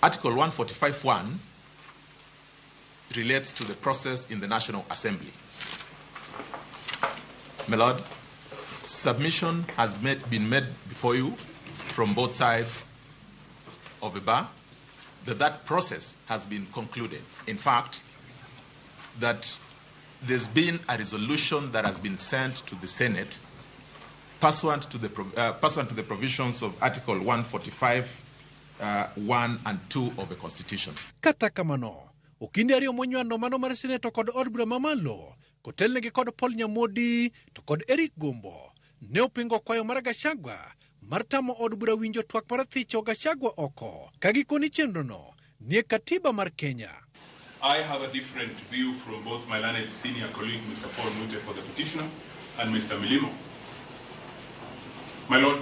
Article 145.1 relates to the process in the National Assembly. My Lord, submission has been made before you from both sides of the bar that that process has been concluded. In fact, that there's been a resolution that has been sent to the Senate pursuant to the provisions of Article 145, 1 and 2 of the Constitution. Kata kamano, okinde ariyo monywando mano mar Senator kod od bura mamalo kotelnegi kod Paul Nyamodi to kod Eric Gombo ne opingo kwayo mar Gachagua mar tamo od bura winjo twak mar thicho Gachagua oko ka gikoni chenrono nie katiba mar Kenya. I have a different view from both my learned senior colleague, Mr. Paul Muite, for the petitioner, and Mr. Milimo. My Lord,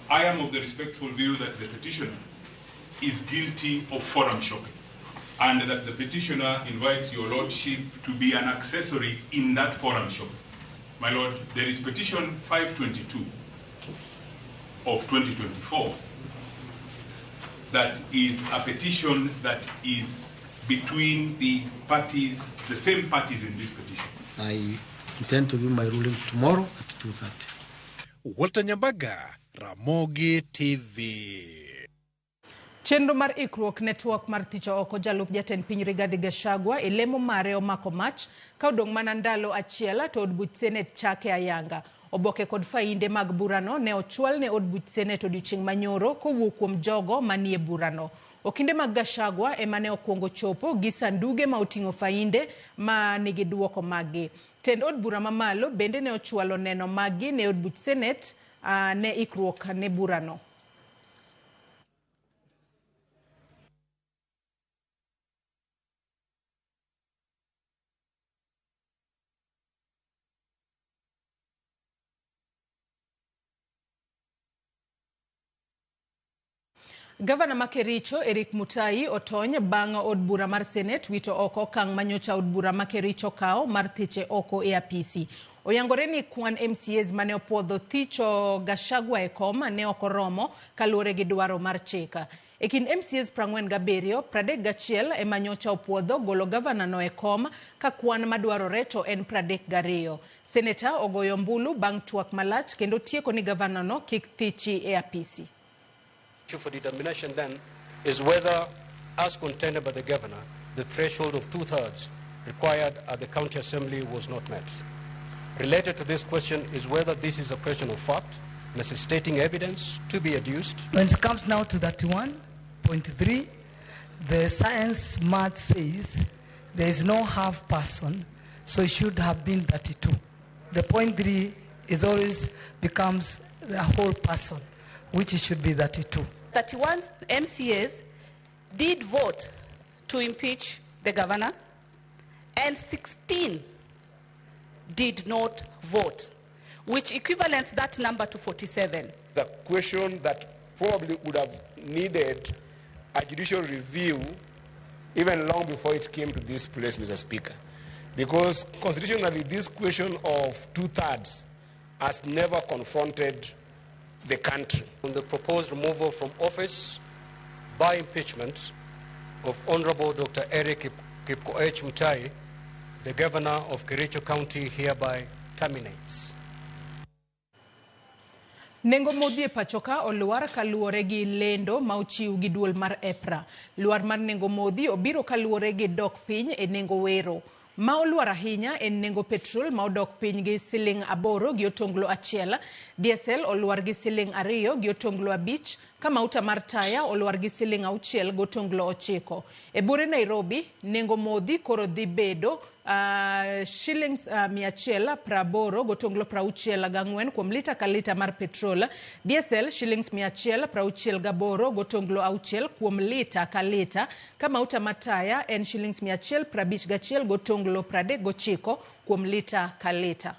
I am of the respectful view that the petitioner is guilty of forum shopping, and that the petitioner invites your lordship to be an accessory in that forum shopping. My Lord, there is petition 522 of 2024 that is a petition that is between the parties, the same parties in this petition. I intend to give my ruling tomorrow at 2:30. Walter Nyambaga, Ramogi TV. Chenro mar ikruok ne twak mar thicho oko jalup jatend piny Rigathi Gachagua e lemo mare omako mach ka odong' mana ndalo achiel to od buch Senate chake ayanga. Oboke kod fainde mag burano ne ochwal ne od buch Senate odiochieng' manyoro kowuok kuom jogo manie burano. Okinde mag Gachagua ema ne okwongo chopo gi sanduge ma oting'o fainde ma nigi duoko maggi. Tend od bura mamalo bende ne ochwalo neno maggi ne od buch Senate ne ikruok ne burano. Gavana ma Kericho Eric Mutai otony bang' od bura mar Senate wito oko okang' manyocha od bura ma Kericho kawo mar thiche oko e apisi. Oyangore ni kwan MCAs mane opuodho thicho Gachagua e kom ne ok oromo kaluwore gi dwaro mar chik. E kind MCAs 47, 31 ema nyocha opuodho golo gavana no e kom ka kwan madwarore to en 32. Seneta ogoyo ombulu bang' twak malach kendo tieko ni gavana no kik thichi e apisi. For determination then is whether, as contended by the governor, the threshold of 2/3 required at the county assembly was not met. Related to this question is whether this is a question of fact, necessitating evidence to be adduced. When it comes now to 31.3, the science math says there is no half person, so it should have been 32. The 0.3 is always becomes the whole person, which it should be 32. 31 MCAs did vote to impeach the governor, and 16 did not vote, which equivalents that number to 47. The question that probably would have needed a judicial review even long before it came to this place, Mr. Speaker, because constitutionally this question of 2/3 has never confronted the country. On the proposed removal from office by impeachment of Honorable Dr. Eric Kipkoech Mutai, the governor of Kericho County, hereby terminates. Nengo modhi e pachoka olwar kaluwore gi lendo ma ochiw gi duol mar EPRA. Lwar mar nengo modhi obiro kaluwore gi dok piny e nengo wero. Ma olwar ahinya en nengo petrol ma odok piny gi siling 8 gi otonglo 1, diesel olwar gi siling 2 gi otonglo 5, ka mauta mar taya olwar gi siling 6 gi otonglo 9. E bure Nairobi, nengo modhi koro dhi bedo shillings 180 gi otonglo 64 kuom lita ka lita mar petrol, diesel shillings 168 gi otonglo 6 kuom lita ka lita, ka mauta mar taya en shillings 151 gi otonglo 39 kuom lita ka lita.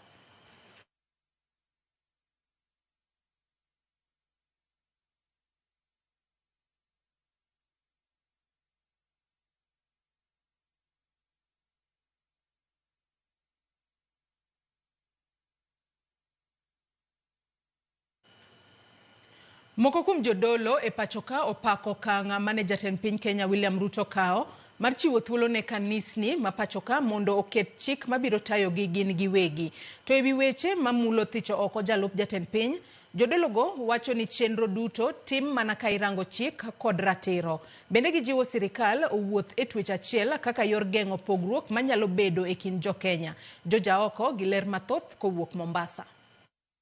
Moko kuom jodolo e pachoka opako okang' mane jatend piny Kenya William Ruto kawo mar chiwo thuolo ne kanisni ma pachoka mondo oket chik mabiro tayogi gin giwegi. To ewi weche mamulo thicho oko jalup jatend piny, jodologo wacho ni chenro duto tim mana ka irango chik kod ratiro. Bende gijiwo sirikal owuoth e twech achiel kaka yor geng'o pogruok manyalo bedo e kind jo-Kenya. Jojaoko gi ler mathoth kowuok Mombasa.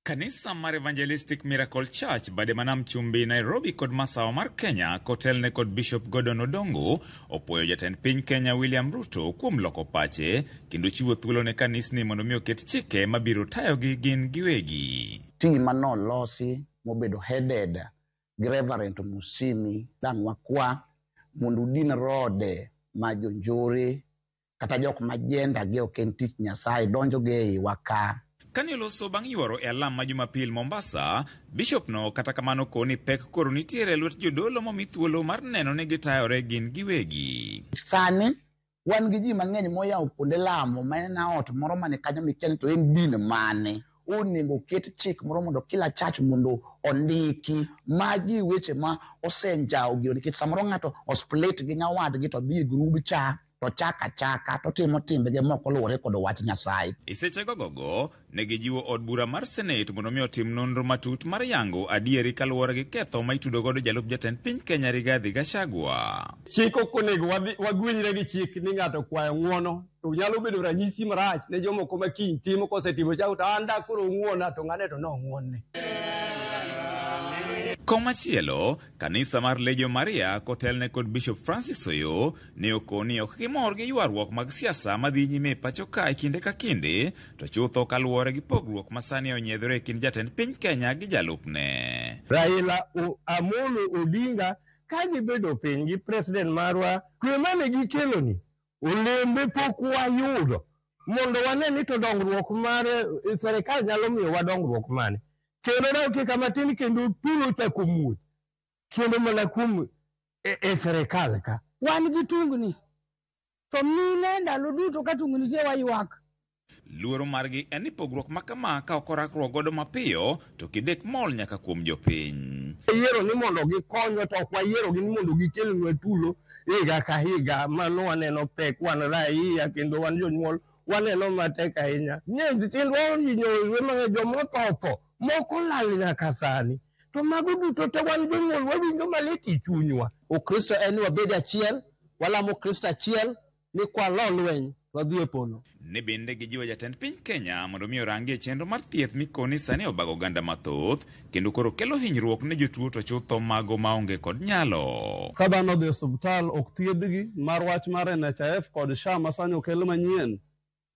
Kanisa mar Evangelistic Miracle Church bade manam chumbi Nairobi kod masawa mar Kenya kotelne kod Bishop Gordon Odongo opuoyo jatend piny Kenya William Ruto kuom loko pache kendo chiwo thuolo ne kanisni mondo mi oket chike mabiro tayogi gin giwegi. Team manolosi mobedo headed gi Reverend Musimi dang' wakwa mondo udin rode ma jonjore kata jok ma jenda gi ok en tich Nyasaye donjo gi eiwa ka. Kane oloso bang' yuoro e alam ma Jumapil Mombasa, Bishop no kata kamano koni pek koro nitiere e lwet jodolo momi thuolo mar neno ni gitayore gin giwegi. Sani wan gi ji mang'eny moyawo kuonde lamo ma en ot moro mane kanyo mikia ni to en din mane. Onego ket chik moro mondo kila church mondo ondiki magi weche ma osenjawo gino nikech samoro ng'ato osplit gi nyawadgi to dhi e grub cha to chaka chaka to timo timbege mok oluwore kod wach Nyasaye. E seche gogogo, ne gijiwo od bura mar Senate mondo mi otim nonro matut mar yango adieri kaluwore gi ketho ma itudo godo jalup jatend piny Kenya Rigathi Gachagua. Chik ok onego wagwenyre gi chik ni ng'ato kwayo ng'uono to nyalo bedo ranyisi marach ne jomoko ma kiny timo kosetimo cha to an da koro ong'uona to ng'ane to nong'uonne. Komachielo, kanisa mar Legio Maria kotelne kod Bishop Francis Oyo ne okoni ok gimor gi ywaruok mag siasa madhi nyime e pacho ka e kinde ka kinde, to chutho kaluwore gi pogruok ma sani onyiedhore e kind jatend piny Kenya gi jalupne. Raila Amolo Odinga ka gibedo piny gi president marwa, kwe mane gikeloni olembe pok wayudo mondo wane ni to dongruok mar serikal nyalo miyowa dongruok mane. Kendo dakika matin kendo tulo chako muoch kendo mana kuom e serikal ka. Wan gi tungni to mine ndalo duto ka tungni nitie waywak. Luoro margi en ni pogruok ma kama ka ok orakruok godo mapiyo to kidek mol nyaka kuom jopiny. Yiero ni mondo gikonywa to ok wayiero gi ni mondo gikelnwa tulo higa ka higa. Mano waneno pek, wan raia kendo wan jonyuol waneno matek ahinya. Nye nyithindwa ohinyore mang'eny, jomotho otho, moko lal nyaka sani. To mago duto te wan jonyuol wawinjo malit e chunywa. Ukristo en ni wabed achiel, walamo Kristo achiel, ni kwalo lweny wadhi e polo. Ne bende gijiwo jatend piny Kenya mondo mi orangie chenro mar thieth mikoni sani obago oganda mathoth kendo koro kelo hinyruok ne jotuo to chutho mago maonge kod nyalo. Ka dhano odhi e osiptal ok thiedhgi mar wach mar NHIF kod SHA ma sani okel manyien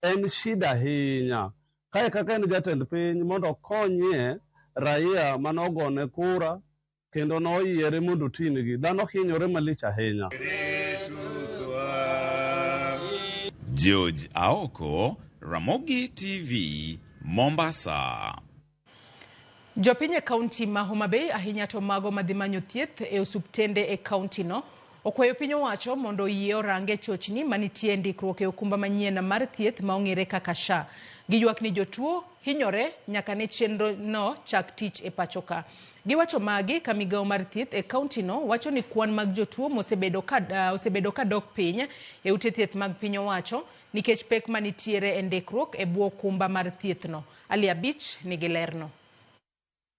en shida ahinya. Kae kaka en jatend piny mondo okonyie raia mane ogone kura kendo noyiere mondo otingi. Dhano hinyore malich ahinya. George Aoko, Ramogi TV, Mombasa. Jopiny e kaunti ma Homa Bay ahinya to mago madhi manyo thieth e osuptende e kaunti no okwayo piny owacho mondo oyie orange chochni manitie e ndikruok e okumba manyien mar thieth ma ong'ere kaka SHA. Giywak ni jotuo hinyore nyaka ne chenro no chak tich e pacho ka. Giwacho magi ka migawo mar thieth e kaunti no wacho ni kwan mag jotuo mosebedo ka dok piny e ute thieth mag piny owacho nikech pek manitiere e ndikruok e bwo okumba mar thieth no. Ali Abich nigi lerno.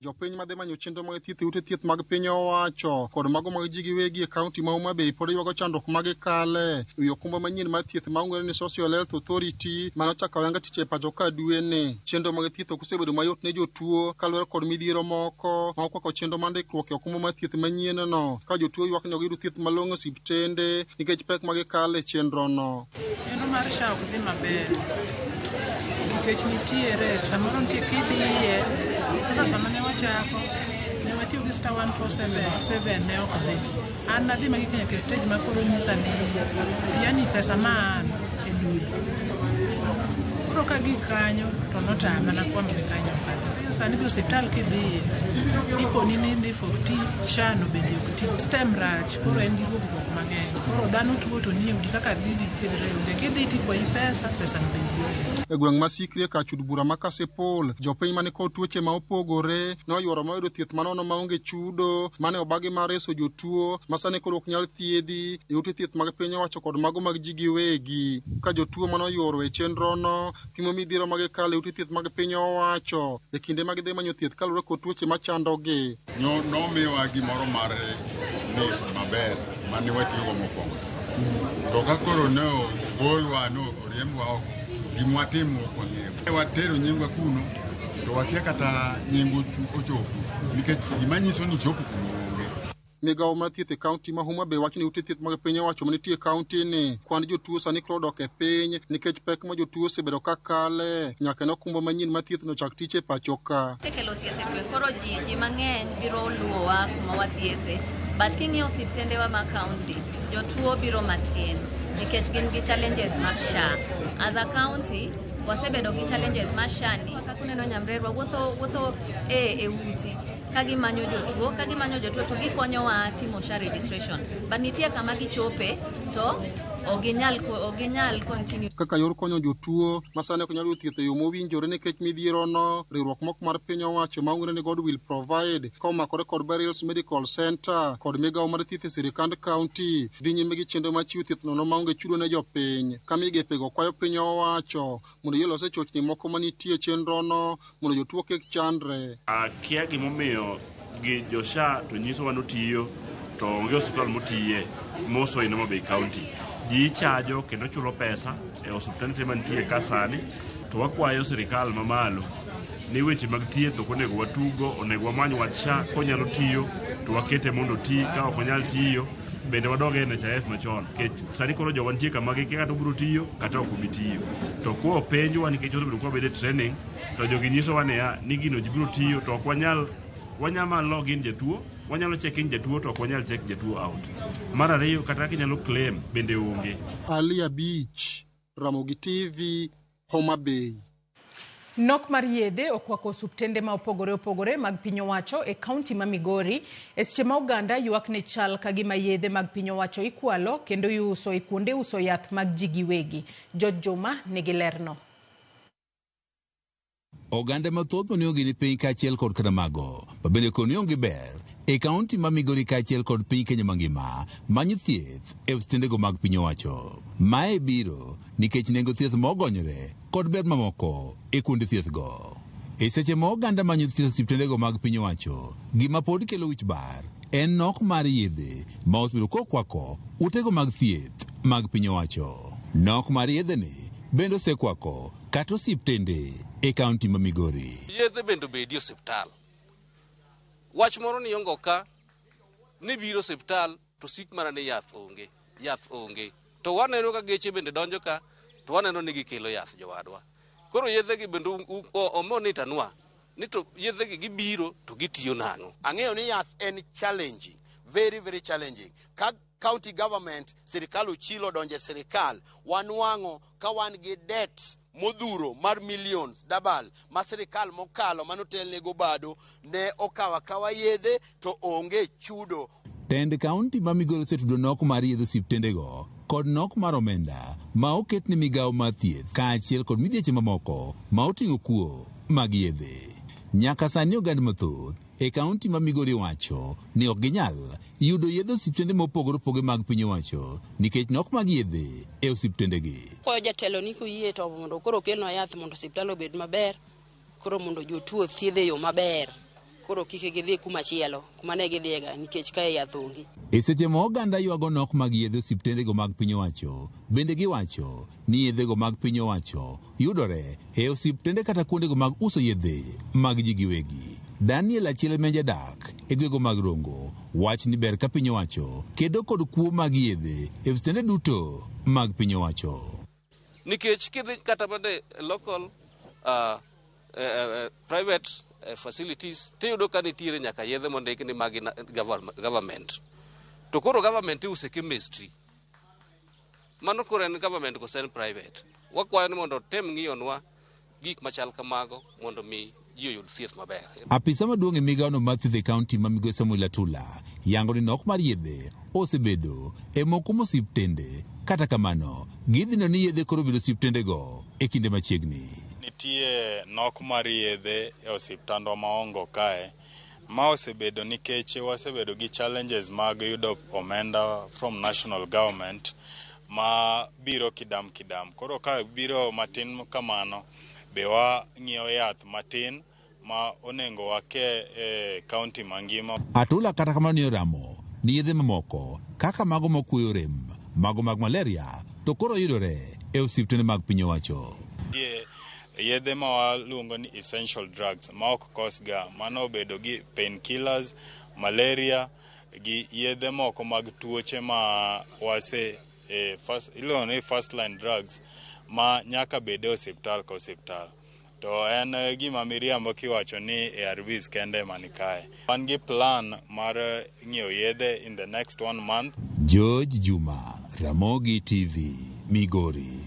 Jopiny madhi manyo chenro mag thieth e ute thieth mag piny owacho kod mago mag ji giwegi e kaunti ma Homa Bay pod ywago chandruok ma gikale ewi okumba manyien mar thieth ma ong'ere ni Social Health Authority mane ochako ayanga tich e pacho ka dweni. Chenro mag thieth ok osebedo mayot ne jotuo kaluwore kod midhiero moko ma okwako chenro mar ndikruok e okumba mar thieth manyien no ka jotuo ywak ni ok giyud thieth malong'o e osiptende nikech pek ma gikale e chenro no. Chenro mar SHA ok dhi maber nikech nitiere samoro nitie kidhiye kaka sama ne wachako ne watiyo gi star 147 ne ok dhi. An nadhi magi nyaka e stage ma koro nyisa ni yani pesa ma an e dwe. Koro ka gik kanyo to notama nakwamo gi kanyo ok adhi. To sani be osiptal kidhiye, ikoni ni NHIF ok ti, SHA no bende ok ti. System rach, koro en gi ruombruok mang'eny. Koro dhano tuo to nie udi kaka dhi thiedhre onge. Kidhi tikwayi pesa, pesa no bende ionge. E gweng' ma Sikri e kar chud bura ma Kasipul, jopiny mani kod tuoche ma opogore ne oyuoro ma oyudo thieth manono maonge chudo mane obagi mar reso jotuo ma sani koro ok nyal thiedhi e ute thieth mag piny owacho kod mago mag ji giwegi. Ka jotuo mane oyuoro e chenrono pimo midhiero ma gikalo e ute thieth mag piny owacho e kinde ma gidhi manyo thieth kaluwore kod tuoche machandogi. Nomiwa gimoro mar NHIF maber mane watiyogo mokwongo. To ka koro ne ogolwa, ne oriembwa oko, gima watimo ok wang'eyo. Watero nyingwa kuno to wakia kata nying ochopo nikech gima nyiso ni chopo kuno onge. Migawo mar thieth e kaunti ma Homa Bay wacho ni ute thieth mag piny owacho manitie e kaunti ni kwan jotuo sani koro odok e piny nikech pek ma jotuo osebedo ka kale nyaka ne okumba manyien mar thieth no chak tich e pacho ka. Osekelo thieth e gweng' koro ji mang'eny biro luwowa kuma wathiethe but king'iyo osiptendewa ma county jotuo biro matin nikech gin gi challenges mar SHA. As a county wasebedo gi challenges mar SHA ni kaka uneno nyamrerwa wuotho e uti ka gimanyo jotuo to gikonyowa timo SHA registration but nitie kama gichope to oginyal continue. Kaka yor konyo jotuo ma sani ok nyal yudo thieth e yo mowinjore nikech midhiero no, riwruok moko mar piny owacho ma ong'ere ni God Will Provide ka omakore kod Beryl's Medical Center kod migawo mar thieth e sirikand kaunti dhi nyime gi chenro mar chiwo thieth nono maonge chudo ne jopiny. Ka migepego kwayo piny owacho mondo yie lose chochni moko manitie e chenrono mondo jotuo kik chandre. Akia gimomiyo gi jo SHA to nyisowa notiyo to onge osiptal motiye moso in Homa Bay County. Ji ichajo kendo chulo pesa e osiptende mantie ka sani to wakwayo sirikal mamalo ni weche mag thieth ok onego watugo, onego wamany wach SHA konyalo tiyo to wakete mondo oti, ka ok onyal tiyo bende wadog e NHIF machon nikech sani koro jowa nitie kama gikia kata obiro tiyo kata ok obi tiyo. To kwa openjwa nikech osebedo kwa wabedo e training to jogi nyisowa niya ni gino ji biro tiyo to ok wanyal wanyama log in jatuo, wanyalo check in jatuo to ok wanyal check jatuo out. Mar ariyo kata kaka inyalo claim bende onge. Ali Abich, Ramogi TV, Homa Bay. Nok mar yedhe okwako osuptende ma opogore opogore mag piny owacho e kaunti ma Migori e seche ma oganda ywak ne chal ka gima yedhe mag piny owacho ikwalo kendo iuso e kuonde uso yath mag ji giwegi. George Juma nigi lerno. Oganda mathoth mane onge ni piny kaachiel kod kata mago ma bende koni onge ber e kaunti ma Migori kaachiel kod piny Kenya mangima manyo thieth e osiptendego mag piny owacho. Mae biro nikech nengo thieth mogonyore kod ber mamoko e kuonde thiethgo. E seche ma oganda manyo thieth e osiptendego mag piny owacho, gima pod kelo wich bar en nok mar yedhe ma osebedo kokwako utego mag thieth mag piny owacho. Nok mar yedhe ni bende osekwako kata osiptende e kaunti ma Migori. Yedhe bende obedi e osiptal. Wach moro ni ongo ka ni biro osiptal to sik mana ni yath onge, yath onge. To waneno ka geche bende donjo ka to waneno ni gikelo yath jowadwa. Koro yedhe gi bende omonitanwa ni to yedhe gi gibiro to gitiyo nang'o. Ang'eyo ni yath en challenging, very very challenging. Ka county government, sirikal ochilo donje sirikal, wanwang'o ka wan gi debt modhuro mar millions dabal ma sirikal mokalo manotelnego bado ne okawo akawa yedhe to onge chudo. Tend kaunti ma Migori osetudo nok mar yedhe osiptendego kod nok mar omenda ma oket ne migawo mar thieth kaachiel kod midhieche mamoko ma oting'o kuo mag yedhe. Nyaka sani oganda mathoth e kaunti ma Migori wacho ni ok ginyal yudo yedhe osiptende mopogore opogore mag piny owacho nikech nok mag yedhe e osiptendegi. Kwayo jatelo ni koyie to mondo koro okelnwa yath mondo osiptal obed maber, koro mondo jotuo othiedh e yo maber, koro kik gidhi kuma chielo kuma ne gidhiyega nikech kae yath onge. E seche ma oganda ywago nok mag yedhe osiptendego mag piny owacho, bende giwacho ni yedhego mag piny owacho yudore e osiptende kata kuondego mag uso yedhe mag ji giwegi. Daniel achiel ma jadak e gwego mag Rongo wach ni ber ka piny owacho kedo kod kuo mag yedhe e osiptende duto mag piny owacho. Nikech kidhi kata mana local private facilities tiyudo ka nitiere nyaka yedhe mondik ni magi government. To koro government iuse chemistry. Mano koro en government kose en private. Wakwayo ni mondo otem ng'iyonwa gik machal kamago mondo mi ji oyud thieth maber. Apisa maduong' e migawono mar thieth e kaunti ma Migosi Samuel Atula yango ni nok mar yedhe osebedo e moko mosiptende. Kata kamano, gidhi neno ni yedhe koro bedo osiptendego e kinde machiegni. Nitie nok mar yedhe e osiptandwa ma Ongo kae. Ma osebedo nikech wasebedo gi challenges mag yudo omenda from national government ma biro kidam kidam. Koro ka biro matin kamano, be wang'iewo yath matin ma onego wake e kaunti mangima. Atula kata kamano ne oramo ni yedhe mamoko kaka mago makuoyo rem, mago mag malaria to koro yudore e osiptende mag piny owacho. Nitie yedhe ma waluongo ni essential drugs ma ok kosga, mano obedo gi painkillers, malaria gi yedhe moko mag tuoche ma wase iluongo ni first line drugs ma nyaka bed e osiptal ka osiptal. To en gima miriambo kiwacho ni ARVs kende ema ni kae. Wan gi plan mar ng'iewo yedhe in the next 1 month. George Juma, Ramogi TV, Migori.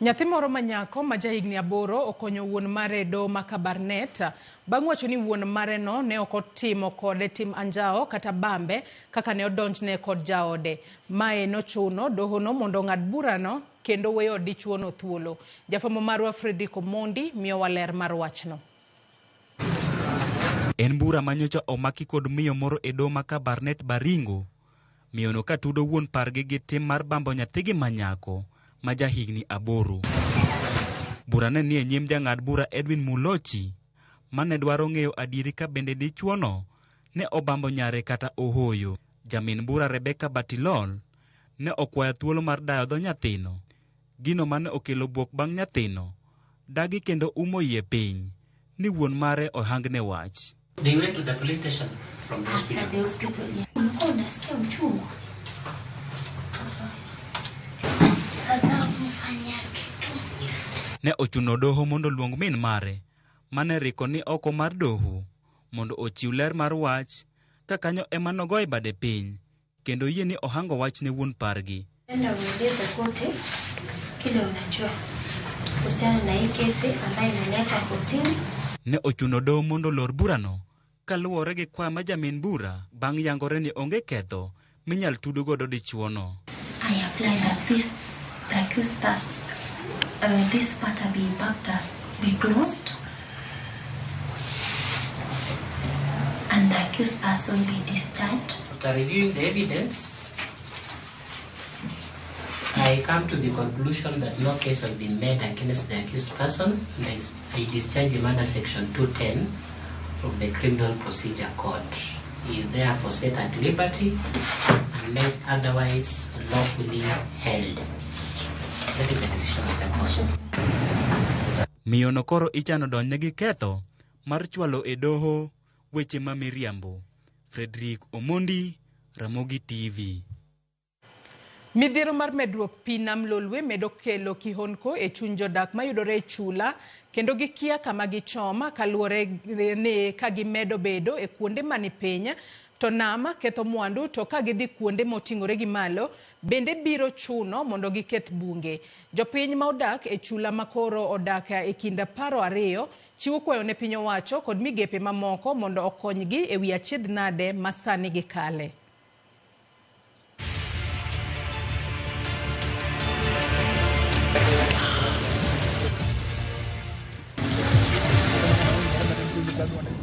Nyathi moro ma nyako ma jahigni 8 okonyo wuon mare e doho ma Kabarnet bang' wacho ni wuon mare no ne ok otimo kode tim anjawo kata bambe kaka ne odonjne kod jaode. Mae nochuno dohono mondo ong'ad burano kendo weyo dichuono thuolo. Jafwambo marwa Fredrick Omondi miyowa ler mar wachno. En bura manyocha omaki kod miyo moro e doho ma Kabarnet Baringo. Miyono katudo wuon pargi gi tim mar bambo nyathigi ma nyako ma jahigni 8. Bura ne nie nyim jang'ad bura Edwin Mulochi mane dwaro ng'eyo adieri ka bende dichuono ne obambo nyare kata ohoyo. Jamin bura Rebecca Batilol ne okwayo thuolo mar dayo dho nyathino. Gino mane okelo bwok bang' nyathino dagi kendo umo yie piny ni wuon mare ohangne wach. They went to the police station from the hospital. After the hospital, yeah. Ulikuwa unasikia uchungu? Ne ochuno doho mondo luong min mare mane riko ni oko mar doho mondo ochiw ler mar wach ka kanyo ema nogoye bade piny kendo yie ni ohango wach ne wuon pargi. Enda ueleze kote kile unajua kuhusiana na hii kesi ambayo imeletwa kotini. Ne ochuno doho mondo olor burano kaluwore gi kwayo ma jamin bura bang' yangore ni onge ketho minyal tud godo dichuono. I apply that this the accused person, this matter be backed as be closed and the accused person be discharged. After reviewing the evidence, I come to the conclusion that no case has been made against the accused person, and I discharge him under Section 210 of the Criminal Procedure Code. He is therefore set at liberty unless otherwise lawfully held. That is the decision of the court. Miyono koro ichano donjne gi ketho mar chwalo e doho weche ma miriambo. Frederick Omondi, Ramogi TV. Midhiero mar medruok pi nam Lolwe medo kelo kihondko e chuny jodak mayudore e chula kendo gikia kama gichoma kaluwore ni ka gimedo bedo e kuonde mani piny to nam ketho mwandu to ka gidhi kuonde moting'ore gi malo bende biro chuno mondo giketh bunge. Jopiny ma odak e chula makoro odak e kind 20 chiwo kwayo ne piny owacho kod migepe mamoko mondo okonygi e wi achiedh nade ma sani gikale.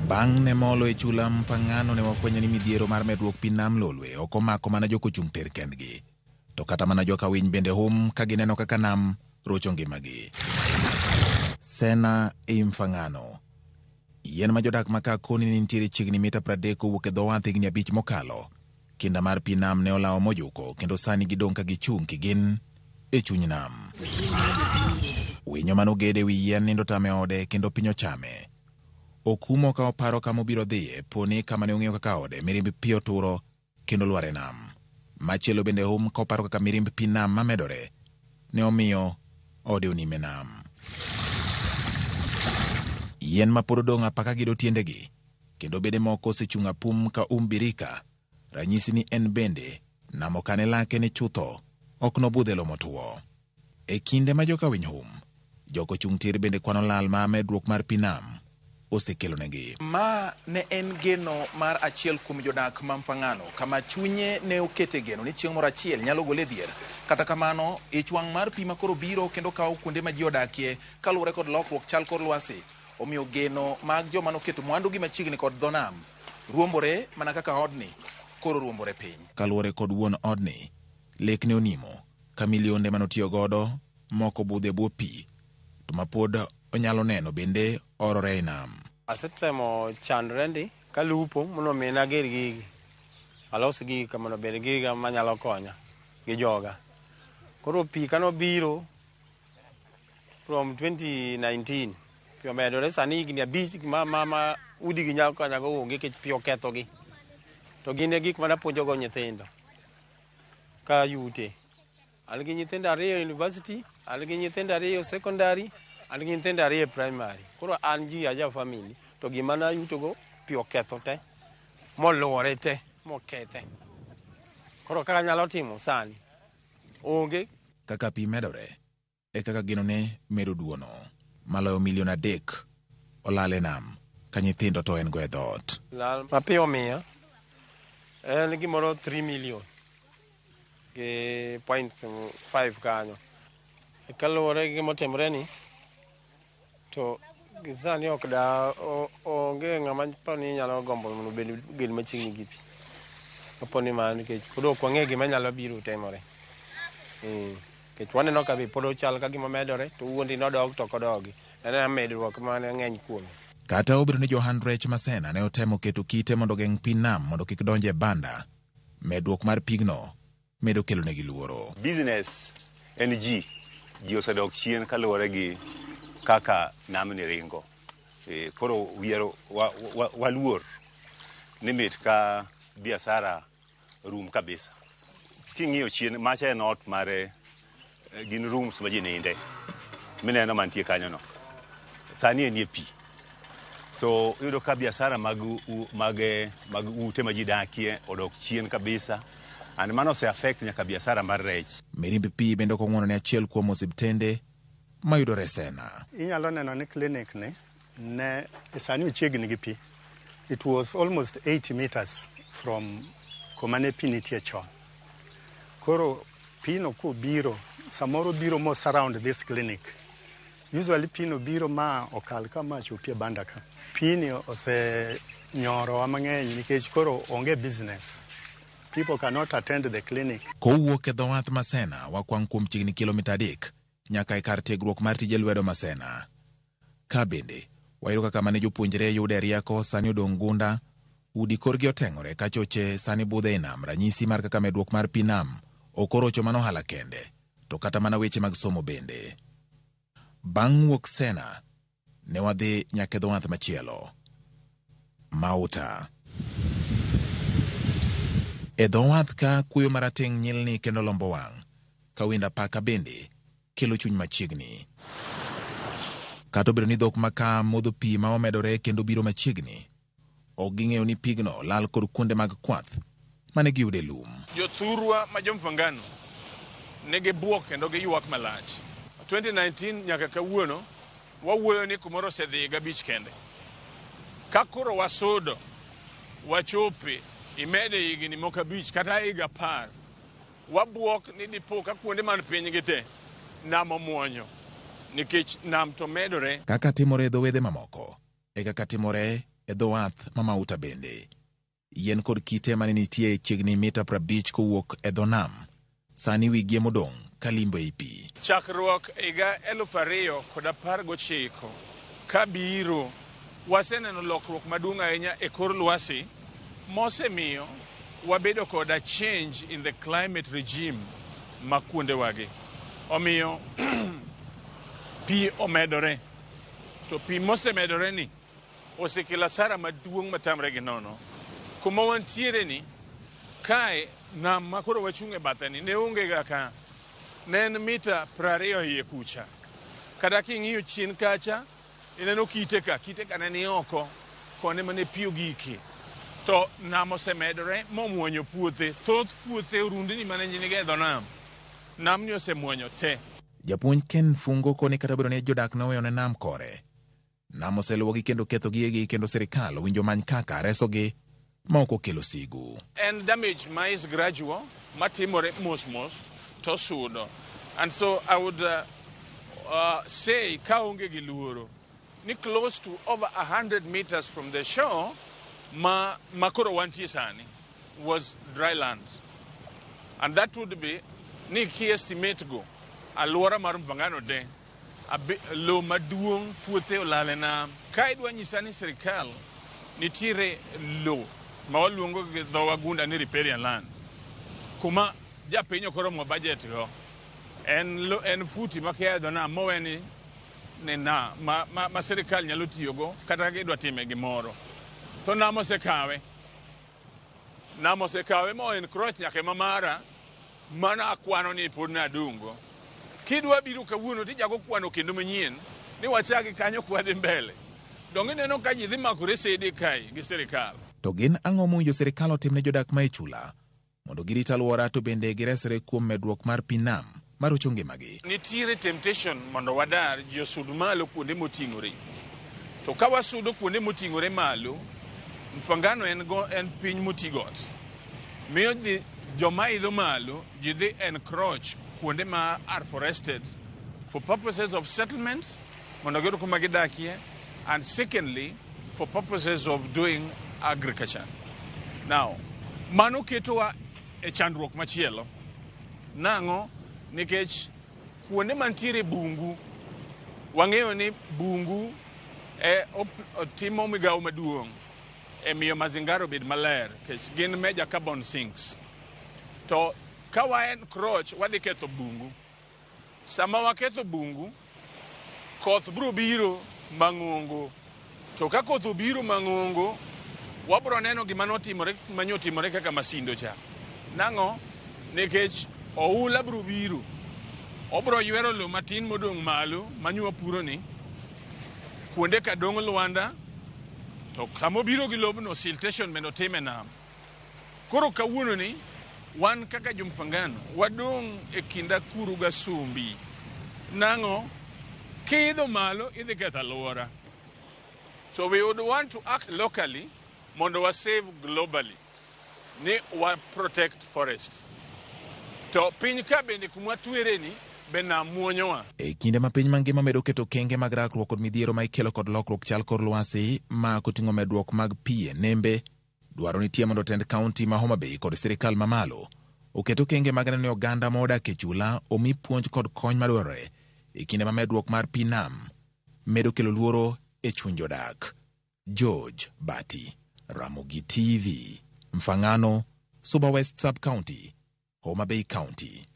Bang' ne molo e chula Mpang'ano ne wafwenyo ni midhiero mar medruok pi nam Lolwe ok omako mana jokochung' ter kendgi. To kata mana joka winy bende hum ka gineno kaka nam rocho ngimagi. Sena e Mfang'ano. Yien ma jodak ma ka koni ne nitiere chiegni mita 30 owuok e dho wath higni 5 mokalo. Kinda mar pi nam ne olawo mojuko kendo sani gidong' ka gichung' kigin e chuny nam. Winyo manogede e wi yien nindo tame ode kendo piny ochame. Okumo ka oparo kama obiro dhiye poni kama ne ong'eyo kaka ode mirimb pi oturo kendo lwar e nam. Machielo bende hum ka oparo kaka mirimb pi nam mamedore ne omiyo ode onime nam. Yien ma pod odong' apaka gido tiendegi kendo bede moko osechung' apum ka birika, ranyisi ni en bende nam okane lake ni chutho ok nobudh e lowo motwo. E kinde ma joka winy hum, jok ochung' tir bende kwano lal ma medruok mar pi nam osekelonegi. Ma ne en geno mar achiel kuom jodak ma Mfangano, kama chunye ne okete geno ni chieng' moro achiel nyalo gole e dhier. Kata kamano, ich wang' mar pi ma koro biro kendo kawo kuonde ma ji odakie kaluwore kod lokruok chal kor lwasi, omiyo geno mag joma noketo mwandugi machiegni kod dho nam ruombore mana kaka odni koro ruombore piny. Kaluwore kod wuon odni, lekne onimo ka milionde manotiyo godo moko budho e bwo pi to ma pod onyalo neno bende orore e nam. Asetemo chandore ndi kalupo mondo mi nager gigi, alos gigi ka mondo obed giga manyalo konya gi joga. Koro pi kanobiro from 2019 pi omedore sani higni 5 ma udi gi nyalo konyago onge nikech pi okethogi. To gin e gik manapuonjogo nyithindo ka yute. An gi nyithindo 2 e university, an gi nyithindo 2 secondary, an gi nyithindo 2 e primary. Koro an ji aja family to gima nayutogo pi oketho te, moluore te, mokethe. Koro kaka anyalo timo sani, onge. Kaka pi medore, e kaka genone medo duono. Maloyo milion 3 olal e nam, ka nyithindo to en go e dhoot. Lal ma pi omiya en gimoro 3 million gi 0.5 kanyo. Kaluwore gi gimotimore ni, to sani ok da onge ng'ama poni nyalo gombo mondo obed gin machiegni gi pi. Kapo ni mano nikech pod ok wang'eyo gima nyalo biro timore. Nikech waneno ka be pod ochal ka gima medore to wuondi nodog to ok odogi. En ena medruok mane ng'eny kuome. Kata obedo ni johand rech Masena ne otemo keto kite mondo ogeng' pi nam mondo kik donj e banda, medruok mar pigno medo kelonegi luoro. Business en ji, ji osedok chien kaluwore gi kaka namni ringo. Koro wiero waluor ni mit ka biashara rum kabisa. King'iyo chien, macha en ot mare, gin rooms ma ji ninde, mineno mantie kanyo no. Sani enie pi. So iyudo ka biashara mag ute ma ji dakie odok chien kabisa. And mano ose affect nyaka biashara mar rech. Mirimb pi bende ok ong'wono ne achiel kuom osiptende mayudore Sena. Inyalo neno ni clinic ni ne sani ochiegni gi pi. It was almost 80 meters from kuma ne pi nitie chon. Koro pi no kobiro, samoro biro mo surround this clinic. Usually pi no biro ma okal ka ma chopi e banda ka. Pi ni ose nyorowa mang'eny nikech koro onge business. People cannot attend the clinic. Kowuok e dho wath Masena, wakwang' kuom chiegni kilomita 3 nyaka e kar tiegruok mar tije lwedo Masena. Ka bende, wayudo kaka mane jopuonjre yude rieko sani odong' gunda, udi korgi oteng'ore ka choche sani budho e nam, ranyisi mar kaka medruok mar pi nam ok orocho mana ohala kende, to kata mana weche mag somo bende. Bang' wuok Sena, ne wadhi nyaka e dho wath machielo, Mauta. E dho wath ka kuoyo marateng' nyilni kendo lombo wang', ka wend apaka bende kelo chuny machiegni. Kata obedo ni dhok ma ka modho pi ma omedore kendo biro machiegni, ok ging'eyo ni pigno lal kod kuonde mag kwath mane giyude lum. Jothurwa ma jo-Mfangano nigi bwok kendo giywak malach. 2019 nyaka kawuono wawuoyo ni kumoro osedhi higa 5 kende. Ka koro wasudo wachope imede higni moko 5 kata higa 10, wabwok ni dipo ka kuonde man piny gi te nam omuonyo nikech nam to medore. Kaka timore e dho wedhe mamoko, e kaka timore e dho wath ma Mauta bende. Yien kod kite mane nitie chiegni mita 50 kowuok e dho nam, sani wigi emodong' ka limbo ei pi. Chakruok higa 2019 kabiro, waseneno lokruok maduong' ahinya e kor lwasi mosemiyo wabedo kod a change in the climate regime ma kuondewagi. Omiyo pi omedore, to pi mosemedore ni osekelo hasara maduong' matamre gi nono. Kuma wantiere ni, kae nam ma koro wachung' e bathe ni ne onge ga ka, ne en mita 20 iye kucha. Kata king'iyo chien kacha, ineno kite ka ne ni oko, kone mane pi ogike. To nam osemedore momuonyo puothe, thoth puothe orundni mane nigo e dho nam, namni osemuonyo te. Japuonj Ken Fungo koni kata obedo ni jodak ne oweyone nam kore, nam oseluwogi kendo ketho gigegi kendo sirikal owinjo many kaka resogi ma ok okelo sigu. En damage ma is gradual, matimore mos mos to sudo. And so I would say kaonge gi luoro ni close to over 100 meters from the shore ma makoro wantie sani was dry land. And that would be ni ki estimate go alwora mar Mfangano de lo maduong' puothe olal e nam. Ka idwa nyisa ni sirikal nitiere lo ma waluongo gi dho wagunda ni riparian land kuma japiny ok oromo budget go en lo, en futi makia e dho nam mowe ni ni na ma sirikal nyalo tiyogo kata ka idwa time gimoro to nam osekawe. Nam osekawe mo encroach nyaka e mamara mano akwano ni pod nadung'go. Kidwa biro kawuono tichako kwano kendo manyien ni wachaki kanyo kwadhi mbele. Donge ineno ka ji dhi makore sede kae gi sirikal. To gin ang'o mowinjo sirikal otim ne jodak ma e chula mondo girit alwora to bende giresre kuom medruok mar pi nam marocho ngimagi? Nitiere temptation mondo wadar ji osud malo kuonde moting'ore. To ka wasudo kuonde moting'ore malo, Mfangano en, go, en piny moti got. Miyo joma idho malo ji dhi encroach kuonde ma are forested for purposes of settlement mondo giyud kuma gidakie and secondly for purposes of doing agriculture. Now, mano ketowa e chandruok machielo. Nang'o? Nikech kuonde mantiere bungu, wang'eyo ni bungu e timo migawo maduong' e miyo mazingara obed maler nikech gin major carbon sinks. To ka wa encroach wadhi ketho bungu. Sama waketho bungu, koth biro biro mang'ongo. To ka koth obiro mang'ongo, wabiro neno gima notimore manyotimore kaka Masindo cha. Nang'o? Nikech oula biro biro. Obiro ywero lowo matin modong' malo manywa puro ni. Kuonde ka dong' lwanda, to samobiro gi lobno siltation bende otime nam. Koro kawuono ni wan kaka jo Mfangano wadong' e kind akuru gasumbi. Nang'o? Kiidho malo idhi ketho alwora. So we would want to act locally mondo wa save globally ni wa protect forest. To piny ka bende kuma twere ni be nam muonyowa. E kinde ma piny mangima medo keto okenge mag rakruok kod midhiero ma ikelo kod lokruok chal kor lwasi ma koting'o medruok mag pi e nembe, dwaro nitie mondo tend kaunti ma Homa Bay kod sirikal mamalo oket okenge mag neno ni oganda ma odak e chula omi puonj kod kony madwarore e kinde ma medruok mar pi nam medo kelo luoro e chuny jodak. George Bati, Ramogi TV, Mfangano, Suba West Sub-County, Homa Bay County.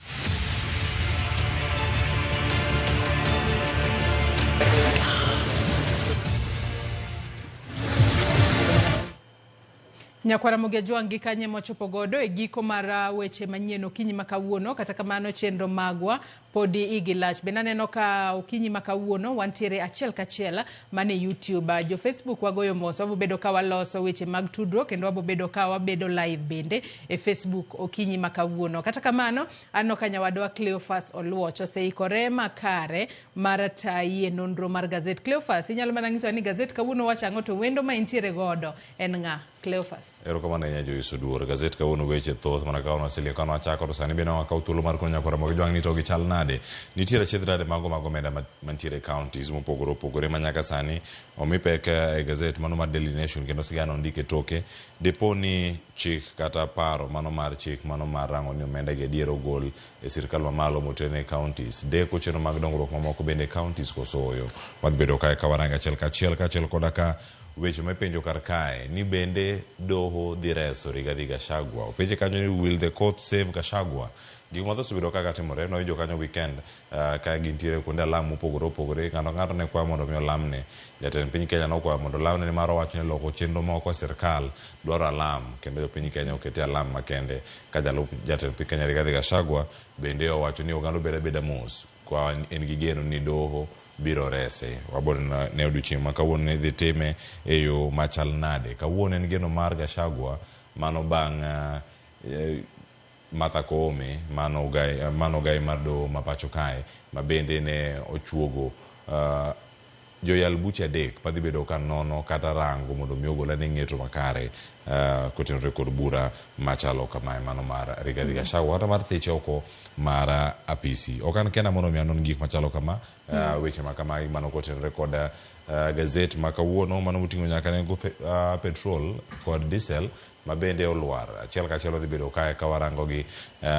Nyakwara Ramogi Ajwang' gi kanye mochopo godo e giko mar weche manyien okinyi ma kawuono. Kata kamano chenro magwa podi igi lach. Bende aneno ka okinyi ma kawuono wantiere achiel kachiel mane YouTube. Jo Facebook wagoyo mos, wabobedo ka waloso weche mag tudruok kendo wabobedo ka wabedo live bende e Facebook okinyi ma kawuono. Kata kamano aneno ka nyawadwa Cleophas Oluoch oseikore makare mar tayi e nonro mar gazet. Cleophas, inyalo mana nyisowa ni gazet kawuono wacho ang'o to wendo ma intiere godo en ng'a? Cleophas. Erokamano ahinya Joyce Oduor. Gazet kawuono weche thoth mana kaka waselie kane wachako to sani bende wakawo thuolo mar konyo nyakwara mag jwang' ni to gichal nade. Nitiere achiedh nade mago mag omenda mantiere e counties mopogore opogore ma nyaka sani omi pek e gazet mano mar Daily Nation kendo sigana ondik e toke. Dipo ni chik kata paro mano mar chik mano mar rango ni omenda gi adier ogol e sirkal mamalo moter ne counties. Deko chenro mag dongruok mamoko bende e counties koso ooyo. Wadhi bedo kae ka warango achiel kachiel kaachiel koda ka weche mipenjo kar kae ni bende doho dhi reso Rigathi Gachagua. Openje kanyo ni will the court save Gachagua? Gik mathoth osebedo kaka timore. Nwawinjo kanyo weekend ka gintiere kuonde alam mopogore opogore. Ng'ato ka ng'ato ne kwayo mondo mi olamne. Jatend piny Kenya nokwayo mondo olamne nimar owacho ni loko chenro moko e sirkal dwaro alam kendo jopiny Kenya okete alam makende ka jalup jatend piny Kenya Rigathi Gachagua bende owacho ni oganda obed abeda mos ka en gi geno ni doho biro rese. Wabiro ne odiochieng' ma kawuono idhi time e yo machal nade. Kawuono en geno mar Gachagua mano bang' Martha Koome mano gai mar doho ma pacho kae ma bende ne ochuogo joyal buche 3 madhi bedo ka nono kata rango mondo mi ogol ane ng'eto makare kotenore kod bura machalo kamae mano mar Rigathi Gachagua kata mar thiche oko mar apisi. Ok an kenda mondo mi anon gik machalo kama weche ma kamagi mano kotenore kod gazet ma kawuono mano moting'o nyaka nengo petrol kod diesel ma bende olwar. Achiel kachiel odhi bedo kae ka warango gi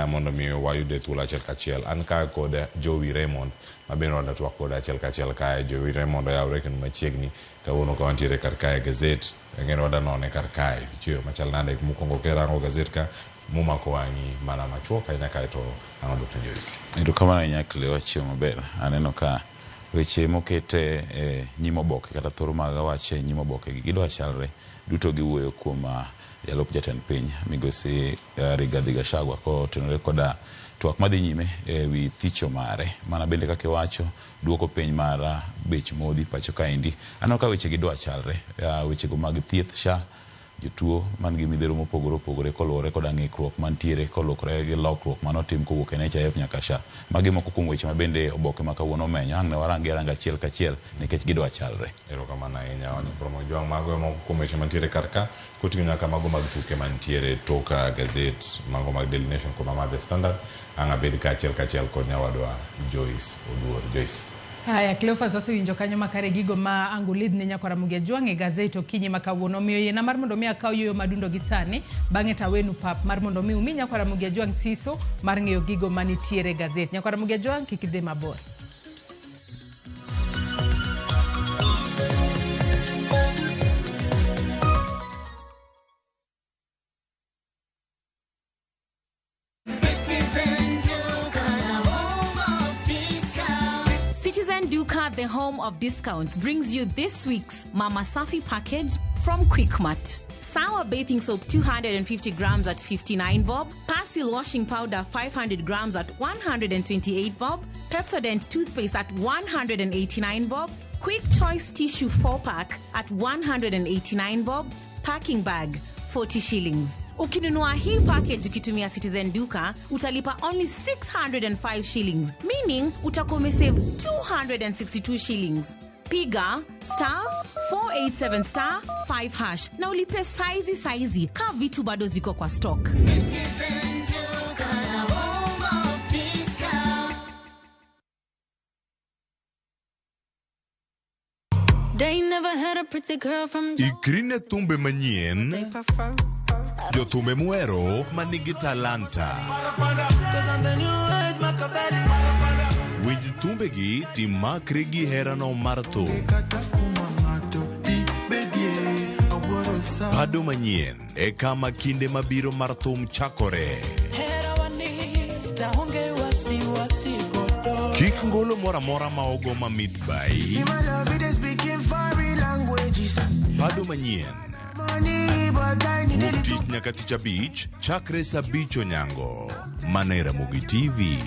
mondo mi wayude thuolo achiel kachiel. An ka kod Joey Raymond ma bende wadwa twak kode achiel kachiel kae. Joey Raymond oyawre kendo machiegni kawuono ka wantiere kar kae gazet ng'eni wadwa none kar kae chiyo machal nade. Mokwongo kirango gazet ka momako wang'i mana machuok ahinya kae to ang' odok ne Joyce. Erokamano ahinya Cleo, chieng' maber. Aneno ka weche mokete e nyim oboke kata thoro mag wach e nyim oboke gi gidwa chalre duto giwuoyo kuom jalup jatend piny migosi Rigathi Gachagua kotenore koda twak madhi nyime e wi thicho mare. Mana bende kaka iwacho duoko piny mar bech modhi pacho kaendi. Aneno ka weche gi dwa chalre, wechego mag thieth SHA, jotuo man gi midhiero mopogore opogore koluwore koda ng'ikruok mantiere kolukore gi lokruok manotim kowuok e NHIF nyaka SHA. Magi moko kuom weche ma bende oboke ma kawuono omenyo. Ang' ne warang gi aranga achiel kachiel nikech gidwa chalre. Erokamano ahinya Wanyakoro Jwang'. Mago e moko kuom weche mantiere kar ka koting'o nyaka mago mag tuke mantiere tok gazet mago mag Daily Nation kod mar The Standard. Ang' abed kaachiel kachiel kod nyawadwa Joyce Oduor. Joyce. Haya, Cleophas wasewinjo kanyo makare gigo ma angulid ne Nyakwar Ramogi Ajwang' e gazet okinyi ma kawuono. Omiyo yiena mar mondo mi akaw yueyo madundo gi sani, bang'e tawenu pap mar mondo mi umi Nyakwar Ramogi Ajwang' siso mar ng'eyo gigo manitiere e gazet. Nyakwar Ramogi Ajwang' kik idhi mabor. Citizen Duka, the home of discounts, brings you this week's Mama Safi package from Quickmart. Sour bathing soap 250 grams at 59 bob, Persil washing powder 500 grams at 128 bob, Pepsodent toothpaste at 189 bob, Quick Choice tissue 4-pack at 189 bob, packing bag 40 shillings. Ukinunua hii package ukitumia Citizen Duka, utalipa only 605 shillings, meaning utakuwa umesave 262 shillings. Piga star 487 star 5 hash na ulipe saizi saizi ka vitu bado ziko kwa stock. Citizen Duka, the home of discount. They never had a pretty girl from Ikrine thumbe manyien, jothumbe muhero manigi talanta. Winj thumbegi timakri gi herano mar thum. Pado manyien e kama kinde mabiro mar thum chakore. Kik ngolo moro amora ma ogo mamit bai. Pado manyien. Wuok tich nyaka tich abich, chakre saa 5 onyango. Mana e Ramogi TV.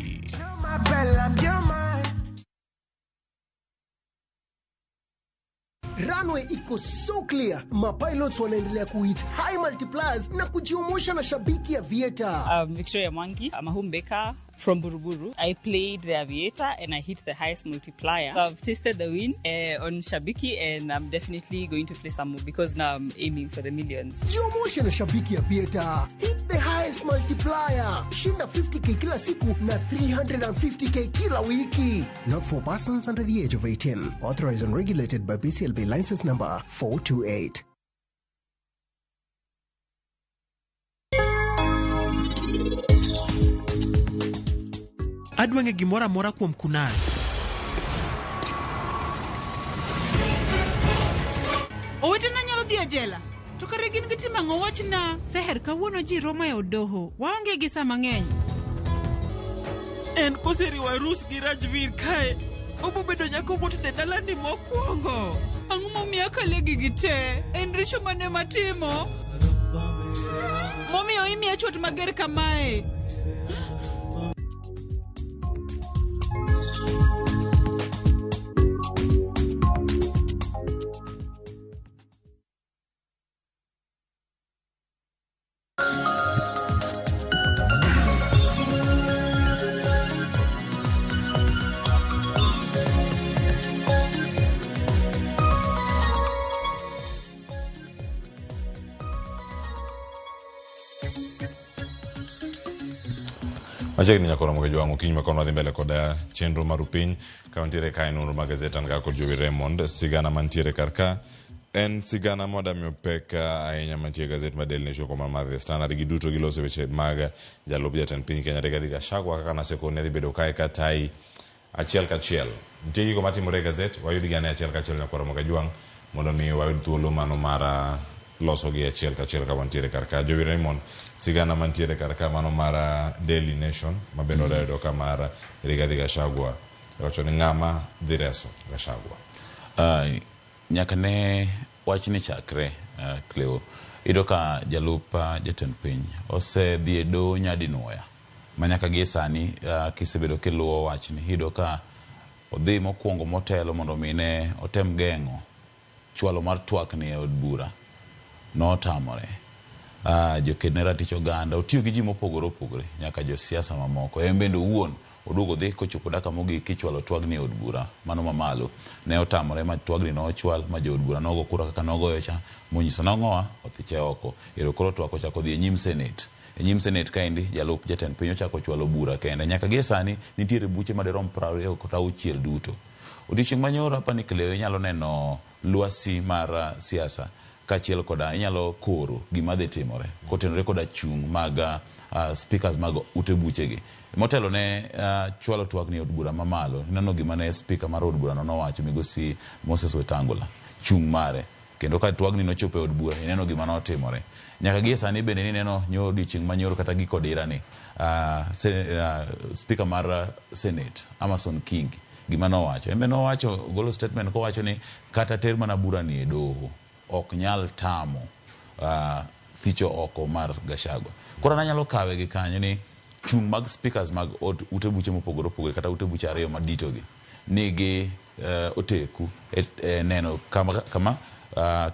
Runway iko so clear. Mapilots wanaendelea kuhit high multipliers na kujiumusha na shabiki ya Aviator. I'm Victoria Mwangi. I'm a home baker from Buruburu. I played the Aviator and I hit the highest multiplier. So I've tasted the win on Shabiki and I'm definitely going to play some more because now I'm aiming for the millions. Jiumushe na shabiki ya Aviator. Hit the highest multiplier. Shinda 50k kila siku na 350k kila wiki. Not for persons under the age of 18. Authorized and regulated by BCLB license number 428. Adwa ng'e gimoro amora kuom Kunal. Owetena nyalo dhi e jela. To kare gin gitimo ang'o wachna? Seher, kawuono ji romo e od doho. Waonge gi saa mang'eny. En koseriwo arus gi Rajvir kae, obo bedo nyako motede dalani mokwongo. Ang'o momiyo akale gigi te? En richo mane matimo? Momiyo imiya chwat mager kamae? Machiegni nyaka romo gi jwang' okinyi ma kono wadhi mbele kod chenro mar piny ka wantiere kae nonro mag gazet an ga kod Jowi Raymond. Sigana mantiere kar ka en sigana modamiyo pek ahinya mantie e gazet mar Daily Nation kod mar The Standard. Giduto giloso weche mag jalup jatend piny Kenya Rigathi Gachagua kaka nasekoni adhi bedo kae katayi achiel kachiel. Nitie gigo matimore e gazet, wayudgi ane achiel kachiel nyakwar Ramogi Ajwang' mondo mi wayud thuolo mano mar losogi achiel kachiel ka wantiere kar ka. Jowi Raymond, sigana mantiere kar ka mano mar Daily Nation ma bende wadwa yudo ka mar Rigathi Gachagua wacho ni ng'ama dhi reso Gachagua. Nyaka ne wachni chakre, Cleo, iyudo ka jalup jatend piny osedhi e doho nyadinwoya ma nyaka gie sani kisebedo kiluwo wachni iyudo ka odhi mokwongo motelo mondo mi ne otem geng'o chwalo mar twak ni e od bura notamore. Joked ne ratich oganda otiyo gi ji mopogore opogore nyaka josiasa mamoko. En bende owuon oduogo dhi kochopo dakika mogik kichwalo twagni e od bura mano mamalo ne otamore ma twagni nochwal ma jood bura nogo kura kaka nogoyo cha monyiso nang'owa othiche oko. Ero koro twak ochako dhi e nyim senate. E nyim senate kaendi jalup jatend piny ochako chwalo bura kende. Nyaka gie sani nitiere buche madirom 26 duto. Odiochieng' manyoro apani Cleo inyalo neno lwasi mar siasa kaachiel koda inyalo koro gima dhi timore kotenore koda chung' mag speakers mag ute buchegi. Motelo ne chwalo twak ni od bura mamalo, ineno gima ne speaker mar od burano nowacho migosi Moses Wetangula, chung' mare. Kendo ka twagni nochopo e od bura, ineno gima notimore. Nyaka gie sani bende nineno nyo odiochieng' manyoro kata giko dira ni, speaker mar senate, Amason Kingi, gima nowacho. En be nowacho, ogolo statement kowacho ni kata ter mana bura ni e doho, ok nyal tamo thicho oko mar Gachagua. Koro an anyalo kawe gi kanyo ni chung' mag speakers mag od ute buche mopogore opogore kata ute buche ariyo madito gi nigi oteku e neno kama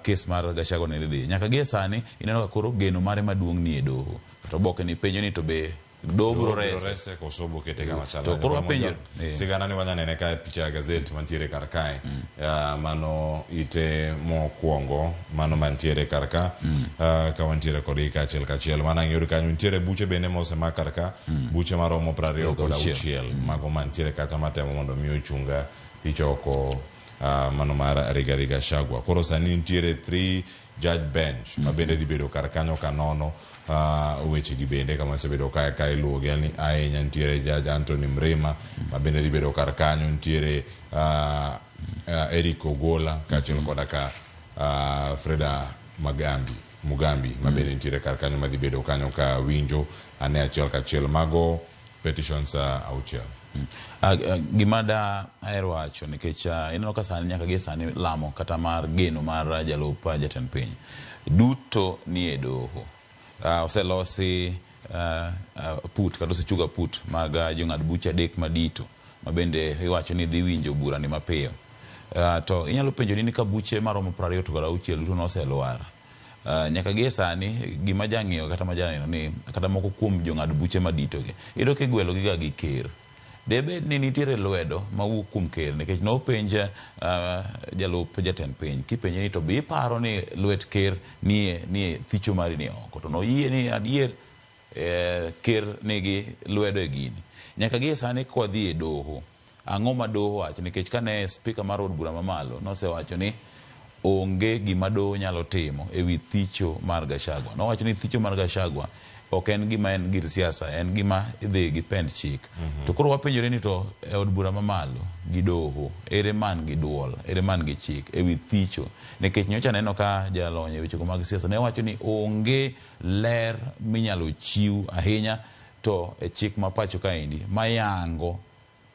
kes mar Gachagua ne dhi. Nyaka gie sani ineno ka koro geno mare maduong' ni e doho. To oboke ni penjo ni to be doho biro rese. Rese koso bokete kama chal. To koro wapenjo. Sigana ni wanyanene ka e picha ya gazet mantiere kar kae. Mano ite mokwongo mano mantiere kar ka. Ka wantiere kodgi kaachiel kachiel. Mana ng'iyori kanyo nitiere buche bende mosemak kar ka. Buche maromo 26. Mago mantiere kata matemo mondo mi ochunga tichoko mano mar Rigathi Gachagua. Koro sani nitiere 3 judge bench ma bende dhi bedo kar kanyo ka nono weche gi bende kama osebedo ka iluwo gi ahinya. Nitiere Judge Anthony Mrima ma bende dhi bedo kar kanyo, nitiere Eric Ogola kaachiel koda ka Freda Mugambi ma bende nitiere kar kanyo ma dhi bedo kanyo ka winjo ane achiel kachiel mago petitions 6. Gima da ahero wacho nikech ineno ka sani nyaka gie sani lamo kata mar geno mar jalup jatend piny duto ni e doho. Oselosi put kata osechug aput mag jong'ad buche 3 madito ma bende iwacho ni dhi winjo bura ni mapiyo. To inyalo penjo ni ka buche maromo 26 duto noselwar. Nyaka gie sani gima jang'iyo kata majaneno ni kata moko kuom jong'ad buche madito gi iyudo kigwelo gi ga gi ker. Debed ni nitiere lwedo mawuok kuom ker nikech nopenj jalup jatend piny kipenje ni to be iparo ni lwet ker nie thicho mari ni oko to noyie ni adier ker nigi lwedo e gini. Nyaka gie sani kwadhi e doho, ang'o ma doho wacho nikech kane speaker mar od bura mamalo nosewacho ni onge gima doho nyalo timo ewi thicho mar Gachagua. Nowacho ni thicho mar Gachagua ok en gima en gir siasa, en gima idhi gi pend chik. To koro wapenjore ni to e od bura mamalo gi doho, ere man gi duol, ere man gi chik ewi thicho. Nikech nyocha neno ka jalony e wechego mag siasa ne wacho ni onge ler minyalo chiw ahinya to e chik ma pacho kaendi mayango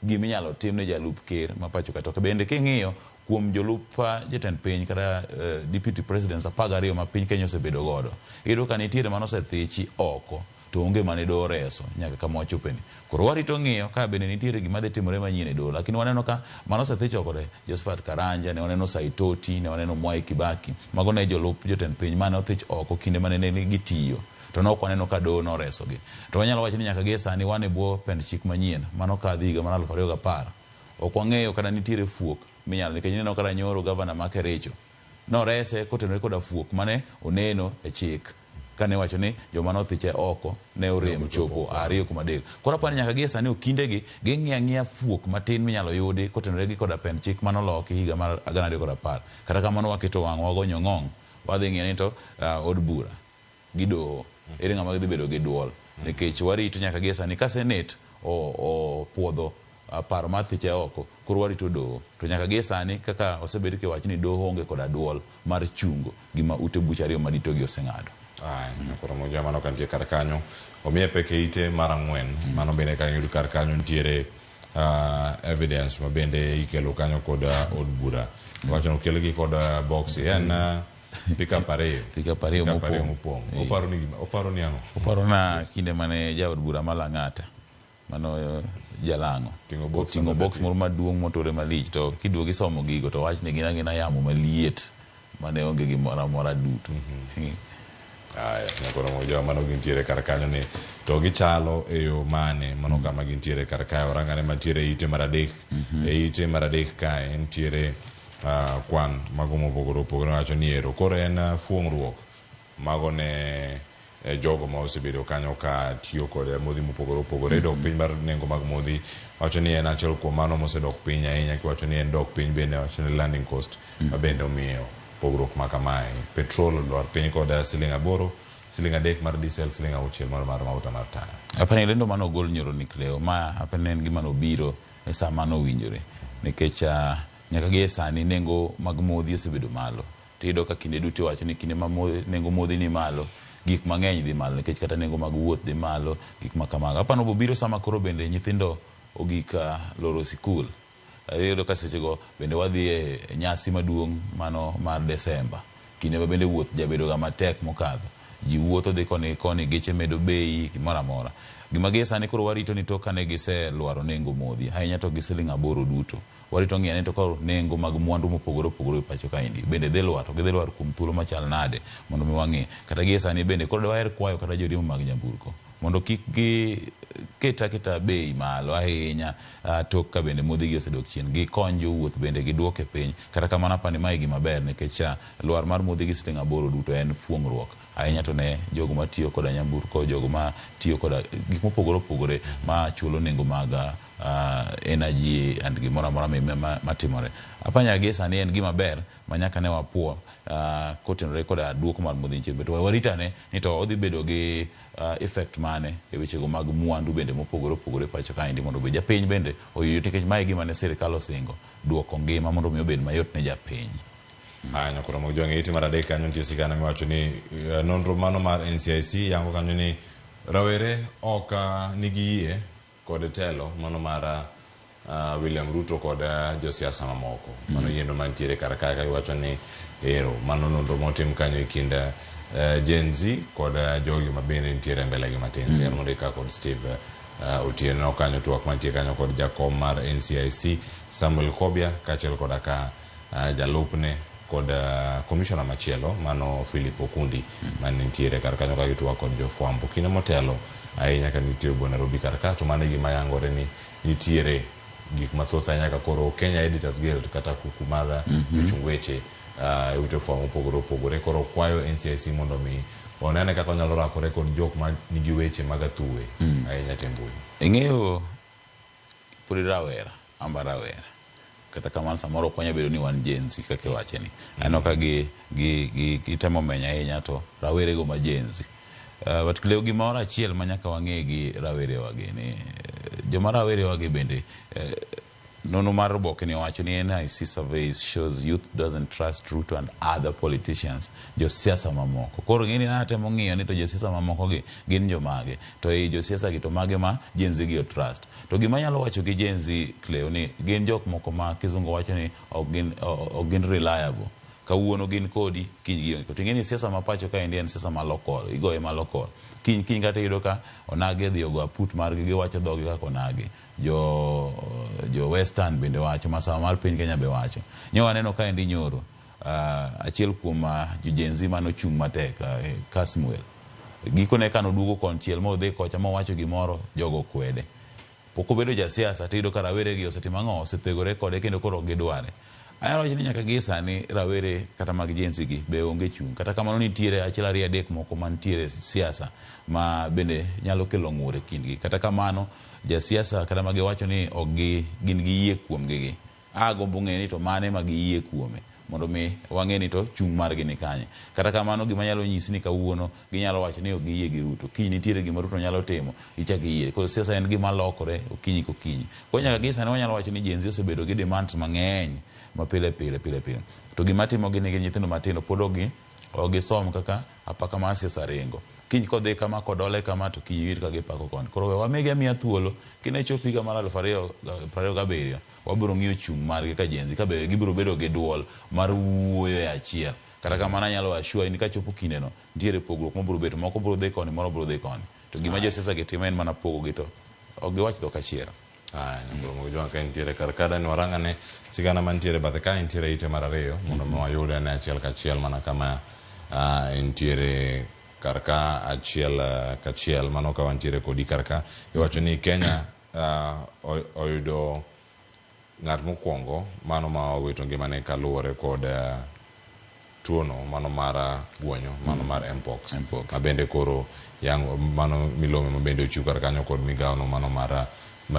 gima inyalo tim ne jalup ker ma pacho ka. To bende king'iyo kuom jolup jatend piny kata deputy presidents 12 ma piny Kenya osebedo godo, iyudo ka nitiere manosethichi oko to onge mane doho reso nyaka kama wachopeni. Koro warito ng'iyo ka bende nitiere gima dhi timore manyien e doho, lakini waneno ka manosethichi oko te, Josephat Karanja, ne waneno Saitoti, ne waneno Mwai Kibaki, mago ne jolup jotend piny mane othich oko kinde mane ne gitiyo. To nok waneno ka doho noresogi. To wanyalo wacho ni nyaka gie sani wan e bwo pend chik manyien mano kadhi higa mar 2010. Ok wang'eyo kata nitiere fuok minyalo nikech ineno kata nyoro gavana ma Kericho norese kotenore koda fuok mane oneno e chik. Kane iwacho ni joma nothiche oko ne orem chopo 2.3. Koro apani nyaka gie sani okindegi ging'iyo ang'iya fuok matin minyalo yudi kotenore gi koda pend chik manoloki higa mar 2010. Kata kamano waketo wang'wa wagonyo ng'ong' wadhi ng'iyo ni to od bura gi doho ere ng'ama dhi bedo gi duol nikech warito nyaka gie sani ka senate opuodho paro mar thiche oko koro warito doho to nyaka gie sani kaka osebed kiwacho ni doho onge koda duol mar chungo gima ute buche ariyo madito gi oseng'ado. Koro moja mano kantie kar kanyo omiye pek e ite mar 4 mano bende ka yudo kar kanyo nitiere evidence ma bende ikelo kanyo kod od bura wacho no okelgi kod box en pick-up ariyo pick-up ariyo mopong'. Oparo ni ang'o? Oparo na kinde mane jaod bura ma Lang'ata mano Jalang'o oting'o box moro maduong' motore malich to kiduogo isomo gigo to wach ni gin agina yamo maliet mane onge gimoro amora duto. Aya, nyakoro moja mano gintiere kar kanyo ni to gichalo e yo mane mano kama gintiere kar kae orangane mantiere ite mar 3 e ite mar 3 kae nitiere kwan mago mopogore opogore wacho ni ero koro en fuong'ruok mago ne jogo ma osebedo kanyo ka tiyo kod modhi mopogore opogore dok piny mar nengo mag modhi wacho ni en achiel kuom mano mosedok piny ahinya kiwacho ni en dok piny bende wacho ni landing cost ma bende omiyo pogruok ma kamae. Petrol olwar piny kod siling 8, siling 3 mar diesel, siling 6 mar mauta mar taya. Apani lendo mano ogol nyoro ni Cleo ma apani en gima nobiro e sa mano owinjore nikech nyaka gie sani nengo mag modhi osebedo malo. Tiyudo ka kinde duto iwacho ni kinde ma nengo modhi ni malo gik mang'eny dhi malo nikech kata nengo mag wuoth dhi malo gik ma kamago. Apani obiro sama koro bende nyithindo ogik loro sikul. Iyudo ka sechego bende wadhi e nyasi maduong' mano mar Desemba. Kinde ma bende wuoth jabedo ga matek mokadho. Ji wuotho dhi koni koni, geche medo bei, gimoro amora. Gima gie sani koro warito ni tok kane giselwaro nengo modhi, ahinya to gi siling 8 duto. Warito ng'iyo ni to koro nengo mag mwandu mopogore opogore e pacho kaendi bende dhi lwar, to gidhi lwar kuom thuolo machal nade mondo mi wang'i. Kata gie sani bende koro dwaher kwayo kata joriembo mag nyamburko mondo kik gi ket aketa bei malo ahinya tok ka bende modhi gi osedok chien, gikony jowuoth bende giduoke piny. Kata kamano apani mae gima ber nikech lwar mar modhi gi siling 8 duto en fuong'ruok ahinya to ne jogo matiyo koda nyamburko, jogo matiyo koda gik mopogore opogore ma chulo nengo mag energy and gimoro amora matimore. Apani gie sani en gima ber ma nyaka ne wapuo kotenore koda duoko mar modhi chien, but waritane ni to odhi bedo gi effect mane e wechego mag mwandu bende mopogore opogore pacho kaendi mondo obed japiny bende oyud nikech mae gima ne sirikal osingo duoko ngima mondo mi obed mayot ne japiny. Aya, nyakoro mag jwang' ite mar 3 kanyo nitie sigana miwacho ni nonro mano mar NCIC yango kanyo ni rawere ok nigi yie kod telo mano mar William Ruto kod josiasa mamoko. Mano yiendo mantiere kar kae ka giwacho ni ero mano nonro motim kanyo e kind Gen Z kod jogi ma bende nitiere mbele gi matin. Sigana mondik ka kod Steve Otieno kanyo twak mantie kanyo kod jakom mar NCIC Samuel Kobia kaachiel koda ka jalupne kod commissioner machielo mano Philip Okundi mane nitiere kar kanyo ka gitwak kod jofwambo kinde motelo ahinya ka nitie bwo Nairobi kar ka to mano e gima yangore ni nitiere gik mathoth ahinya ka koro Kenya Editors Guild kata kuku mar jochung weche e ute fwambo mopogore opogore koro kwayo NCIC mondo mi onene kaka onyalo rakore kod jok ma nigi weche mag athuwe ahinya te mbui. Ing'eyo pod rawera, amba rawera. Kata kamano samoro ok wanyal bedo ni wan Gen Z kaka iwache ni. Aneno ka gitemo menyo ahinya to rawerego ma Gen Z. But Cleo gimoro achiel ma nyaka wang'e gi rawerewagi ni joma rawerewagi bende nono mar oboke ni owacho ni NIC surveys shows youth doesn't trust Ruto and other politicians, josiasa mamoko. Koro ng'eni natemo ng'iyo ni to josiasa mamoko gi gin jomage, to ei josiasa gi to mage ma Gen Z gi o trust. To gima anyalo wacho gi Gen Z Cleo ni gin jok moko ma kizungu wacho ni ok gin reliable. Kawuono gin kodi, kiny gionge kodi. To ing'e ni siasa ma pacho kaendi en siasa ma lokol, igoye ma lokol. Kiny kiny kata iyudo ka onagi odhi ogo aput margi, giwacho dhogi kaka onagi. Jo Western bende wacho, masawa mar piny Kenya be wacho. Nyo waneno kaendi nyoro, achiel kuom jo Gen Z manochung' matek, Kasmuel. Gikone kanoduogo konchiel modhi kocha mowacho gimoro, jogo kwede. Pok obedo jasiasa tiyudo ka rawere gi osetimo ang'o, osethegore kode kendo koro ok gidware. Anyalo wacho ni nyaka gie sani rawere kata mag Gen Z gi be onge chung'. Kata kamano nitiere achiel ariyo adek moko mantiere siasa ma bende nyalo kelo ng'ur e kindgi. Kata kamano jasiasa kata ma giwacho ni ok gi gin gi yie kuomgi gi. Agombo ng'eyo ni to mane ma giyie kuome mondo mi wang'e ni to chung' margi ni kanye. Kata kamano gima anyalo nyisi ni kawuono ginyalo wacho ni ok giyie gi Ruto. Kiny nitiere gima Ruto nyalo timo, ichak iyie. Koro siasa en gima lokore okinyi kokinyi. Koro nyaka gie sani wanyalo wacho ni Gen Z osebedo gi demands mang'eny ma pile pile pile pile. To gima timogi ni gin nyithindo matindo pod ok gi ok gisom kaka apaka mar siasa ringo. Kiny kodhi kama kodole kama to kiny iwinj ka gipako koni. Koro we wamigi amiya thuolo kine chop higa mar 2027 wabiro ng'iyo chung' margi ka Gen Z ka be gibiro bedo gi duol mar wuoyo e achiel. Kata kamano anyalo assure ni kachopo kindeno nitiere pogruok mabiro bet moko biro dhi koni moro biro dhi koni. To gima josiasa gi timo en mana pogo gi to ok giwach dhok achiel. Aya, Nyakoro Jwang' ka nitiere kar ka dani warang ane sigana mantiere bathe ka nitiere ite mar ariyo mondo mi wayude ane achiel kachiel mana kama entiere kar ka achiel kachiel mano ka wantiere kodi kar ka iwacho ni Kenya oyudo ng'at mokwongo mano ma owito ngimane kaluwore kod tuono mano mar guonyo mano mar mpox ma bende koro yang mano milome ma bende ochiw kar kanyo kod migawo no mano mar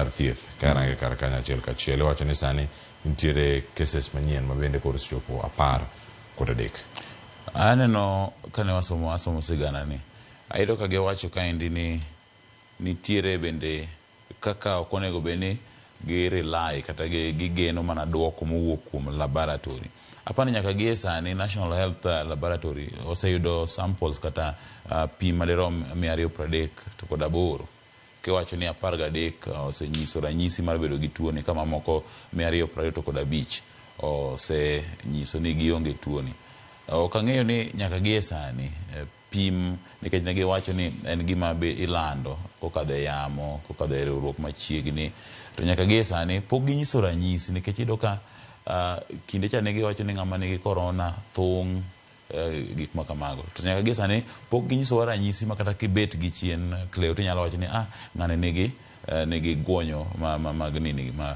thieth ka range kar kanyo achiel kachiel iwacho ni sani nitiere cases manyien ma bende koro osechopo 13. Aneno kane wasomo asomo sigana ni ayudo ka giwacho kaendi ni nitiere bende kaka ok onego bed ni gi rely kata gigeno mana duoko mowuok kuom laboratory. Apani nyaka gie sani National Health Laboratory oseyudo samples kata pim madirom 238. Kiwacho ni 13 osenyiso ranyisi mar bedo gi tuoni ka mamoko 225 osenyiso ni gionge tuoni. Ok ang'eyo ni nyaka gie sani pim nikech ne giwacho ni en gima be ilando kokadho e yamo, kokadho e riwruok machiegni. To nyaka gie sani pok ginyiso ranyisi nikech iyudo ka kinde cha ne giwacho ni ng'ama nigi korona thung' gik ma kamago. To nyaka gie sani pok ginyisowa ranyisi ma kata kibet gi chien Cleo tinyalo wacho ni ng'ani nigi guonyo mag nini ma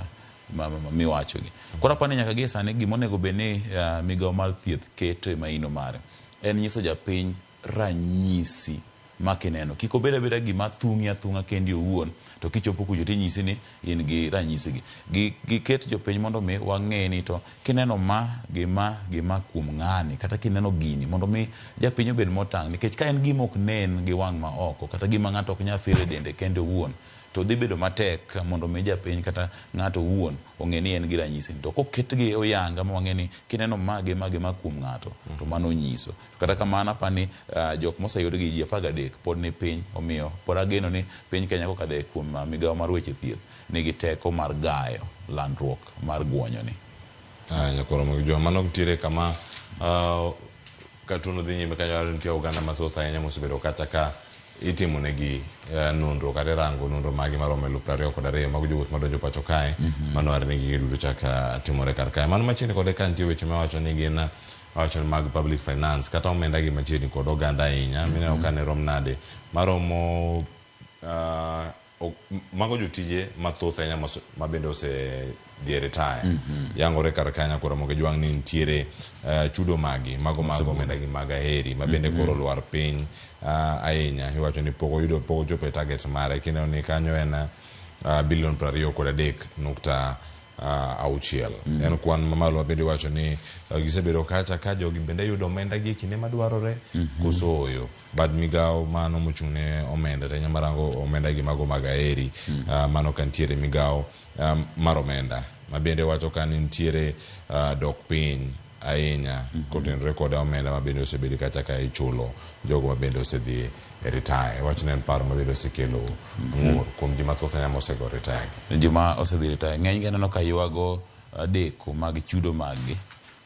miwacho gi. Koro apani nyaka gie sani gima onego bed ni migawo mar thieth keto e maino mare en nyiso japiny ranyisi ma kineno. Kik obed abeda gima thung'i athung'a kendi owuon to kichopo kucho tinyisi ni in gi ranyisi gi. Giket jopiny mondo mi wang'e ni to kineno ma gi ma gi ma kuom ng'ani kata kineno gini mondo mi japiny obed motang' nikech ka en gima ok nen gi wang' ma oko kata gima ng'ato ok nyal feel e dende kende owuon to dhi bedo matek mondo mi japiny kata ng'ato owuon ong'e ni en gi ranyisi. To koketgi oyanga ma wang'e ni kineno ma gi ma gi ma kuom ng'ato to mano nyiso. Kata kamano apani jok moseyud gi ji 13 pod ni piny, omiyo pod ageno ni piny Kenya kokadho kuom migawo mar weche thieth nigi teko mar gayo landruok mar guonyo ni. Nyakoro Jwang' mano nitiere kama ka tuono dhi nyime kanyo nitie oganda mathoth ahinya mosebedo kata ka itimo negi nonro kata irango nonro magi maromo 22,000 mago jowuoth madonjo pacho kae mano are ni gigi duto chak timore kar kae. Mano machiegni kode ka nitie weche mawacho ni gin wacho mag public finance kata omenda gi machiegni kod oganda ahinya mineno ka ne rom nade maromo mago jotije mathoth ahinya ma bende osedhi e retire yangore kar kanyo koro Ramogi Jwang' ni nitiere chudo magi mago mag omenda gi mag aheri ma bende koro lwar piny ahinya. Iwacho ni pok oyudo pok ochopo e target mare kineno ni kanyo en bilion 23.6. En kwan mamalo ma bende iwacho ni gisebedo kacha ka jogi bende yudo omenda gi e kinde madwarore koso oyo. Bad migawo mano mochung' ne omenda to marango omenda gi mago mag aheri mano ka nitiere migawo mar omenda ma bende wacho ka nitiere dok piny ahinya kotenore kod omenda ma bende osebedo kacha ka ichulo jogo ma bende osedhi e retire. Wach ne en paro ma bende osekelo ng'ur kuom ji mathoth ahinya mosego retire. Ji ma osedhi retire ng'eny gi aneno ka ywago deko mag chudo mag gi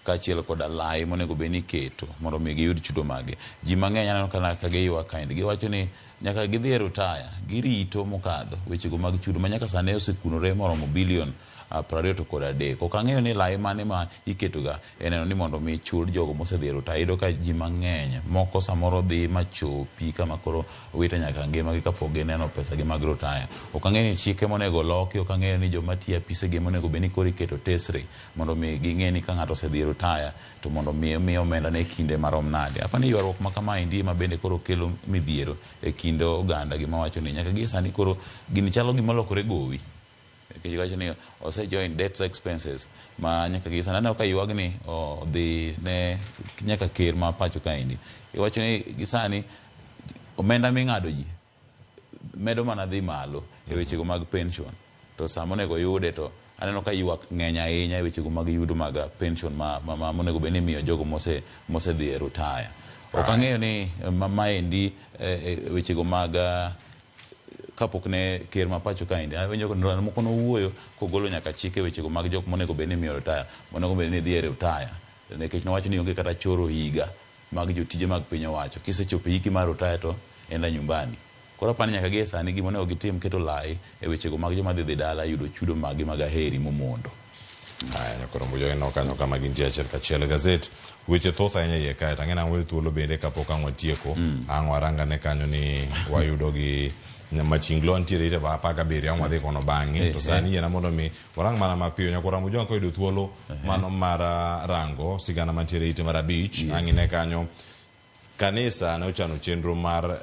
kaachiel koda lai monego bed ni iketo mondo mi giyud chudo mag gi. Ji mang'eny aneno ka giywak kaendi giwacho ni nyaka gidhi e retire girito mokadho wechego mag chudo ma nyaka sani osekunore moromo bilion 20 to kod 3. Ok ang'eyo ni lai mane ma iketoga e neno ni mondo mi chul jogo mosedhi e rutaya. Iyudo ka ji mang'eny moko samoro dhi machopi kama koro wito nyaka ngimagi kapok gineno pesa gi mag rutaya. Ok ang'eyo ni chike monego loki, ok ang'eyo ni joma tiyo e apisegi monego bed ni koro iketo tesre mondo mi ging'e ni ka ng'ato osedhi e rutaya to mondo mi omi omenda ne kinde marom nade. Apani ywaruok ma kamaendi ema bende koro kelo midhiero e kind oganda gima wacho ni nyaka gie sani koro gini chalo gima olokore gowi. Nikech iwacho ni ose join debts expenses ma nyaka gie sani aneno ka ywagni odhi ne nyaka ker ma pacho kaendi. Iwacho ni gi sani omenda ming'ado ji medo mana dhi malo e wechego mag pension to sama onego yude to aneno ka ywak ng'eny ahinya e wechego mag yudo mag pension ma, ma, ma monego bed ni imiyo jogo mose mosedhi e rutaya. Ok ang'eyo ni maendi wechego mag kapok ne ker ma pacho kaendi awinjo ndalo moko nowuoyo kogolo nyaka chike wechego mag jok monego bed ni imiyo rutaya monego bed ni dhi e rutaya nikech nowacho ni onge kata choro higa mag jotije mag piny owacho kisechopo hiki mar rutaya to enda nyumbani. Koro apani nyaka gie sani gima onego gitim keto lai e wechego mag joma dhi dhi dala yudo chudo maggi mag aheri momondo. Aya, nyakorombo joeno kanyo kama gintie achiel kachiel. Gazet weche thoth ahinya iye kae to ang'e ni ang' we thuolo bende kapok ang' watieko ang' warangane kanyo ni wayudo gi Machinglo ntiere ite 17 ang' wadhi kono bang'e to sani yiena mondo mi warang mana mapiyo nyakorombo jowa koyudo thuolo mano mar rango sigana mantiere ite mar 5 ang' ine kanyo kanisa ne ochano chenro mar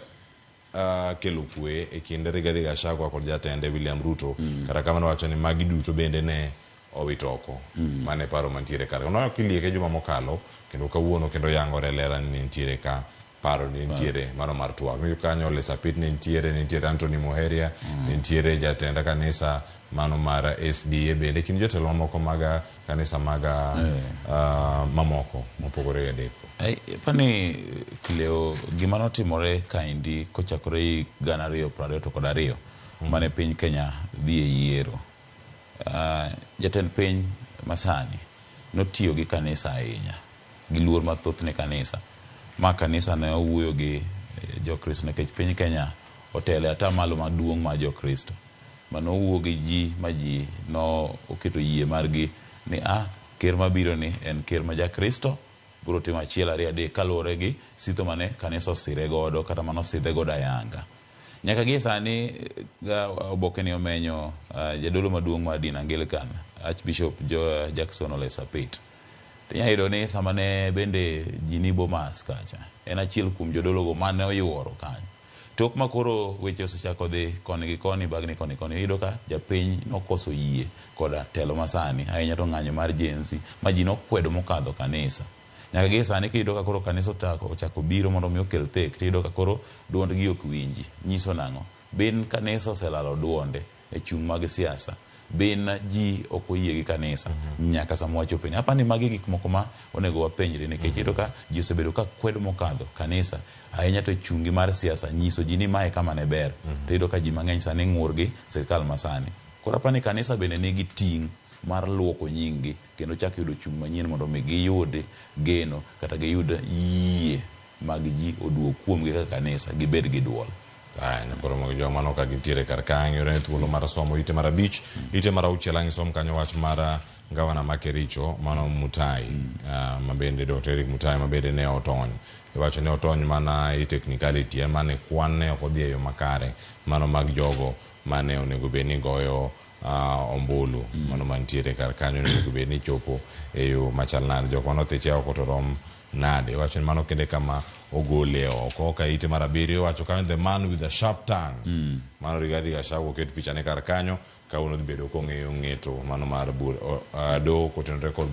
kelo kwe e kind Rigathi Gachagua kod jatende William Ruto. Kata kamano wacho ni magi duto bende ne owito oko. Mano e paro mantiere kar. Nono kilieke juma mokalo kendo kawuono kendo yangore lera ni nitiere ka paro ni nitiere mano mar twak. Miyo kanyo Ole Sapit ne nitiere, nitiere Anthony Muheria, nitiere jatend kanisa mano mar SDA bende kind jotelo mamoko mag kanisa mag mamoko mopogore adek. Pani Cleo gima notimore kaendi kochakore 2022 mane piny Kenya dhi e yiero. Jatend piny masani notiyo gi kanisa ahinya gi luor mathoth ne kanisa ma kanisa ne owuoyo gi Jokristo nikech piny Kenya otelo e atamalo maduong' mar Jokristo mane owuo gi ji ma ji no oketo yie margi ni ker mabiro ni en ker ma Jakristo biro timo 1 2 3 kaluwore gi sitho mane kanisa osire godo kata mane osidhe godo ayanga. Nyaka gie sani oboke ni omenyo jadolo maduong' mar din Anglican Archbishop Jackson Ole Sapit. Tinyalo yudo ni sama ne bende ji ni Bomas kacha en achiel kuom jodologo mane oyuoro kanyo. Tok ma koro weche osechako dhi koni gi koni bagni koni koni iyudo ka japiny nokoso yie koda telo masani ahinya to ng'anyo mar Gen Z ma ji nokwedo mokadho kanisa. Nyaka gie sani kiyudo ka koro kanisa ochako biro mondo mi okel thek tiyudo ka koro duondgi ok winji. Nyiso nang'o? Bin kanisa oselalo duonde e chung' mag siasa. Bin ji ok oyie gi kanisa nyaka sama wachopo ni. Apani magi gik moko ma onego wapenjre nikech iyudo ka ji osebedo ka kwedo mokadho kanisa ahinya to chungi mar siasa nyiso ji ni mae kama ne ber. To iyudo ka ji mang'eny sani ng'ur gi sirikal masani. Koro apani kanisa bende nigi ting' mar luoko nying-gi kendo chak yudo chung' manyien mondo mi giyud geno kata giyud yie mag ji oduog kuomgi kaka kanisa gibed gi duol. Aya, nyakoro mag joma mano ka gintiere kar ka ang' yudo thuolo mar somo ite mar 5, ite mar 6 ang' isom kanyo wach mar gavana ma Kericho mano Mutai, ma bende Dr. Eric Mutai ma bende ne otony. Iwacho ni otony mana e technicality mane kwan ne ok odhi e yo makare mano mag jogo mane onego bed ni goyo ombulu mano mantiere kar kanyo onego bed ni chopo e yo machal nade jok mane othiche oko to rom nade iwacho ni mano kende kama ogole oko ka ite mar 7 iwacho kanyo the man with the sharp tongue mano Rigathi Gachagua oket pichane kar kanyo kawuono dhi bedo kong'eyo ng'eto mano mar doho kotenore kod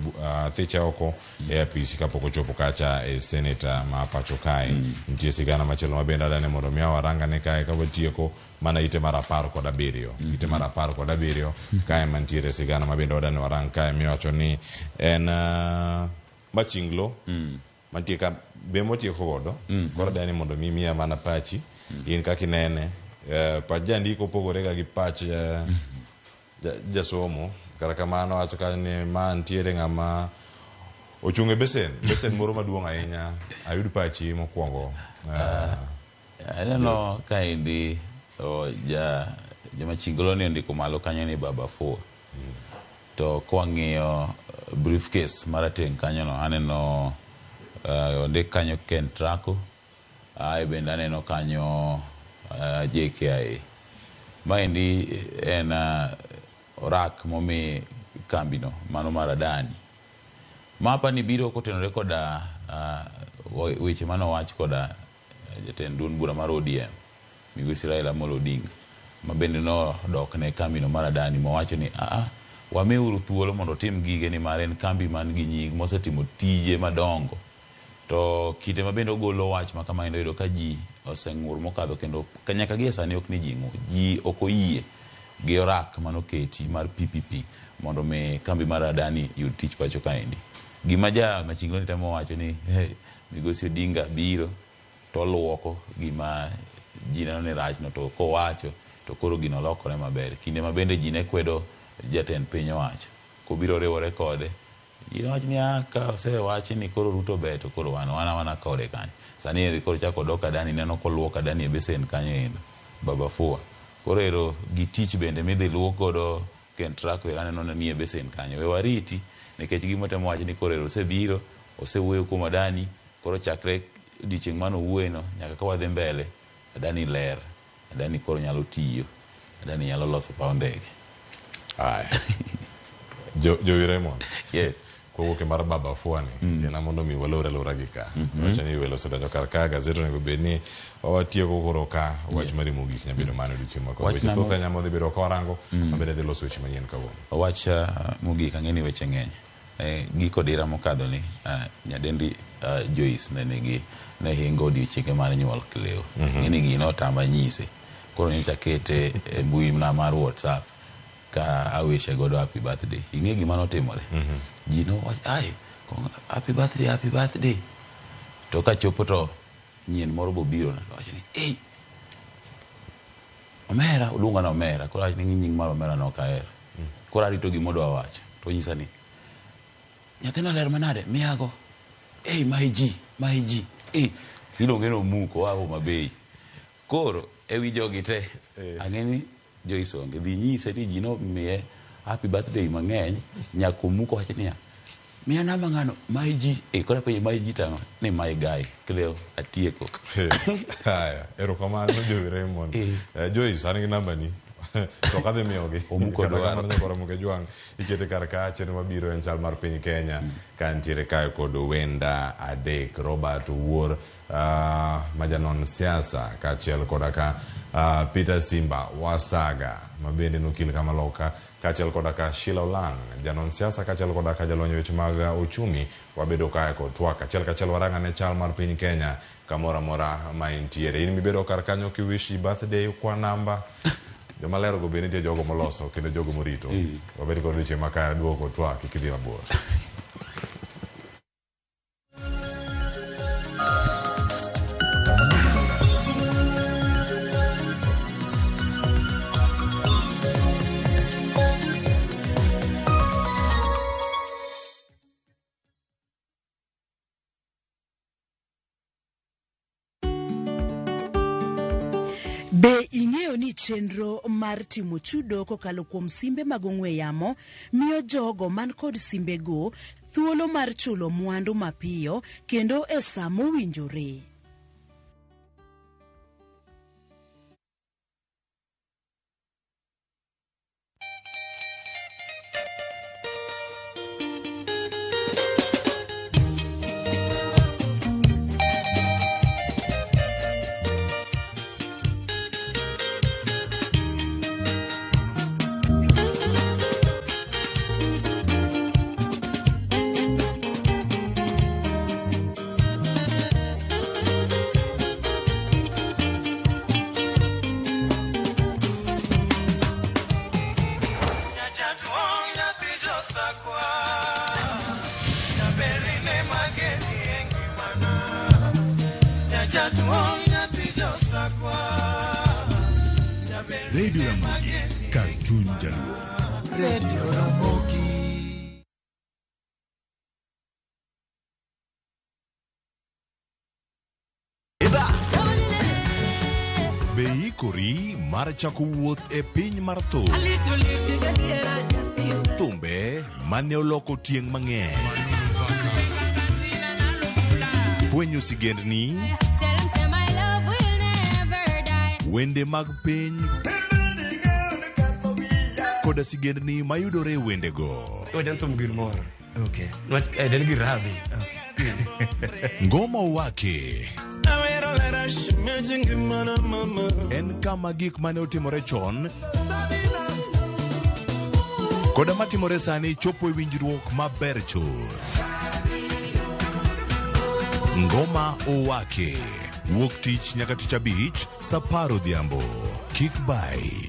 thiche oko e apisi kapok ochopo kacha e seneta ma pacho kae. Nitie sigana machielo ma bende adani mondo mi warangane kae ka watieko mana ite mar 17. Ite mar 17 kae mantiere sigana ma bende wadani warang kae miwacho ni en Machinglo mantie ka be motieko godo koro adani mondo mi miya mana pachi in kaka inene pach jandiko opogore ga gi pach jasomo. Kata kamano wacho kanyo ni ma nitiere ng'ama ochung' e besen moro maduong' ahinya. Ayud pachi mokwongo. Aneno kaendi Jamachinglo ni ondiko malo kanyo ni Baba 4. To kwang'iyo briefcase marateng' kanyono aneno ondik kanyo Kentraco, ae bende aneno kanyo JKIA. Maendi en orak momi kambino mano mar Adani. Mapa ni biro kotenore koda weche manowach koda jatend duond bura mar ODM Migosi Raila Amolo Odinga, ma bende nodok ne kambino mar Adani mowacho ni wameuru thuolo mondo otim gige nimar en kambi man gi nying mosetimo tije madongo. To kinde ma bende ogolo wach ma kama endo yudo ka ji oseng'ur mokadho kendo nyaka gie sani ok ni ji ng'ur, ji ok oyie gi orak manoketi mar PPP mondo mi kambi mar Adani yud tich pacho kaendi. Gima ja Machinglo ni temo wacho ni Migosi Odinga biro to luoko gima ji neno ni rachno, to kowacho to koro gino lokore maber. Kinde ma bende ji ne kwedo jatend piny owacho kobiro riwore kode, ji nowacho ni ka osewachi ni koro Ruto ber to koro wan wana kode kanyo. Sani eri koro chako dok Adani, neno koluok Adani e besen kanyo endo, Baba Fua. Koro ero gi tich bende midhi luok godo Kentraco ero aneno ni e besen kanyo. We wariti nikech gima temo wacho ni koro ero osebiro, osewuoyo kuom Adani, koro chakre odiochieng' mane owuoyeno nyaka ka wadhi mbele, Adani ler, Adani koro nyalo tiyo, Adani nyalo loso paw ndege. Aya. Jowi Raymond. Yes. Kowuok e mar Baba Fua ni, ena mondo mi walor alora gi ka. Wacho ni welo osedonjo kar ka, gazet onego bed ni watieko koro ka wach mari mogik nyabedo mano odiochieng' ma kawuono. Weche thoth ahinya modhi bedo ka warango, mabende dhi loso weche manyien kawuono. Wach mogik ang'e ni weche ng'eny. Giko dira mokadho ni nyadendi Joyce ne nigi ne hingo odiochienge mar nyuol Cleo. Ng'e ni gino otama nyise. Koro nyocha akete e mbui na mar WhatsApp ka awishe godo happy birthday. Ing'e gima notimore? Ji nowacho ai happy birthday, happy birthday. To kachopo to nyien moro bobiro na to wacho ni ei omera, oluonga na omera. Koro awacho ni nying mar omera no ok ahero. Koro arito gima odwa wacho. To onyisa ni nyathina ler manade, miyago. Ei mae ji, mae ji. Ei iluonge ni Omuko oa Homa Bay. Koro ewi jogi te ang'e ni Joyce onge. Dhi nyise ni ji nomiye happy birthday mang'eny nyaka Omuko wacho niya miya namba ng'ano mae ji. Koro apenje mae ji tang'o? Ni my guy Cleo atieko. Haya, erokamano Jowi Raymond. Joyce an gi namba ni. To ok adhi miyogi. Omuko Kata dwaro. kamano nyakwar Omuko Ejwang' ikete kar ka chenro mabiro en chal mar piny Kenya ka nitiere kae kod Wenda Adek Robert Owuor ma janon siasa kaachiel koda ka Peter Simba Wasaga ma bende en okil kamaloka kaachiel koda ka Sheila Olang' janon siasa kaachiel koda ka jalony weche mag uchumi. Wabedo kae kod twak achiel kachiel warang'ane chal mar piny Kenya kamoro amora ma intiere. In mibedo kar kanyo kiwish birthday kwa namba joma lero go bende nitie jogo moloso kendo jogo morito. Wabed kod odiochieng' makare duogo twak kik idhi mabor. Be ing'eyo ni chenro mar timo chudo kokalo kuom simbe mag ong'we yamo miyo jogo man kod simbego thuolo mar chulo mwandu mapiyo kendo e sa mowinjore? Radio Ramogi, kar chuny Jaluo. Radio Ramogi. Be iikori mar chako wuoth e piny mar thum? Thumbe mane oloko tieng' mang'eny. Fwenyo sigendni, wende mag piny koda sigendni mayudore e wendego. Wende thum gin mor. Okay. Nwach en gir radhi. Ngoma Owake en kama gik mane otimore chon koda matimore sani chopo e winjruok maber chuth. Ngoma Owake wuok tich nyaka tich abich saa apar odhiambo. Kik bai.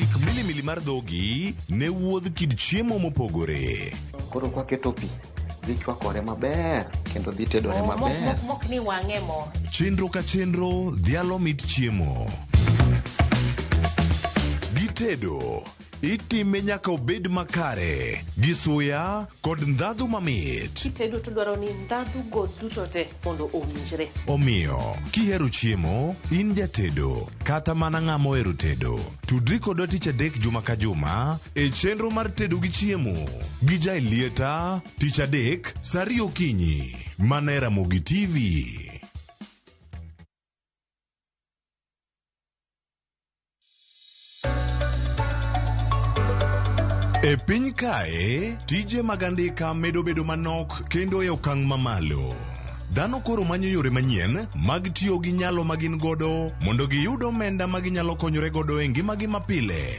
Ik milimili mar dhogi ne wuodh kit chiemo mopogore. Koro kwaketo pi, dhi chwakore maber kendo dhi tedore maber. Mok ni wang'e mo. Chenro ka chenro dhialo mit chiemo. Gitedo itime nyaka obed makare gi suya kod ndhadhu mamit. Kitedo to dwaro ni ndhadhu go duto te mondo owinjre. Omiyo, kihero chiemo, in jatedo kata mana ng'ama ohero tedo, tudri kodwa tich adek juma ka juma e chenro mar tedo gi chiemo gi Jaelieta tich adek saa ariyo okinyi mana e Ramogi TV. E piny kae, tije mag andika medo bedo manok kendo e okang' mamalo. Dhano koro manyo yore manyien mag tiyo gi nyalo ma gin godo mondo giyud omenda ma ginyalo konyore godo e ngimagi mapile.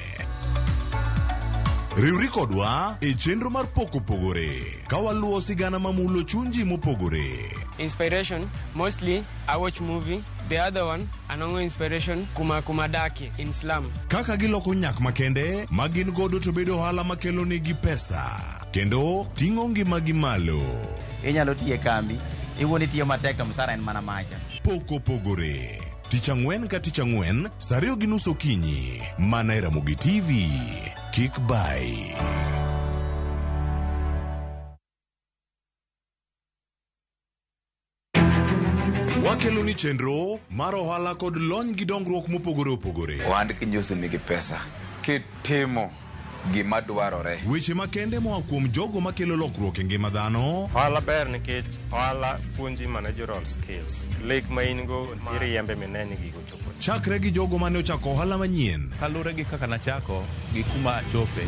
Riwri kodwa e chenro mar Pok Opogore ka waluwo sigana mamulo chuny ji mopogore. Inspiration, mostly I watch movie. The other one, anongo inspiration kuma kuma dake in slum. Kaka giloko nyak makende ma gin godo to bedo ohala makelo negi pesa kendo ting'o ngimagi malo. Inyalo tiyo e kambi, iwuon itiyo matek to msara en mana macha. Pok Opogore. Tich ang'wen ka tich ang'wen, saa ariyo gi nus okinyi, mana e Ramogi TV. Kik bai. Wakelo ni chenro mar ohala kod lony gi dongruok mopogore opogore. Ohand kinyosi nigi pesa kitimo gima dwarore. Weche makende moa kuom jogo makelo lokruok e ngima dhano. Ohala ber nikech ohala puonji managerial skills. Lek ma in go iriembe mine ni gigo chopo. Chakre gi jogo mane ochako ohala manyien. Kaluwore gi kaka nachako gi kuma achope,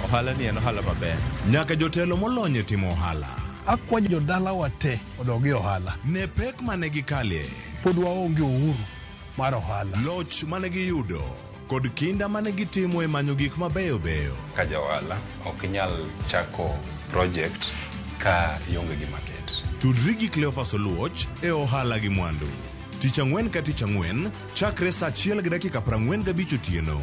ohala ni en ohala maber. Nyaka jotelo molony e timo ohala. Akwayo jodalawa te odog e ohala. Ne pek mane gikalie. Pod waonge uhuru mar ohala. Loch mane giyudo kod kinda mane gitimo e manyo gik mabeyo beyo. Ka ja ohala ok inyal chako project ka ionge gi market. Tudri gi Cleophas Oluoch e ohala gi mwandu. Tich ang'wen ka tich ang'wen chakre saa achiel gi dakika 45 otieno.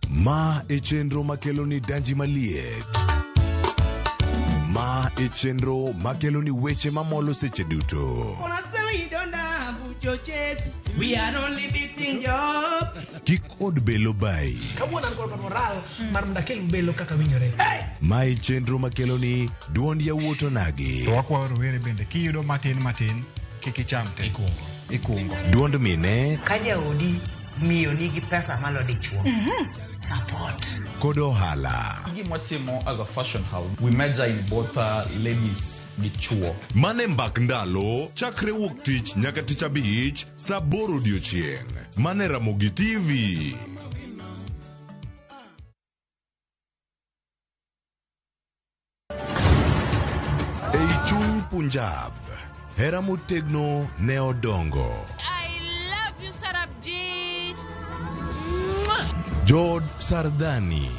Ma e chenro makelo ni danji maliet. Ma e chenro makelo ni weche mamolo seche duto. We are only beating job. Kik od belo bai. Kawuono an kod moral mar mondo akel belo kaka winjore. Ma e chenro makelo ni duond yawuot onagi. To wakwayo rowere bende kiyudo matin matin kik icham te. Ikungo. Duond mine Ka jaodi miyo nigi pesa malo dichuo. Support. Kod ohala. Gima watimo as a fashion house, we major in both ladies gi chuo. Mane mbak ndalo chakre wuok tich nyaka tich abich saa aboro odiochieng'. Mane Ramogi TV. Ei chuny Punjab, hera motegno ne odongo. I love you, Sarabjit. Jood Sardani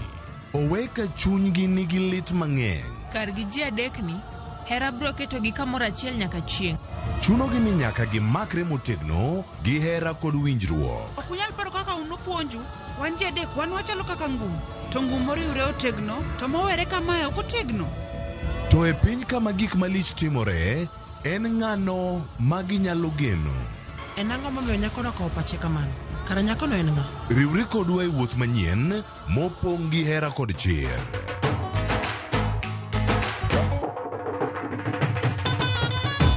owe ka chunygi nigi lit mang'eny. Kargi ji adekni, hera biro ketogi kamoro achiel nyaka chieng'. Chunogi ni nyaka gimakre motegno gi hera kod winjruok. Ok unyal paro kaka un upuonju, wan ji adek wan wachalo kaka ngum, to ngum moriwre otegno, to mowere kamae ok otegno. To e piny kama gik malich timore, en ng'ano ma ginyalo geno? En ang'o momiyo nyakono okawo pache kamano? Kara nyakono en ng'a? Riwri kodwa e wuoth manyien mopong' gi hera kod chir.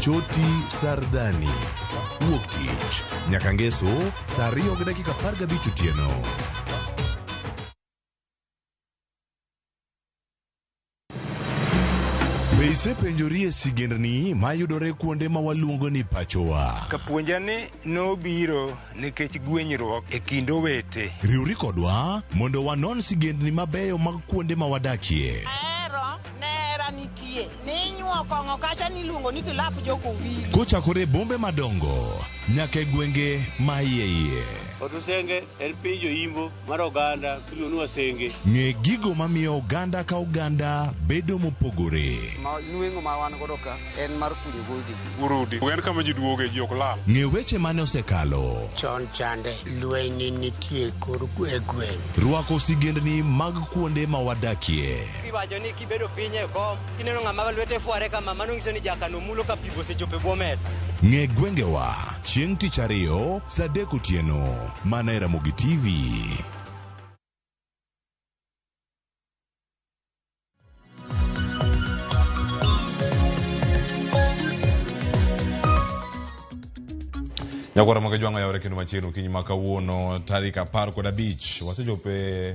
Choti Sardani. Wuok tich nyaka ngeso saa 2:15 otieno. Be isepenjori e sigendni mayudore kuonde ma waluongo ni pachowa? Kapuonja ni nobiro nikech gwenyruok e kind owete. Riwri kodwa mondo wanon sigendni mabeyo mag kuonde ma wadakie. Ahero nera nitie ninyuo kong'o kacha niluongo ni kilap jokowili. Kochakore e bombe madongo nyaka e gwenge ma iye iye. Otusenge en piny joimbo mar oganda miluongo ni Wasenge. Ng'e gigo mamiyo oganda ka oganda bedo mopogore. Ma nweng'o ma wan godo ka en mar kunyo goldi. Urudi. En kama ji duoge ji ok lal. Ng'e weche mane osekalo. Chon chande lweny ne nitie kor e gweng'. Rwako sigendni mag kuonde ma wadakie. Iwacho ni kibedo piny e kom kineno ng'ama lwete fware kama mano nyiso ni jakano mulo ka pi osechopo e bwo mesa. Ng'e gwengewa chieng' tich ariyo saa 3 otieno mana e Ramogi TV. Nyakwara moke jwang'o yawre kendo machiegni okinyi ma kawuono tarik 15 wasechopo e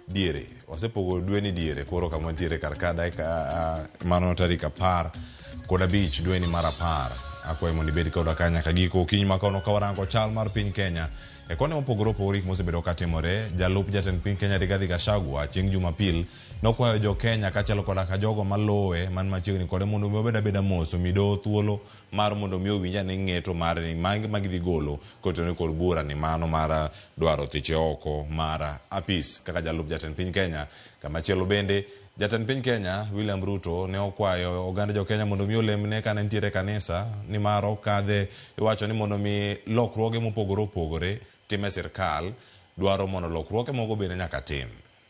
diere wasepogo dwe ni diere koro kama wantiere kar ka dakika mano tarik 15 dweni mar 10 akwayi mondo ibed koda ka nyaka giko okinyi ma kawuono ka warango chal mar piny Kenya e konde mopogore opogore gik mosebedo katimore jalup jatend piny Kenya Rigathi Gachagua chieng' Jumapil nokwayo jo Kenya kaachiel koda ka jogo maluwe man machiegni kode mondo mi obed abeda mos omi doho thuolo mar mondo mi owinj ane ng'eto mare ni magi ma gidhi golo kotenore kod bura ni mano mar dwaro thiche oko mar apis kaka jalup jatend piny Kenya. Kamachielo bende jatend piny Kenya William Ruto ne okwayo oganda jo Kenya mondo mi olemne kane nitiere e kanisa nimar okadhe iwacho ni mondo mi lokruoge mopogore opogore tim e sirkal dwaro mondo lokruoge moko bende nyaka tim.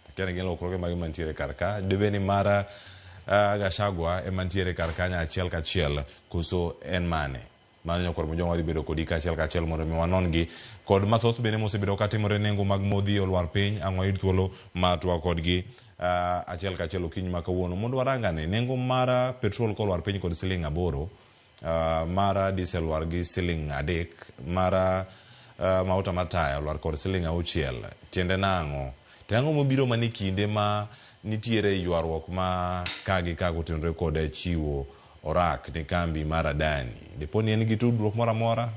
Akia ni gin lokruoge mage mantiere kar ka dibed ni mar Gachagua ema nitiere kar kanyo achiel kachiel koso en mane? Mano nyakwar Mujong wadhi bedo kodi kaachiel kachiel mondo mi wanon gi kod mathoth bende mosebedo katimore nengo mag modhi olwar piny ang' wayud thuolo mar twak kodgi achiel kachiel okinyi ma kawuono mondo warangane nengo mar petrol kolwar piny kod siling 8 mar diesel olwar gi siling 3 mar mauta mar taya olwar kod siling 6 tiende nang'o? To ang'o mobiro mana e kinde ma nitiere ywaruok ma ka gi ka kotenore kod chiwo orak ne kambi mar Adani? Dipo ni en gi tudruok moro amora?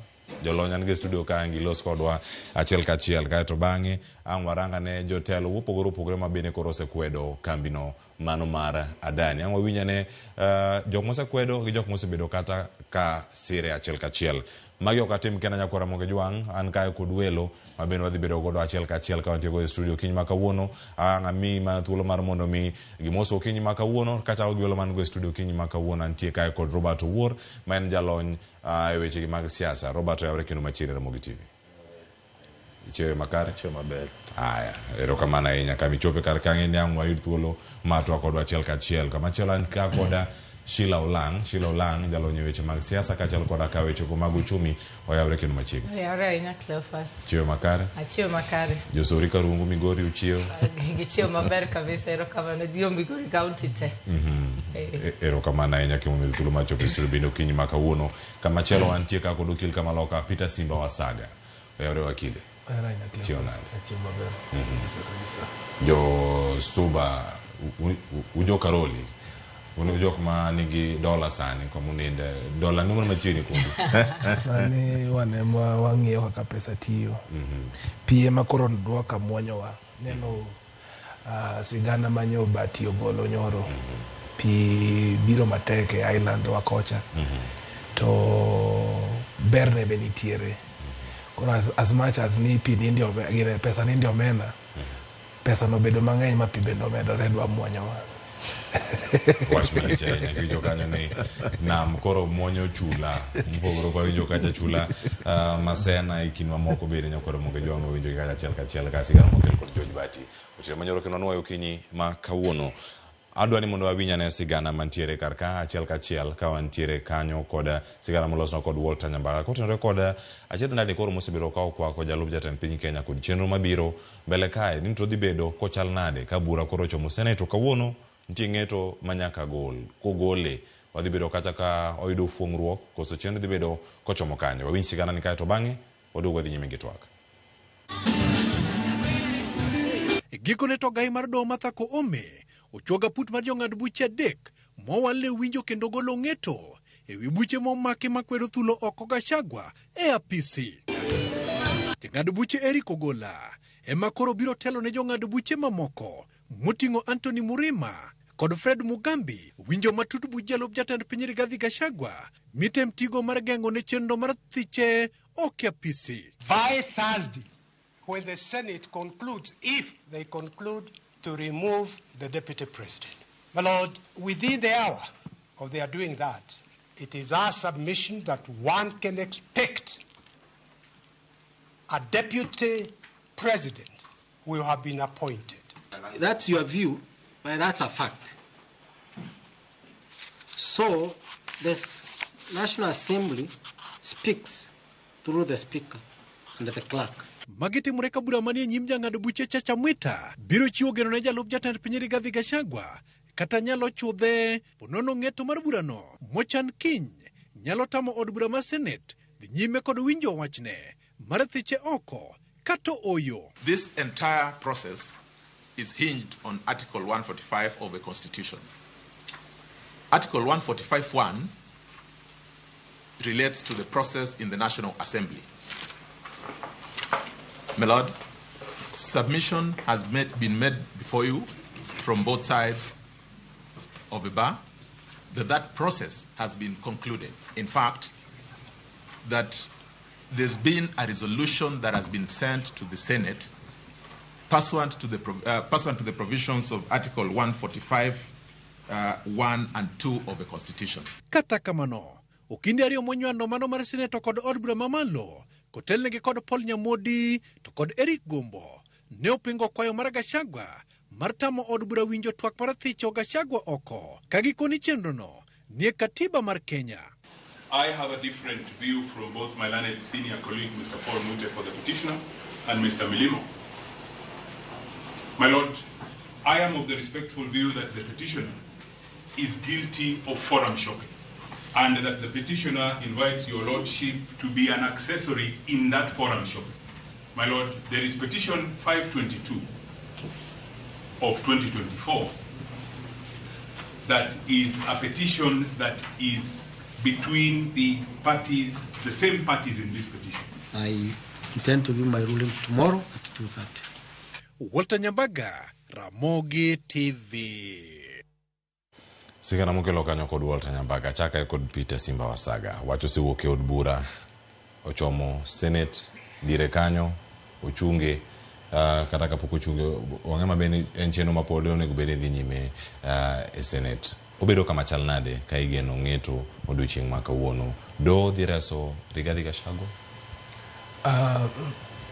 Jolony an gi e studio ka gilos kodwa achiel kachiel kaeto bang'e ang' waranga ne jotelo mopogore opogore ma bende koro osekwedo kambino mano mar Adani. Ang' wawinj ane jok mosekwedo gi jok mosebedo kata ka sire achiel kachiel. Magi ok atim kenda nyakwara Ramogi Jwang', an kae kod welo ma bende wadhi bedo godo achiel kachiel ka wantie godo e studio okinyi ma kawuono. Ang' amiyi mana thuolo mar mondo mi gimoso okinyi ma kawuono kachako gi welo man go e studio okinyi ma kawuono. Antie kae kod Robert Owuor ma en jalony e wechegi mag siasa. Robert oyawre kendo machiegni Ramogi TV. Ichiewe makare? Achiewo maber. Aya, erokamano ahinya. Kama ichope kar kanyo ni ang' wayud thuolo mar twak kodwa achiel kachiel. Kamachielo an ka koda Sheila Olang'. Sheila Olang' jalony e weche mag siasa kaachiel koda ka weche mag uchumi oyawre kendo machiegni. Oyawre ahinya Cleophas. Chiewo makare? Achiewo makare. Josori Karungu Migori uchiewo? Gichiewo maber kabisa, erokamano. Jo Migori County te. Erokamano ahinya kimomiyo thuolo mar chopo e studio bende okinyi ma kawuono. Kamachielo wantie ka kod okil kamaloka Peter Simba Wasaga. Oyawre wakili. Chiewo nade? Achiewo maber. Jo Suba ujo Karoli. Un jok ma nigi dola sani kama uninde. Dola ni mana machiegni kodu. Sani wan ema wang'iyo kaka pesa tiyo. Pi ema koro dwoka mwonyowa. Neno sigana ma nyo Bati ogolo nyoro. Pi biro matek e island wa kocha. To berne be nitiere. Koro as much as ni pi nindi gine pesa nindi omena. Pesa no bedo mang'eny ma pi bende omedore dwa mwonyowa. Wach malich ahinya kiwinjo kanyo ni nam koro mwonyo chula mopogore kwa winjo kacha chula Masena e kind mamoko bende nyakwar Ramogi Jwang' winjo gi kacha achiel kachiel ka sigana mokel kod George Bati. Otieno manyoro kendo wanuoyo okinyi ma kawuono. Adwa ni mondo wawinj ane sigana mantiere kar ka achiel kachiel ka wantiere kanyo kod sigana molosno kod Walter Nyambaka kotenore kod achiedh nade koro mosebedo ka okwako jalup jatend piny Kenya kod chenro mabiro mbele kae ni to dhi bedo kochal nade ka bura koro ochomo Senate to kawuono nitie ng'eto ma nyaka gol kogole wadhi bedo kacha ka oyudo fuong'ruok koso chenro dhi bedo kochomo kanyo. Wawinj sigana ni kae to bang'e waduog wadhi nyime gi twak. Gikone to gai mar doho Martha Koome ochwoga put mar jong'ad buche adek mowal ne winjo kendo golo ng'eto ewi buche momaki makwedo thulo oko Gachagua e apisi. Jang'ad buche Eric Ogola ema koro biro telo ne jong'ad buche mamoko moting'o Anthony Murima kod Fred Mugambi winjo matut buch jalup jatend piny Rigathi Gachagua mitem tigo mar geng'o ne chenro mar thiche ok e apisi. By Thursday, when the Senate concludes, if they conclude to remove the deputy president. My Lord, within the hour of their doing that, it is our submission that one can expect a deputy president will have been appointed. That's your view, but that's a fact. So, the National Assembly speaks through the Speaker and the clerk. Magi timore ka bura manie nyim jang'ad buche Chacha Mwita biro chiwo geno ne jalup jatend piny Rigathi Gachagua kata nyalo chudhe ponono ng'eto mar burano mochan kiny nyalo tamo od bura mar Senate dhi nyime kod winjo wachne mar thiche oko kata oyo. This entire process is hinged on Article 145 of the Constitution. Article 145.1 relates to the process in the National Assembly. My Lord, submission has been made before you from both sides of the bar that that process has been concluded. In fact, that there's been a resolution that has been sent to the Senate pursuant to the provisions of Article 145, 1 and 2 of the Constitution. Kata kamano, okinde ariyo monywando mano mar Senator kod od bura mamalo kotelnegi kod Paul Nyamodi to kod Eric Gombo ne opingo kwayo mar Gachagua mar tamo od bura winjo twak mar thicho Gachagua oko ka gikoni chenrono nie katiba mar Kenya. I have a different view from both my learned senior colleague, Mr. Paul Mute, for the petitioner, and Mr. Milimo. My Lord, I am of the respectful view that the petitioner is guilty of forum shopping, and that the petitioner invites your lordship to be an accessory in that forum shopping. My Lord, there is petition 522 of 2024 that is a petition that is between the parties, the same parties in this petition. I intend to give my ruling tomorrow at 2:30. Walter Nyambaga, Ramogi TV. Sigana mokelo kanyo kod Walter Nyambaga, chaka kod Peter Simba Wasaga. Wacho osewuok e od bura, ochomo Senate, dire kanyo, ochunge, kata kapok ochunge, wang'e maber ni en chenro ma pod onego bed ni dhi nyime e Senate. Obedo kama chal nade ka igeno ng'eto odiochieng' ma kawuono? Do dhi reso Rigathi Gachagua?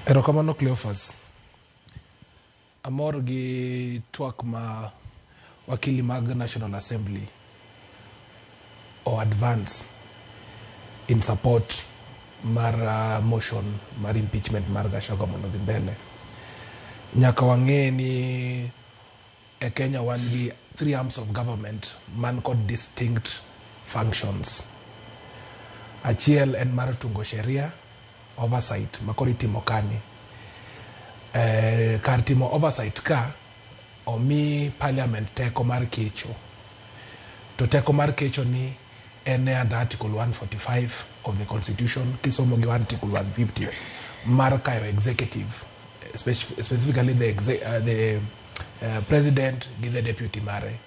Erokamano Cleophas. Amor gi twak ma wakili mag National Assembly o advance in support mar motion mar impeachment mar Gachagua mondo dhi mbele. Nyaka wang'e ni e Kenya wan gi three arms of government man kod distinct functions. Achiel en mar tungo sheria, oversight makoro itimo kani. Kar timo oversight ka omi parliament teko mar kecho. To teko mar kecho ni en under Article 145 of the Constitution, kisomo gi Article 150 mar kayo executive, specifically the president gi the deputy mare.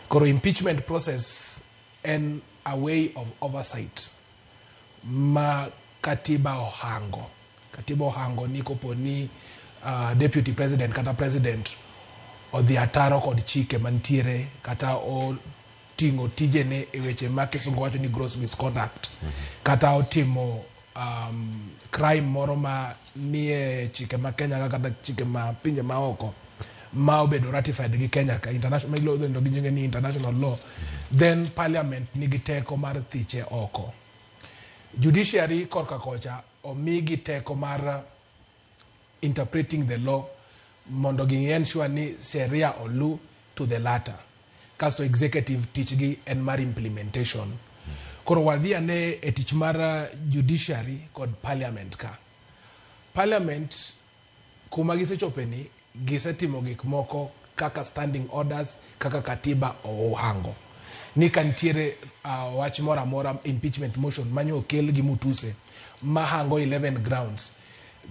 Koro impeachment process en a way of oversight ma katiba ohango. Katiba ohango ni kopo ni deputy president kata president odhi ataro kod chike mantiere kata oting'o tijene e weche ma kisungu wacho ni gross misconduct, kata otimo crime moro ma nie chike ma Kenya kata chike ma pinje ma oko ma obedo ratified gi Kenya ka international ma iluongo gi nyinge ni international law, then parliament nigi teko mar thiche oko. Judiciary korka kocha omigi teko mar interpreting the law mondo gi ensure ni sheria olu to the latter. Kasto executive tichgi en mar implementation. Koro wadhi ane e tich mar judiciary kod parliament ka. Parliament kuma gisechope ni gisetimo gik moko kaka standing orders, kaka katiba ohango ni ka nitiere wach moro amora, impeachment motion manyo okel gi Mutuse mahango 11 grounds,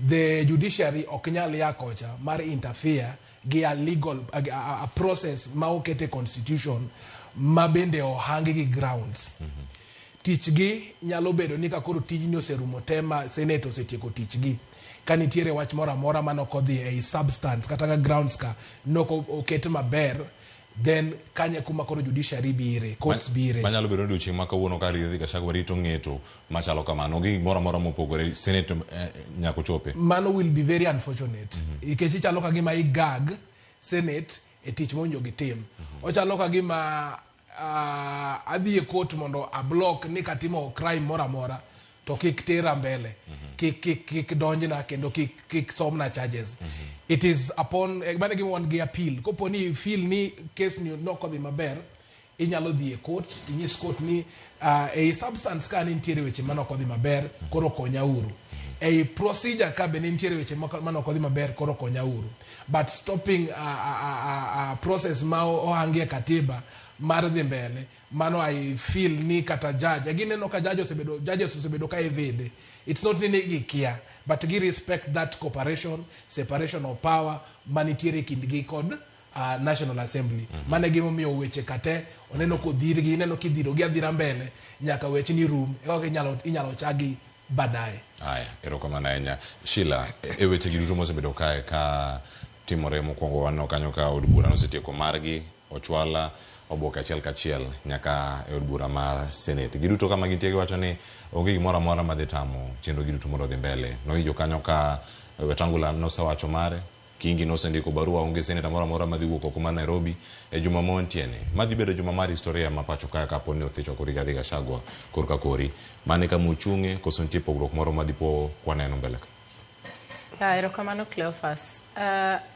the judiciary ok nyal ya kocha mar interfere gi a legal a process ma oket e constitution ma bende ohangi gi grounds. Tichgi nyalo bedo ni ka koro tijni oserumo te ma senate osetieko tichgi, ka nitiere wach moro amora manok odhi ei substance kata ka grounds ka nok oket maber, then kanye kuma koro judiciary bire, courts bire. Manyalo bedo ni odiochieng' ma kawuono ka Rigathi Gachagua rito ng'eto machalo kamano, onge gimoro amora mopogore, Senate nyaka ochope. Mano will be very unfortunate nikech ichalo ka gima igag senate e tich mowinjo gitim. Ochalo ka gima adhi e court mondo ablock ni katimo crime moro amora to kik tera mbele, kik donjna kendo kik somna charges. It is upon mano e gima wan gi appeal. Kopo ni feel ni case ni nok odhi maber, inyalo dhi e court inyis court ni ei substance ka nitiere weche manok odhi maber, koro konya uru. Ei procedure ka be nitiere weche manok odhi maber, koro konya uru. But stopping a process ma ohangi e katiba mar dhi mbele, mano I feel ni kata judge gineno ka judge osebedo, judges osebedo ka evade. It's not ni gikia, but gi respect that cooperation, separation of power manitiere e kindgi kod National Assembly. Mano e gimomiyo weche kate oneno kodhirgi, ineno kidhirogi adhira mbele nyaka wech ni rum eka inyalo chagi baadaye. Aya, erokamano ahinya. Sheila, e weche gi duto mosebedo kae ka timore, mokwongo waneno kanyo ka od bura nosetieko margi, ochwala oboke achiel kachiel nyaka e od bura mar Senate. Giduto kama gintie giwacho ni onge gimoro amora madhi tamo chenro gi duto mondo odhi mbele. Nowinjo kanyo ka Wetangula nosewacho mare, Kingi nosendiko barua, onge seneta moro amora madhi wuok oko mar Nairobi e juma ma wantie ni. Madhi bedo juma mar historia ma pacho kae kapo ni othich oko Rigathi Gachagua korka kori. Mane kama ochung'e koso nitie pogruok moro madipo kwaneno mbele ka? Ya, erokamano Cleophas.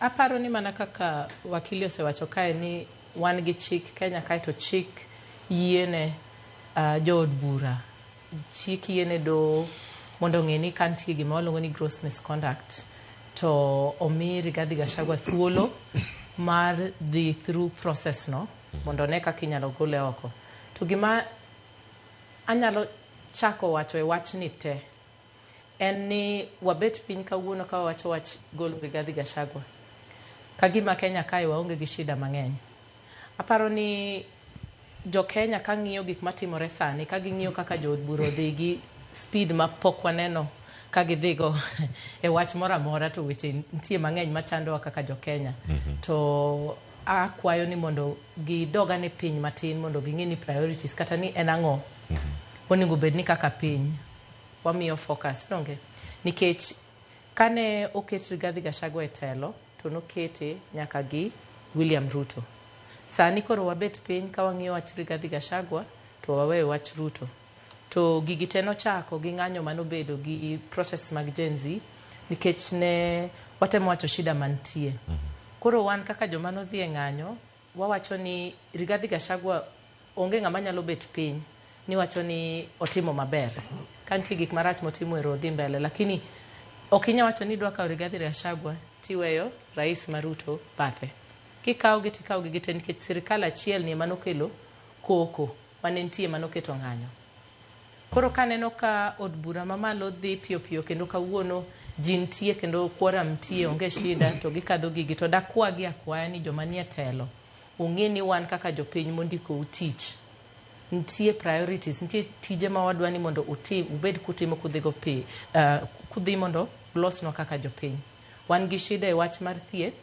Aparo ni mana kaka wakili osewacho kae ni wan gi chik Kenya kae to chik yiene jood bura, chik yiene doho mondo ong'e ni ka nitie gima waluongo ni gross misconduct to omi Rigathi Gachagua thuolo mar dhi through process no mondo one kaka inyalo gole oko. To gima anyalo chako wacho e wachni te en ni wabet piny kawuono ka wawacho wach golo Rigathi Gachagua ka gima Kenya kae waonge gi shida mang'eny. Aparo ni jo Kenya ka ng'iyo gik matimore sani, ka ging'iyo kaka jood bura odhi gi speed ma pok waneno ka gidhigo e wach moro amora, to weche nitie mang'eny machandowa kaka jo Kenya. To akwayo ni mondo gidog ane piny matin mondo ging'e ni priorities kata ni en ang'o onego bed ni kaka piny wamiyo focus donge, nikech kane oket Rigathi Gachagua e telo to nokete nyaka gi William Ruto. Sani koro wabet piny ka wang'iyo wach Rigathi Gachagua to waweyo wach Ruto. To gigi te nochako gi ng'anyo manobedo gi protests mag Gen Z nikech ne watemo wacho shida mantie. Koro wan kaka joma nodhi e ng'anyo wawacho ni Rigathi Gachagua onge ng'ama nyalo bet piny ni wacho ni otimo maber. Ka nitie gik marach motimo ero odhi mbele, lakini ok inyal wacho ni idwa kawo Rigathi Gachagua tiweyo rais ma Ruto bathe. Kikawogi tikawogi gite nikech sirikal achiel ni ema nokelo koko mane nitie manoketo ng'anyo. Koro kaneno ka od bura mamalo dhi piyo piyo kendo kawuono ji nitie kendo quorum nitie, onge shida, to gikadho gigi, to dakwagi akwaya ni joma nie telo ong'e ni wan kaka jopiny mondikou tich nitie priorities, nitie tije ma wadwa ni mondo utim, ubed kutimo kudhigo pi kudhi mondo ulosnwa kaka jopiny. Wan gi shida e wach mar thieth,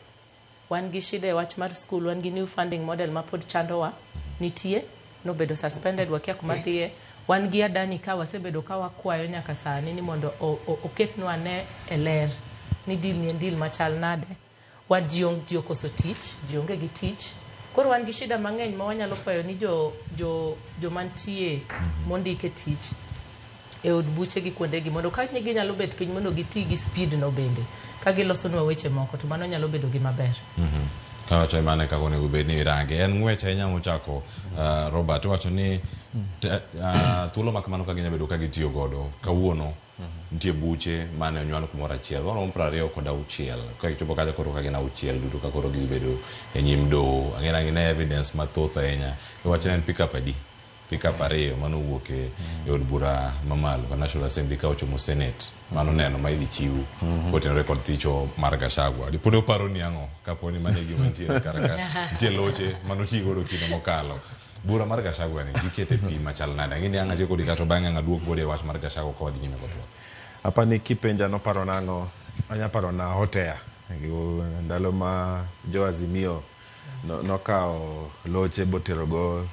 wan gi shida e wach mar school, wan gi new funding model ma pod chandowa nitie nobedo suspended, wakia kuma dhiye. Wan gi Adani ka wasebedo ka wakwayo nyaka sani ni mondo oketnwa ane e ler ni deal ni en deal machal nade. Wan ji ong- ji okoso tich, ji onge gi tich. Koro wan gi shida mang'eny ma wanyalo kwayo ni jo jo jomantie mondik e tich e od buche gi kuondegi mondo ka ginyalo bet piny mondo giti gi speed no bende ka gilosonwa weche moko to mano nyalo bedo gima ber. Kawacho mano e kaka onego bed ni irange. En ng'wech ahinya mochako Robert iwacho ni thuolo ma kamano ka ginya bedo ka gitiyo godo kawuono nitie buche mane onywal kumoro achiel maromo 26 ka gichopo kacha koro ka gin auchiel duto ka koro gidhi bedo e nyim doho. Ang'e ni gine evidence mathoth ahinya. Iwacho ni en pick up adi? Pick up ariyo mane owuok e od bura mamalo ka National Assembly ka ochomo Senate. Mano neno ma idhi chiw kotenore kod thicho mar Gachagua. Dipo ni oparo ni ang'o kapo ni mano e gima nitiere kar ka nitie loche mane oti godo kinde mokalo. Bura mar Gachagua ni gikete pi machal nade? Ang'e ni ang' achiel kodi kato bang'e ang' aduok kode e wach mar Gachagua ka wadhi nyime kod twak. Apani kipenja noparo nang'o, anya paro na Hotea. Ndalo ma jo Azimio nokawo loche botero go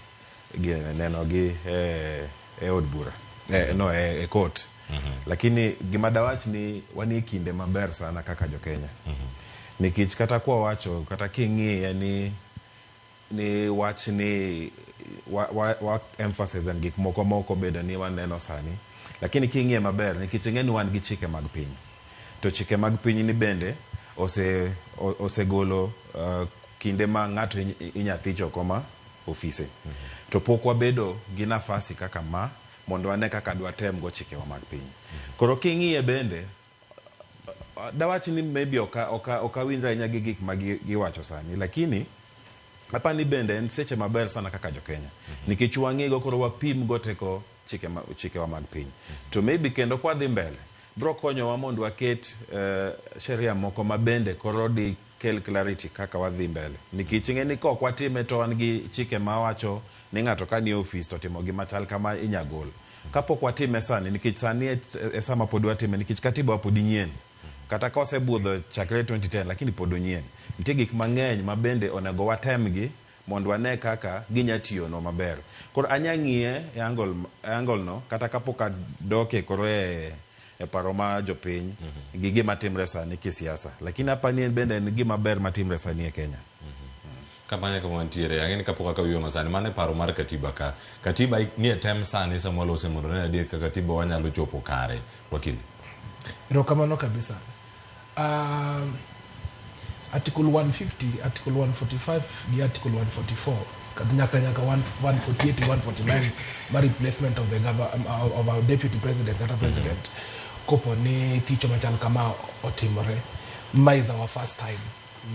neno gi e od bura no e court. Lakini gima dawach ni wanie kinde maber sana kaka jo Kenya. Nikech kata kwa wacho kata king'iye ni wach ni wa emphasize en gik moko ma ok obedo ni waneno sani. Lakini king'iye maber nikech ing'e ni wan gi chike mag piny. To chike mag piny ni bende osegolo kinde ma ng'ato inya thich oko ma ofise. To pok wabedo gi nafasi kaka ma mondo wane kaka dwatem go chikewa mag piny. Koro king'iye bende dawach ni maybe ok awinjre ahinya gi gik ma giwacho sani, lakini apani bende en seche maber sana kaka jo Kenya. Nikech wang'igo koro wapim go teko chikewa mag piny. To maybe kendo kwadhi mbele, bro konyowa mondo waket sheria moko ma bende koro di kel clarity kaka wadhi mbele. Nikech ing'e ni kok watime to wan gi chike mawacho ni ng'ato ka nie ofis to timo gima chal kama inya gol. Kapok watime sani, nikech sani e sama pod watime, nikech katiba pod nyien. Kata ka osebudho chakre 2010, lakini pod onyien. Nitie gik mang'eny ma bende onego watemgi mondo wane kaka ginya tiyonwa maber. Koro anya ng'iye e angle no, kata kapok adoke koro e paro ma jopiny gi gima timre sani kisiasa. Lakini apani en bende en gima ber matimre sani e Kenya. Kamano kama wantiere, ang'e ni kapok akaw yo masani, mano e paro mar katiba ka. Katiba ni e tem sani sama walose mondo ne adier ka katiba wanyalo chopo kare. Wakili. Erokamano kabisa. Article 150, Article 145 gi Article 144 kata nyaka 148 149 mar replacement of the of our deputy president kata president kopo ni thicho machal kama otimore. Ma is our first time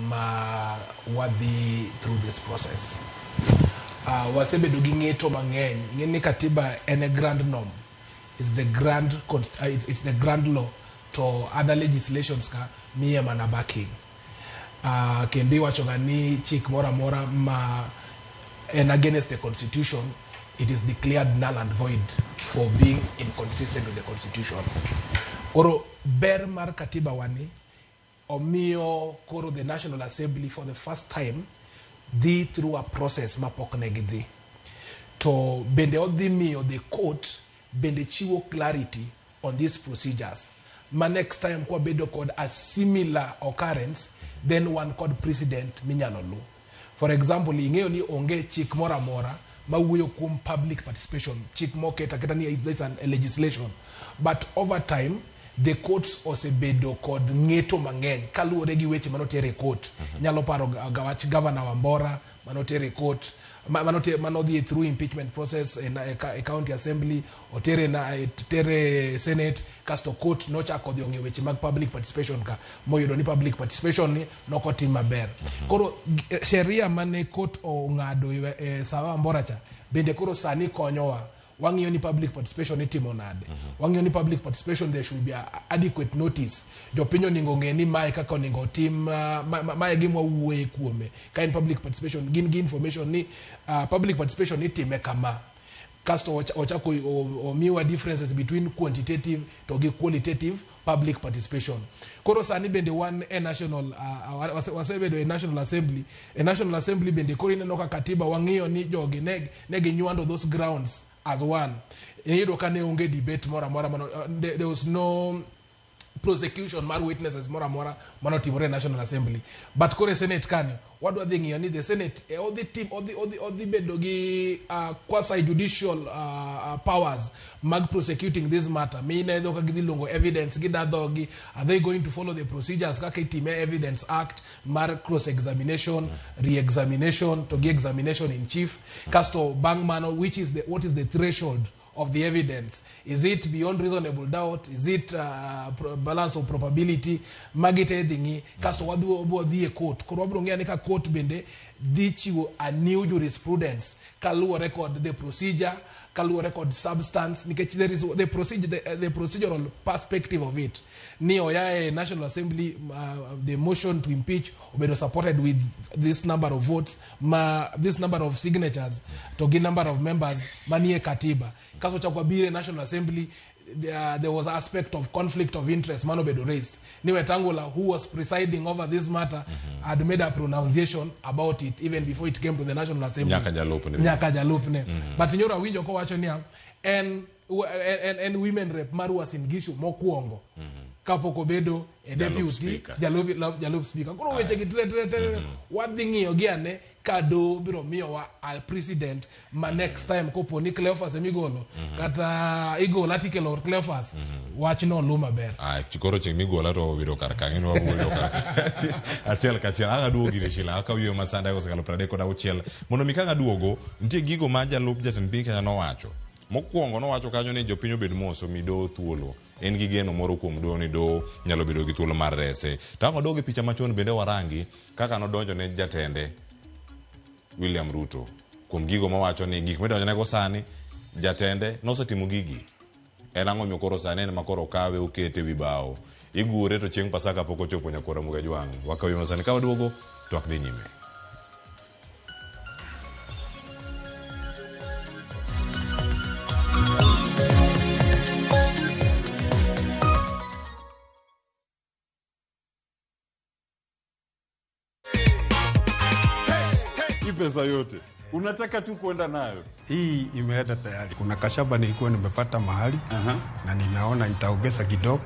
ma wadhi through this process. Wasebedo gi ng'eto mang'eny. Ing'e ni katiba en a grand norm. It's the grand it's the grand law to other legislations ka miye mana backing. Kendo iwacho ga ni chik moro amora ma en against the constitution, it is declared null and void for being inconsistent with the constitution. Koro ber mar katiba wani omiyo koro the National Assembly for the first time dhi through a process mapok ne gidhi. To bende odhi miyo the court bende chiwo clarity on these procedures. Ma next time kwa bedo kod a similar occurrence, then wan kod precedent minyalo lu. For example, ing'eyo ni onge chik moro amora mawuoyo kuom public participation, chik moket aketa ni is a legislation. But over time, the courts osebedo kod ng'eto mang'eny kaluwore gi weche manoter e court. Nyalo paro wach Governor Wambora manoter e court, manodhi through impeachment process e county assembly, otere na tere senate, kasto court nochako dhi ong'iyo weche mag public participation ka moyudo ni public participation ni nokotim maber. Koro sheria mane court ong'ado e Sawa Wambora cha bende koro sani konyowa. Wang'iyo ni public participation itimo nade. Wang'iyo ni public participation there should be a adequate notice. Jopiny onego ng'e ni mae kaka onego otim, mae gima wawuoye kuome. Ka en public participation, gin gi information ni public participation itime kama. Kasto ochako omiwa differences between quantitative to gi qualitative public participation. Koro sani bende wan e national, wasebedo e National Assembly. E National Assembly bende koro ineno ka katiba wang'iyo ni jogi ne ginywando those grounds as one. Iyudo ka ne onge debate moro amora mano, there was no prosecution mar witnesses moro amora manotimore e National Assembly. But koro e Senate kani, wadwa dhi ng'iyo ni the Senate odhi tim, odhi bedo gi quasi judicial powers mag prosecuting this matter. Mine dho ka gidhi luongo evidence, gida dhogi, are they going to follow the procedures kaka itime Evidence Act mar cross examination, re-examination to gi examination in chief. Kasto bang' mano, which is the, what is the threshold of the evidence? Is it beyond reasonable doubt? Is it balance of probability? Magi te idhi ng'i. Kasto wadhi wabro dhi e court. Koro wabro ng'iyo ni ka court bende dhi chiwo a new jurisprudence kaluwore kod the procedure, kaluwore kod substance, nikech there is the procedure, the procedural perspective of it. Ni oya e National Assembly, the motion to impeach obedo supported with this number of votes, ma this number of signatures, to gi number of members manie katiba. Kasto chak wabiro e National Assembly, there was aspect of conflict of interest manobedo raised. Ni Wetangula, who was presiding over this matter, had made a pronunciation about it even before it came to the National Assembly. Nyaka jalupne. Nyaka jalupne. But nyoro awinjo kowacho niya, en women rep mar Uasin Gishu mokwongo kapok obedo e Jalup deputy speaker. Jalup speaker. Koro weche gi tre tre tre wadhi ng'iyo gi ane ka doho biro miyowa a president ma next time kopo ni Cleophas emigolo kata igolo atikelo Cleophas, wachno lu maber. Ah, koro chieng' migola to wabiro kar kanyo, ni wawuoyo kar achiel kachiel. Ang' aduogo ire Sheila, akaw yweyo ma sande osekalo 36 mondo mi kang' aduogo nitie gigo ma jalup jatend piny Kenya nowacho. Mokwongo nowacho kanyo ni jopiny obed mos, omi doho thuolo. En gi geno moro kuom doho ni doho nyalo bedo gi thuolo mar rese. To ang' wadog e picha machon bende warangi kaka nodonjo ne jatende William Ruto kuom gigo mawacho ni gik midonjonego sani jatende nosetimo gigi. En ang'o miyo koro sani en ma koro okawe okete wi bao igure to chieng' Pasaka pok ochopo nyakwara Muga Jwang'. Wakaw yo sani ka waduogo twak dhi nyime. Hii pesa yote unataka tu kwenda nayo? Hii imeenda tayari. Kuna kashamba nilikuwa nimepata mahali na ninaona nitaongeza kidogo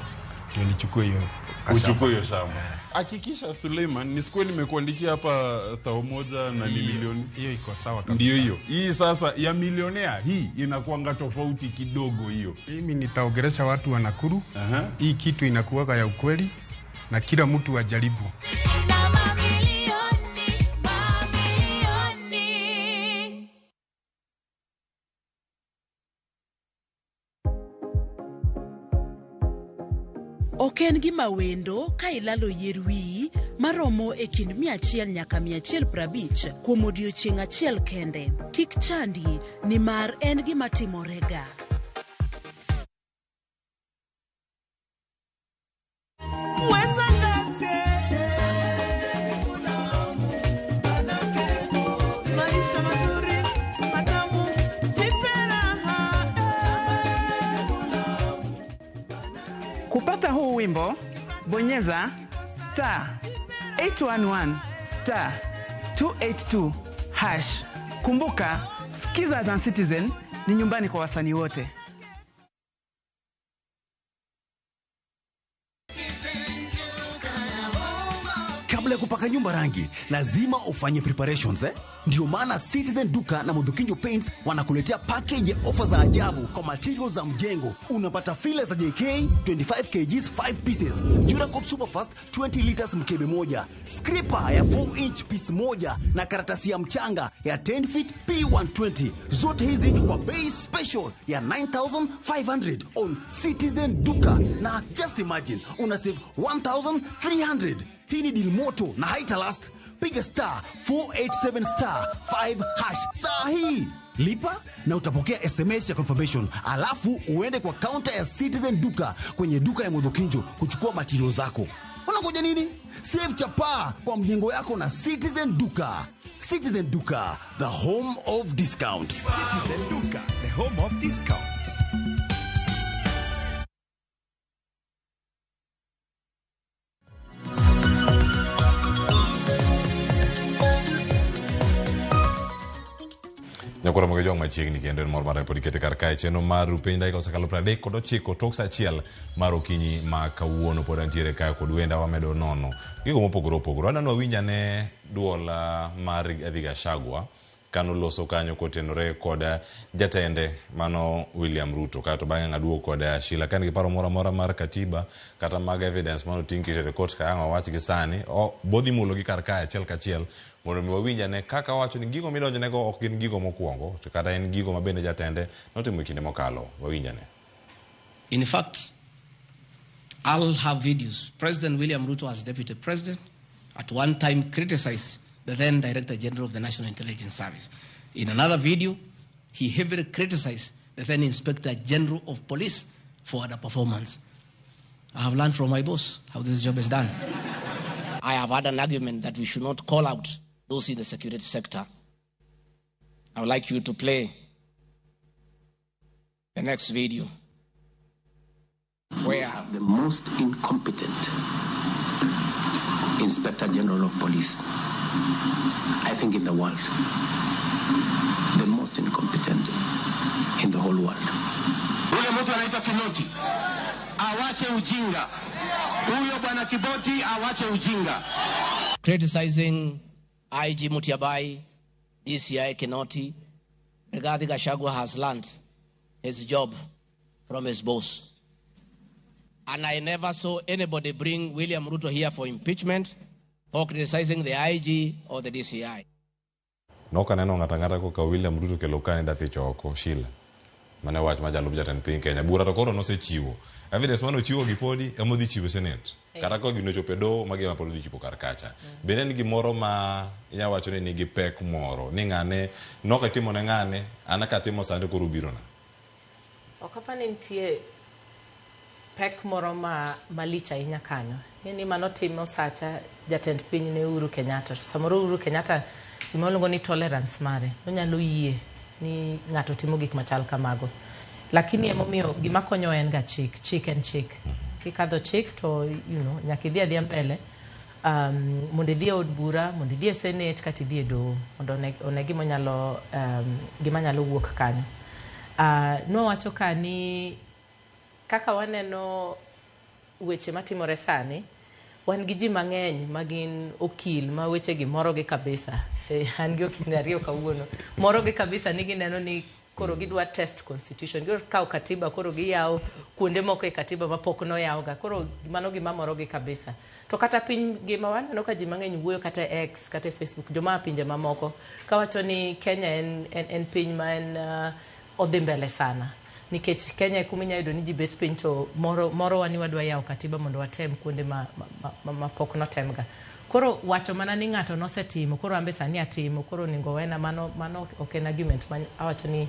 ndio nichukue hiyo kashamba. Uchukue hiyo shamba. Hakikisha Suleiman, nisikuwe nimekuandikia hapa 1,000 na ni milioni. Hiyo iko sawa kabisa. Ndio hiyo. Hii sasa ya milionea hii inakuanga tofauti kidogo hiyo. Mimi nitaongelesha watu wa Nakuru. Hii kitu inakuwaga ya ukweli na kila mtu ajaribu. Mamilioni, mamilioni. Ok en gima wendo ka ilalo yier wiyi maromo e kind 100 nyaka 150 kuom odiechieng' achiel kende. Kik chandi nimar en gima timorega. Maisha mazuri matamu, jipe raha. Kupata huu wimbo, bonyeza star 811 star 282 hash. Kumbuka, Skiza na Citizen ni nyumbani kwa wasanii wote. Kabla ya kupaka nyumba rangi, lazima ufanye preparations, eh? Ndio maana Citizen Duka na Mudhukinjo Paints wanakuletea package ya ofa za ajabu kwa materials za mjengo. Unapata filler za JK 25 kgs 5 pieces, Duracoat Superfast 20 liters mkebe moja, scraper ya 4 inch piece moja na karatasi ya mchanga ya 10 feet P120. Zote hizi kwa bei special ya 9500 on Citizen Duka. Na just imagine una save 1300. Hii ni deal moto na haita last. Piga star 487 star 5 hash saa hii. Lipa na utapokea SMS ya confirmation, alafu uende kwa counter ya Citizen Duka kwenye duka ya Mudhukinjo kuchukua material zako. Unangoja nini? Save chapaa kwa mjengo yako na Citizen Duka. Citizen Duka, the home of discounts. Citizen Duka, the home of discounts. Nyakwara moge jwang' machiegni kendo en mor mar pod ikete kar kae chenro mar penj dakika osekalo 39 tok saa achiel mar okinyi ma kawuono pod antiere kae kod wenda wamedo nono gigo mopogore opogore. Wadwa ni wawinj ane duol mar Rigathi Gachagua kanoloso kanyo kotenore kod jatende mano William Ruto kaeto bang'e ang' aduogo kod Sheila ka en gi paro moro amora mar katiba kata mag evidence manoting' kitero e court ka ang' wawach gi sani bodhi mulo gi kar kae achiel kachiel mondo mi wawinj ane kaka owacho ni gigo midonjonego ok gin gigo mokwongo to kata en gigo ma bende jatende notimo e kinde mokalo wawinj ane. In fact, I'll have videos. President William Ruto, as deputy president, at one time criticized the then Director General of the National Intelligence Service. In another video, he heavily criticized the then Inspector General of Police for underperformance. I have learned from my boss how this job is done. I have had an argument that we should not call out those in the security sector. I would like you to play the next video. Where the most incompetent Inspector General of Police, I think, in the world. The most incompetent in the whole world. Yule mtu anaitwa Kinoti awache ujinga. Huyo bwana Kinoti awache ujinga. Criticizing IG Mutyambai, DCI Kinoti, Rigathi Gachagua has learned his job from his boss. And I never saw anybody bring William Ruto here for impeachment for criticizing the IG or the DCI. Nok aneno ng'ato ang'ata koka William Ruto kelo ka ni dathich oko Sheila. Mane wach ma jalup jatend piny Kenya. Bura to koro nosechiwo. Evidence mane ochiwo gi podi ema odhi chiwo e Senate. Kata ka gino ochopo e doho magi ema pod odhi chiwo kar kacha. Bende en gimoro ma inya wacho ni nigi pek moro ni ng'ane nok atimo ne ng'ane an katimo sani koro ubirona. Ok apar ni nitie pek moro ma malich ahinya kanyo. Ng'e ni mano timo sacha jatend piny ne Uhuru Kenyatta. To samoro Uhuru Kenyatta gima waluongo ni tolerance mare onyalo yie ni ng'ato timo gik machal kamago. Lakini emomiyo gima konyo en ga chik. Chik en chik. Kikadho chik to nyaka idhi adhiya mbele mondo idhi e od bura, mondo idhi e senate kata idhi e doho mondo one gima nyalo gima nyalo wuok kanyo. Nwawacho ka ni kaka waneno weche matimore sani, wan gi ji mang'eny ma gin okil ma weche gi morogi kabisa. An gi okil ariyo kawuono. Morogi kabisa ni gineno ni koro gidwa test constitution. Gidwa kawo katiba koro giyawo kuonde moko e katiba mapok noyaw ga. Koro mano gima morogi kabisa. To kata piny ngima waneno ka ji mang'eny wuoyo kata e X kata e Facebook, joma a pinje mamoko kawacho ni Kenya en piny ma en odhi mbele sana. Nikech Kenya e kuma inya yudo ni ji bet piny to moro morowa ni wadwa yawo katiba mondo watem kuonde ma pok notem ga. Koro wacho mana ni ng'ato nosetimo koro an be sani atimo koro onego owena mano ok en argument ma awacho ni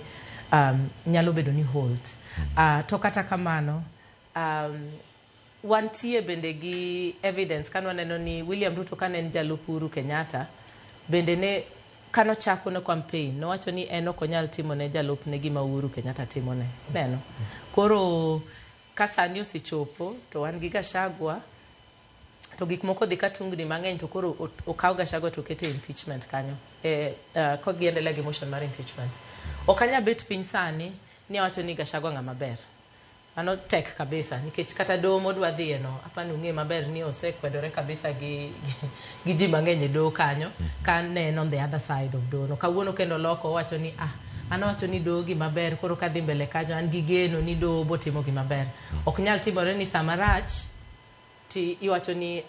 nyalo bedo ni hold. To kata kamano wantie bende gi evidence kan waneno ni William Ruto kane en jalup Uhuru Kenyatta bende ne kanochako ne campaign nowacho ni en ok onyal timo ne jalupne gima Uhuru Kenyatta timone. Neno. Koro ka sani osechopo to wan gi Gachagua to gik moko dhi ka tungni mang'eny to koro okaw Gachagua to okete impeachment kanyo ka giendelea gi motion mar impeachment. Ok anyal bet piny sani ni awacho ni Gachagua ng'ama ber. Mano tek kabisa nikech kata doho modwa dhiye no apani ung'e maber ni osekwedore kabisa gi ji mang'eny e doho kanyo ka ne en on the other side of doho no. Kawuono kendo oloko owacho ni an awacho ni doho gima ber koro kadhi mbele kanyo an gi geno ni doho botimo gima ber. Ok nyal timore ni sama rach ti iwacho ni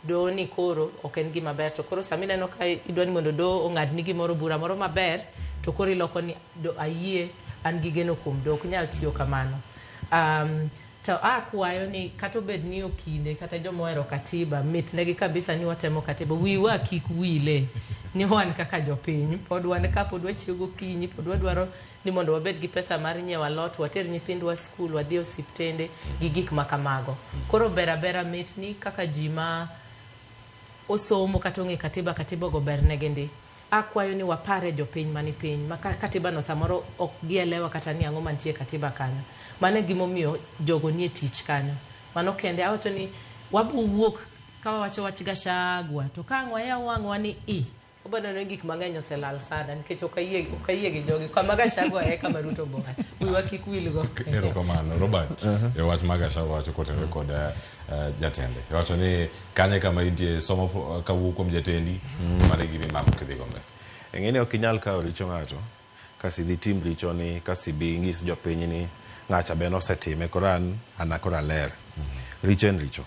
doho ni koro ok en gima ber to koro sami ineno ka idwa ni mondo doho ong'adni gimoro bura moro maber to koro iloko ni do, ayie an gi geno kuom doho ok nyal tiyo kamano. To akwayo ni kata obed ni okinde kata joma ohero katiba mit negi kabisa ni watemo katiba wiwa kik wile ni wan kaka jopiny pod wan ka pod wachiewo gokinyi pod wadwaro ni mondo wabed gi pesa mar nyiewo alot water nyithindwa skul wadhi e osiptende gi gik ma kamago. Koro ber abera mit ni kaka ji ma osomo kata ong'e katiba katiba go ber negi ndi. Akwayo ni wapare jopiny mani piny ma katiba no samoro ok gielewa kata ni ang'o mantie e katiba kanyo. Mano e gimomiyo jogo nie tich kanyo. Mano kende awacho ni wabo wuok ka wawacho wach Gachagua to ka ang' wayaw wang'wa ni i Obo neno ni gik mang'eny oselal sana nikech ok ayie ok ayie gi jogi. Kama Gachagua e kama Ruto boa. Wiwa kik wilgo. Erokamano Robert. E wach ma Gachagua wacho kotenore kod jatende. Iwacho ni kanye kama intie somo kawuok kuom jatendi mano e gima imako kidhigo mbele. Ing'e ni ok inyal kawo richo ng'ato kasi dhi tim richo ni kasi bi ng'is jopiny ni ng'acha be nosetime koro an an koro aler. Richo en richo.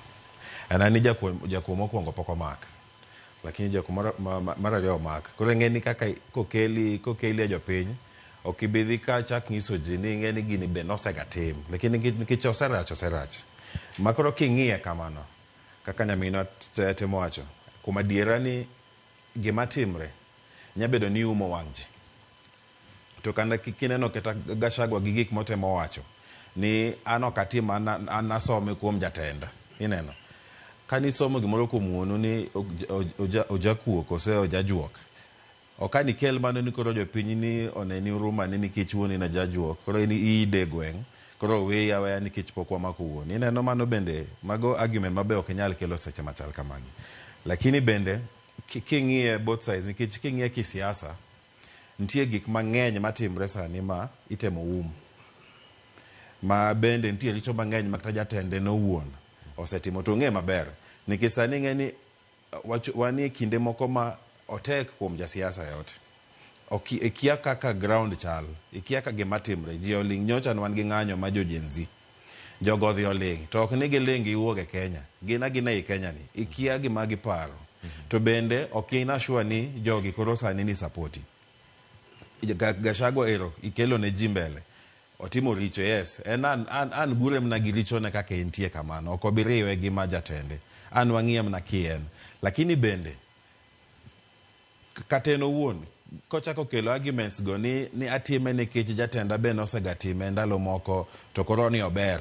En an ni jakuo mokwongo pok omak. Lakini jakuo mar ariyo omak. Koro ing'e ni kaka kokeli kokeli e jopiny ok ibi dhi ka chak nyiso ji ni ing'e ni gini be nosega tim. Lakini nikech oserach oserach. Ma koro king'iye kamano kaka nyaminwa temo wacho kuom adiera ni gima timre nya bedo ni umo wang' ji. To kata kineno kata Gachagua gi gik motemo wacho ni an ok atim an an asome kuom jatenda. Ineno? Kanisomo gimoro kuom wuonu ni ojakuo kose ojajuok. Ok an ikel mano ni koro jopiny ni oneni huruma ni nikech wuoni ne jajuok. Koro in iide e gweng'. Koro oweyi aweya nikech pok wamako wuoni. Ineno mano bende mago argument mabe ok inyal kelo seche machal kamagi. Lakini bende king'iye both sides nikech king'iye kisiasa nitie gik mang'eny matimre sani ma itemo um. Ma bende nitie richo mang'eny ma kata jatende no owuon osetimo to ong'e maber. Nikech sani ing'e ni wanie kinde moko ma otek kuom jasiasa yote. Ok ikia kaka ground chal, ikia ka gima timre. Ji oling' nyocha ne wan gi ng'anyo ma jo Gen Z. Jogo odhi oling'. To ok ni giling' giwuok e Kenya. Gin agina ei Kenya ni. Ikia gima giparo. To bende ok in assure ni jogi koro sani ni sapoti. Gachagua ero ikelo ne ji mbele. Otimo richo, yes. En an, an, an gure mana gi richone kaka entie kamano. Ok obi riwe gi ma jatende. An wang'iye mana ki en. Lakini bende, kata en owuon, kochako kelo arguments go ni, ni atime nikech jatenda be nosegatime ndalo moko to koro ni ober.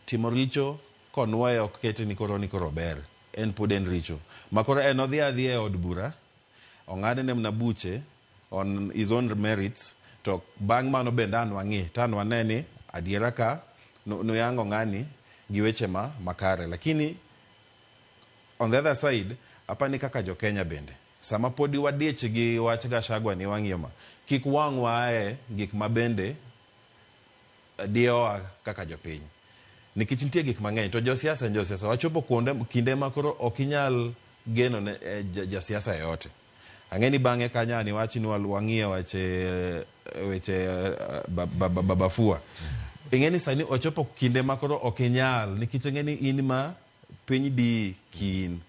Timo richo konuoye ok kete ni koro ni koro ober. En pod en richo. Ma koro en odhi adhiya e od bura, ong'adne mana buche on his own merits to bang' mano bende an wang'i to an wane ni adiera ka nuyango ng'ani gi weche ma makare. Lakini on the other side apani kaka jo Kenya bende sama podi wadich gi wach Gachagua ni wang'iyo ma kik wang'wa ae gik ma bende diyowa kaka jopiny. Nikech nitie gik mang'eny to josiasa en josiasa. Wachopo kuonde kinde ma koro ok inyal geno ne jasiasa yoyote. Ang'e ni bang'e kanyo an iwach ni wang'iye weche weche Baba Fua. Ing'e ni sani ochopo kinde ma koro ok inyal nikech ing'e ni in ma piny diyi kiin.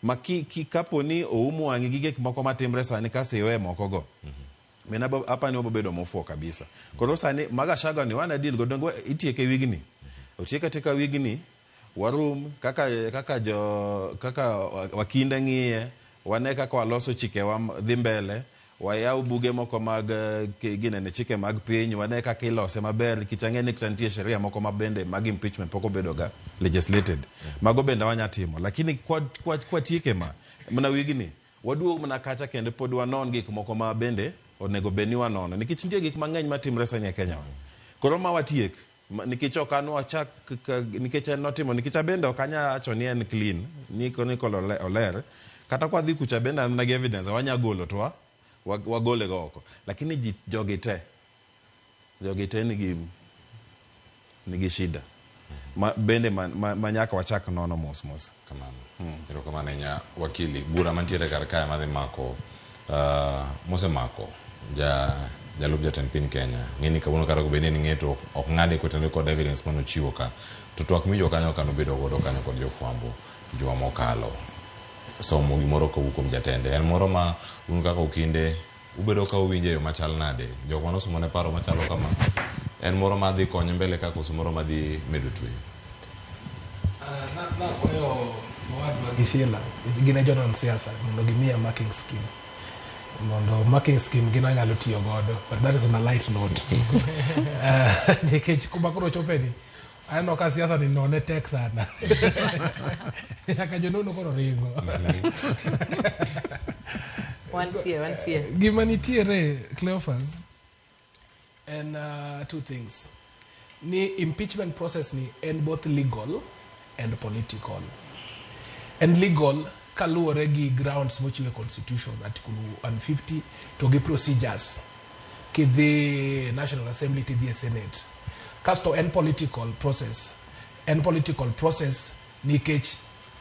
Ma ki, ki kapo ni oum wang'i gi gik moko matimre sani kasi iwe moko go. Mina apani wabo bedo mofuo kabisa. Koro sani ma Gachagua ni wana deal go donge itieke wigni. Otieke atieka wigni warum kaka kaka jo kaka wakinde ng'iye wane kaka waloso chikewa dhi mbele wayaw buge moko mag ginene chike mag piny wane kaka ilose maber nikech ang'e ni kata nitie sheria moko ma bende mag impeachment pok obedo ga legislated. Mago bende wanya timo lakini kwa tieke ma mana wigni waduog mana kacha kendo pod wanon gik moko ma bende onego bed ni wanono nikech nitie gik mang'eny matimre sani e Kenya wa. Koro ma watiek nikech ok an wachak nikech en notimo nikech abende ok anya wacho ni en clean ni koro oler kata kwadhi kucha bende an mana gi evidence wanya golo to wagole go oko lakini ji jogi te nigi shida ma bende ma nyaka wachak nono mos mos. Kamano. Erokamano ahinya wakili. Bura mantiere kar kae madhi mako mosemako jalup jatend piny Kenya. Ng'eni kawuono kata obed ni en ng'eto ok ng'ade kotenore kod evidence manochiwo ka. To twak miwinjo kanyo kanobedo godo kanyo kod jofwambo juma mokalo. Somo gimoro kowuok kuom jatende. En moro ma un kaka okinde ubedo ka uwinjo e yo machal nade. Jok manosomo ne paro machalo kama. En moro madhi konye mbele ka koso moro madhi medo tweyo. Nakwayo owadwa gi Sheila, gin e jonon siasa mondo gimiya marking scheme. Mondo marking scheme gin anyalo tiyo godo, but that is on a light note. Nikech kuma koro chope ni, aneno ka siasa ni none tek sana. Nyaka jonono koro ringo. Wantie. Gima nitiere, Cleophas, en two things. Ni impeachment process ni en both legal and political. And legal kaluwore gi grounds mochiw e constitution article 150 to gi procedures kidhi National Assembly tidhi e Senate. Kasto en political process. En political process nikech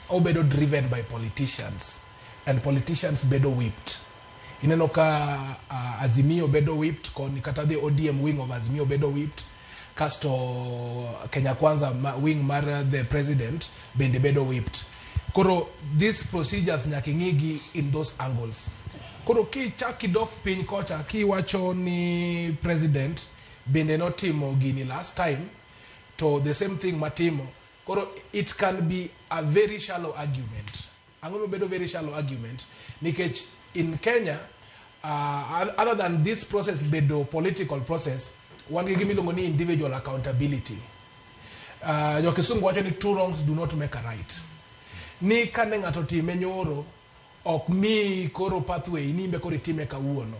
obedo driven by politicians and politicians bedo whipped. Ineno ka Azimio bedo whipped koni kata the ODM wing of Azimio bedo whipped kasto Kenya Kwanza wing mar the president bende bedo whipped. Koro these procedures nyaka ing'igi in those angles. Koro kichak idok piny kocha kiwacho ni president bende notimo gini last time to the same thing matimo. Koro it can be a very shallow argument. Ang'o mobedo very shallow argument? Nikech in Kenya, other than this process bedo political process, wan gi gima iluongo ni individual accountability. Jo kisungu wacho ni two wrongs do not make a right. Ni kane ng'ato time nyoro, ok mi koro pathway ni imbe koro itime kawuono.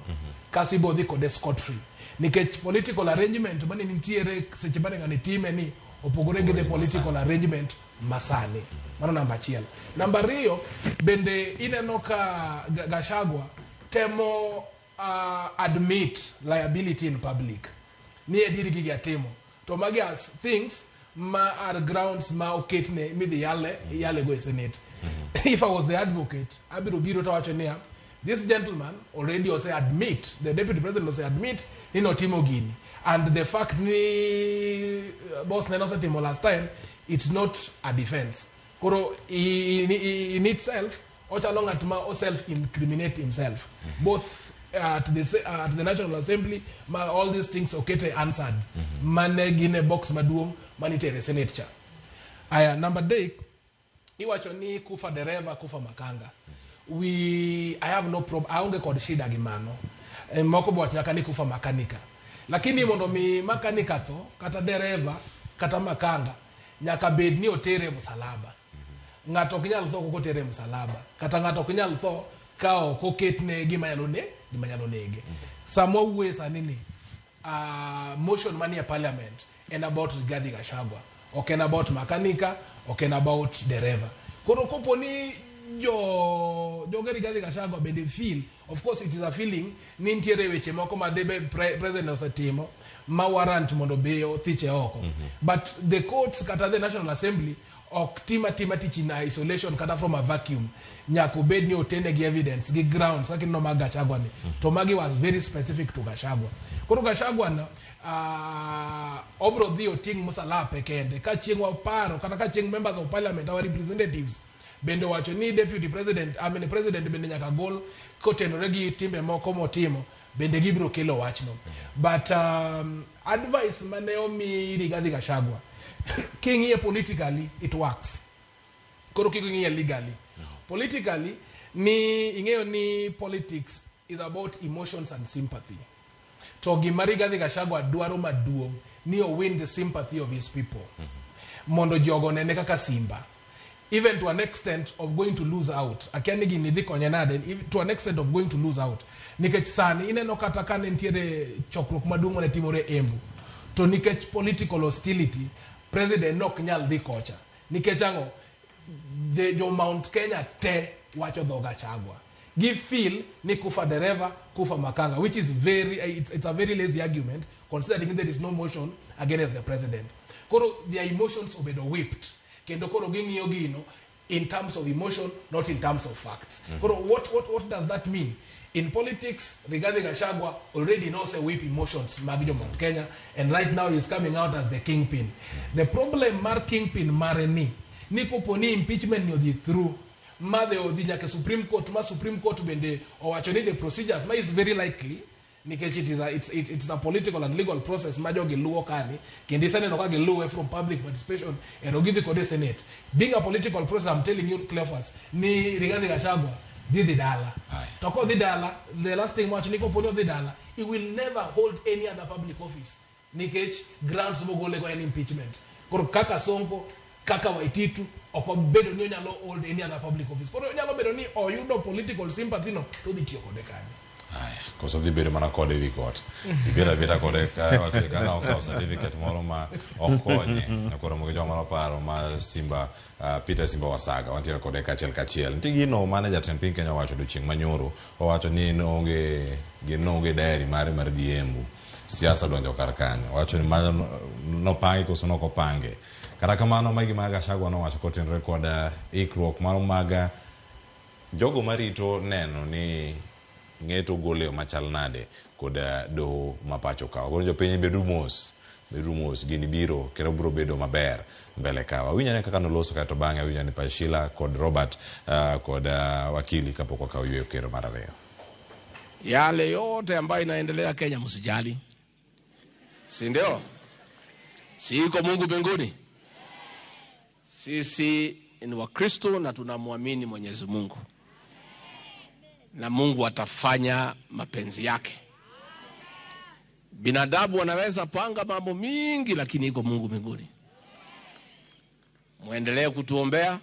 Kasto ibo dhi kode scot free. Nikech political arrangement mane nitiere seche mane ng'ani time ni opogore gi the political arrangement masani. Mano namba achiel. Namba ariyo, bende ineno ka Gachagua temo admit liability in public. Ni adieri gigi atimo. To magi are things ma are grounds ma oketne midhi yale go e Senate. If I was the advocate, abiro biro to wacho niya, this gentleman already ose admit, the deputy president ose admit ni notimo gini. And the fact ni boss ne nosetimo last time, it's not a defense. Koro in itself, ochalo ng'at ma o self-incriminate himself. Both at the National Assembly, ma all these things okete answered. Mane gin e box maduong' manitere Senate cha. Aya, number adek, iwacho ni kufa dereva, kufa makanga. I have no problem, aonge kod shida gi mano. Moko bo wacho nyaka ni kufa makanika. Lakini mondo mi makanika tho, kata dereva, kata makanga, nyaka bed ni otere msalaba. Ng'ato ok nyal tho kok otere msalaba. Kata ng'ato ok nyal tho ka ok oketne gima nyalo ne, gima nyalo nege. Sama wawuoye sani ni, motion manie parliament en about Rigathi Gachagua. Ok en about makanika, ok en about dereva. Koro kopo ni joge Rigathi Gachagua bende feel, of course it is a feeling, ni nitiere weche moko ma debe president osetimo ma warrant mondo be othiche oko. But the courts kata the National Assembly ok tim atima tich in isolation kata from a vacuum. Nyaka obed ni otene gi evidence, gi grounds, kaka ineno mag Gachagua ni. To magi was very specific to Gachagua. Koro Gachagua no, obro dhi oting' msalape kende. Ka chieng' waparo, kata ka chieng' members of parliament, our representatives, bende wacho ni deputy president, I mean president bende nyaka gol kotenore gi timbe moko motimo, bende gibiro kelo wachno. But advice mane omi Rigathi Gachagua, king'iye politically, it works. Koro kik ing'iye legally. Politically, ni ing'eyo ni politics is about emotions and sympathy. To gima Rigathi Gachagua dwaro maduong' ni o win the sympathy of his people. Mondo jogo nene kaka simba. Even to an extent of going to lose out. Akia ni gini dhi konye nade, to an extent of going to lose out. Nikech sani, ineno kata ka ne nitiere chokruok maduong' mane timore Embu. To nikech political hostility, president nok nyal dhi kocha. Nikech ang'o? Jo Mount Kenya te wacho dho Gachagua. Gi feel ni kufa dereva, kufa makanga, which is it's a very lazy argument, considering there is no motion against the president. Koro their emotions obedo whipped. Kendo koro ging'iyo gino in terms of emotion, not in terms of facts. Koro what does that mean? In politics, Rigathi Gachagua already knows a whip emotions mag jo Mount Kenya, and right now he's coming out as the kingpin. The problem mar kingpin mare ni kopo ni impeachment ni odhi through, ma the odhi nyaka Supreme Court, ma Supreme Court bende owacho ni the procedures, ma is very likely, nikech it's a political and legal process ma jogi luwo kani, kendo iseneno ka giluwe from public participation ero gidhi kode Senate. Being a political process, I'm telling you, Cleophas, ni Rigathi Gachagua dhi dala. To kodhi dala, the last thing wacho ni kopo ni odhi dala, he will never hold any other public office nikech grounds mogole go en impeachment. Koro kaka Sonko, kaka Waititu, ok obedo ni onyalo hold any other public office. Koro onyalo bedo ni oyudo political sympathy no, to odhi tiyo kode kanyo. Koso dhi bedo mana kode ewi got. Ibet abeta kode ka wacho ni kana okawo certificate moro ma ok konye. Nyakoro mogi joma noparo ma Simba Peter Simba Wasaga wantiere kode kachiel kachiel. Nitie gino mane jatend piny Kenya owacho odiochieng' manyoro. Owacho ni noonge gino diary mare mar dhi Embu. Siasa odonjo kar kanyo. Owacho ni mano nopange koso nok opange. Kata kamano mae gima Gachagua nowacho kotenore kod ikruok maro mag jogo marito neno ni ng'eto ogol e yo machal nade kod doho ma pacho ka. Wagono jopiny bedu mos, bedu mos, gini biro kendo biro bedo maber mbele ka. Wawinj ane kaka noloso kaeto bang'e awinj ane pach Sheila kod Robert kod wakili kapok wakawo yueyo kendo mar ariyo. Yale yote ambayo inaendelea Kenya msijali. Si ndio? Si iko Mungu mbinguni? Sisi ni Wakristo na tunamwamini Mwenyezi Mungu. Na Mungu atafanya mapenzi yake. Binadamu wanaweza panga mambo mingi lakini iko Mungu mbinguni. Muendelee kutuombea,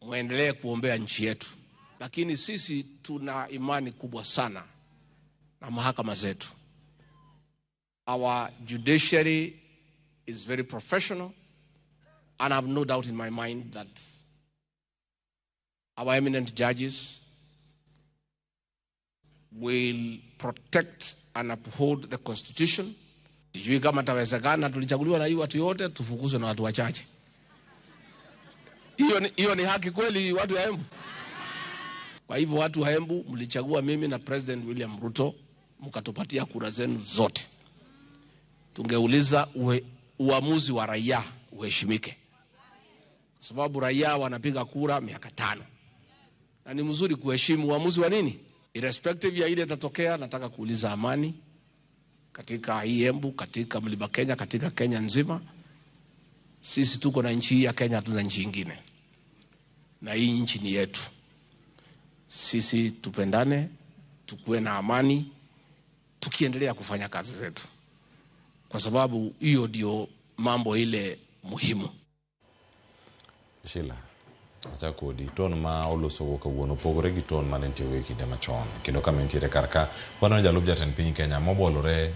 muendelee kuombea nchi yetu. Lakini sisi tuna imani kubwa sana na mahakama zetu. Our judiciary is very professional, and I have no doubt in my mind that our eminent judges will protect and uphold the Constitution. Sijui kama tawezekana, tulichaguliwa na hii watu yote, tufukuzwe na watu wachache. Hiyo ni haki kweli watu wa Embu? Kwa hivyo watu wa Embu mlichagua mimi na President William Ruto, mkatupatia kura zenu zote. Tungeuliza uamuzi wa raia uheshimike. Kwa sababu raia wanapiga kura miaka 5. Na ni mzuri kuheshimu uamuzi wa nini? Irrespective ya ile itatokea, nataka kuuliza amani katika hii Embu, katika Mlima Kenya, katika Kenya nzima. Sisi tuko na nchi hii ya Kenya, hatuna nchi nyingine. Na hii nchi ni yetu. Sisi tupendane, tukue na amani, tukiendelea kufanya kazi zetu. Kwa sababu hiyo ndio mambo ile muhimu. Sheila, acha kodi ton ma oloso go kawuono opogore gi ton mane nitie e kinde machon. Kendo kama nitiere kar ka, waneno jalup jatend piny Kenya mobolore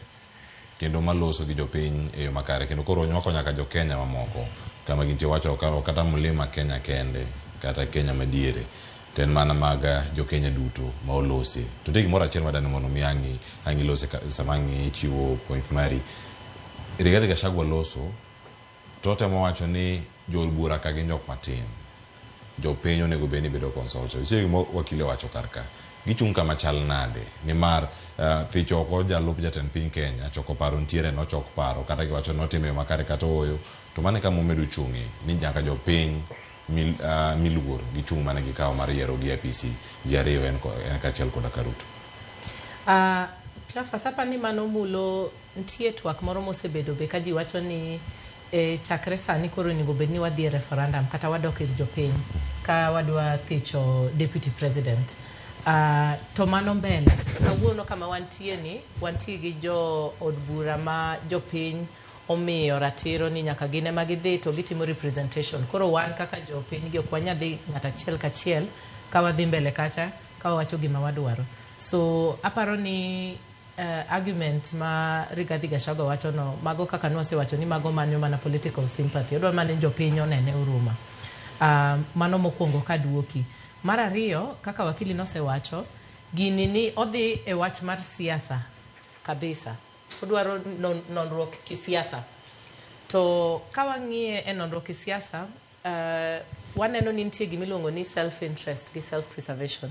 kendo maloso gi jopiny e yo makare, kendo koro onywako nyaka jo Kenya mamoko kama gintie, wacho ok kata mlima Kenya kende kata Kenya madiere, to en mana mag jo Kenya duto ma olosi. To nitie gimoro achiel madani mondo mi ang' ilose sama ang' ichiwo point mari. Rigathi Gachagua loso to otemo wacho ni jood bura ka gin jok matin, jopiny onego bed ni bedo consulted. Nitie gima wakili owacho kar ka, gichung' kama chal nade nimar thich oko jalup jatend piny Kenya choko paro nitiere nochok paro kata giwacho notimo e yo makare kata ooyo, to mano e kama omedo chung'e ni nyaka jopiny miluor gichung' mane gikawo mar yiero gi IEBC ji ariyo en kaachiel koda ka Ruto. Cleophas, apa ni mano mulo nitie twak moro mosebedo be ka ji wacho ni chakre sani koro onego bed ni wadhi e referendum kata wadok ir jopiny ka wadwa thicho deputy president. To mano mbele kawuono kama wantie ni wantie gi jo od bura ma jopiny omiyo ratiro ni nyaka gin ema gidhi to gitimo representation. Koro wan kaka jopiny gi ok wanyal dhi ng'at achiel kachiel ka wadhi mbele kacha ka wawacho gima wadwaro. So aparo ni argument ma Rigathi Gachagua wacho no, mago kaka nwasewacho ni mago manyo mana political sympathy. Odwa mana ni jopiny onene huruma. Mano mokwongo kaduoki. Mar ariyo, kaka wakili nosewacho, gini ni odhi e wach mar siasa kabisa. Odwaro nonruok kisiasa. To ka wang'iye e nonruok kisiasa, waneno ni nitie gimiluongo ni self-interest gi self-preservation.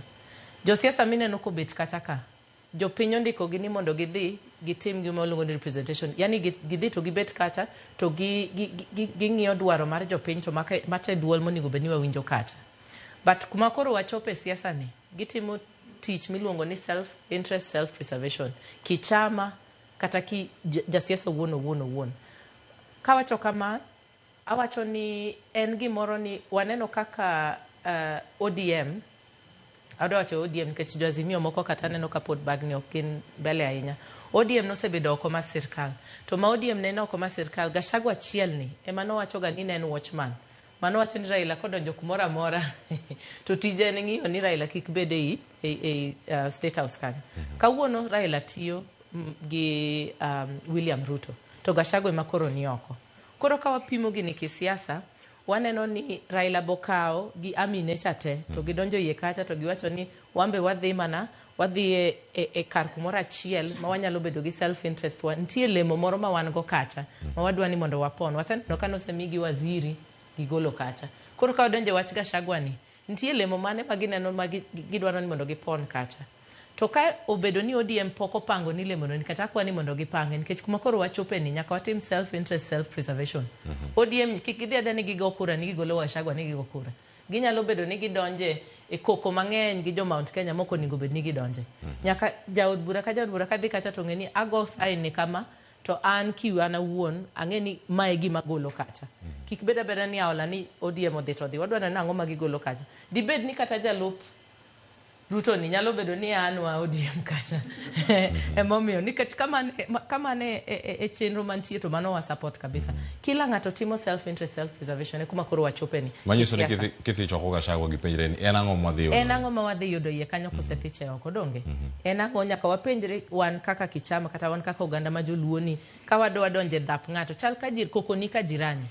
Josiasa mineno kobet kata ka, jopiny ondikogi ni mondo gidhi gitim gima iluongo ni representation. Yani gidhi to gibet kacha to ging'iyo dwaro mar jopiny to macha e duol monego bed ni wawinjo kacha. But kuma koro wachope e siasa ni, gitimo tich miluongo ni self-interest, self-preservation. Kichama kata ki jasiasa owuon owuon owuon. Kawacho kama, awacho ni en gimoro ni waneno kaka ODM, adwa wacho ODM nikech jo Azimio moko kata aneno ka pod bagni ok gin mbele ahinya. ODM nosebedo oko mar sirkal. To ma ODM neno oko mar sirkal, Gachagua achiel ni ema nowachoga ni ne en watchman Mano wacho ni Raila kodonjo kumoro amora to tije en ng'iyo ni Raila kik bed ei State House kanyo. Kawuono Raila tiyo gi William Ruto to Gachagua ema koro ni oko. Koro ka wapimo gini kisiasa, waneno ni Raila bokawo gi amine cha te to gidonjo iye kacha to giwacho ni wambe wadhi mana wadhi e kar kumoro achiel ma wanyalo bedo gi self interest wa. Nitie lemo moro ma wan go kacha ma wadwa ni mondo wapon. Waseneno ka nosemigi waziri gigolo kacha. Koro ka wadonjo e wach Gachagua ni, nitie lemo mane ma gineno ma gidwaro ni mondo gipon kacha. To ka obedo ni ODM pok opango ni lemono ni kacha, akwa ni mondo gipange nikech kuma koro wachope ni nyaka watim self interest self preservation. ODM kik gidhi adhiya ni gigo kura ni gigolo Gachagua ni gigo kura. Ginyalo bedo ni gidonje e koko mang'eny gi jo Mount Kenya mok onego bed ni gidonje. Nyaka jaod bura ka jaod bura kadhi kacha to ng'e ni ago sign ni kama to an kiu an awuon ang'e ni mae gima golo kacha. Kik bed abeda ni aola ni ODM odhi to odhi. Wadwa neno ang'o ma gigolo kacha. Dibed ni kata jalup Ruto ni nyalo bedo ni an wa ODM kacha. Emomiyo nikech kamane e chenro mantie to mano wa support kabisa. Kila ng'ato timo self interest self preservation e kuma koro wachope ni. Manyiso ni kidhi choko Gachagua gipenjre ni en ang'o mwadhi yudo? En ang'o ma wadhi yudo iye kanyo kosethiche oko donge? En ang'o nyaka wapenjre wan kaka kichama kata wan kaka oganda ma joluo ni ka wadwa donje dhap ng'ato chal ka jir koko ni ka jirani.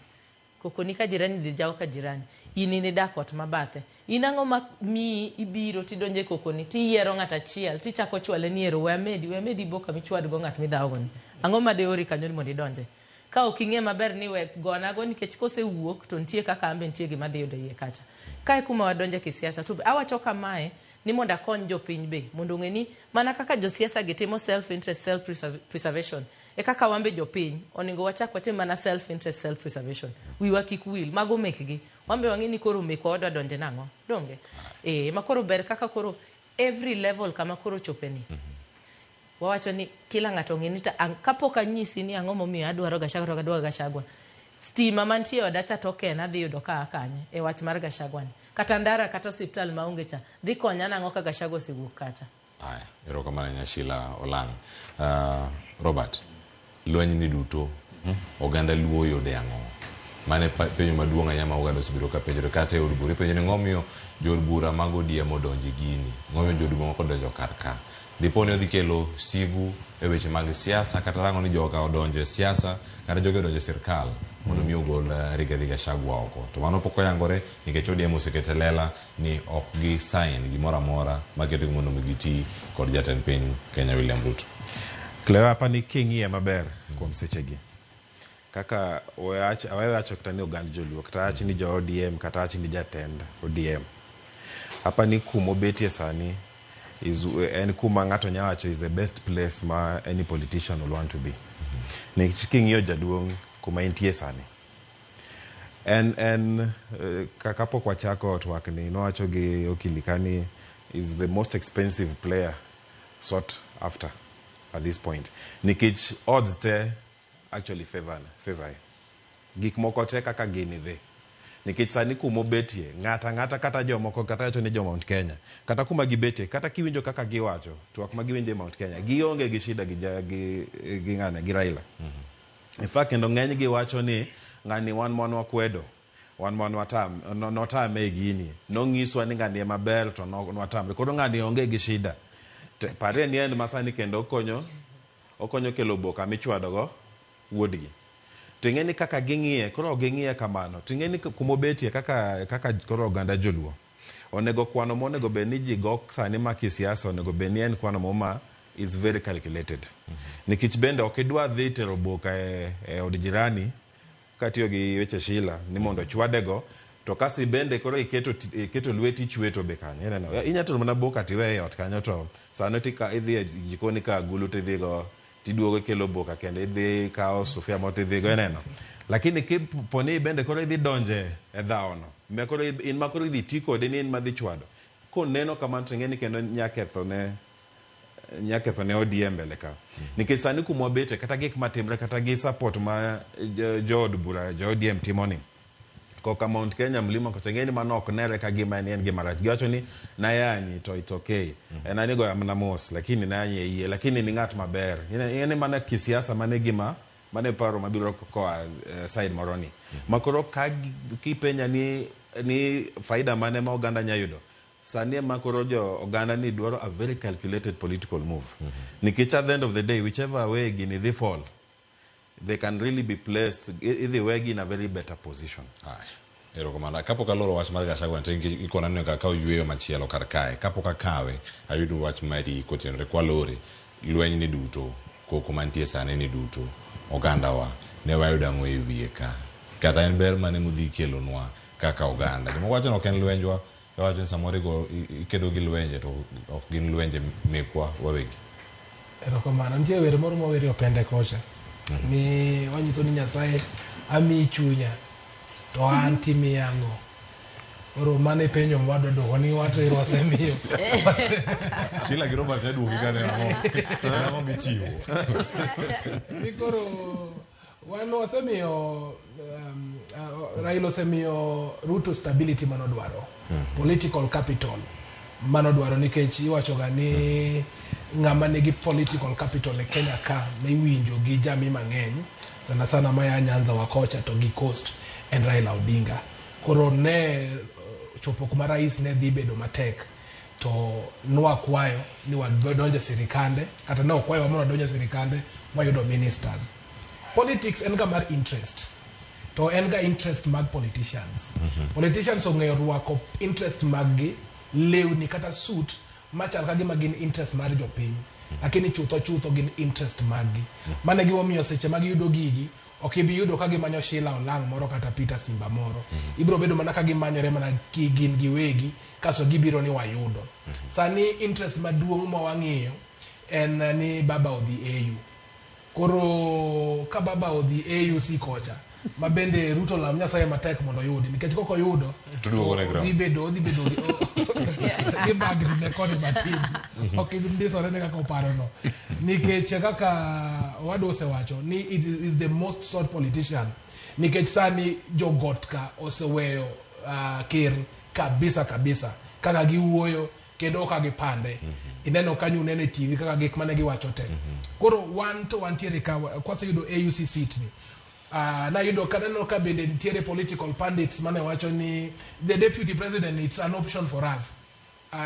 Koko ni ka jirani dhi jawo ka jirani. In dak ot mabathe. In ang'o ma miyi ibiro tidonje koko ni tiyiero ng'at achiel tichako chwale ni ero we amedi boka michwad go ng'at midhawo ni. Ang'o ma de ori kanyo ni mondo idonje? Ka ok ing'e maber ni we gonago nikech kosewuok to nitie kaka ambe nitie gima dhi yudo iye kacha. Kae kuma wadonje kisiasa to awacho kamae ni mondo akony jopiny be mondo ong'e ni mana kaka josiasa gi timo self interest self preservation e kaka wambe jopiny onego wachak watim mana self interest self preservation. Wiwa kik wil mago mekgi wambe wang'e ni koro mekwa wadwa donje nang'o donge ma koro ber kaka koro every level kama koro chopeni. Wawacho ni kila ng'ato ong'e ni kapok anyisi ni ang'o momiyo adwaro Gachagua to adwaro Gachagua. Stima mantie oda cha to ok en adhi yudo ka kanye e wach mar Gachagua ni. Kata ndara kata osiptal maonge cha dhi konya nang'o ka Gachagua osewuok kacha. Aya, erokamano ahinya Sheila Olang'. Robert, lweny ni duto oganda Luo yude ang'o? Mane penjo maduong' ahinya ma oganda osebedo ka penjore kata e od bura. Ipenjo ni ng'o miyo jood bura mag ODM odonjo e gini? Ng'o miyo jood bura moko odonjo kar ka? Dipo ni odhi kelo sigu e weche mag siasa kata rango ni joka odonjo e siasa kata jogi odonjo e sirkal mondo mi ogol Rigathi Gachagua oko. To mano pok oyangore nikech ODM osekete lela ni ok gi sign gimoro amora maketogi mondo mi giti kod jatend piny Kenya William Ruto. Cleo hapa ni king'iye maber kuom sechegi. Kaka awacho kata ni ogand joluo kata awach ni jo ODM kata awach ni jatend ODM. Hapa ni kumobetie sani is en kuma ng'ato nyalo wacho is the best place ma any politician will want to be. Nikech king'iyo jaduong' kuma entie sani. En kapok wachako twak ni nowacho gi Okili kani is the most expensive player sought after at this point. Nikech odds te actually favor. Gik moko te kaka gini dhi. Nikech sani kumobetie ng'ata ng'ata kata jomoko kata wacho ni jo Mount Kenya kata kuma gibetie kata kiwinjo kaka giwacho twak ma giwinjo e Mount Kenya gionge gi shida gi ng'ane gi Raila. In fact kendo ng'eny gi wacho ni ng'ani wan mon wakwedo wan mon watam notame e gini nong'iswa ni ng'ani ema ber to nwatamre koro ng'ani onge gi shida. Parie ni en masani kendo okonyo kelo boka michwado go wuodgi. To ing'e ni kaka ging'iye koro ging'iye kamano to ing'e ni kumobetie kaka koro oganda joluo onego kwano monego bed ni ji go sani ma kisiasa onego bed ni en kwano mo ma is very calculated. Nikech bende ok idwa dhi tero boka e od jirani katiyo gi weche Sheila ni mondo chwadego to kasi bende koro iketo lweti chweto be kanyo. Ineno inya tero mana boka tiweye e ot kanyo to sano tika idhi e jikoni ka agulu tidhi go tiduogo ikelo boka kendo idhi kawo sufria moro tidhi go ineno. Lakini kiponi bende koro idhi donje e dhawono ma koro in ma koro idhi ti kode ni in madhi chwado koneno kamano to ing'e ni kendo nyaketho ne ODM mbele ka. Nikech sani kuma wabete kata gik matimre kata gi support ma jood bura jo ODM timo ni koka Mount Kenya mlima kocha ing'e ni mano ok nere ka gima en gima rach. Giwacho ni nayanyi to it's okay. En an igoya mana mos lakini nayanyi e iye lakini ni ng'at maber. Ing'e ni mana kisiasa mano e gima Mano e paro mabiro koa side moro ni. Makoro ka kipenja ni faida mane ma oganda nya yudo, sani ema koro jo oganda ni dwaro a very calculated political move. Nikech at the end of the day, whichever way gini dhi fall, they can really be placed idhi wegi in a very better position. Erokamano. Kapok aloro wach mar Gachagua to ikona ni akaw yueyo machielo kar kae. Kapok akawe, ayudo wach mari kotenore kwalore lweny ni duto, koko mantie sani ni duto, ogandawa ne wayudo ang'o e wiye ka? Kata en ber mane modhi kelonwa kaka oganda? Jomoko wacho ni ok en lwenjwa, wacho ni samoro ikedo gi lwenje to ok gin lwenje mekwa wawegi. Erokamano. Nitie wer moro mwawerie opende kocha. Ni wanyiso ni Nyasaye amiyi chunya to an timiya ang'o? Koro mano e penjo mwadwa duoko ni wato ero wasemiyo. Sheila gi Robert ne duoki kane ang'o? To en ang'o michiwo? Ni koro wan wasemiyo Raila osemiyo Ruto stability manodwaro. Political capital manodwaro, nikech iwachoga ni ng'ama nigi political capital e Kenya ka miwinjo gi jamii mang'eny sana sana maya Nyanza wa kocha to gi Coast en Raila Odinga. Koro ne chopo kuma rais ne dhi bedo matek to nwakwayo ni wadonjo e sirikande, kata ne okwayowa mondo wadonj e sirikande wayudo ministers. Politics en ga mar interest, to en ga interest mag politicians. Politicians ong'eyo rwako interest mag gi lewni kata suit machal ka gima gin interest mar jopiny, lakini chutho chutho gin interest mag gi. Mano e gimomiyo seche ma giyudo gigi ok ibi yudo ka gimanyo Sheila Olang' moro kata Peter Simba moro. Ibiro bedo mana ka gimanyore mana ki gin giwegi, kasto gibiro ni wayudo. Sani interest maduong' ma wang'iyo en ni baba odhi AU. Koro ka baba odhi AUC kocha, ma bende Ruto lam Nyasaye matek mondo oyudi, nikech kok oyudo To duogo ne ground. odhi bedo gi bagni ne koni matin. Ok ibi ndisore ne kaka oparono. Nikech kaka owadwa osewacho ni it is the most sought politician. Nikech sani jogot ka oseweyo ker kabisa kabisa kaka giwuoyo kendo ok gipande. Ineno kanyo, uneno e TV kaka gik mane giwacho te. Koro wan to wantiere ka kwaseyudo AUC seat ni, nayudo kaneno ka bende nitiere political pundits mane wacho ni the deputy president, it's an option for us.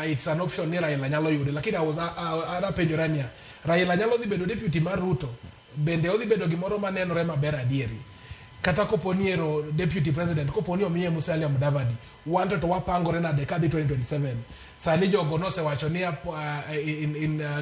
It's an option ni Raila nyalo yude, lakini I was anapenjora niya, Raila nyalo dhi bedo deputy mar Ruto? Bende odhi bedo gimoro manenore maber adieri? Kata kopo ni ero deputy president, kopo ni omiye Musalia Mudavadi, wan to wapangore nade kadhi 2027? Sani jogo nosewacho ni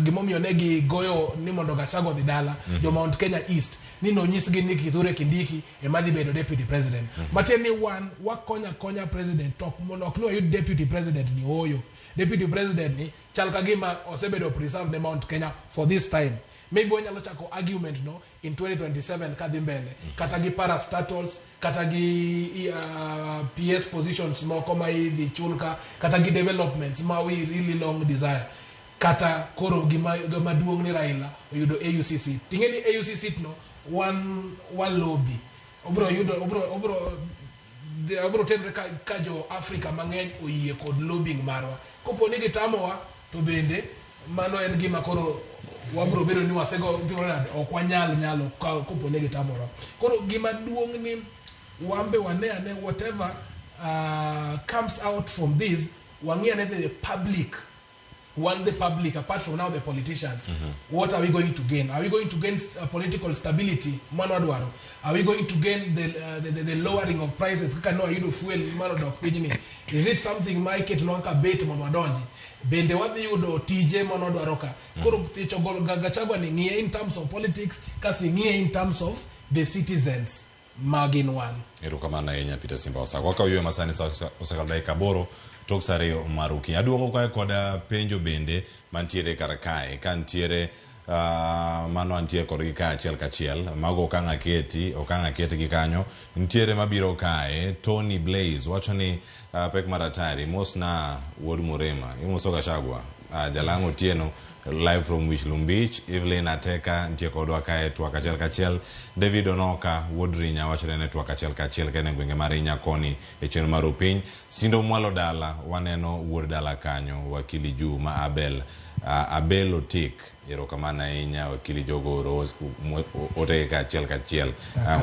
gimomiyo ne gigoyo ni mondo Gachagua odhi dala, jo Mount Kenya East ni nonyisgi ni Kithure Kindiki ema dhi bedo deputy president. Matiende ni wan wakonya konya president, to mondo ok ni wayud deputy president ni ooyo. Deputy president ni chal ka gima osebedo preserved ne Mount Kenya for this time. Maybe wanyalo chako argument no in 2027 kadhi mbele, kata gi parastatals, kata gi PS positions moko ma idhi chul ka, kata gi developments ma we really long desire. Kata koro gima duong' ni Raila oyudo AUC seat. Ting'e ni AUC seat no wan lobby. Obro yudo obro tenre ka jo Afrika mang'eny oyie kod lobbying marwa. Kopo ni gitamowa to bende mano en gima koro wabro bedo ni wasego nade, ok wanyal nyalo kopo ni gitamora. Koro gima duong' ni wambe wane ane whatever comes out from this, wang'i ane the public. Want the public, apart from now the politicians, what are we going to gain? Are we going to gain political stability? Mano wadwaro. Are we going to gain the lowering of prices? Kaka no ayudo fuel mano dok piny ni. Is it something ma iketonwa kaka bet mondo wadonji? Bende wadhi yudo tije mano wadwaro ka? Koro thicho Gachagua ni ng'iye in terms of politics, kasi ng'iye in terms of the citizens magin wan. Erokamano ahinya Peter Simba Osako. Wakawo yweyo masani osekalo dakika 8 tok sa 2 mar okinyi. Aduoko kae kod penjo bende mantiere kar kae. Ka nitiere mano antie kodgi ka achiel kachiel. Mago okang' aketi gi kanyo. Nitiere mabiro kae, Tony Blaze wacho ni pek mar hatari. Mos na wuod Murima. Imoso Gachagua. Jalang'o Otieno live from Wichlum Beach. Evelyn Ateka nitie kodwa kae twak achiel kachiel. David Onoka wuod Rinya wacho ne twak achiel kachiel ka en e gwenge mar Rinya koni e chenro mar Upiny. Sindo Mwalo dala waneno wuod dala kanyo wakili Juma Abel. Abel Otik, erokamano ahinya wakili jogo oro ote ka achiel kachiel.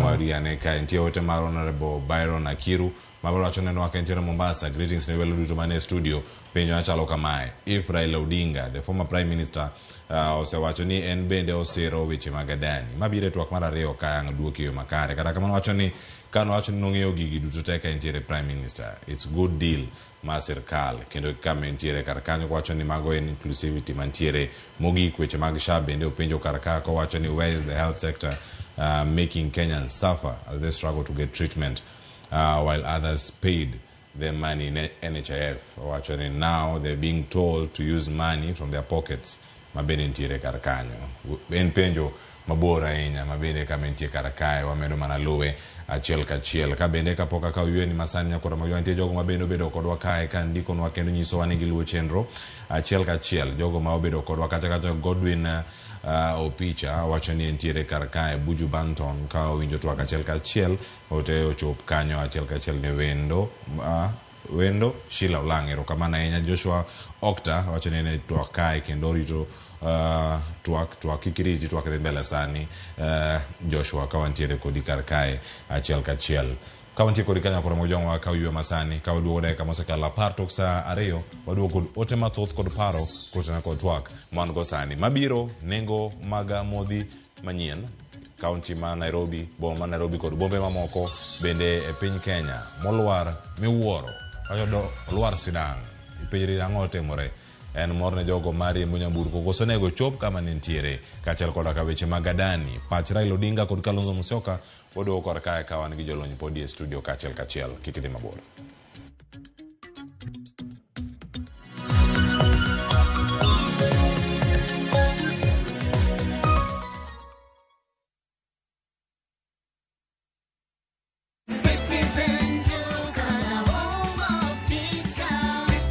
Wariane ka nitie ote mar Honorable Byron Akiru mabiro wacho neno ka entiere Mombasa. Greetings ne welo duto mane studio. Penjo machalo kamae: if Raila Odinga, the former prime minister, osewacho ni en bende osiro weche mag Adani mabiro e twak mar ariyo ka ang' duoki e yo makare, kata kamano wacho ni kano wacho ni nong'eyo gigi duto te ka entiere prime minister, it's good deal mar sirkal kendo kama entiere kar kanyo kowacho ni mago en inclusivity mantiere. Mogik weche mag SHA bende openjo kar ka kowacho ni where is the health sector making Kenyans suffer as they struggle to get treatment while others paid their money in NHIF. Owacho ni now they're being told to use money from their pockets ma bende nitiere kar kanyo. En penjo mabor ahinya ma bende kama entie kar kae wamedo mana luwe achiel kachiel. Ka bende kapok akawo yweni masani nyakoro ma nitie jogo ma bende obedo kodwa kae ka ndikonwa kendo nyisowa ni giluwo chenro achiel kachiel. Jogo ma obedo kodwa kacha kacha Godwin Opicha wacho ni entiere kar kae Buju Banton ka owinjo twak achiel kachiel ote ochop kanyo achiel kachiel ne wendo wendo Sheila Olang'. Erokamano ahinya. Joshua Okta wacho ni en e twak kae kendo orito twak kik iriti twak dhi mbele sani. Joshua ka wantiere kodi kar kae achiel kachiel. Ka wantie kodi kanyo koro mojong'wa ka ywe masani ka waduogo dakika mosekalo 10 tok saa 2 waduogo kod ote mathoth kod paro kotena kod twak man go sani mabiro nengo mag modhi manyien kaunti ma Nairobi, boma ma Nairobi kod bombe mamoko bende e piny Kenya molwar miwuoro wayudo olwar sidang' ipenjri ang'o otimore. En mor ne jogo mariembo nyamburko koso onego chop kama nentiere kaachiel koda ka weche mag Adani pach Raila Odinga kod Kalonzo Musyoka waduogo kor kae ka wan gi jolony podi e studio kaachiel kachiel. Kik idhi mabor.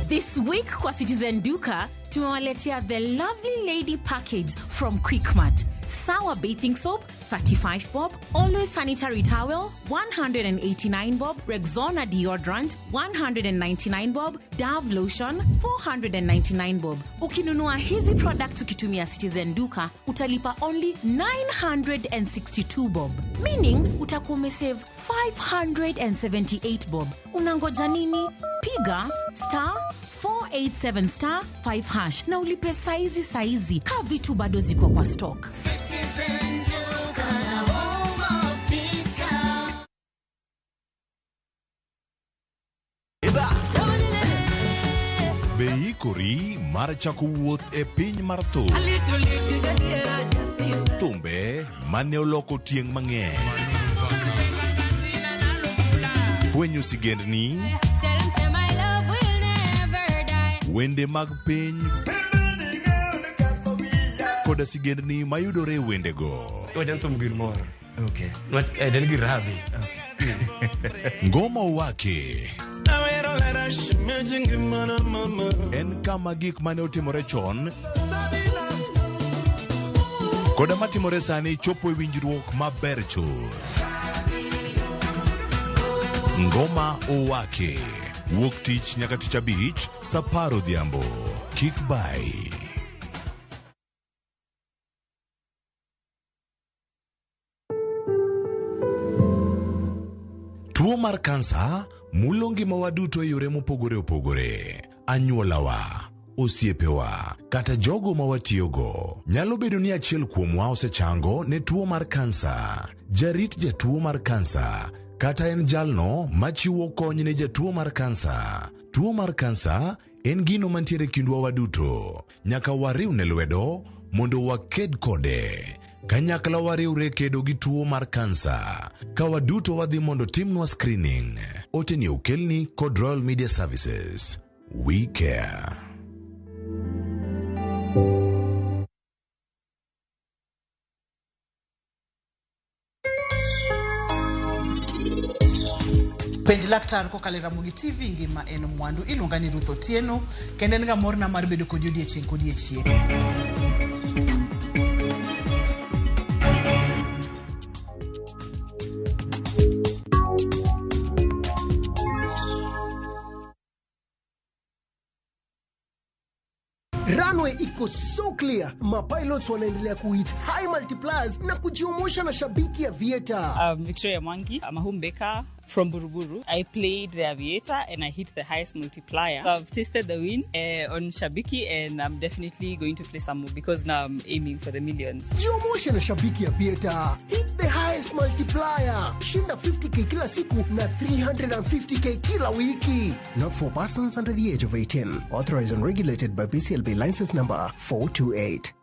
This week kwa Citizen Duka tumewaletea the lovely lady package from Quickmart. Sour bathing soap 35 bob, Always sanitary towel 189 bob, Rexona deodorant 199 bob, Dove lotion 499 bob. Ukinunua hizi products ukitumia Citizen Duka utalipa only 962 bob, meaning utakuwa umesave 578 bob. Unangoja nini? Piga star 487 star 5 hash na ulipe saizi saizi ka vitu bado ziko kwa stock. Citizen Duka, the home of discount. Be ikori mar chako wuoth e piny mar thum. Thumbe mane oloko tieng' mang'eny. Fwenyo sigendni, wende mag piny koda sigendni mayudore e wendego. Okay. Ngoma Wake en kama gik mane otimore chon koda matimore sani chopo e winjruok maber chuth. Ngoma Owake wuok tich nyaka tich abich saa 10 odhiambo. Kik bai. Tuo mar kansa mulo ngimawa duto e yore mopogore opogore. Anyuolawa, osiepewa, kata jogo ma watiyogo. Nyalo bedo ni achiel kuomwa osechango ne tuo mar kansa. Jarit jatuo mar kansa kata en jalno machiwo kony ne jatuo mar kansa. Tuo mar kansa en gino mantiere kindwa waduto. Nyaka wariwne lwedo mondo waked kode. Kanyakla wariwre kedo gi tuo mar kansa. Ka waduto wadhi mondo timnwa screening. Ote ni okelni kod Royal Media Services. We care. Penj laktar kokalo e Ramogi TV ngima en mwandu. Iluonga ni Ruth Otieno kendo en ga morna mar bedo kodi odiechieng' kodiechieng'. Runway iko so clear. Mapilots wanaendelea kuhit high multipliers na kujiomosha na Shabiki Aviator. I'm Victoria Mwangi. I'm a home baker from Buruburu. I played the Aviator and I hit the highest multiplier. I've tasted the win on Shabiki and I'm definitely going to play some more because now I'm aiming for the millions. Jiomoshe na Shabiki Aviator. Hit the highest multiplier. Shinda 50K kila siku na 350K kila wiki. Not for persons under the age of 18. Authorized and regulated by BCLB license number 428.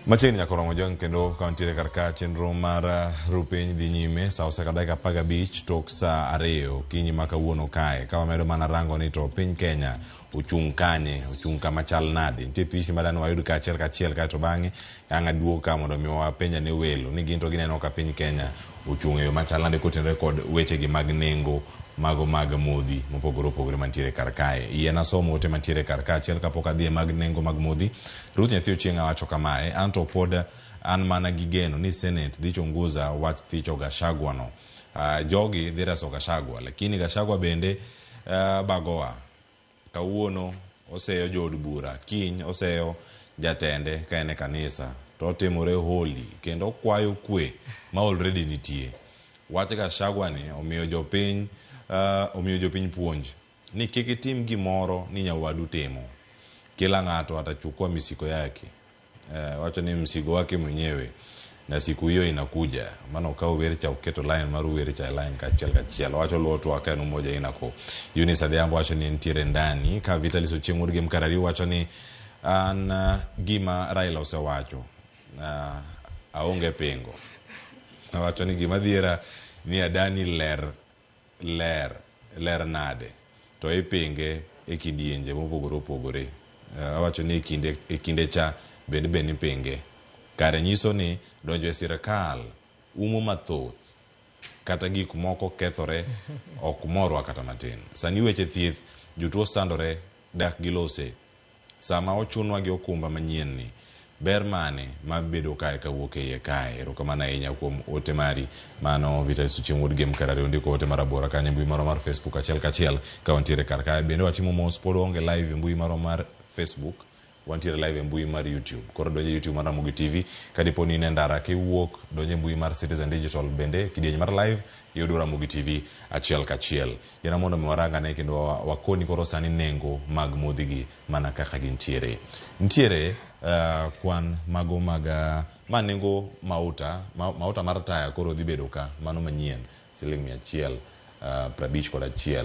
Machiegni nyaka oromo jong kendo ka wantiere kar ka chenro mar ru piny dhi nyime sa oseka dakika 15 tok sa 2 okinyi ma kawuono kae ka wamedo mana rango ni to piny Kenya ochung' kanye, ochung' kama chal nade. Nitie pichni ma dhano wayud ka achiel kachiel kaeto bang'e ang' aduog ka mondo mi wapenj ane welo ni gin to gineno ka piny Kenya ochung' e yo machal nade kotenore kod wechegi mag nengo mago mag modhi mopogore opogore mantiere kar kae. Yie nasomo ote mantiere kar ka achiel kapok adhi e mag nengo mag modhi. Ruth Nyathi Ochieng' awacho kamae, anto pod an mana gi geno ni Senate dhi chunguza wach thicho Gachagua no. Jogi dhi reso Gachagua, lakini Gachagua bende bagowa. Kawuono oseyo jood bura, kiny oseyo jatende ka en e kanisa, to otimore holy kendo okwayo kwe ma already nitie. Wach Gachagua ni omiyo jopiny puonj ni kik itim gimoro ni nyawadu timo. Kila ng'ato atachukua misiko yake. Wacho ni msigo wake mwenyewe na siku hiyo inakuja. Maana ukao wer cha uketo line maru wer cha line kachiel kachiel. Wacho luo to aka en umoja inako. Eunice Adhiambo wacho ni nitiere ndani. Ka Vitalis Ochieng' wuod Gem Karari wacho ni an gima Raila osewacho aonge pingo. Wacho ni gima dhiera ni Adani ler ler ler nade to ipinge e kidienje mopogore opogore. Awacho ni e kinde cha bende ipinge. Kare nyiso ni donjo e sirikal umo mathoth kata gik moko kethore ok morwa kata matin. Sani weche thieth jotuo sandore dak gilose. Sama ochunwa gi okumba manyien ni ber mane mabedo kae kawuok e iye kae. Erokamano ahinya kuom ote mari. Mano Vitalis Ochieng' wuod Gem Karari ondiko ote mar abora kanyo e mbui marwa mar Facebook achiel kachiel ka wantiere kar kae. Bende watimo mos pod waonge live e mbui marwa mar Facebook, wantiere live e mbui mar YouTube. Koro donjo e YouTube mar Ramogi TV, ka dipo ni in e ndara kiwuok donjo e mbui mar Citizen Digital bende kidieny mar live iyudo Ramogi TV achiel kachiel. Yiena mondo mi warangane kendo wakoni koro sani nengo mag modhigi mana kaka gintiere. Nitiere kwan mago mag ma nengo mauta, mauta mar taya koro dhi bedo ka mano manyien siling 151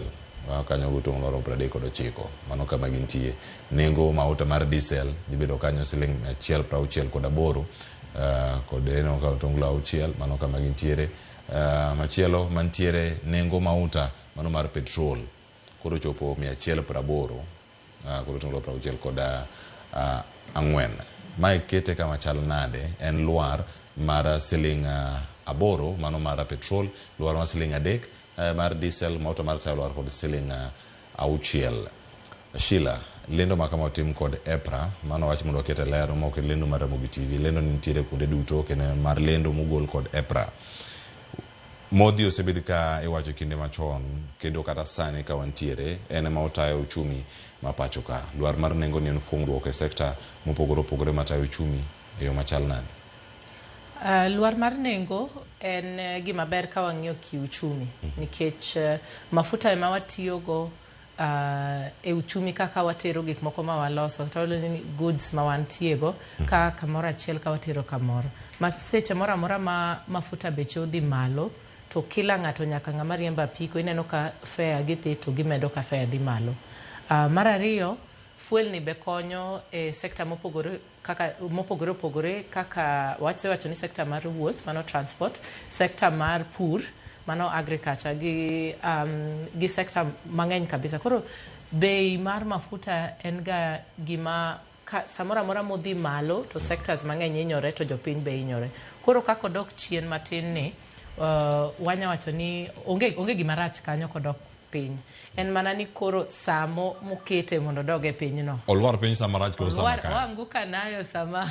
kanyo gutong' moro 39 mano kama gintie. Nengo mauta mar diesel dhi bedo kanyo siling 168 kod eno ka otonglo 6 mano kama gintiere. Machielo mantiere nengo mauta mano mar petrol koro chopo 180 kod otonglo 64 kod 4. Mae kete kama chal nade en lwar mar siling 8 mano mar petrol, lwar mar siling 3 mar diesel, mauta mar taya lwar kod siling 6. Sheila, lendo ma kama otim kod EPRA, mano wach mondo waket e ler ma ok en lendo mar Ramogi TV. Lendo nitiere kuonde duto kendo mar lendo mogol kod EPRA. Modhi osebed ka iwacho kinde machon kendo kata sani ka wantiere en ema otayo uchumi ma pacho ka. Lwar mar nengo ni en fungruok e sekta mopogore opogore matayo uchumi e yo machal nade? Lwar mar nengo en gima ber ka wang'iyo kiuchumi nikech mafuta ema watiyogo e uchumi kaka watero gik moko ma waloso, to ni goods ma wantiego ka kamoro achiel ka watero kamoro. Ma seche moro amora ma mafuta beche odhi malo to kila ng'ato nyaka ng'ama riembo apiko ineno ka fare gidhi to gimedo ka fare dhi malo. Mar ariyo, fuel ni be konyo e sekta mopogore kaka mopogore opogore kaka wasewacho ni sekta mar wuoth mano transport, sekta mar pur mano agriculture gi sekta mang'eny kabisa. Koro bei mar mafuta en ga gima samoro amora modhi malo to sectors mang'eny hinyore to jopiny be hinyore. Koro kaka odok chien matin ni wanya wacho ni onge gima rach kanyo kodok piny. En mana ni koro saa mokete mondo odog e pinyno. Olwar piny sama rach koso sama kare? Oanguka nayo sama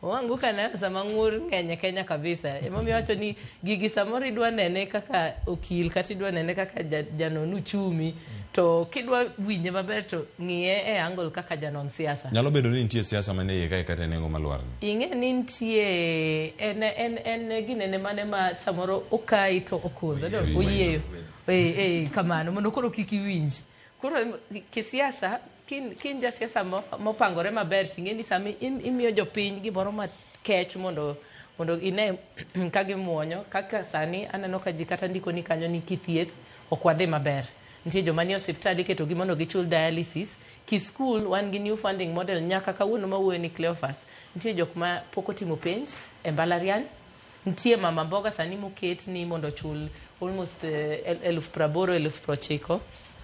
oanguka nayo sama ng'ur ng'eny e Kenya kabisa. Emomiyo awacho ni gigi samoro idwa nene kaka okil kata idwa nene kaka janon uchumi, to kidwa winje maber to ng'iye e angle kaka janon siasa. Nyalo bedo ni nitie siasa mane iye kae kata e nengo malwarni. Ing'e ni nitie en ginene mane ma samoro okayi to okundho, oyieyo. Kamano mondo koro kik iwinj. Koro kisiasa kin jasiasa mopangore maber ting'e ni sama imiyo jopiny gimoro makech mondo ine ka gimuonyo. Kaka sani aneno ka ji kata ndiko ni kanyo ni kithieth ok wadhi maber. Nitie joma nie osiptal iketogi mondo gichul dialysis. Ki school wan gi new funding model nyaka kawuono mawuoyo ni Cleophas. Nitie jok ma pok otimo penj e mbalariany. Nitie mama mboga sani moket ni mondo ochul almost 80,000 90,000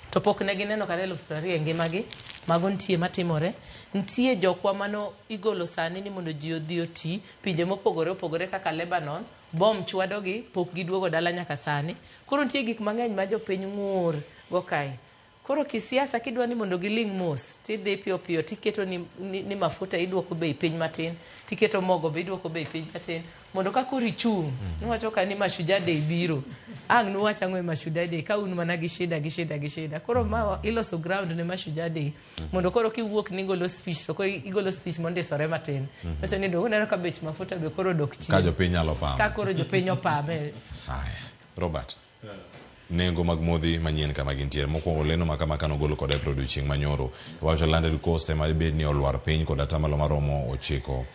to pok ne gineno kata 20,000 e ngimagi. Mago nitie matimore. Nitie jokwa mano igolo sani ni mondo ji odhi oti pinje mopogore opogore kaka Lebanon. Bom chwadogi pok giduogo dala nyaka sani. Koro nitie gik mang'eny ma jopiny ng'ur go kae. Koro kisiasa kidwa ni mondo giling' mos tidhi piyo piyo tiketo ni mafuta iduoko bei piny matin, tiketo mogo be iduoko bei piny matin mondo ka koro ichung' niwacho ka ni Mashujaa Day biro, ang' nuwach ang'o e Mashujaa Day ka un mana gi shida gi shida gi shida. Koro ma iloso ground ne Mashujaa Day mondo koro kiwuok ni igolo speech to koro igolo speech mondisore matin. Nyiso ni dong uneno ka bech mafuta be koro odok chien. Ka jopiny nyalo pamo. Ka koro jopiny opame. Haya, Robert. Nengo mag modhi manyien kama gintiere. Mokwongo lendo ma kama kanogol kod April odiochieng' manyoro. Wacho landed cost ema bed ni olwar piny kod atamalo maromo 9.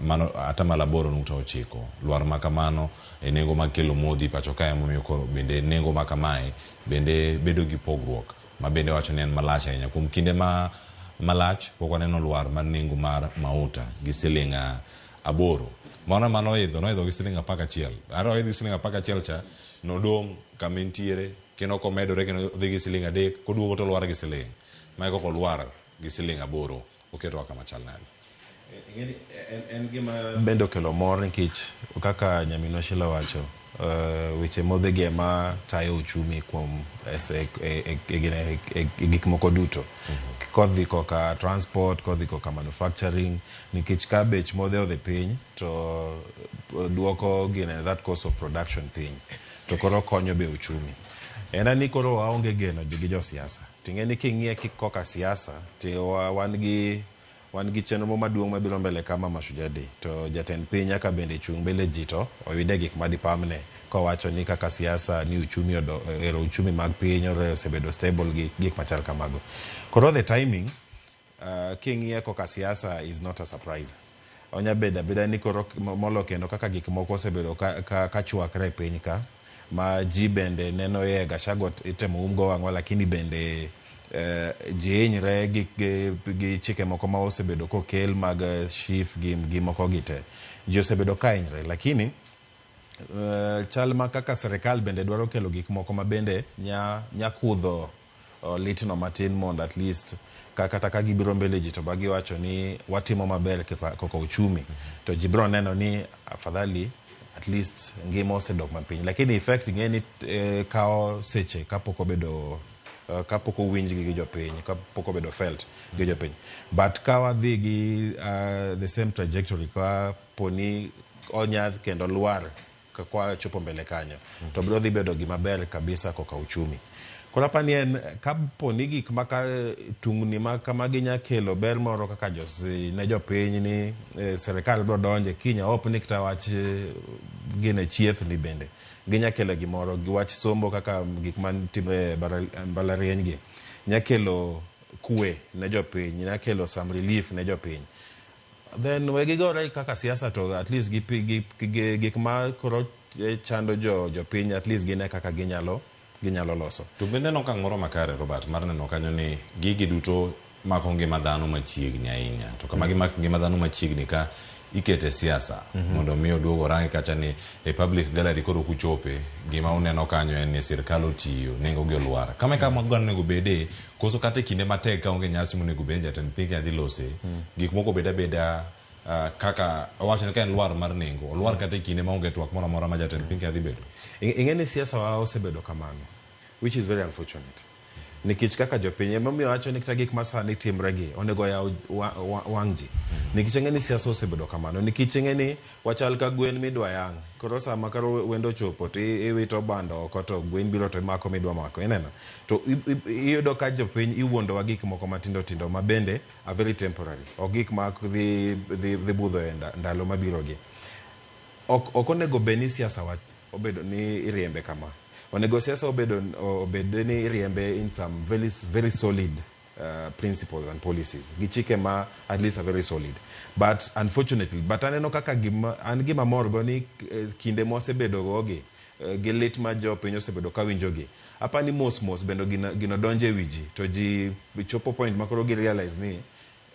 Mano atamalo 8.9. Lwar ma kamano e nengo mag kelo modhi pacho kae emomiyo koro bende nengo ma kamae bende bedo gi pogruok ma bende wacho ni en malach ahinya. Kuom kinde ma malach pok waneno lwar mar nengo mar mauta gi siling 8. Mano mano oidho, noidho gi siling 11. Ara oidho gi siling 11 cha nodong' kama entiere kendo komedore kendo odhi gi siling 3 koduogo to olwar gi siling. Mae kok olwar gi siling 8 oketowa kama chal nade? En gima bende okelo mor nikech kaka nyaminwa Sheila wacho, weche modhi gi ema tayo uchumi kuom gik moko duto. Kodhi koka transport, kodhi koka manufacturing, nikech ka bech modhi odhi piny to duoko gine that cost of production piny. To koro konyo be uchumi. En ni koro waonge geno gi josiasa. Ting'e ni king'iye koka siasa, to wan gi chenro maduong' mabiro mbele kama Mashujaa Day. To jatend piny nyaka bende chung' mbele ji to oyude gik madipamne kowacho ni kaka siasa ni uchumi ero uchumi mag piny osebedo stable gi gik machal kamago. Koro the timing king'iye koka siasa is not a surprise. Onya bedo abeda ni koro molo kendo kaka gik moko osebedo ka chwakre e piny ka ma ji bende neno ye Gachagua itemo umgo wang'wa, lakini bende ji hinyre gi chike moko ma osebedo kokel mag SHIF gi moko gi te. Ji osebedo ka hinyre, lakini chal ma kaka serikal bende dwaro kelo gik moko ma bende nya kudho litno matin mondo at least kata ka gibiro mbele ji to bagiwacho ni watimo maber kaka uchumi. To ji biro neno ni afadhali at least ngima osedok mapiny. Lakini effect ing'e ni kawo seche kapok obedo kapok owinjgi gi jopiny, kapok obedo felt gi jopiny. But ka wadhi gi the same trajectory, ka poni onya kendo lwar kwa chopo mbele kanyo, to biro dhi bedo gima ber kabisa koka uchumi. Koro apani en kapo ni gik maka tungni ma kamagi nya kelo ber moro kaka ne jopiny ni serikal biro donje kinya hope ni kata wach gine chieth ni bende ginya kelo gimoro gi wach sombo kaka gik mantimre e mbalariany gi nya kelo kwe ne jopiny, nya kelo some relief ne jopiny. Then we gigore kaka siasa to at least gik ma koro chando jopiny at least gine kaka ginyalo loso. To bende neno okang' moro makare Robert mar neno kanyo ni gigi duto mako ngima dhano machiegni ahinya. To kama gimako ngima dhano machiegni ka ikete siasa mondo mi oduog orangi kacha ni e public gallery koro kuchope gima uneno kanyo en ni sirkal otiyo nengo gi olwar. Kama e kama oganda onego bede koso kata e kinde matek ka onge nyasi monego bed ni jatend piny Kenya dhi lose gik moko bed abeda kaka owacho ni ka en lwar mar nengo olwar kata e kinde maonge twak moro amora ma jatend piny Kenya dhi bedo. Ing'e ni siasa wa osebedo kamano. Which is very unfortunate. Nikech kaka jopiny emomiyo awacho ni kata gik ma sani timre gi onego yaw wang' ji. Nikech ing'e ni siasa osebedo kamano. Nikech ing'e ni wachal ka gwen midwa yang'. Koro sama koro wendo ochopo to iwito bando oko to gwen biro to imako midwa mako. Ineno? To iyudo ka jopiny iwuondowa gik moko matindo tindo ma bende are very temporary. Ok gik ma dhi budho e ndalo mabiro gi. Ok onego bed ni siasa wa obedo ni iriembe kama. Onego siasa obedo obed ni iriembe in some very, very solid principles and policies. Gi chike ma at least are very solid. But unfortunately, but aneno kaka gima, an gima mor go ni kinde mosebedo go gi, gi lit ma jopiny osebedo ka winjo gi. Apani mos mos bende gino donjo e wi ji. To ji chopo point ma koro gi realize ni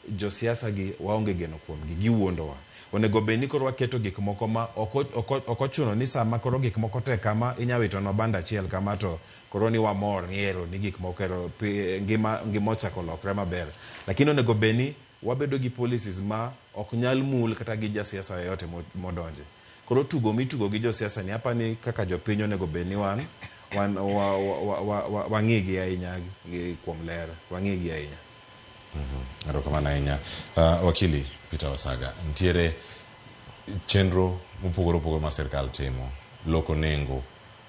josiasa gi waonge geno kuomgi, giwuondowa. Onego bed ni koro waketo gik moko ma ok ochuno ni sama koro gik moko tek kama inya wito banda achiel kama to koro ni wamor ni ero ni gik moko ero ngima ochako lokre maber. Lakini onego bed ni wabedo gi policies ma ok nyal mul kata gi jasiasa yoyote modonje. Koro tugo mitugo gi josiasa ni apani kaka jopiny onego bed ni wan wang'i gi ahinya kuom ler, wang'i gi ahinya. Erokamano ahinya. Wakili Peter Wasaga, nitiere chenro mopogore opogore ma sirkal timo, loko nengo,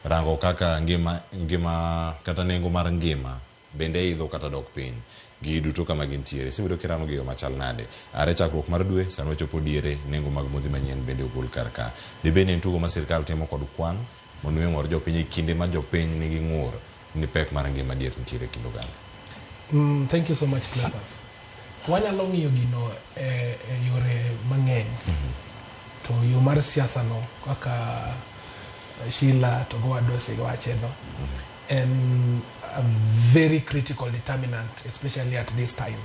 rango kaka ngima kata nengo mar ngima bende idho kata dok piny. Gigi duto kama gintiere, isebedo kirango gi yo machal nade? Are chakruok mar dwe, sani wachopo diere, nengo mag modhi manyien bende ogol kar ka. Dibed ni en tugo ma sirkal timo kod kwan mondo mi omor jopiny e kinde ma jopiny nigi ng'ur ni pek mar ngima dier nitiere e kind oganda? Thank you so much, Cleophas. Wanyalo ng'iyo gino e yore mang'eny. To yo mar siasa no, kaka Sheila to gowadwa osewache no, en a very critical determinant, especially at this time.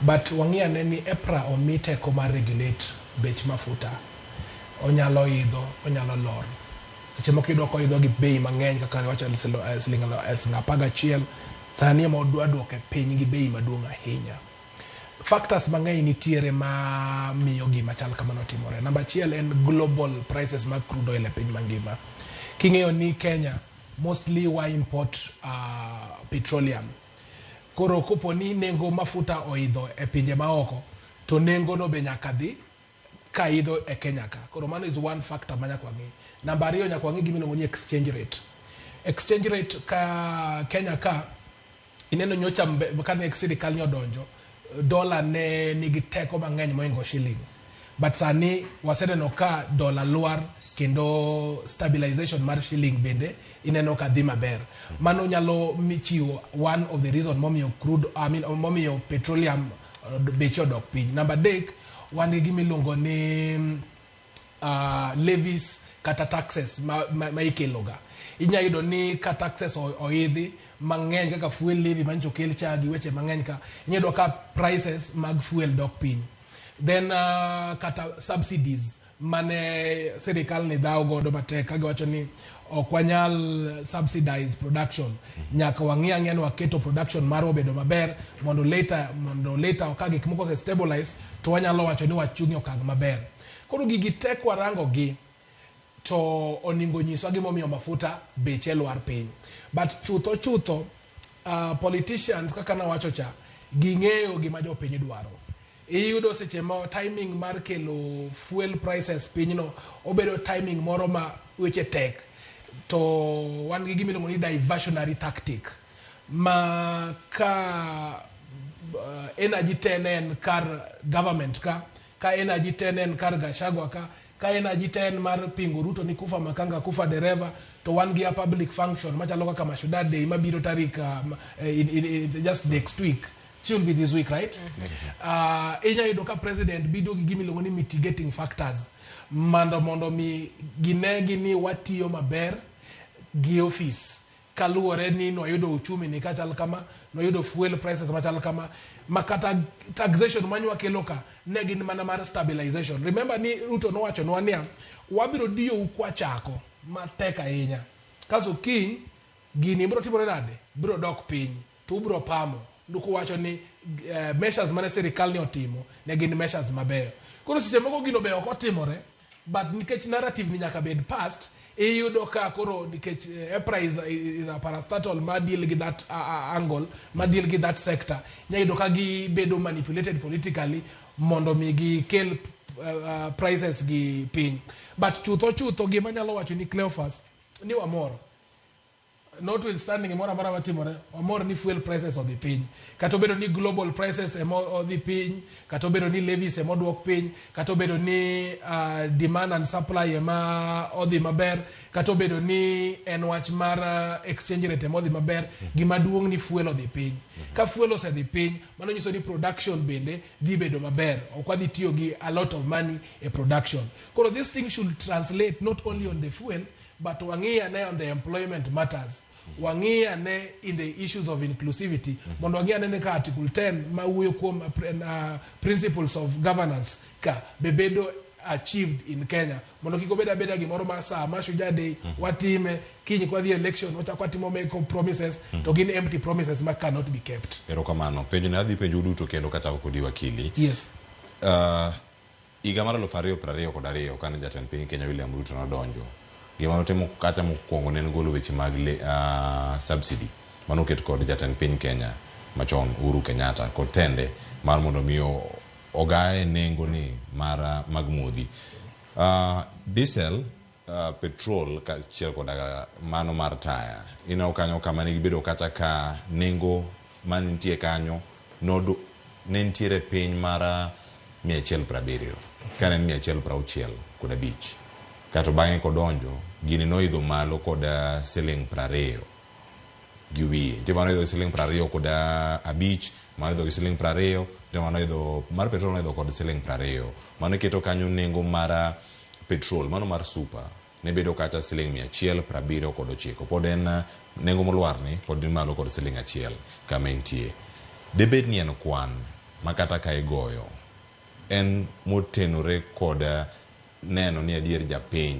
But wang'i ane ni EPRA omi teko mar regulate bech mafuta. Onyalo idho, onyalo lor. Seche moko iyudo koidho gi bei mang'eny kaka wacho siling 11, sani ema odwa duoke piny gi bei maduong' ahinya. Factors mang'eny nitiere ma miyo gima chal kamano timore. Namba achiel en global prices mag crude oil e piny mangima. King'eyo ni Kenya mostly wa import petroleum. Koro kopo ni nengo mafuta oidho e pinje maoko, to nengo no be nyaka dhi ka idho e Kenya ka. Koro mano is one factor ma nyaka wang'i. Namba ariyo nyaka wang'i gima iluongo ni exchange rate. Exchange rate ka Kenya ka, ineno nyocha kane sirikal ni odonjo, dola ne nigi teko mang'eny mohingo shilling. But sani waseneno ka dola lwar kendo stabilization mar shilling bende ineno ka dhi maber. Mano nyalo chiwo one of the reason momiyo crude, I mean, momiyo petroleum beche odok piny. Namba adek, wan gi gima iluongo ni levies kata taxes ma ikeloga. Inya yudo ni ka taxes oidhi mang'eny kaka fuel levy manyicho okel cha gi weche mang'eny ka, inya yudo ka prices mag fuel dok piny. Then kata subsidies mane sirikal ni dhaw godo matek ka giwacho ni ok wanyal subsidize production, nyaka wang'i ang'e ni waketo production marwa obedo maber mondo later ka gik moko ose stabilize to wanyalo wacho ni wachung' e okang' maber. Koro gigi te kwarango gi to oningo nyiswa gimomiyo mafuta beche lwar piny. But chutho politicians kaka nawacho cha, ging'eyo gima jopiny dwaro. Iyudo seche ma timing mar kelo fuel prices piny no obedo timing moro ma weche tek, to wan gi gima iluongo ni diversionary tactic ma ka energy te ne en kar government ka energy te ne en kar Gachagua ka energy te en mar pingo Ruto ni kufa makanga kufa dereva, to wan gi a public function machalo kaka Mashujaa Day mabiro tarik just next week. Should be this week, right? Inya yudo ka president bido gi gima iluongo ni mitigating factors mondo mi ginegi ni watiyo maber gi office kaluwore ni nwayudo uchumi ni kachal kama, nwayudo fuel prices machal kama, ma kata taxation manywa kelo ka ne gin mana mar stabilization. Remember ni Ruto nowachonwa niya, wabiro diyou kwachako matek ahinya, kaso kiny gini biro timore nade, biro dok piny to ubiro pamo. Duko wacho ni measures mane sirikal ni otimo ne gin measures mabeyo. Koro seche moko gino be ok otimore, but nikech narrative ni nyaka bed past, Iyudo ka koro nikech EPRA is a parastatal ma deal gi that angle, ma deal gi that sector. Inya yudo ka gibedo manipulated politically mondo mi gikel prices gi piny. But chutho chutho gima anyalo wacho ni Cleophas ni wamor. Notwithstanding gimoro amora matimore, wamor ni fuel prices odhi piny. Kata obedo ni global prices ema odhi piny, kata obedo ni levies ema oduok piny, kata obedo ni demand and supply ema odhi maber, kata obedo ni en wach mar exchange rate ema odhi maber, gima duong' ni fuel odhi piny. Ka fuel osedhi piny, mano nyiso ni production bende dhi bedo maber. Ok wadhi tiyo gi a lot of money e production. Koro this thing should translate not only on the fuel, but wang'i ane on the employment matters. Wang'i ane in the issues of inclusivity. Mondo wang'i ane ni ka Article 10 ma wuoyo kuom principles of governance ka be bedo achieved in Kenya. Mondo kik obed abeda gimoro mar saa Mashujaa Day, watime, kiny kwadhi election, wachako watimo make promises, to gin empty promises ma cannot be kept. Erokamano. Penjo ni adhi penjo duto kendo kachako kodi wakili. Yes. Higa mar 2022 kane jatend piny Kenya William Ruto nodonjo, gima notimo kata mokwongo ne en golo weche mag subsidy manoket kod jatend piny Kenya machon Uhuru Kenyatta kod tende mar mondo mi ogaye nengo ni mar mag modhi. Diesel, petrol kaachiel koda mano mar taya. Ineno kanyo kama ne gibedo kata ka nengo manitie kanyo ne nitiere piny mar 170 kane en 165. Kato bang'e kodonjo, gini noidho malo kod siling 20 gi wiye. Nitie mano idho siling 25, mano idho gi siling 20, nitie mano idho mar petrol noidho kod siling 20. Mano keto kanyo nengo mar petrol, mano mar super, ne bedo kata siling 179. Pod en nengo molwar ni pod ni malo kod siling 1 kama entie. Debed ni en kwan ma kata ka igoyo en motenore kod neno ni adier japiny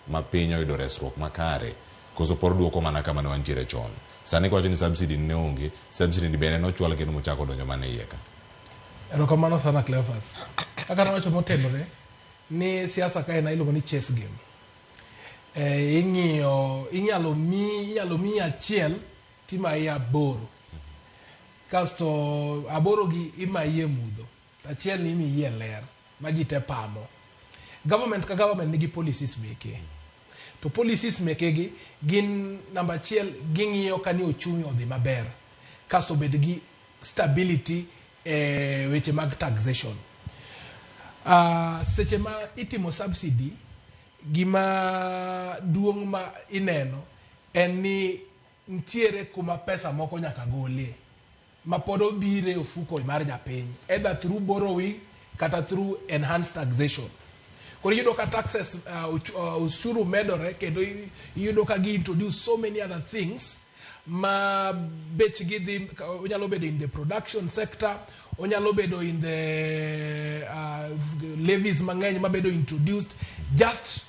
ma piny oyudo resruok makare, koso pod duoko mana kama ne wantiere chon. Sani kwacho ni subsidy ne onge, subsidy ni bende nochwal kendo mochako donjo mana iye ka. Erokamano sana Cleophas. Kaka nawacho motenore ni siasa ka en iluongo ni chess game. Ing'iyo, inyalo mi achiel timayi 8. Kasto 8 gi imayi e mudho. Achiel ni imiyi e ler ma ji te pamo. Government ka government nigi policies meke. To policies meke gi gin namba 1 ging'iyo ka ni ochumi odhi maber. Kasto bed gi stability e weche mag taxation. Seche ma itimo subsidy, gima duong' ma ineno en ni nitiere kuma pesa moko nyaka golie ma pod obire ofuko mar japiny, either through borrowing kata through enhanced taxation. Koro iyudo ka taxes ushuru medore kendo iyudo ka gi introduce so many other things ma bechgi dhi, onyalo bedo in the production sector, onyalo bedo in the levies mang'eny mabedo introduced just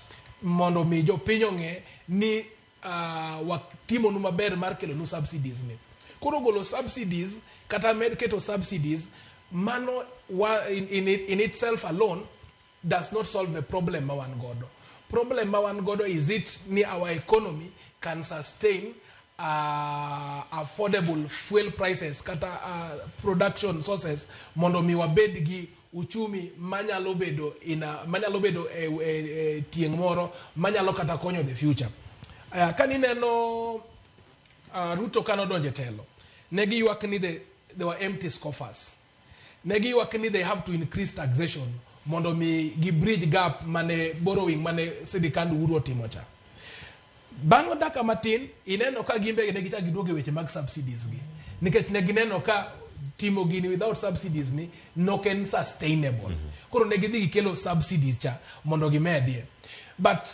mondo mi jopiny ong'e ni watimonu maber mar kelonu subsidies ni. Koro golo subsidies kata med keto subsidies mano in itself alone does not solve the problem ma wan godo. Problem ma wan godo is it ni our economy can sustain affordable fuel prices kata production sources mondo mi wabed gi uchumi manyalo bedo manyalo bedo e tieng' moro manyalo kata konyo the future. Kanineno Ruto kanodonjo e telo, ne giywak ni they were empty scoffers. Ne giywak ni they have to increase taxation mondo mi gi bridge gap mane borrowing mane sirikand Uhuru otimo cha. Bang' dakika matin ineno ka gimbe ne gichako giduogo e weche mag subsidies gi. Nikech ne gineno ka timo gini without subsidies ni nok en sustainable. Koro ne gidhi gikelo subsidies cha mondo gimedie. But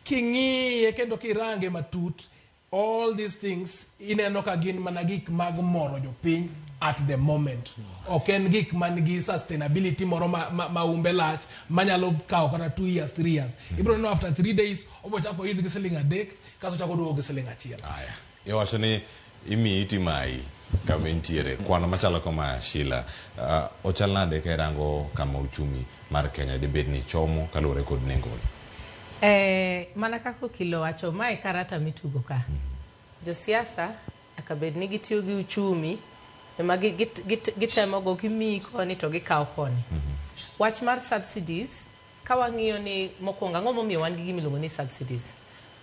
king'iye kendo kirange matut, all these things ineno ka gin mana gik mag moro jopiny at the moment. Ok en gik man gi sustainability moro ma umbe lach manyalo kawo kata 2 years, 3 years. Ibiro neno after 3 days obo chako idh gi siling 3 kasto chako duogo gi siling 1. Aya. Iwacho ni imiyi timayi kama intiere. Kwano machalo kama Sheila, ochal nade ka irango kama uchumi mar Kenya dibed ni chomo kaluwore kod nengo? Mana kaka okil owacho, mae karata mitugo ka. Josiasa nyaka bed ni gitiyo gi uchumi ema gitemogo gimiyi koni to gikawo koni. Wach mar subsidies, ka wang'iyo ni mokwongo ang'o momiyo wan gi gima iluongo ni subsidies.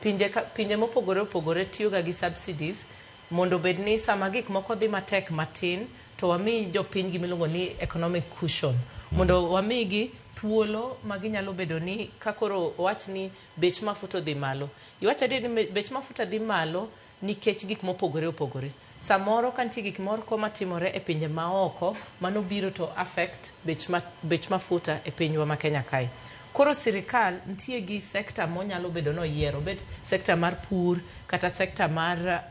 Pinje mopogore opogore tiyoga gi subsidies mondo obed ni sama gik moko dhi matek matin to wami jopiny gima iluongo ni economic cushion. Mondo wamigi thuolo ma ginyalo bedo ni ka koro owach ni bech mafuta odhi malo. Iwacho adier ni bech mafuta dhi malo nikech gik mopogore opogore. Samoro ka nitie gik moko matimore e pinje maoko, mano biro to affect bech mafuta e pinywa ma Kenya kae. Koro sirikal nitie gi sekta monyalo bedo noyiero, obed sekta mar pur kata sekta mar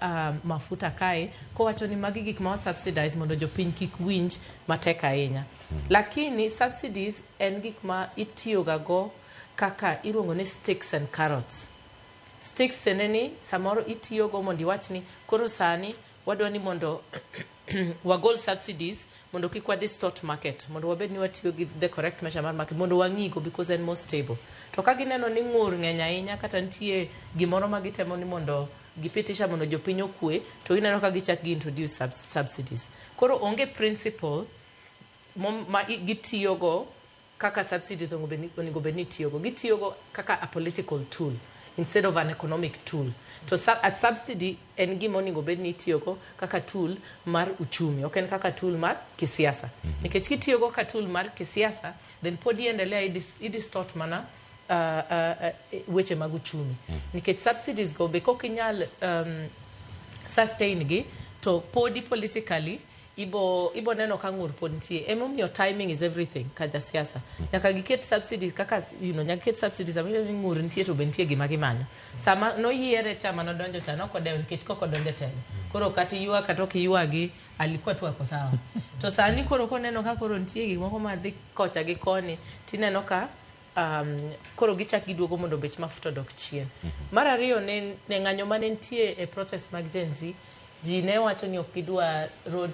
mafuta kae, kowacho ni magi gik ma wa subsidize mondo jopiny kik winj matek ahinya. Lakini subsidies en gik ma itiyoga go kaka iluongo ni sticks and carrots. Sticks tiende ni samoro itiyogo mondo iwach ni koro sani wadwa ni mondo wagol subsidies mondo kik wa distort market, mondo wabed ni watiyo gi the correct measure mar market, mondo wang'igo because en more stable. To ka gineno ni ng'ur ng'eny ahinya kata nitie gimoro ma gitemo ni mondo gipitisha mondo jopiny okwe, to ineno ka gichak gi introduce subsidies. Koro onge principle ma gitiyogo kaka subsidies onego bed ni itiyogo. Gitiyogo kaka a political tool instead of an economic tool. To a subsidy en gima onego bed ni itiyogo kaka tool mar uchumi, ok en kaka tool mar kisiasa. Nikech kitiyogo kaka tool mar kisiasa, then pod iendelea idistort mana weche mag uchumi. Nikech subsidies go be kok inyal sustain gi, to podi politically ibo neno ka ng'ur pod nitie. Emomiyo timing is everything ka jasiasa. Nyaka giket subsidies kaka, nyaka giket subsidies sama ni ng'ur nitie to be nitie gima gimanyo. Sama noyiere cha manodonjo cha nokodewo nikech kok odonjo e telo. Koro kata iywa kata ok iywagi, alikuwa tu ako sawa. To sani koro koneno ka koro nitie gik moko madhi kocha gi koni, tineno ka koro gichak giduogo mondo bech mafuta odok chien. Mar ariyo ne ng'anyo mane nitie e protest mag Gen Z, ji ne wacho ni ok gidwa road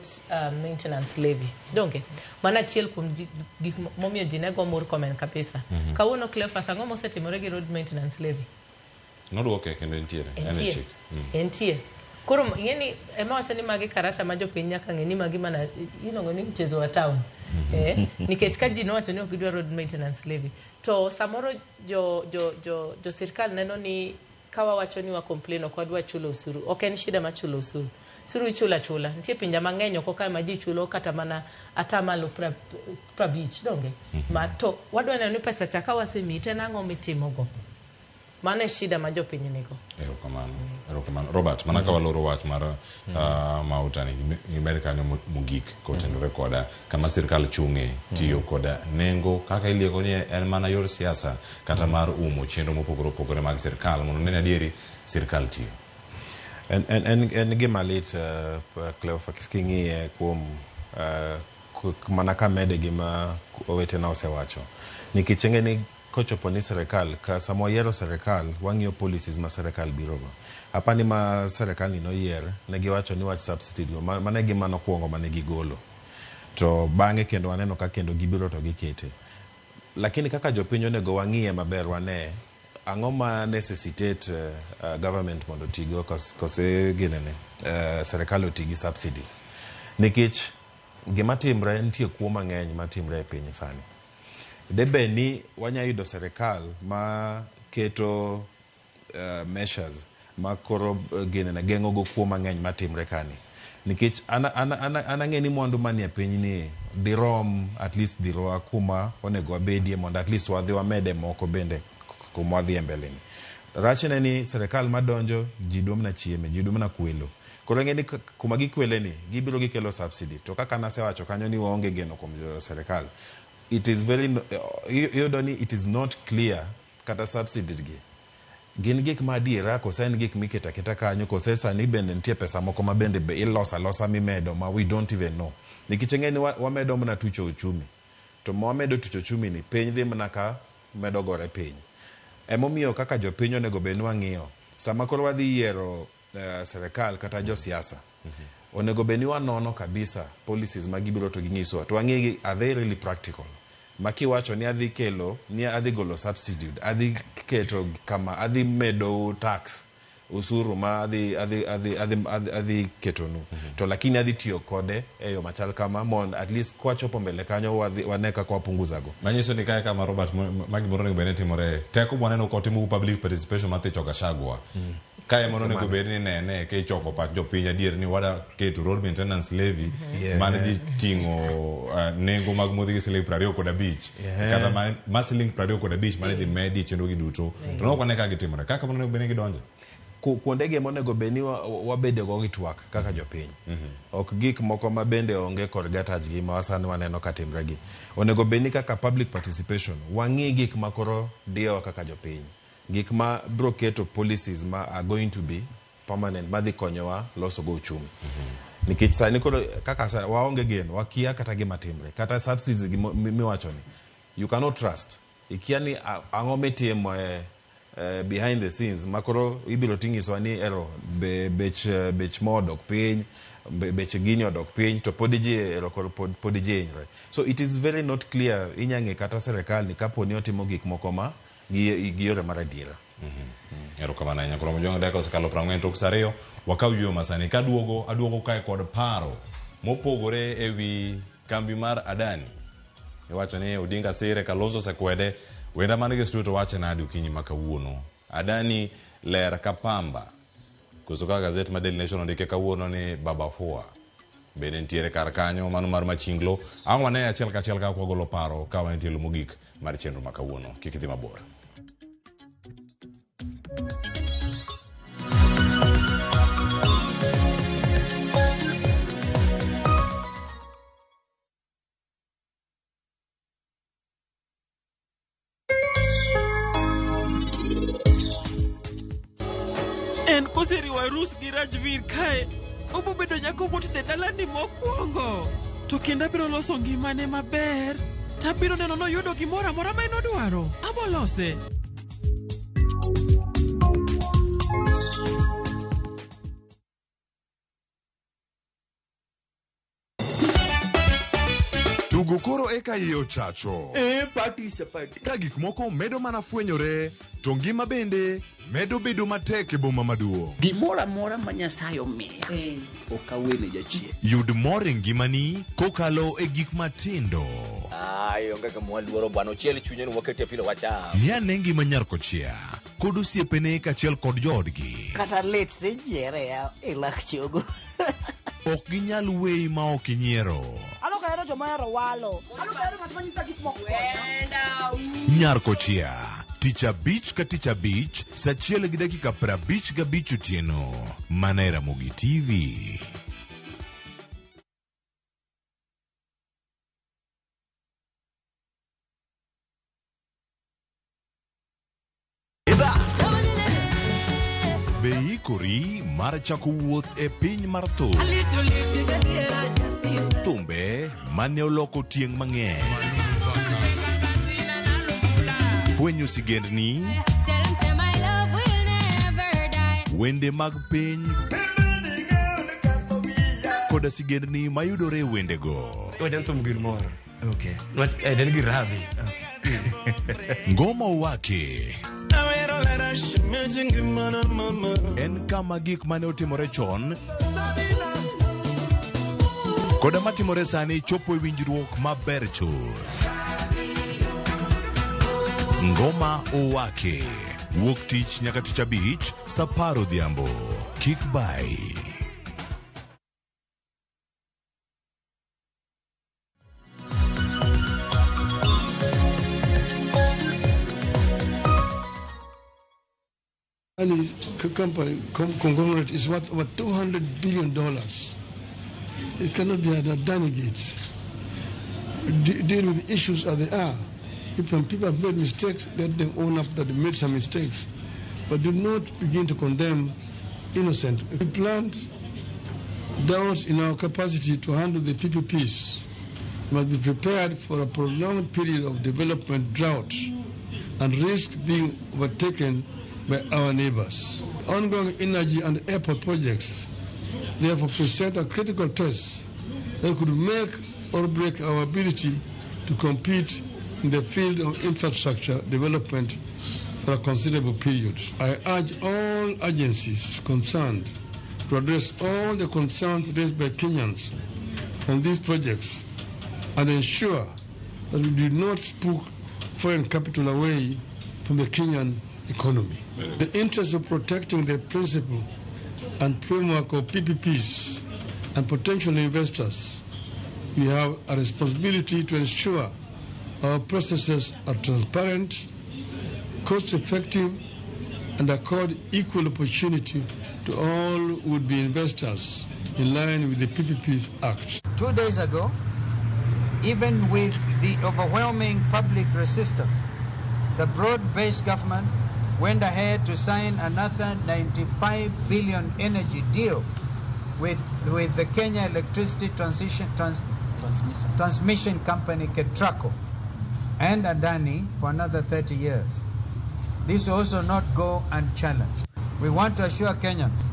maintenance levy. Donge? Mano achiel kuom gik momiyo ji ne go Murkomen kabisa. Kawuono Cleophas, ang'o mosetimore gi road maintenance levy? Nodwoke kendo entiere. En e chik. Entie. Koro ing'e ni ema wacho ni magi karata ma jopiny nyaka ng'e ni magi mana iluongo ni mchezo wa town. Nikech ka ji nowacho ni ok gidwa road maintenance levy, to samoro jo sirkal neno ni ka wawacho ni wa complain ok wadwa chulo osuru. Ok en shida mar chulo osuru. Osuru ichulo achula. Nitie pinje mang'eny oko kae ma ji chulo kata mana atamalo 50, donge? Ma to wadwa neno ni pesa cha ka wasemiyi to en ang'o mitimogo? Mano e shida ma jopiny nigo. Erokamano. Erokamano. Robert, mana ka waloro wach mar mauta ni imed kanyo mogik kotenore koda kama sirkal chung'e tiyo koda nengo kaka ilieko ni en mana yor siasa kata mar umo chenro mopogore opogore mag sirkal mondo ne adieri sirkal tiyo. En gima lit Cleophas king'iye kuom mana kamede gima owetena osewacho. Nikech ing'e ni kochopo ni sirikal, ka sama wayiero sirikal, wang'iyo policies ma sirikal birogo. Apani ma sirikal ni noyier, ne giwacho ni wach subsidy go, mano e gima nokwongo mane gigolo. To bang'e kendo waneno ka kendo gibiro to gikete. Lakini kaka jopiny onego wang'iye maber wane, ang'o ma necessitate government mondo otigo kose ginene, sirikal oti gi subsidies. Nikech gima timre, nitie kuo mang'eny matimre e piny sani. Debe ni wanya yudo sirikal ma keto measures ma koro ginene geng'o go kuo mang'eny matimre kani. Nikech an ang'e ni mwandu manie piny ni dirom at least dhirowa kuma onego wabedie mondo at least wadhi wamede moko bende kuma wadhi e mbele ni. Rachne ni sirikal madonjo ji dwa mana chieme, ji dwa mana kwelo. Koro ing'e ni kuma gikwele ni gibiro gikelo subsidy. To kaka nasewacho kanyo ni waonge geno kuom jo sirikal. It is very iyudo ni it is not clear kata subsidy gi gin gik ma adiera kose en gik miketo aketa kanyo kose sani bende nitie pesa moko ma bende be iloso alosa mimedo ma we don't even know. Nikech ing'e ni wamedo mana tucho uchumi. To ma wamedo tucho uchumi ni piny dhi mana ka medo gore piny. Emomiyo kaka jopiny onego bed ni wang'iyo sama koro wadhi yiero sirikal kata josiasa onego bed ni wanono kabisa policies ma gibiro to ging'isowa to wang'e gi are they really practical. Ma kiwacho ni adhi kelo, ni adhi golo subsidy, adhi keto kama, adhi medo tax, usuru ma adhi ketonu. To lakini adhi tiyo kode e yo machal kama mondo at least kwachopo mbele kanyo wane kaka wapunguzago. Manyiso ni kae kama Robert ma gimoro onego bed ni timore teko mwaneno kotimo public participation mar thicho Gachagua. Kae mondo onego bed ni nene kichoko pach jopiny adier ni wada keto road maintenance levy mane dhi ting'o nengo mag modhi gi siling 25 kata ma siling 25 mane dhi medi e chenro gi duto to ne ok wane ka gitimore kaka mondo onego bed ni gidonje. Kuondege monego bed ni wabede go gi twak kaka jopiny. Ok gik moko ma bende onge kod gatajgi ma sani waneno ka timre gi. Onego bed ni kaka public participation, wang'i gik ma koro diyowa kaka jopiny. Gik ma bro keto policies ma are going to be permanent madhi konyowa loso go uchumi. Nikech sani koro kaka waonge geno, wakia kata gima timre. Kata subsidies gi miwacho ni, you cannot trust. Ikia ni ang'o mitimo e behind the scenes makoro ibiro ting'isowa ni ero bech mo odok piny, bech gini odok piny to pod ji ero koro pod ji hinyre. So it is very not clear inya ng'e kata serikal ni kapo ni otimo gik moko ma gi yore mar adiera. Erokamano ahinya. Koro mojong dakika osekalo 40 tok sa 2 wakaw yueyo masani kaduogo aduogo kae kod paro mopogore ewi kambi mar Adani. Iwacho ni Odinga sire, Kalonzo osekwede. Wenda man gi studio to wache nade okinyi ma kawuono? Adani ler ka pamba. Koso kaka gazet ma Daily Nation ondike kawuono ni Baba Fua bende nitiere kar kanyo mano mar Machinglo. Ang' wane achiel kachiel kaka wagolo paro ka wan e tielo mogik mar chenro ma kawuono. Kik idhi mabor. En koseriwo arus gi Rajvir kae, obobedo nyako motedo e dalani mokwongo. To kendo abiro loso ngimane maber. Tabiro neno noyudo gimoro amora ma en odwaro. Abolose. Tugo koro eka iye ochacho. E party sapati. Ka gik moko medo mana fwenyore, to ngima bende medo bedo matek e boma maduong'. Gimoro amora ma Nyasaye omiya ok awene jachien. Yud mor e ngimani kokalo e gik matindo. Ai, onge kama waluoro bwana, ochiel chunye ni wakete pilo wacham. Ng'i ane ngima nyar kochia kod osiepene kaachiel kod joodgi. Kata lit tijiere ya e lak chogo. Ok ginyal weyi ma ok inyiero. An ok ahero joma ohero walo. An ok ahero ng'at ma nyisa gik moko. Nyar kochia tich abich ka tich abich sa 1:55 otieno mana e Ramogi TV. Be ikori mar chako wuoth e piny mar thum? Thumbe mane oloko tieng' mang'eny. Fwenyo sigendni, wende mag piny koda sigendni mayudore e wendego. Wach thum gir moro. Okay. Wach en gir rabi. Ngoma Owake en kama gik mane otimore chon koda matimore sani chopo e winjruok maber chuth. Ngoma Owake wuok tich nyaka tich abich sa 10 odhiambo. Kik bai. Adani company conglomerate is worth over $200 billion. It cannot be an Adani gate. Deal with the issues as they are. If some people have made mistakes, let them own up that they made some mistakes. But do not begin to condemn innocent. We plant doubts in our capacity to handle the PPPs. We must be prepared for a prolonged period of development drought and risk being overtaken by our neighbors. Ongoing energy and airport projects therefore present a critical test that could make or break our ability to compete in the field of infrastructure development for a considerable period. I urge all agencies concerned to address all the concerns raised by Kenyans on these projects and ensure that we do not spook foreign capital away from the Kenyan economy. The interest of protecting the principle and framework of PPPs and potential investors, we have a responsibility to ensure our processes are transparent, cost-effective, and accord equal opportunity to all would-be investors in line with the PPPs Act. 2 days ago, even with the overwhelming public resistance, the broad-based government went ahead to sign another 95 billion energy deal with the Kenya Electricity Transmission Company, KETRACO, and Adani for another 30 years. This will also not go unchallenged. We want to assure Kenyans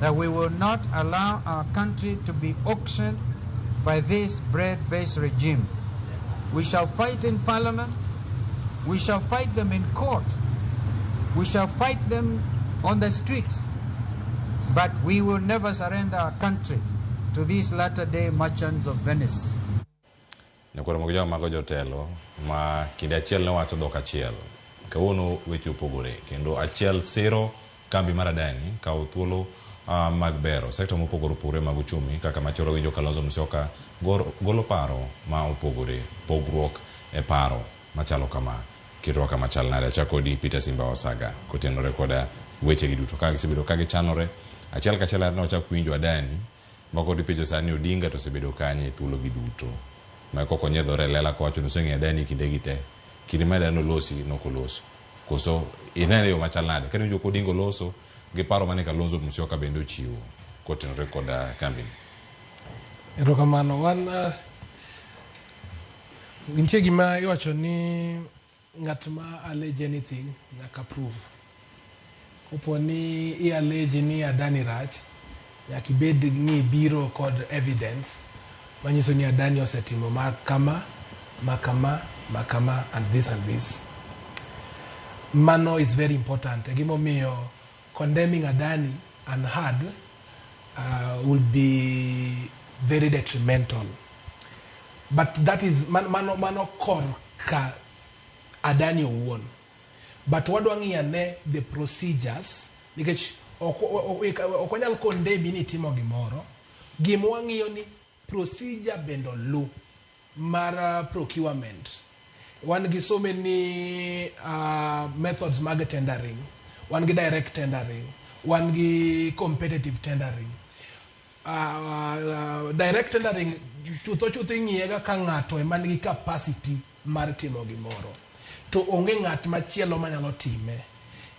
that we will not allow our country to be auctioned by this bread-based regime. We shall fight in parliament. We shall fight them in court. We shall fight them on the streets. But we will never surrender our country to these latter-day merchants of Venice. Nyakwar Mogijo mago jotelo ma kinde achiel ne wacho dhok achiel. Kawuono weche opogore kendo achiel siro kambi mar Adani kawo thuolo mag bero sekta mopogore opogore mag uchumi kaka machoro winjo Kalonzo Musyoka golo paro ma opogore pogruok e paro machalo kama kirwa kama chal nade. Achako kodi Peter Simba Osaga kotenore koda weche gi duto kaka gisebedo ka gichanore achiel kachiel ne ochak winjo Adani moko dipenjo sani Odinga to osebedo kanye e thuolo gi duto ma koko nyiedhore lela kowacho ni oseng'eyo Adani kinde gi te kinde ma Adani olosi nokoloso koso inene yo machal nade kane winjo Odinga oloso gi paro mane Kalonzo Musyoka bende ochiwo kotenore koda kambini. Erokamano. Wan nitie gima iwacho ni ng'at ma allege anything nyaka prove. Kopo ni i allege ni Adani rach, nyaka ibed ni ibiro kod evidence manyiso ni Adani osetimo ma kama, ma kama, ma kama, and this and this. Mano is very important. Gimomiyo condemning Adani unheard will be very detrimental. But that is mano kor ka Adani owuon. But wadwa ng'iyo ane the procedures nikech ok wanyal condemn ni itimo gimoro. Gima wang'iyo ni procedure bende olu mar procurement. Wan gi so many methods mag tendering. Wan gi direct tendering. Wan gi competitive tendering. Direct tendering chutho chutho ing'iyega ka ng'ato ema nigi capacity mar timo gimoro. To onge ng'at machielo manyalo time.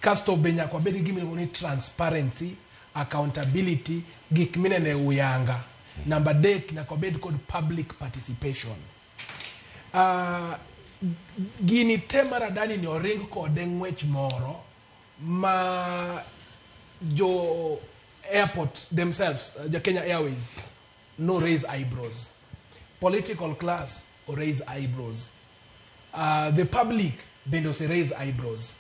Kasto be nyaka wabed gi gima iluongo ni transparency, accountability, gik minene e uyanga. Namba adek nyaka wabed kod public participation. Gini te mar Adani ni oring kode ng'wech moro ma jo airport themselves, jo Kenya Airways, no raise eyebrows. Political class o raise eyebrows. The public bende ose raise eyebrows.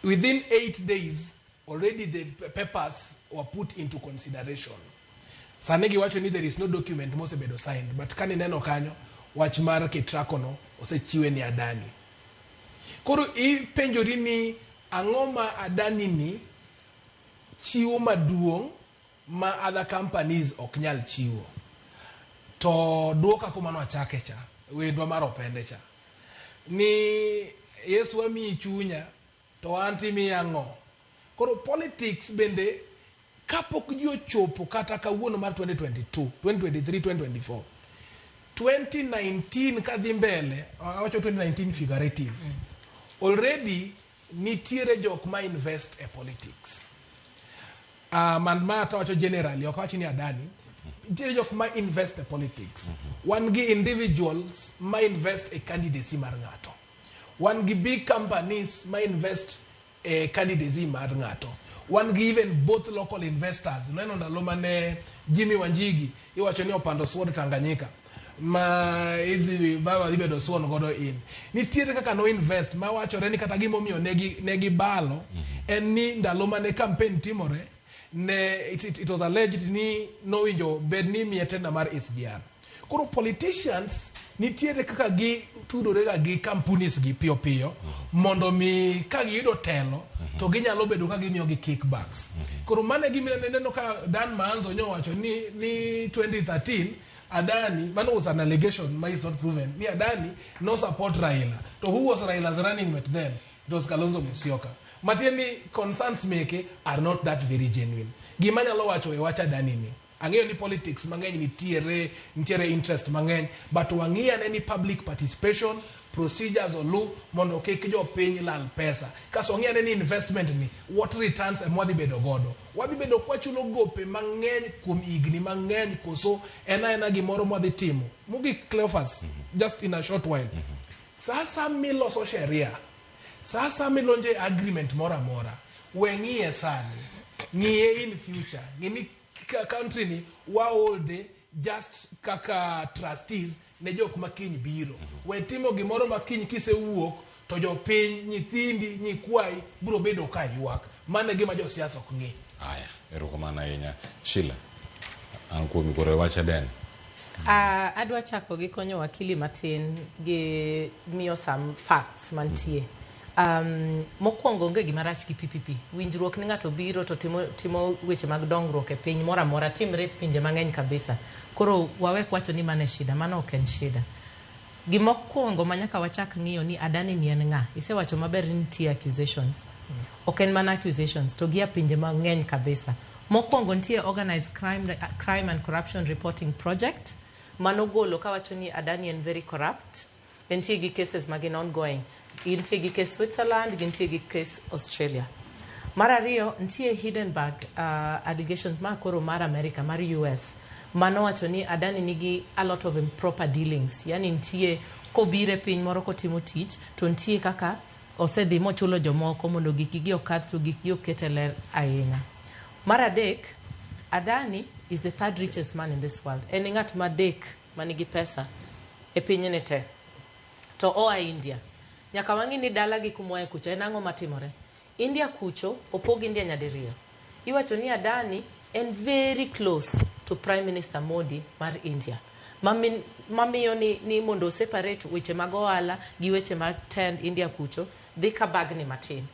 Within 8 days, already the papers were put into consideration. Sani giwacho ni there is no document mosebedo signed, but kanineno kanyo, wach mar KETRACO no osechiwe ni Adani. Koro ipenjori ni ang'o ma Adani ni chiwo maduong' ma other companies ok nyal chiwo. To duoka kuma nwachake cha, wendwa mar opende cha. Ni Yesu amiyi chunya, to an timiya ang'o? Koro politics bende kapok ji ochopo kata kawuono mar 2022, 2023, 2024, 2019 kadhi mbele, awacho 2019 figurative. Already nitiere jok ma invest e politics. Man ma tawacho generally, ok awach ni Adani, nitiere jok ma invest e politics. Wan gi individuals ma invest e candidacy mar ng'ato. Wan gi big companies ma invest e candidacy mar ng'ato. Wan gi even both local investors. Uneno ndalo mane Jimmy Wanjigi iwacho ni opando sword Tanganyika. Ma idhi baba dhi bedo sworn godo in. Nitiere kaka no invest ma wachore ni kata gimomiyo negi negi balo en ni ndalo mane campaign timore ne it was alleged ni nowinjo bed ni imiye tender mar SGR. Koro politicians nitiere kaka gi tudore ga gi companies gi piyo piyo mondo mi ka giyudo telo to ginyalo bedo ka gimiyo gi kickbacks. Koro mano e gima ineno ka Dan Maanzo nyowacho ni 2013 Adani, mano was an allegation ma is not proven, ni Adani no support Raila. To who was Raila's running mate then? It was Kalonzo Musyoka. Matiende ni concerns meke are not that very genuine. Gima anyalo wacho e wach Adani ni, ang'eyo ni politics mang'eny nitiere, nitiere interest mang'eny, but wang'i ane ni public participation, procedures olu mondo kik jopiny lal pesa. Kasto wang'i ane ni investment ni, what returns ema wadhi bedo godo. Wadhi bedo kwachulo gope mang'eny kuom higni mang'eny koso en aena gimoro mwadhi timo. Mogik Cleophas, just in a short while. Sasa miloso sheria, sasa milonjo e agreement moro amora, we ng'iye sani, ng'iye in future, ng'i ni country ni waholde just kaka trustees ne jok ma kiny biro. We timo gimoro ma kiny kisewuok to jopiny, nyithindi, nyikwayi biro bedo ka ywak. Mano e gima josiasa ok ng'i. Aya, erokamano ahinya. Sheila, an kuomi koro e wach Adani. Adwa chako gi konyo wakili matin gi miyo some facts mantie. Mokwongo onge gima rach gi PPP. Winjruok ni ng'ato biro to timo weche mag dongruok e piny moro amora timre pinje mang'eny kabisa. Koro wawek wacho ni mano e shida, mano ok en shida. Gimokwongo ma nyaka wachak ng'iyo ni Adani ni en ng'a. Isewacho maber ni nitie accusations. Ok en mana accusations, to gia pinje mang'eny kabisa. Mokwongo nitie Organized Crime and Corruption Reporting Project manogolo kawacho ni Adani en very corrupt. Entie gi cases ma gin ongoing. Gintie gi case Switzerland, gintie gi case Australia. Mar ariyo, nitie Hindenburg allegations ma koro mar America, mar US, manowacho ni Adani nigi a lot of improper dealings. Yani nitie kobiro e piny moro kotimo tich, to nitie kaka osedhi mochulo jomoko mondo gikgi okadh to gikgi oket e ler ahinya. Mar adek, Adani is the third richest man in this world. En e ng'at madek manigi pesa e pinyni te. To oa India. Nyaka wang'i ni dala gi kumoae kucha en ang'o matimore. India kucho, opog India nyadiriyo. Iwacho ni Adani en very close to Prime Minister Modi mar India. Mamiyo ni mondo separate weche mag ohala gi weche mag tend India kucho, dhi ka bagni matin.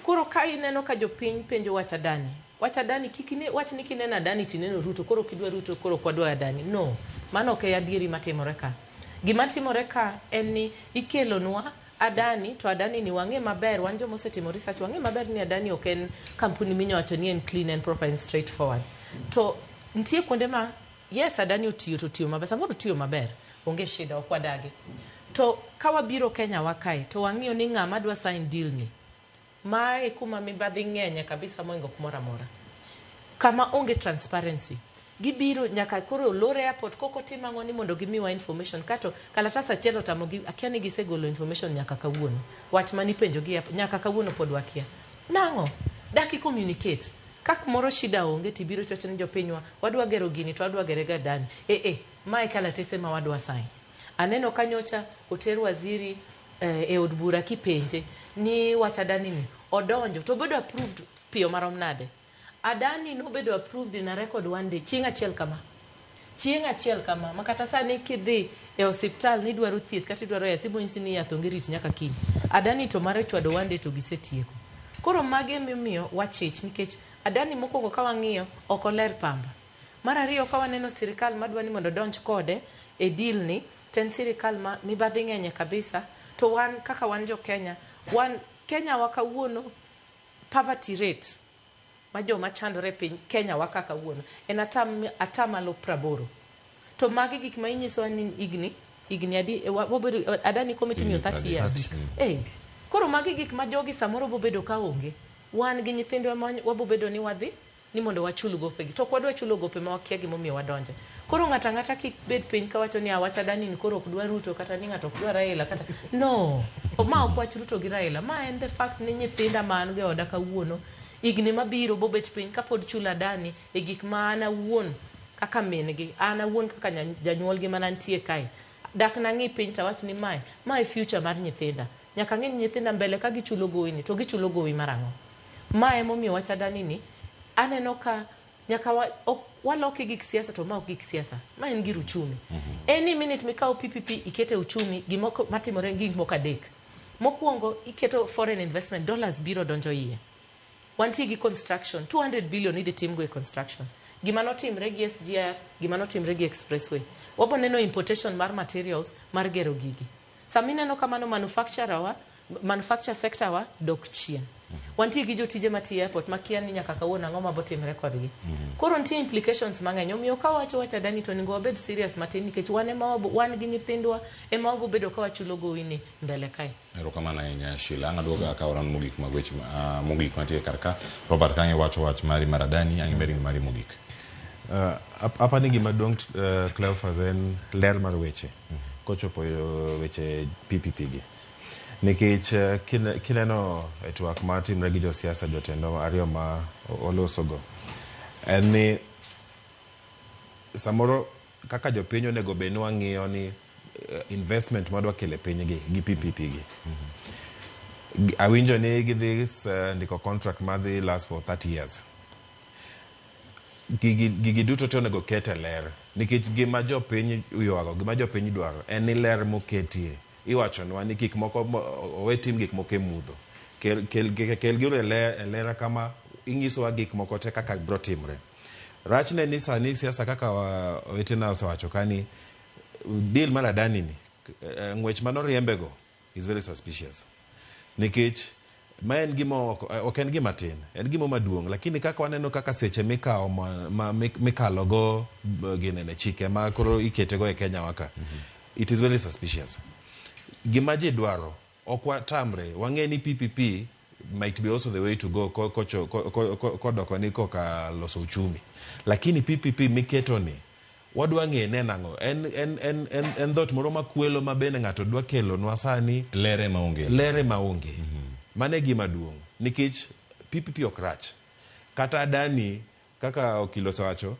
Koro ka ineno ka jopiny penjo wach Adani, wach Adani kik ine, wach ni kineno Adani tineno Ruto, koro kidwa Ruto, koro ok wadwa Adani. No, mano ok e adieri matimore ka. Gima timore ka en ni ikelonwa Adani, to Adani ni wang'e maber, wan joma osetimo research, wang'e maber ni Adani ok en kampuni minyawacho ni en clean and proper and straightforward. To nitie kuonde ma, yes, Adani otiyo to otiyo maber, samoro otiyo maber, onge shida, ok wadagi. To ka wabiro Kenya wa kae, to wang'iyo ni ng'ama dwa sign deal ni, mae kuma mibadhi ng'enye kabisa moingo kumoro amora. Kama onge transparency. Gibiro nyaka koro olor airport koko tim ang'o ni mondo gimiwa information kato kalatas achiel otamogi akia ni gisegolo information nyaka kawuono. Wach manipenjo gi airport nyaka kawuono pod wakia. Nang'o? Dak i communicate. Ka kumoro shida onge tibiro tiwacho ni jopinywa wadwa gero gini to wadwa gere ga Adani. Mae kalatese ma wadwa sign. Aneno ka nyocha oter waziri e od bura kipenje ni wach Adani ni odonjo to obedo approved piyo marom nade. Adani nobedo approved in a record one day, chieng' achiel kama. Chieng' achiel kama, ma kata sani kidhi e osiptal ni idwaro thieth kata idwaro yath, ibonyisi ni yath onge rit nyaka kiny. Adani to mare chwado one day to gisetieko. Koro magi emomiyo wachich nikech Adani mokwongo ka wang'iyo ok oler pamba. Mar ariyo ka waneno sirikal madwa ni mondo odonj kode e deal ni, to en sirikal ma mibadhi ng'enye kabisa, to wan kaka wan jo Kenya, wan Kenya wa kawuono poverty rate ma joma chandore piny Kenya wa kaka kawuono en atamalo 80. To magi gik ma inyisowa ni higni adi, wabedo, Adani committee miyo 30 years. Koro magi gik ma jogi samoro bobedo ka onge. Wan gi nyithindwa ma wabobedo ni wadhi ni mondo wachul gopegi. To ok wadwa chulo gope ma wakia gimomiyo wadonje. Koro ng'ato ang'ata kik bed piny kawacho ni awacha Adani ni koro ok dwa Ruto kata ni ng'ato ok dwa Raila kata no. Ma ok wach Ruto gi Raila. Ma en the fact ni nyithinda ma an go e oda kawuono higni mabiro bobet piny kapod chulo Adani e gik ma an awuon kaka min gi, an awuon kaka janyuol gi mana nitie kae, dak nang'i piny tawach ni mae future mar nyithinda. Nyaka ng'i ni nyithinda mbele ka gichulo gowi ni to gichulo gowi mar ang'o. Ma emomiyo wach Adani ni aneno ka nyaka waloki gik siasa to ma ok gik siasa. Ma en gir uchumi. Any minute mikawo PPP ikete uchumi, gimoko matimore gik moko adek. Mokwongo iketo foreign investment, dollars biro donjo iye. Wantie gi construction, 200 billion idhi timgo e construction. Gima notimre gi SGR, gima notimre gi expressway. Wabo neno importation mar materials mar gero gigi. Sama ineno kamano manufacture sector wa dok chien. Wantie gi jotije matiyo airport makia ni nyaka kawuono ang'o mabotimre kodgi. Koro nitie implications mang'eny. Omiyo ka wawacho wach Adani to onego wabed serious matin nikech wan ema wan gi nyithindwa ema wabobedo ka wachulo gowi ni mbele kae. Erokamano ahinya Sheila. Ang' aduogo akawo ran mogik mag weche mogik mantie kar ka. Robert, ka ang' iwacho wach mari mar Adani, ang' imed gi mari mogik. Apani gima duong' Cleophas en ler mar weche kochopo weche PPP gi. Nikech kineno e twak matimre gi josiasa jotendo ariyo ma olosogo, en ni samoro kaka jopiny onego bed ni wang'iyo ni investment madwa kelo e piny gi PPP gi. Awinjo ni gidhi ndiko contract madhi last for 30 years. Gigi duto te onego ket e ler nikech gima jopiny ywago, gima jopiny dwaro en ni ler moketie. Iwachonwa ni gik moko owe tim gik moko e mudho. Kel giuru e lera kama inyisowa gik moko te kaka biro timre. Rachne ni sani siasa kaka owetena osewacho ka ni deal mar Adani ni ng'wech manoriembego is very suspicious. Nikech ma en gima ok en gima tin, en gima maduong', lakini kaka waneno kaka seche mikawo mikalogo ginene chike ma koro iketego e Kenya wa ka, it is very suspicious. Gima ji dwaro ok watamre, wang'e ni PPP might be also the way to go kodoko ni koka loso uchumi, lakini PPP miketo ni wadwa ng'e ne nang'o en dhot moro makwelo ma bende ng'ato dwa kelonwa sani lere maonge, lere maonge. Mano e gima duong' nikech PPP ok rach. Kata Adani kaka okil osewacho,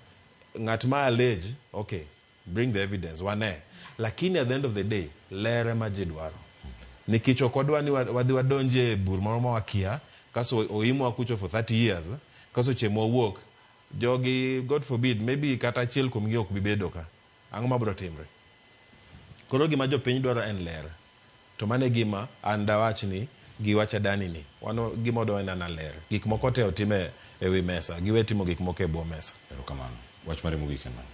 ng'at ma allege, okay, bring the evidence wane, lakini at the end of the day lere ma ji dwaro. Nikech ok wadwa ni wadhi wadonje e bur moro ma wakia kaso oimwa kucho for 30 years kaso chieng' mwawuok jogi, God forbid, maybe kata achiel kuomgi ok bi bedo ka, ang'o mabiro timre? Koro gima jopiny dwaro en ler. To mano e gima an dawach ni gi wach Adani ni wan gima wadwaro en mana ler. Gik moko te otime e wi mesa, giwe timo gik moko e bwo mesa. Erokamano. Wach mari mogik en mane?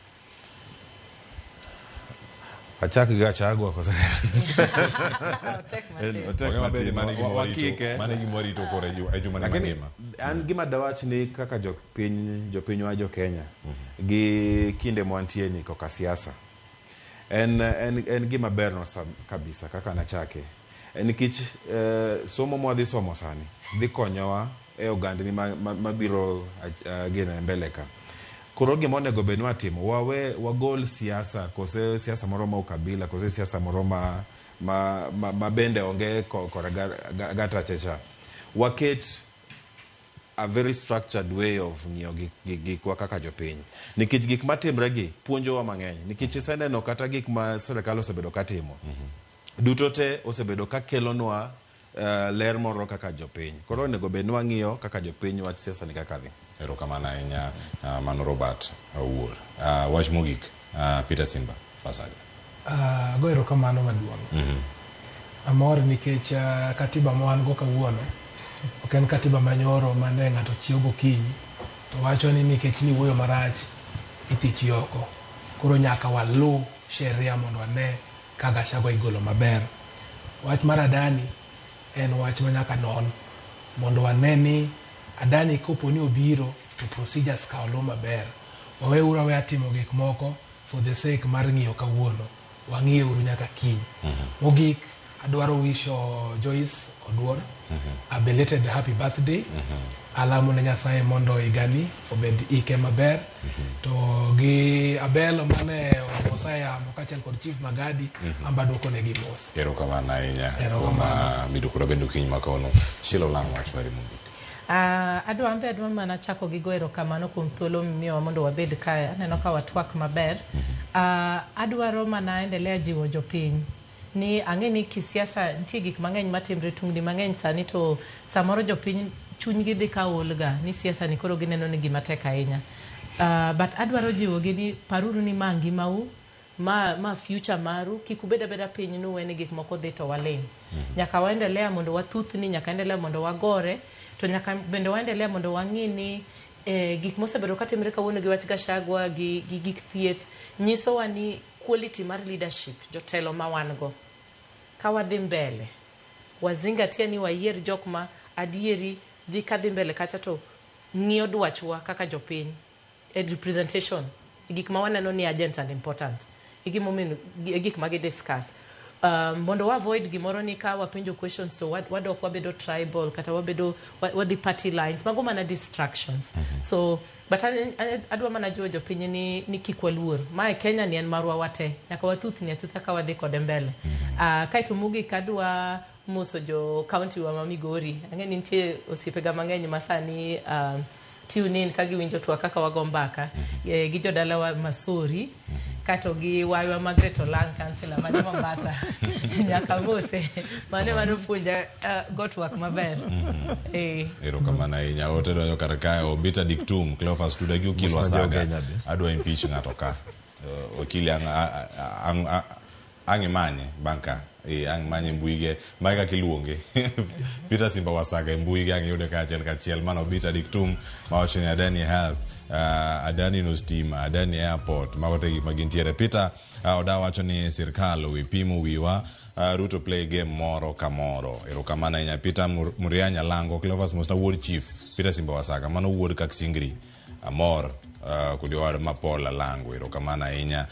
Achak gi Gachagua koso? Otek matin. Otek matin. Wakike. Mano e gima warito koro e juma ni Lakini mangima. an gima dawach ni kaka jopinywa jo Kenya gi kinde mwantie ni koka siasa en gima ber kabisa kaka nachake. En nikech somo mwadhi somo sani dhi konyowa e ogandni mabiro gine mbele ka. Koro gima onego bed ni watimo, wawe wagol siasa kose siasa moro ma ukabila kose siasa moro ma bende onge kora gatache cha. Waket a very structured way of ng'iyo gikwa kaka jopiny. Nikech gik matimre gi puonjowa mang'eny. Nikech iseneno kata gik ma sirikal osebedo katimo. Duto te osebedo ka kelonwa ler moro kaka jopiny. Koro onego bed ni wang'iyo kaka jopiny wach siasa ni kaka dhi. Erokamano ahinya mano Robert Owuor. Wach mogik Peter Simba Basaga. Ago erokamano maduong'. Amor nikech katiba ma wan go kawuono ok en katiba manyoro mane ng'ato chiew gokinyi to wacho ni nikech ni wuoyo marach ithichi oko. Koro nyaka walu sheria mondo wane ka Gachagua igolo maber. Wach mar Adani en wach ma nyaka non mondo wane ni Adani kopo ni obiro to procedures ka oluw maber. Waweuru aweya timo gik moko for the sake mar ng'iyo kawuono. Wang'iye uru nyaka kiny. Mogik adwaro wisho Joyce Oduor a belated happy birthday. Alamo ne Nyasaye mondo higani obed ike maber. To gi Abelo mane omosa yamo kaachiel kod Chief Magadi, amba duoko negi mos. Erokamano ahinya. Erokamano. Kuom bedo koda bende okinyi ma kawuono. Sheila Olang' wach mari mogik. Adwa ambe adwa mana chako gi goyo erokamano kuom thuolo mimiyowa mondo wabed kae. Aneno ka watwak maber. Adwaro mana endelea jiwo jopiny ni ang'e ni kisiasa nitie gik mang'eny matimre, tungni mang'eny sani, to samoro jopiny chunygi dhi ka olga ni siasa ni koro gineno ni gima tek ahinya. But adwaro jiwogi ni paruru ni ma ngimau, ma future maru, kik ubed abeda piny nuwe ni gik moko dhi to waling'. Nyaka waendelea mondo wathuthni, nyaka endelea mondo wagore, to nyaka bende waendelea mondo wang'i ni gik mosebedo katimre kawuono gi wach Gachagua gi gik thieth nyisowa ni quality mar leadership jotelo ma wan go ka wadhi mbele wazingatia ni wayier jok ma adieri dhi kadhi mbele kacha to ng'iyo dwachwa kaka jopiny e representation, gik ma waneno ni urgent and important, e gimomiyo e gik ma gi discuss, mondo wa avoid gimoro ni ka wapenjo questions to wadok wabedo tribal kata wabedo wadhi party lines, mago mana distractions. So but adwa mana jiwo jopiny ni kik waluor, mae Kenya ni en marwa wate, nyaka wathuthni athutha ka wadhi kode mbele. Kaeto mogik adwa moso jo county wa ma Migori. Ang'e ni nitie osiepega mang'eny ma sani tune in ka giwinjo twak kaka wago mbaka, gi jodalawa Masori, kato gi waywa Margaret Olang, kansela man Mombasa, nyaka mose mane manopuonja go twak maber. Erokamano ahinya. Ote donjo kar kae, Obita Diktum, Cleophas Tuda gi Okil Mos na Wasaga. jo-Kenya be. Adwa impeach ng'ato ka. Okili ang' imanye bang' ka. Ang' imanye e mbuige. Mae kaka iluonge. Peter Simba Wasaga e mbuige ang' iyude kaachiel kachiel. Mano Obita Diktum mawacho ni Adani Health, Adani no stima, Adani Airport, mago te gik ma gintiere. Peter Oda wacho ni sirkal owe pimo wiwa, Ruto play game moro ka moro. Erokamano ahinya. Peter Murianya Lango, Cleophas Mosna wuod Chief, Peter Simba Wasaga, mano wuod Kaksingri. Amor kod owad ma Paul Alango, erokamano ahinya.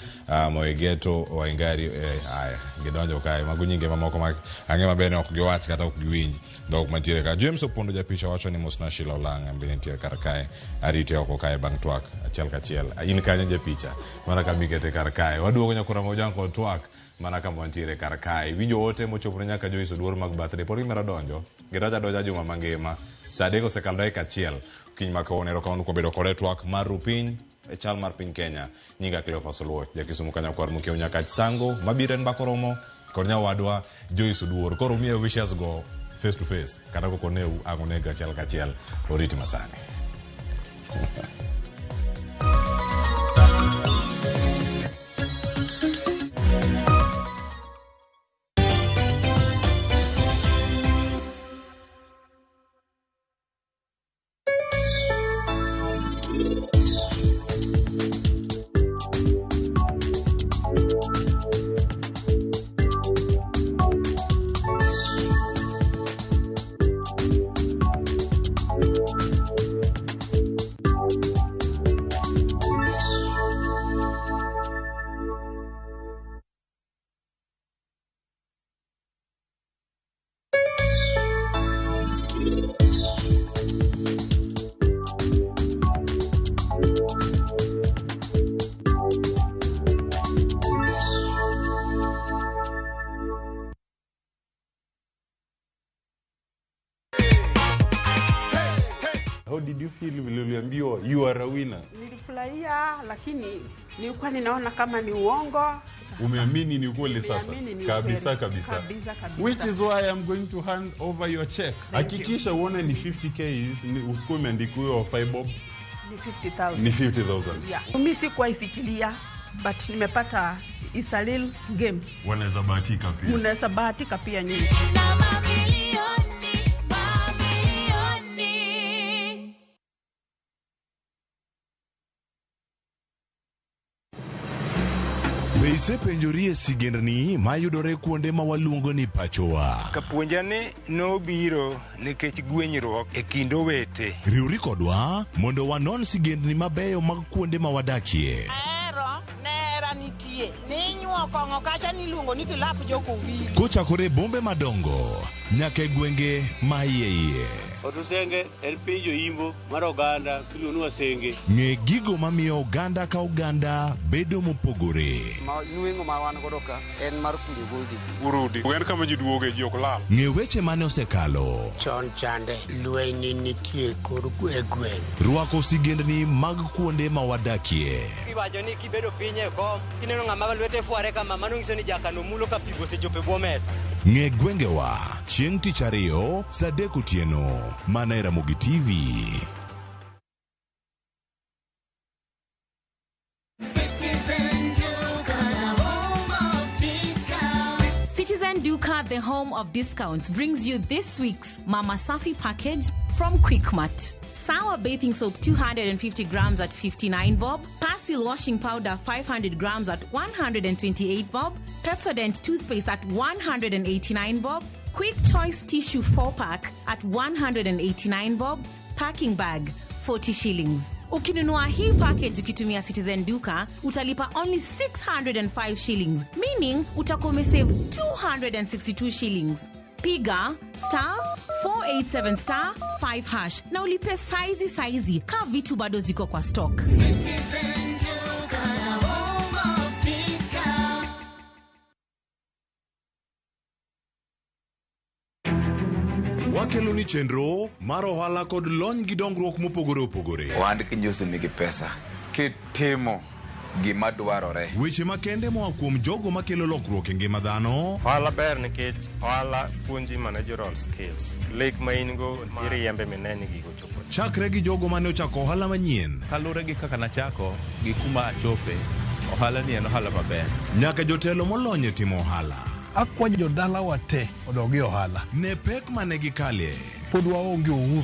Moegeto Waingari, aya, gidonjo kae, mago nyinge mamoko ma ang'e maber ni ok giwach kata ok giwinj dhok mantiere ka. James Opondo japicha wacho ni mosna Sheila Olang' be nitie kar kae, arite oko kae bang' twak achiel kachiel. In kanyo japicha, mana kama ikete kar kae. Waduogo nyakora Mojang kod twak mana kama wantiere kar kae. Iwinjo ote mochopo ne nyaka Joyce Oduor mag birthday, pod gimero donjo. Gidonjo adonja juma mangima. Saa 3 osekalo dakika 1. Okinyi ma kawuono erokamano kuom bedo kode twak mar rupiny e chal mar piny Kenya. Nyinga Cleophas Oluoch, jakisumu kanyakwar mokiewo nyaka Sango, mabiro en Mbako Romo kod nyawadwa Joyce Oduor. Koro umiye wishes go face to face, kata kok oneu ang' onego achiel kachiel. Oriti masani. How did you feel vile uliambiwa you are a winner? Nilifurahia, lakini nilikuwa ninaona kama ni uongo. Umeamini ni ukweli sasa? Nimeamini ni Kabisa, ukweli. kabisa. Kabisa, kabisa. Which is why I'm going to hand over your check. Thank you. Hakikisha uone ni 50k, ni usikuwe umeandika huyo 5 bob. Ni 50,000. Ni 50,000. Yeah. Mimi sikuwahi fikiria, but nimepata, is a real game. Wanaweza bahatika pia. Mnaweza bahatika pia nyinyi. Be isepenjori e sigendni mayudore kuonde ma waluongo ni pachowa? Kapuonja ni nobiro nikech gwenyruok e kind owete. Riwri kodwa mondo wanon sigendni mabeyo mag kuonde ma wadakie. Ahero nera nitie ninyuo kong'o kacha niluongo ni kilap jokowili. Kochakore e bombe madongo nyaka e gwenge ma iye iye. Otusenge en piny joimbo mar oganda miluongo ni Wasenge. Ng'e gigo mamiyo oganda ka oganda bedo mopogore. Ma nweng'o ma wan godo ka en mar kunyo goldi. Urudi. En kama ji duoge ji ok lal. Ng'e weche mane osekalo. Chon chande lweny nitie kor e gweng'. Rwako sigendni mag kuonde ma wadakie. Iwacho ni kibedo piny e kom, kineno ng'ama lwete fware kama, mano nyiso ni jakano mulo ka pi osechopo e bwo mesa. Ng'e gwengewa chieng' tich ariyo saa 3 otieno mana e Ramogi TV. Citizen Duka, the home of discounts. Citizen Duka, the home of discounts, brings you this week's Mama Safi package from Quickmart. Sour bathing soap 250 grams at 59 bob, Persil washing powder 500 grams at 128 bob, Pepsodent toothpaste at 189 bob, Quick Choice tissue 4 pack at 189 bob, packing bag 40 shillings. Ukinunua hii package ukitumia Citizen Duka utalipa only 605 shillings, meaning utakuwa umesave 262 shillings. Piga star 487 star 5 hash na ulipe saizi saizi ka vitu bado ziko kwa stock. Citizen Duka, the home of discounts. Wakelo ni chenro mar ohala kod lony gi dongruok mopogore opogore. Ohand kinjusi nigi pesa kitimo gima dwarore. Weche makende moa kuom jogo makelo lokruok e ngima dhano. Ohala ber nikech ohala puonji managerial skills. Lek ma in go iriembe mine ni gigo chopo. Chakre gi jogo mane ochako ohala manyien. Kaluwore gi kaka nachako gi kuma achope, ohala ni en ohala maber. Nyaka jotelo molony e timo ohala. Akwayo jodalawa te odog e ohala. Ne pek mane gikale. Pod waonge uhuru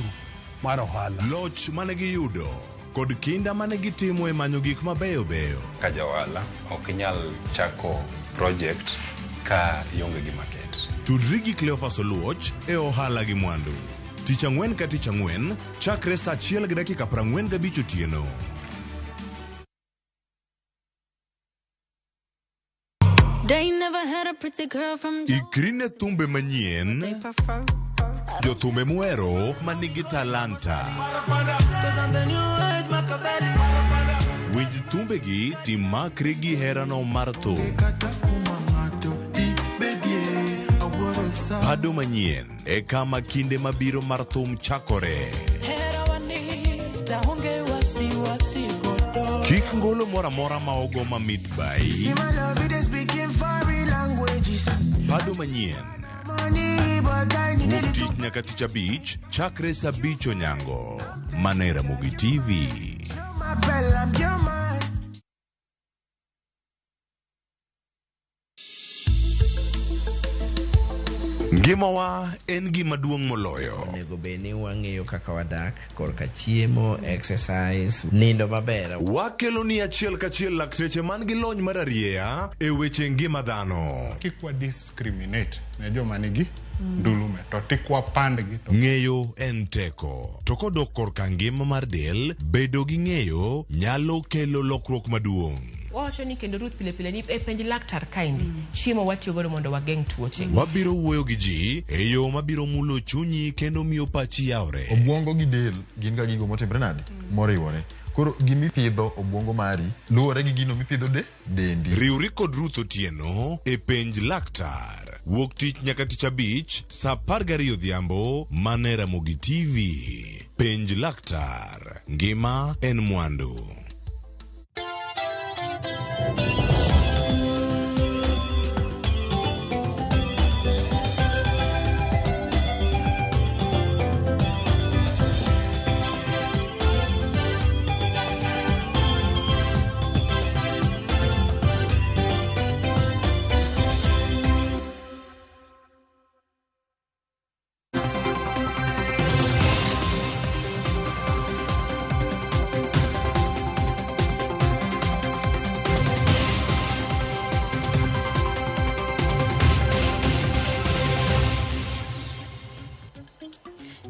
mar ohala. Loch mane giyudo kod kinda mane gitimo e manyo gik mabeyo beyo. Ka ja ohala ok inyal chako project ka ionge gi market. Tudri gi Cleophas Oluoch e ohala gi mwandu. Tich ang'wen ka tich ang'wen chakre saa 1:45 otieno. They never had a pretty girl from Ikri ne thumbe manyien, prefer. jothumbe muhero manigi talanta. Winj thumbegi timakri gi herano mar thum. Bado manyien e kama kinde mabiro mar thum chakore. Kik ngolo moro amora ma ogo mamit bai. Bado manyien. Wuok tich nyaka tich abich chakre saa 5 onyango. Mana e Ramogi TV. Ngimawa en gima duong' moloyo. Onego bed ni wang'eyo kaka wadak korka chiemo, exercise, nindo maber. Wakelo ni achiel kachiel lakteche man gi lony mar arieya e weche ngima dhano. Kik wa discriminate ne joma nigi ndulume to tik wapandgi to Ng'eyo en teko. To kodok korka ngima mar del, bedo gi ng'eyo nyalo kelo lokruok maduong'. Wawacho ni kendo Ruth pile pile ni e penj laktar kaendi chiemo watiyo godo mondo wageng' tuoche. Wabiro wuoyo gi ji e yo mabiro mulo chunyi kendo miyo pachi yawre. Obwongo gi del gin ga gigo motimre nade? Moriwore. Koro gimipidho obwongo mari luwore gi gino mipidho de dendi. Riwri kod Ruth Otieno e penj laktar. Wuok tich nyaka tich abich saa 12 odhiambo mana e Ramogi TV. Penj laktar. Ngima en mwandu.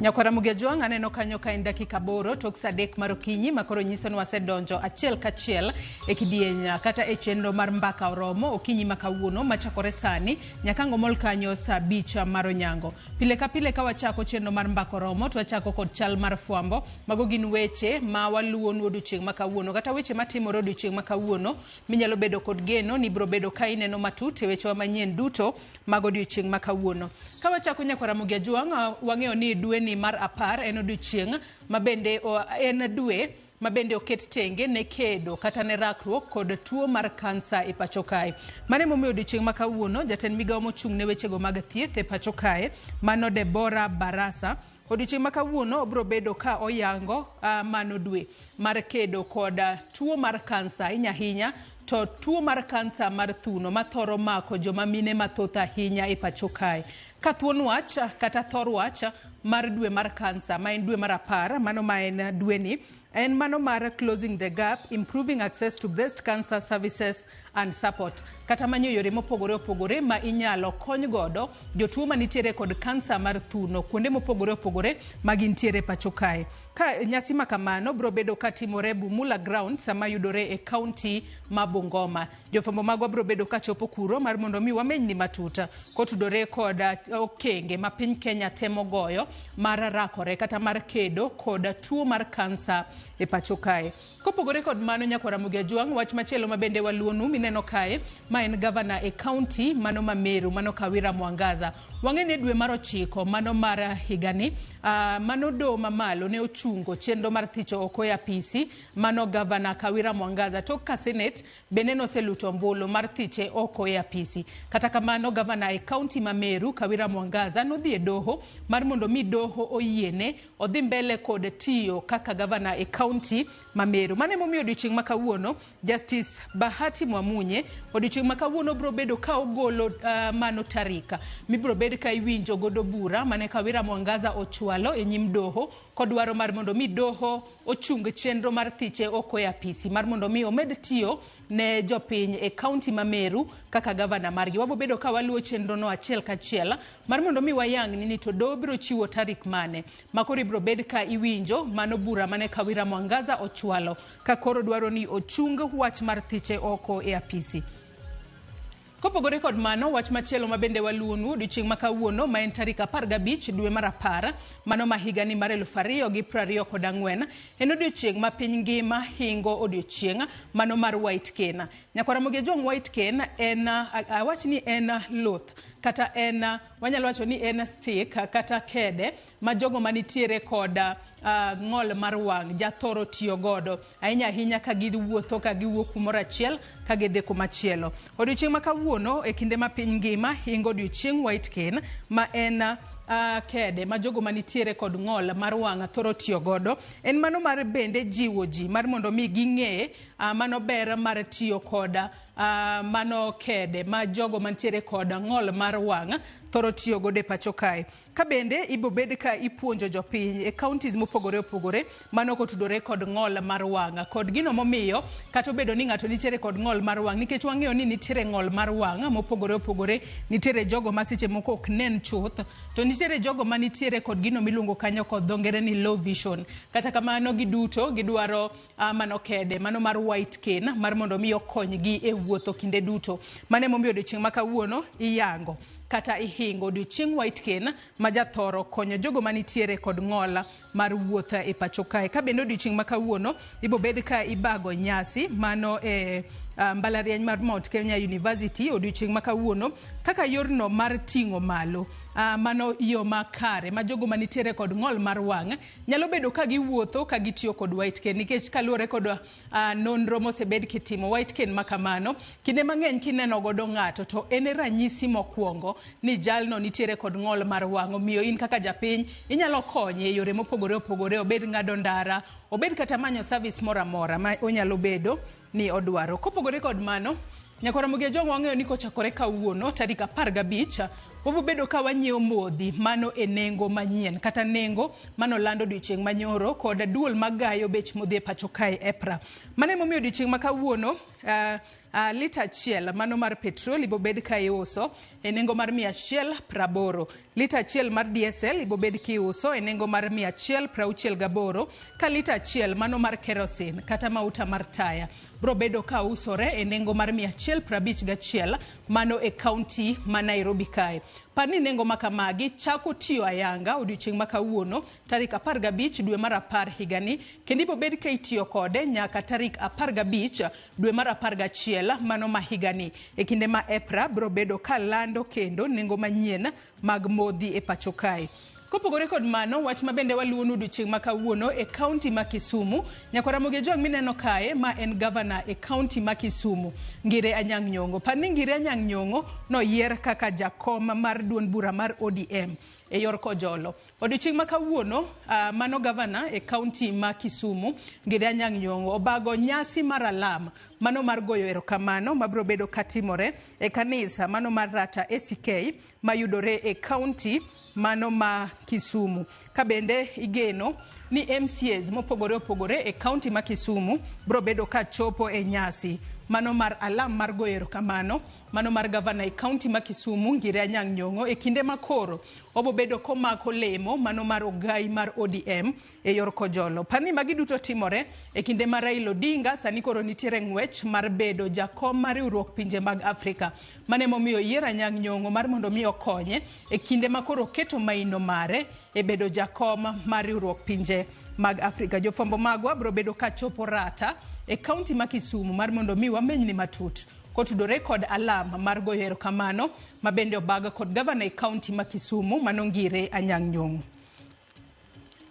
Nyakwara Mugejwang' aneno kanyo ka en dakika 8 tok saa 3 mar okinyi ma koro nyiso ni wasedonjo achiel kachiel e kidieny kata e chenro mar mbaka oromo okinyi ma kawuono machakore sani nyaka ang' omol kanyo saa 5 mar onyango. Pile ka pile ka wachako chenro mar mbaka oromo to wachako kod chal mar fwambo. Mago gin weche ma waluwonu odiochieng' ma kawuono kata weche matimore odiochieng' ma kawuono minyalo bedo kod geno ni ibiro bedo ka ineno matut e wechewa manyien duto mag odiochieng' ma kawuono. Ka wachako nyakwara Ramogi Ajwang', wang'eyo ni dweni mar 10 en odiochieng' ma bende en dwe ma bende oket tenge ne kedo kata ne rakruok kod tuo mar kansa e pacho kae. Mano emomiyo odiochieng' ma kawuono jatend migawo mochung' ne wechego mag thieth e pacho kae mano Deborah Barasa odiochieng' ma kawuono obiro bedo ka oyango mano dwe mar kedo kod tuo mar kansa ahinya ahinya to tuo mar kansa mar thuno mathoro mako joma mine mathoth ahinya e pacho kae. Ka thuon wach kata thor wach mar dwe mar kansa ma en dwe mar 10 mano ma en dweni en mano mar closing the gap, improving access to breast cancer services and support, kata manyo yore mopogore opogore ma inyalo kony godo jotuo manitiere kod kansa mar thuno kuonde mopogore opogore ma gintiere pacho kae. Ka nyasi ma kamano biro bedo katimore Bumula Ground sama yudore e kaunti ma Bungoma. Jofwambo magwa biro bedo kachopo kuro mar mondo mi wameny ni matut kotudore kod okenge ma piny Kenya temo goyo mar rakore kata mar kedo kod tuo mar kansa e pacho kae. Kopogore kod mano nyakwara Ramogi Ajwang', wach machielo ma bende waluonu mineno kae ma en gavana e kaunti mano ma Meru mano Kawira Mwangaza. Wang'e ni dwe mar 9 mano mar higani mano doho mamalo ne ochungo chenro mar thicho oko e apisi mano gavana Kawira Mwangaza tok ka Senate bende noseluto ombulu mar thiche oko e apisi. Kata kamano gavana e kaunti ma Meru Kawira Mwangaza nodhi e doho mar mondo mi doho oyiene odhi mbele kod tiyo kaka gavana e kaunti ma Meru. Mano emomiyo odiochieng' ma kawuono Justice Bahati Mwamunye odiochieng' ma kawuono biro bedo ka ogolo mano tarika mibiro bed ka iwinjo godo bura mane Kawira Mwangaza ochwalo e nyim doho kodwaro mar mondo mi doho ochung chenro mar thiche oko e apisi mar mondo mi omed tiyo ne jopiny e kaunti ma Meru kaka gavana margi. Wabo bedo ka waluwo chenro no achiel kachiel mar mondo mi wayang ni to doho biro chiwo tarik mane ma koro ibiro bed ka iwinjo mano bura mane Kawira Mwangaza ochwalo ka koro dwaro ni ochung wach mar thiche oko e apisi. Kopogore kod mano, wach machielo ma bende waluwonu odiochieng' ma kawuono ma en tarik 15 dwe mar 10 mano ma higani mar 2024 en odiochieng' ma piny ngima hingo odiochieng' mano mar White Cane. Nyakwara Ramogi Ajwang', White Cane en awach ni en luth kata en wanyalo wacho ni en stick kata kede ma jogo manitiere kod ng'ol mar wang' jathoro tiyo godo ahinya ahinya ka giwuotho ka giwuok kumoro achiel ka gidhi kumachielo. Odiochieng' ma kawuono e kinde ma piny ngima hingo odiochieng' White Cane ma en kede ma jogo manitiere kod ng'ol mar wang' thoro tiyo godo en mano mar bende jiwo ji mar mondo mi ging'e mano ber mar tiyo kod mano kede ma jogo mantiere kod ng'ol mar wang' thoro tiyo godo e pacho kae. Ka bende ibo bed ka ipuonjo jopiny e counties mopogore opogore mano kotudore kod ng'ol mar wang' kod gino momiyo kata obedo ni ng'ato nitiere kod ng'ol mar wang' nikech wang'eyo ni nitiere ng'ol mar wang' mopogore opogore, nitiere jogo ma seche moko ok nen chuth to nitiere jogo manitiere kod gino miluongo kanyo kod dho ngere ni low vision. Kata kamano giduto gidwaro mano kede mano mar White Cane mar mondo mi okonygi e wuotho kinde duto. Mano emomiyo odiochieng' ma kawuono iyango kata ihingo odiochieng' White Cane ma jathoro konyo jogo manitiere kod ng'ol mar wuoth e pacho kae. Ka bende odiochieng' ma kawuono ibo bed ka ibago nyasi mano e mbalariany mar Mount Kenya University odiochieng' ma kawuono kaka yorno mar ting'o malo mano yo makare ma jogo manitiere kod ng'ol mar wang' nyalo bedo ka giwuotho ka gitiyo kod White Cane nikech kaluwore kod nonro mosebed kitimo White Cane ma kamano kinde mang'eny kineno godo ng'ato to en ranyisi mokwongo ni jalno nitiere kod ng'ol mar wang'. Omiyo in kaka japiny inyalo konye e yore mopogore opogore, obed ng'ado ndara, obed kata manyo service moro amora ma onyalo bedo ni odwaro. Kopogore kod mano, nyakwara Ramogi Ajwang' wang'eyo ni kochakore kawuono tarik 15 Wabobedo ka wanyiewo modhi mano e nengo manyien kata nengo manolando odiochieng' manyoro kod duol magayo bech modhi e pacho kae EPRA. Mano emomiyo odiochieng' ma kawuono lita achiel mano mar petrol ibobed ka iuso e nengo mar 180. Lita achiel mar diesel ibobed kiuso e nengo mar 168, ka lita achiel mano mar kerosene kata mauta mar taya bro bedo ka usore e nengo mar 151 mano e kaunti ma Nairobi kae. Par ni nengo makamagi chako tiyo ayanga odiochieng' ma kawuono tarik 15 dwe mar 10 higani, kendo ibobed ka itiyo kode nyaka tarik 15 dwe mar 11 mano ma higani, e kinde ma EPRA bro bedo ka lando kendo nengo manyien mag modhi e pacho kae. Kopogore kod mano, wach ma bende waluwonu odiochieng' ma kawuono e kaunti ma Kisumu, nyakwar Ramogi Ojwang' mineno kae ma en gavana e kaunti ma Kisumu, Ngire Anyang' Nyong'o. Par ni Ngire Anyang' Nyong'o noyier kaka jakom mar duond bura mar ODM e yor Kojolo. Odiochieng' ma kawuono, mano gavana e kaunti ma Kisumu, Ngire Anyang' Nyong'o obago nyasi mar alam mano mar goyo erokamano mabiro bedo katimore e kanisa mano mar Rata ACK mayudore e kaunti mano ma Kisumu. Ka bende igeno ni MCAs mopogore opogore e kaunti ma Kisumu biro bedo ka chopo e nyasi mano mar alam mar goyo erokamano mano mar gavana e kaunti ma Kisumu Ngire Anyang' Nyong'o e kinde ma koro obobedo komako lemo mano mar ogai mar ODM e yor Kojolo. Par ni magi duto timore e kinde ma Raila Odinga sani koro nitiere ng'wech mar bedo jakom mar riwruok pinje mag Afrika. Mano emomiyo oyier Anyang' Nyong'o mar mondo mi okonye e kinde ma koro oketo maino mare e bedo jakom mar riwruok pinje mag Afrika. Jofwambo magwa biro bedo ka chopo Rata e kaunti ma Kisumu mar mondo mi wamenyni matut kotudore kod alam mar goyo erokamano ma bende obag kod gavana e kaunti ma Kisumu mano Ngire Anyang' Nyong'o.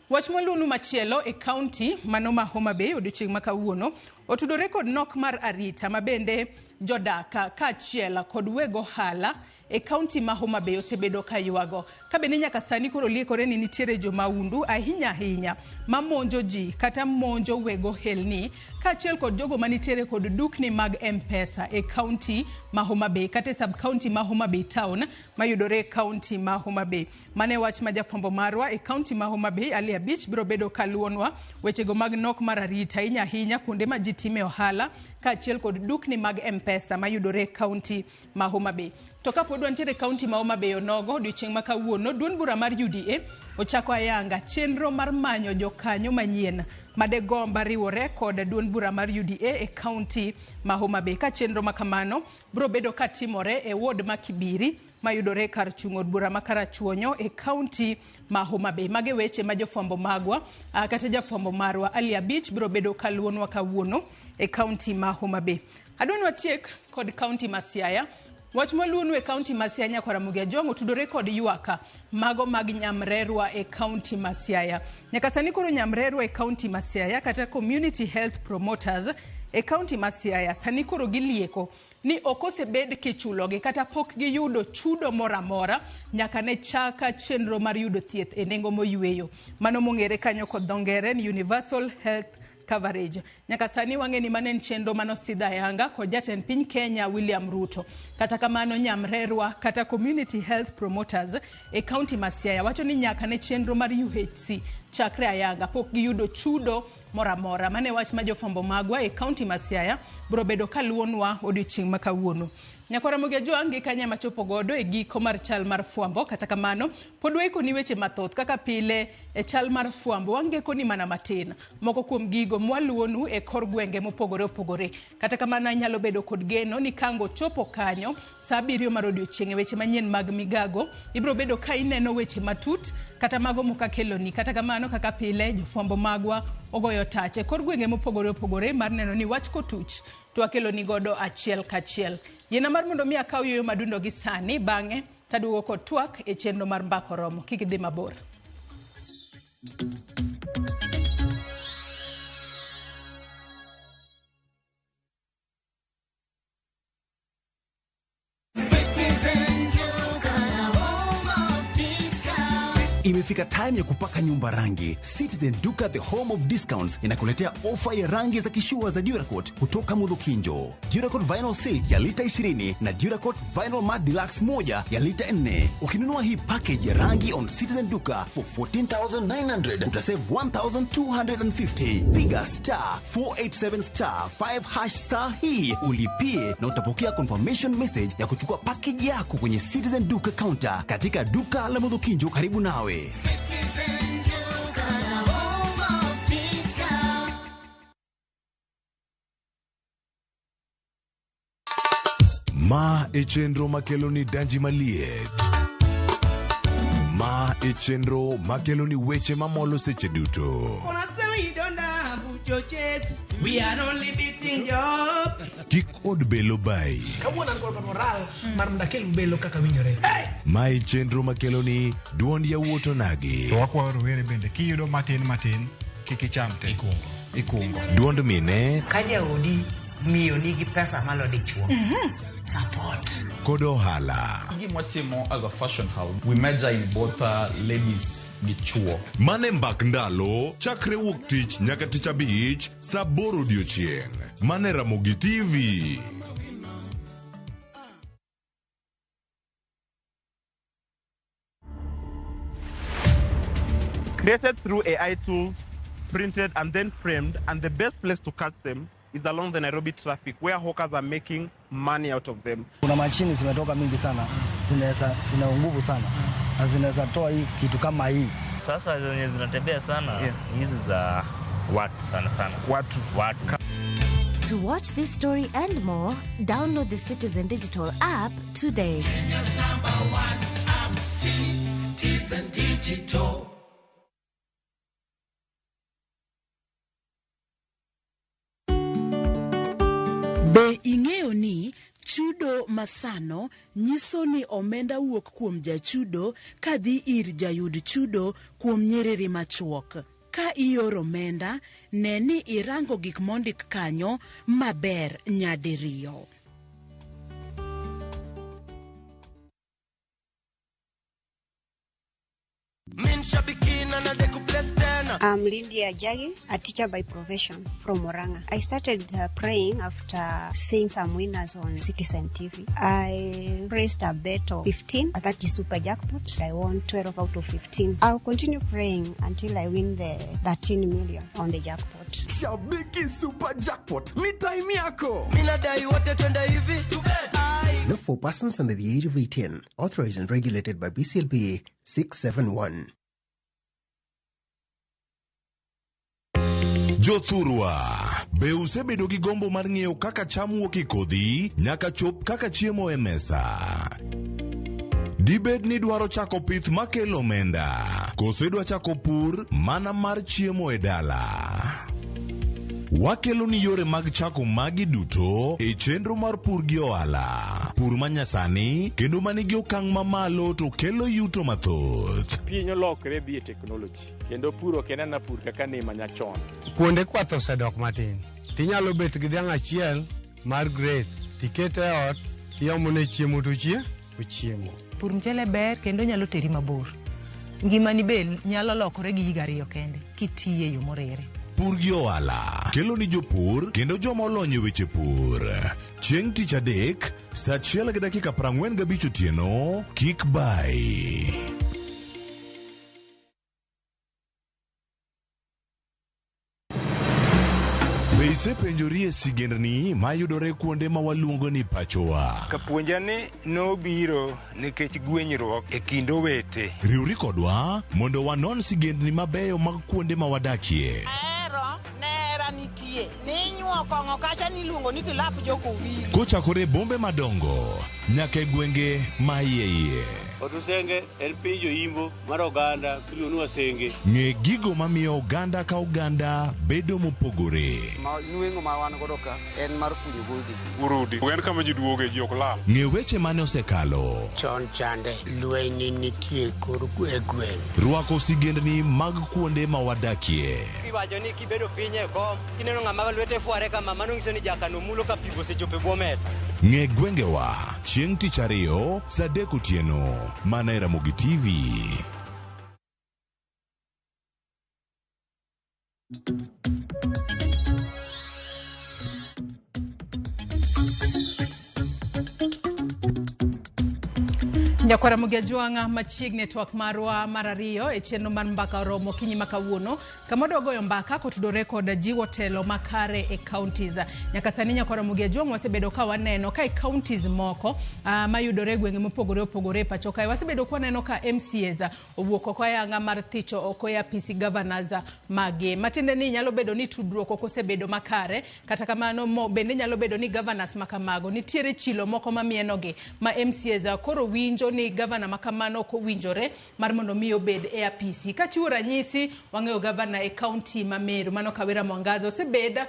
Wach mwaluonu machielo e kaunti mano ma Homa Bay odiochieng' ma kawuono otudore kod nok mar arita ma bende jodak kaachiel kod weg ohala e kaunti ma Homa Bay osebedo ka ywago. Ka bende nyaka sani koro liekore ni nitiere jomaundu ahinya ahinya mamonjo ji kata monjo weg ohelni kaachiel kod jogo manitiere kod dukni mag M-Pesa e kaunti ma Homa Bay kata e sub kaunti ma Homa Bay town mayudore e kaunti ma Homa Bay. Mane wach ma jafwambo marwa e kaunti ma Homa Bay Ali Abich biro bedo kaluonwa wechego mag nok mar arita ahinya ahinya kuonde ma ji time ohala kaachiel kod dukni mag M-Pesa mayudore e kaunti ma Homa Bay. To kapod wantiere e kaunti ma Homa Bay onogo, odiochieng' ma kawuono duond bura mar UDA ochako ayanga chenro mar manyo jokanyo manyien madegomba riwore kod duond bura mar UDA e kaunti ma Homa Bay. Ka chenro ma kamano biro bedo katimore e ward ma Kibiri mayudore kar chung' od bura ma Karachuonyo e kaunti ma Homa Bay. Mage weche ma jofwambo magwa kata jafwambo marwa Ali Abich biro bedo kaluonwa kawuono e kaunti ma Homa Bay. Adwa ni watiek kod kaunti ma Siaya. Wach mwaluonu e kaunti ma Siaya nyakwar Ramogi Ajwang' otudore kod ywak mago mag nyamrerwa e kaunti ma Siaya. Nyaka sani koro nyamrerwa e kaunti ma Siaya kata community health promoters e kaunti ma Siaya sani koro gilieko ni ok osebed kichulogi kata pok giyudo chudo moro amora nyaka ne chaka chenro mar yudo thieth e nengo moyweyo. Mano mong'ere kanyo kod dho ngere ni Universal Health Coverage. Nyaka sani wang'e ni mano en chenro manosidh ayanga kod jatend piny Kenya William Ruto. Kata kamano nyamrerwa kata community health promoters e kaunti ma Siaya wacho ni nyaka ne chenro mar UHC chakre ayanga pok giyudo chudo moro amora. Mano e wach ma jofwambo magwa e kaunti ma Siaya biro bedo kaluwonwa odiochieng' ma kawuono. Nyakwar Ramogi Ajwang' gi kanya machopo godo e giko mar chal mar fwambo. Kata kamano pod waikoni weche mathoth kaka pile e chal mar fwambo wangekoni mana matin moko kuom gigo mwaluwonu e kor gwenge mopogore opogore. Kata kamano anyalo bedo kod geno ni kango chopo kanyo saa 7 mar odiochieng' e weche manyien mag migago ibiro bedo ka ineno weche matut kata mago mokakeloni. Kata kamano kaka pile jofwambo magwa ogoyo tach e kor gwenge mopogore opogore mar neno ni wach kotuch to wakeloni godo achiel kachiel. Yiena mar mondo mi akaw yueyo madundo gi sani, bang'e taduogo kod twak e chenro mar Mbaka Oromo. Kik idhi mabor. Citizen Duka, the home of discount. Imefika time ya kupaka nyumba rangi. Citizen Duka, the home of discounts, inakuletea ofa ya rangi za kishua za Duracoat kutoka Mudhukinjo. Duracoat Vinyl Silk ya lita 20 na Duracoat Vinyl Matte Deluxe moja ya lita 4. Ukinunua hii package ya rangi on Citizen Duka for 14,900 utasave 1,250. Piga star 487 star 5 hash star hii ulipie na utapokea confirmation message ya kuchukua package yako kwenye Citizen Duka counter katika duka la Mudhukinjo karibu nawe. Citizen Duka, the home of discount. Ma e chenro makelo ni danji maliet. Ma e chenro makelo ni weche mamolo seche duto. Unasema you don't have choices. We are only beating you up. Kik od belo bai. Kawuono an kod moral mar mondo akel belo kaka winjore. Ma e chenro makelo ni duond yawuot onagi. To wakwayo rowere bende kiyudo matin matin kik icham te. Ikungo. Duond mine Ka jaodi miyo nigi pesa malo dichuo. Support. kod ohala. Gima watimo as a fashion house, we major in both ladies gi chuo. Mane mbak ndalo chakre wuok tich nyaka tich abich saa aboro odiochieng'. Mane Ramogi TV. Created through AI tools, printed and then framed, and the best place to catch them is along the Nairobi traffic where hawkers are making money out of them. Kuna mashini zimetoka mingi sana, zinaweza zina nguvu sana na zinaweza toa hii kitu kama hii. Sasa zenye zinatembea sana hizi za watu sana sana. Watu. Watu. To watch this story and more, download the Citizen Digital app today. Kenya's number one app, Citizen Digital. Be ing'eyo ni chudo masano nyiso ni omenda wuok kuom jachudo kadhi ir jayud chudo kuom nyiriri machuok. Ka ioro omenda, ne ni irango gik mondik kanyo maber nyadiriyo. Min shabiki na nadeku place tena. I'm Lydia Jagi, a teacher by profession from Oranga. I started praying after seeing some winners on Citizen TV. I raised a bet of 15, that is super jackpot. I won 12 out of 15. I'll continue praying until I win the 13 million on the jackpot. Shabiki Super Jackpot ni time yako. Mimi nadai wote twende hivi. Ai. Not for persons under the age of 18. Authorized and regulated by BCLB 671. Jothurwa, be usebedo gi gombo mar ng'eyo kaka cham wuok e kodhi nyaka chop kaka chiemo e mesa? Dibed ni dwaro chako pith makelo omenda, koso idwa chako pur mana mar chiemo e dala? Wakelo ni yore mag chako magi duto e chenro mar pur gi ohala. Pur manyasani kendo manigi okang' mamalo to kelo yuto mathoth. Piny olokre dhi e teknoloji kendo pur ok en ana pur kaka ne manyachon. Kuonde kwath osedok matin. Tinyalo bet gi dhiang' achiel mar grade, tikete e ot, tiomone chiemo to ochiemo. Pur mchele ber kendo nyalo teri mabor. Ngimani be nyalo lokore gi higa ariyo kende kitiye e yo moriere. Pur gi ohala kelo ni jopur kendo joma olony e weche pur. Chieng' tich adek, saa 1:45 otieno, kik bai. Be isepenjori e sigendni mayudore kuonde ma waluongo ni pachowa? Kapuonja ni nobiro nikech gwenyruok e kind owete. Riwri kodwa mondo wanon sigendni mabeyo mag kuonde ma wadakie. Ahero nera nitie. Ninyuo kong'o kacha niluongo ni kilap jokowili. Kochakore e bombe madongo nyaka e gwenge ma iye iye. Otusenge en piny joimbo mar oganda miluongo ni Wasenge. Ng'e gigo mamiyo oganda ka oganda bedo mopogore. Ma nweng'o ma wan godo ka en mar kunyo goldi. Urudi. En kama ji duoge ji ok lal. Ng'e weche mane osekalo. Chon chande lweny nitie kor e gweng'. Rwako sigendni mag kuonde ma wadakie. Iwacho ni kibedo piny e kom, kineno ng'ama lwete fware kama, mano nyiso ni jakano mulo ka pi osechopo e bwo mesa. Ng'e gwengewa chieng' tich ariyo saa 3 otieno mana e Ramogi TV. Nyakwara Mugia Jwang'a machiegni e twak marwa mar ariyo e chenro mar mbaka oromo okinyi ma kawuono kama wadwa goyo mbaka kotudore kod jiwo telo makare e counties. Nyaka sani Nyakwara Mugia Jwang'a wasebedo ka waneno ka e counties moko mayudore e gwenge mopogore opogore e pacho kae wasebedo ka waneno ka MCAs owuok oko ayanga mar thicho oko e apisi governors magi. Matiende ni nyalo bedo ni tudruok ok osebedo makare kata kamano mo bende nyalo bedo ni governors makamago nitiere chilo moko mamienogi ma MCAs koro winjo ni governor makamano ok owinjore mar mondo mi obed e apisi. Kachiwo ranyisi wang'eyo governor e county ma Meru mano Kawira Mwangaza osebed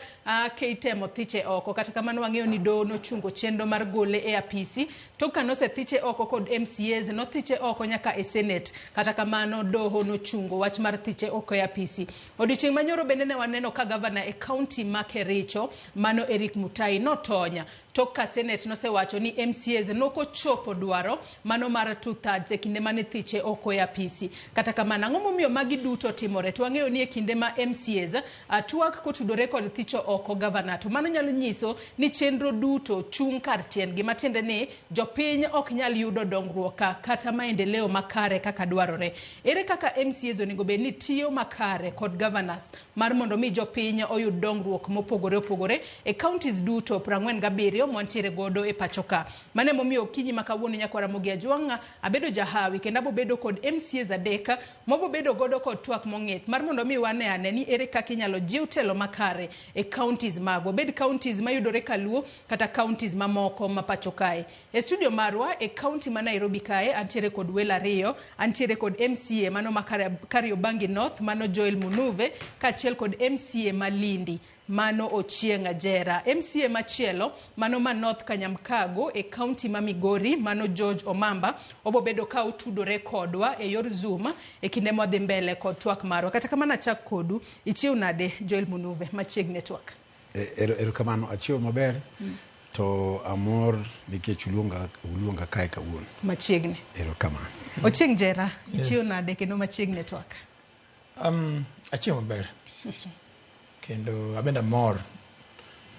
kitemo thiche oko kata kamano wang'eyo ni doho nochungo chenro mar gole e apisi tok ka nosethiche oko kod MCAs nothiche oko nyaka e Senate kata kamano doho nochungo wach mar thiche oko e apisi. Odiochieng' manyoro bende ne waneno ka governor e county ma Kericho mano Eric Mutai notonya tok ka Senate nosewacho ni MCAs nokochopo dwaro mano mar 2/3 e kinde mane thiche oko e apisi. Kata kamano ang'o momiyo magi duto timore? To wang'eyo ni e kinde ma MCAs twak kotudore kod thicho oko governor to mano nyalo nyiso ni chenro duto chung' kar tiendgi matiende ni jopiny ok nyal yudo dongruok kata maendeleo makare kaka dwarore. Ere kaka MCAs onego bed ni tiyo makare kod governors mar mondo mi jopiny oyud dongruok mopogore opogore e counties duto 47 mwantiere godo e pacho ka. Mano emomiyo okinyi ma kawuono Nyakwara Ramogi Ajwang'a abedo jahawi kendo abobedo kod MCAs adek mobobedo godo kod twak mong'ith mar mondo mi wane ane ni ere kaka inyalo jiw telo makare e counties magwa, obed counties mayudore Kaluo kata counties mamoko ma pacho kae. E studio marwa e county ma Nairobi kae antiere kod welo ariyo, antiere kod MCA mano ma Kariobangi North mano Joel Munuve kaachiel kod MCA ma Lindi mano Ochieng' Ajera. MCA machielo mano ma North Kanyamkago e county ma Migori mano George Omamba obobedo ka otudore kodwa e yor Zoom e kinde mwadhi mbele kod twak marwa. Kata kamano achak kodu, ichiew nade Joel Munuve machiegni e twak? Erokamano, achiew maber to amor nikech uluonga kae kawuono. Machiegni. Erokamano. Ochieng' Jera, ichiew nade kendo machiegni e twak? Achiew maber. Kendo abende amor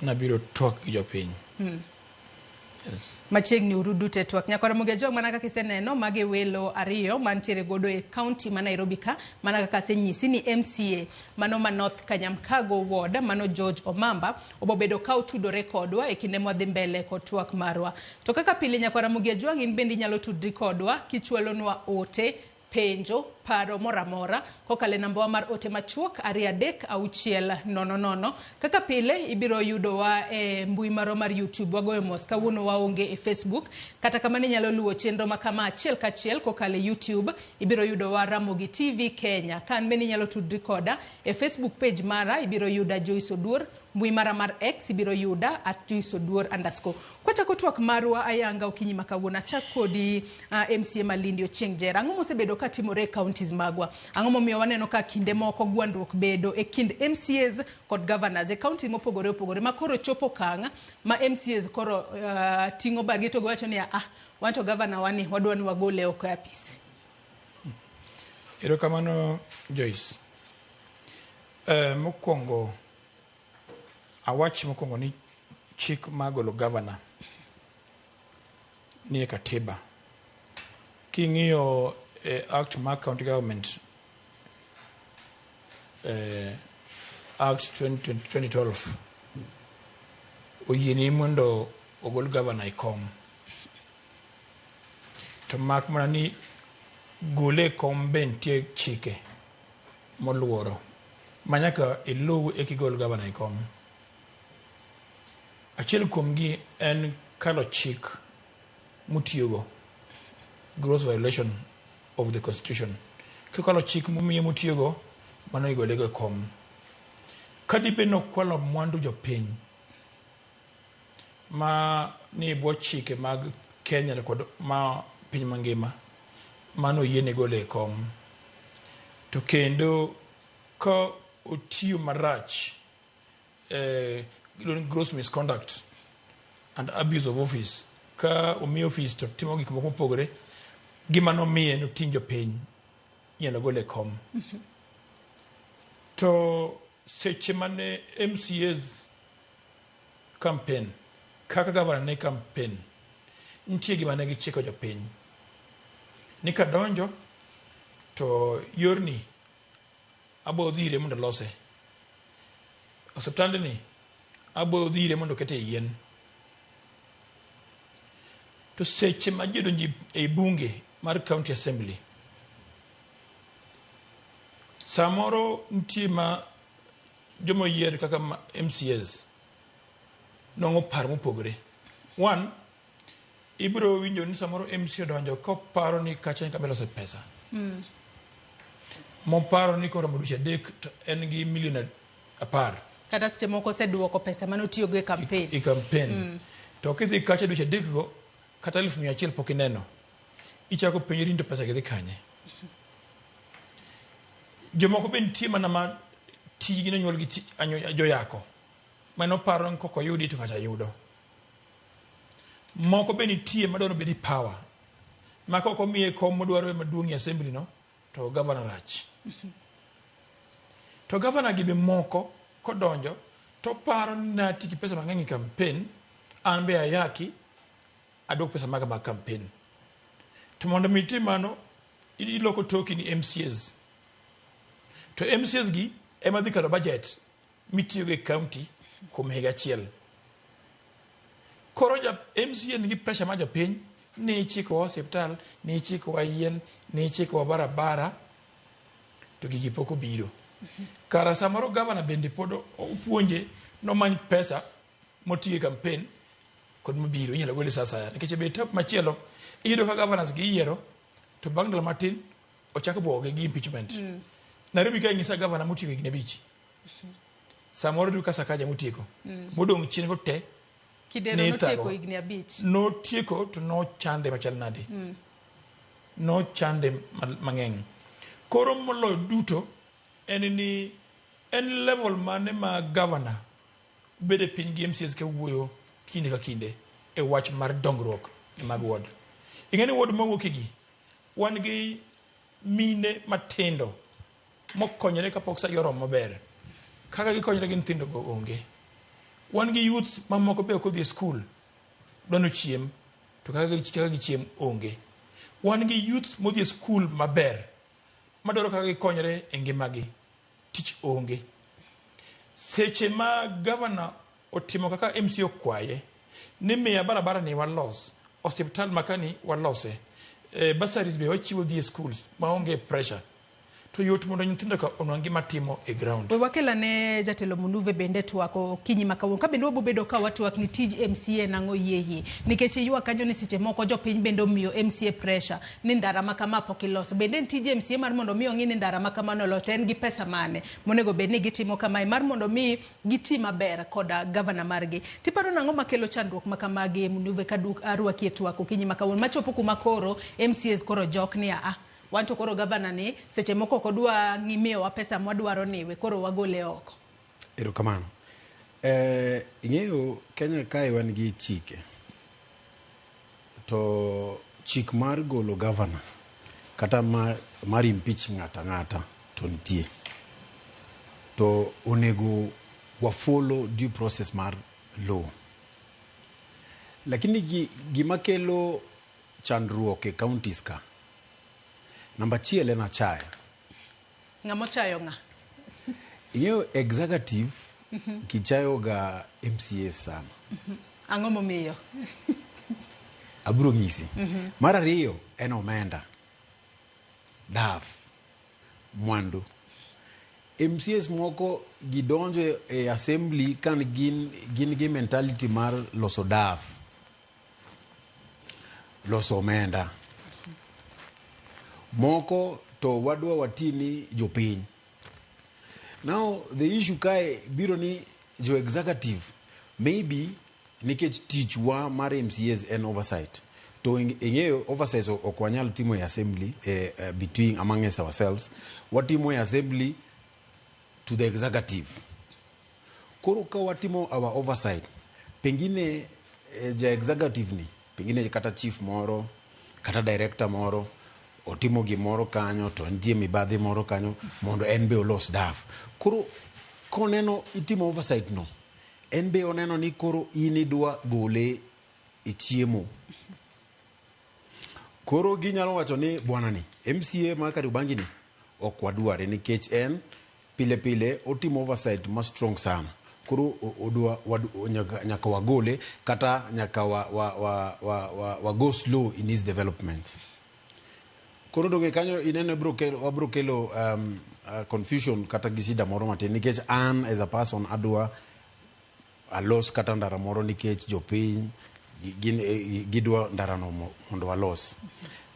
nabiro twak gi jopiny. Yes. Machiegni uru duto e twak. Nyakwara Ramogi Ajwang' mana kaka iseneno magi welo ariyo mantiere godo e county ma Nairobi ka mana kaka asenyisi ni MCA mano ma North Kanyamkago Ward mano George Omamba obobedo ka otudore kodwa e kinde mwadhi mbele kod twak marwa. To kaka pile Nyakwara Ramogi Ajwang' in bende inyalo tudri kodwa kichwalonwa ote penjo paro moro amora kokalo e nambawa mar ote machuok 2 3 6 0 0. Kaka pile ibiro yudowa e mbui marwa mar YouTube wagoyo mos kawuono waonge e Facebook kata kamano inyalo luwo chenro ma kama achiel kachiel kokalo e YouTube ibiro yudowa Ramogi TV Kenya. Ka an bende inyalo tudri koda e Facebook page mara ibiro yuda Joyce Oduor, mbui mara mar X ibiro yuda @joyceoduor_. Kwachako twak marwa ayanga okinyi ma kawuono achak kodi MCA Malindi Ochieng' Jera. Ang'o mosebedo ka timore e counties magwa? Ang'o momiyo waneno ka kinde moko gwandruok bedo e kind MCAs kod governors e county mopogore opogore ma koro chopo okang' ma MCAs koro ting'o badgi to giwacho niya wan to governor wani wadwa ni wagole oko e apisi. Erokamano Joyce. Mokwongo awach mokwongo ni chik mar golo governor nie katiba. King'iyo Act mar County Government Act 2012 oyieni mondo ogol governor e kom. To mak mana ni gole e kom be nitie chike moluoro ma nyaka iluw eka igol governor e kom. Achiel kuomgi en kalo chik mutiyogo, gross violation of the constitution. Kikalo chik momiye mutiyogo, mano igolego e kom. Kadibed nokwalo mwandu jopiny ma ni e bwo chike mag Kenya kod ma piny mangima, mano oyiene gole e kom. To kendo ka otiyo marach, gross misconduct and abuse of office, ka omiye office to timo gik moko mopogore, gima nomiye noting jopiny, inyalo gole e kom. To Seche mane MCAs campaign, kaka gavana ne campaign, nitie gima ne gichiko jopiny. Ni kadonjo to yorni abo dhire mondo olose. Osiptandni abo dhire mondo okete yien. To seche ma ji odonjo ei bunge mar county assembly, samoro nitie ma joma oyier kaka MCAs nwang'o paro mopogore. One, ibiro winjo ni samoro MCA odonjo koparo ni kacha en kama ilose pesa. Moparo ni koromo dweche 3 to en gi milion 10. Kata seche moko oseduoko pesa mane otiyogo e campaign. E campaign. To kidhi kacha dweche 3 go, kata 100,000 pok ineno. Ichako penjori ni to pesa gi dhi kanye. Jomoko be nitie mana ma tijgi nonyuol gi joyako. Mano paro ni kok oyudi to kacha yudo. Moko be nitie madwaro bedo e power. Ma kok omiye kom modwaro maduong' e assembly no, to governor rach. To governor gi be moko kodonjo to paro ni nati gi pesa mang'eny e campaign, an be ayaki, aduok pesa maga mag campaign. To mondo mi itim mano, iloko toki ni MCAs. To MCAs gi ema dhi kalo budget mitiyogo e county kuom higa achiel. Koro ja MCA nigi pressure mar jopiny ni ichikowa osiptal, ni ichikowa yien, ni ichikowa barabara, to gigi pok obiro. Kara samoro gavana bende pod opuonje nomany pesa motiyo e campaign kod mabiro inyalo gole sa asaya. Nikech be etap machielo iyudo ka governors gi iyiero to bang' ndalo matin ochak bwoge gi impeachment. Nairobi ka inyisa gavana motieko higni 5. Samoro iyudo ka Sakaja motieko. Modong' chien go te Kidero notieko higni 5. Notieko to nochande machal nade. Nochande mang'eny. Koro moloyo duto en ni en level mane ma governor bedo e piny gi MCAs kawuoyo kinde ka kinde e wach mar dongruok e mag ward. Ing'e ni ward mawuokie gi wan gi mine matindo mokonyore kapok sa gi oromo maber. Kaka gikonyore gi nyithindo go onge. Wan gi youth mamoko be ok odhi e skul dwa nochiem to kaka gichiem onge. Wan gi youth modhi e skul maber madwaro kaka gikonyore e ngimagi tich onge. Seche ma governor otimo kaka MC okwaye ni miya barabara ni walos, osiptal makani walose, bursaries be wachiwo dhi e schools maonge pressure. To yot mondo nyithindo ka onwang' gima timo e ground. We wakel ane jatelo Munuve bende twak okinyi ma kawuono. Ka bende wabo bedo ka watwak ni tij MCA nang'o yie. Nikech iywa kanyo ni seche moko jopiny bende omiyo MCA pressure ni ndara ma kama pok iloso. Bende en tij MCA mar mondo mi ong'i ni ndara ma kamano olos to en gi pesa mane monego bed ni gitimo kamae mar mondo mi giti maber koda gavana margi. Tiparo nang'o makelo chandruok ma kamagi Munuve ka arwaki e twak okinyi ma kawuono machopo kuma koro MCAs koro jok ni a wan to koro gavana ni seche moko ok odwa miyowa pesa mwadwaro ni we koro wagole oko. Erokamano. Ing'eyo Kenya kae wan gi chike. To chik mar golo gavana kata mar impeach ng'ato ang'ata to nitie. To onego wa follow due process mar law. Lakini gima kelo chandruok e counties ka, namba achiel en achaya. Ng'ama ochayo ng'a? Ing'eyo executive gichayo ga MCA sana. Ang'o momiyo? Abiro nyisi. Mar ariyo en omenda. Daf. Mwandu. MCAs moko gidonjo e assembly kan gin gi mentality mar loso daf. Loso omenda. Moko to wadwa watini jopiny. Now the issue kae biro ni jo executive maybe nikech tichwa mar MCAs en oversight. To ing'eyo oversight ok wanyal timo e assembly between amongst ourselves. Watimo e assembly to the executive. Koro ka watimo our oversight, pengine ja executive ni, pengine kata chief moro, kata director moro, otimo gimoro kanyo to nitie mibadhi moro kanyo mondo en be olos daf. Koro Koneno itimo oversight no, en be oneno ni koro in idwa gole e chiemo. Koro ginyalo wacho ni bwana ni MCA mar Kariobangi ni ok wadware nikech en pile pile otimo oversight ma strong sana. Koro odwa nyaka wagole kata nyaka wa go slow in his development. Koro donge kanyo ineno wabro kelo confusion kata gi shida moro matin nikech an as a person adwa alos kata ndara moro nikech jopiny gin gidwa ndarano mondo walos.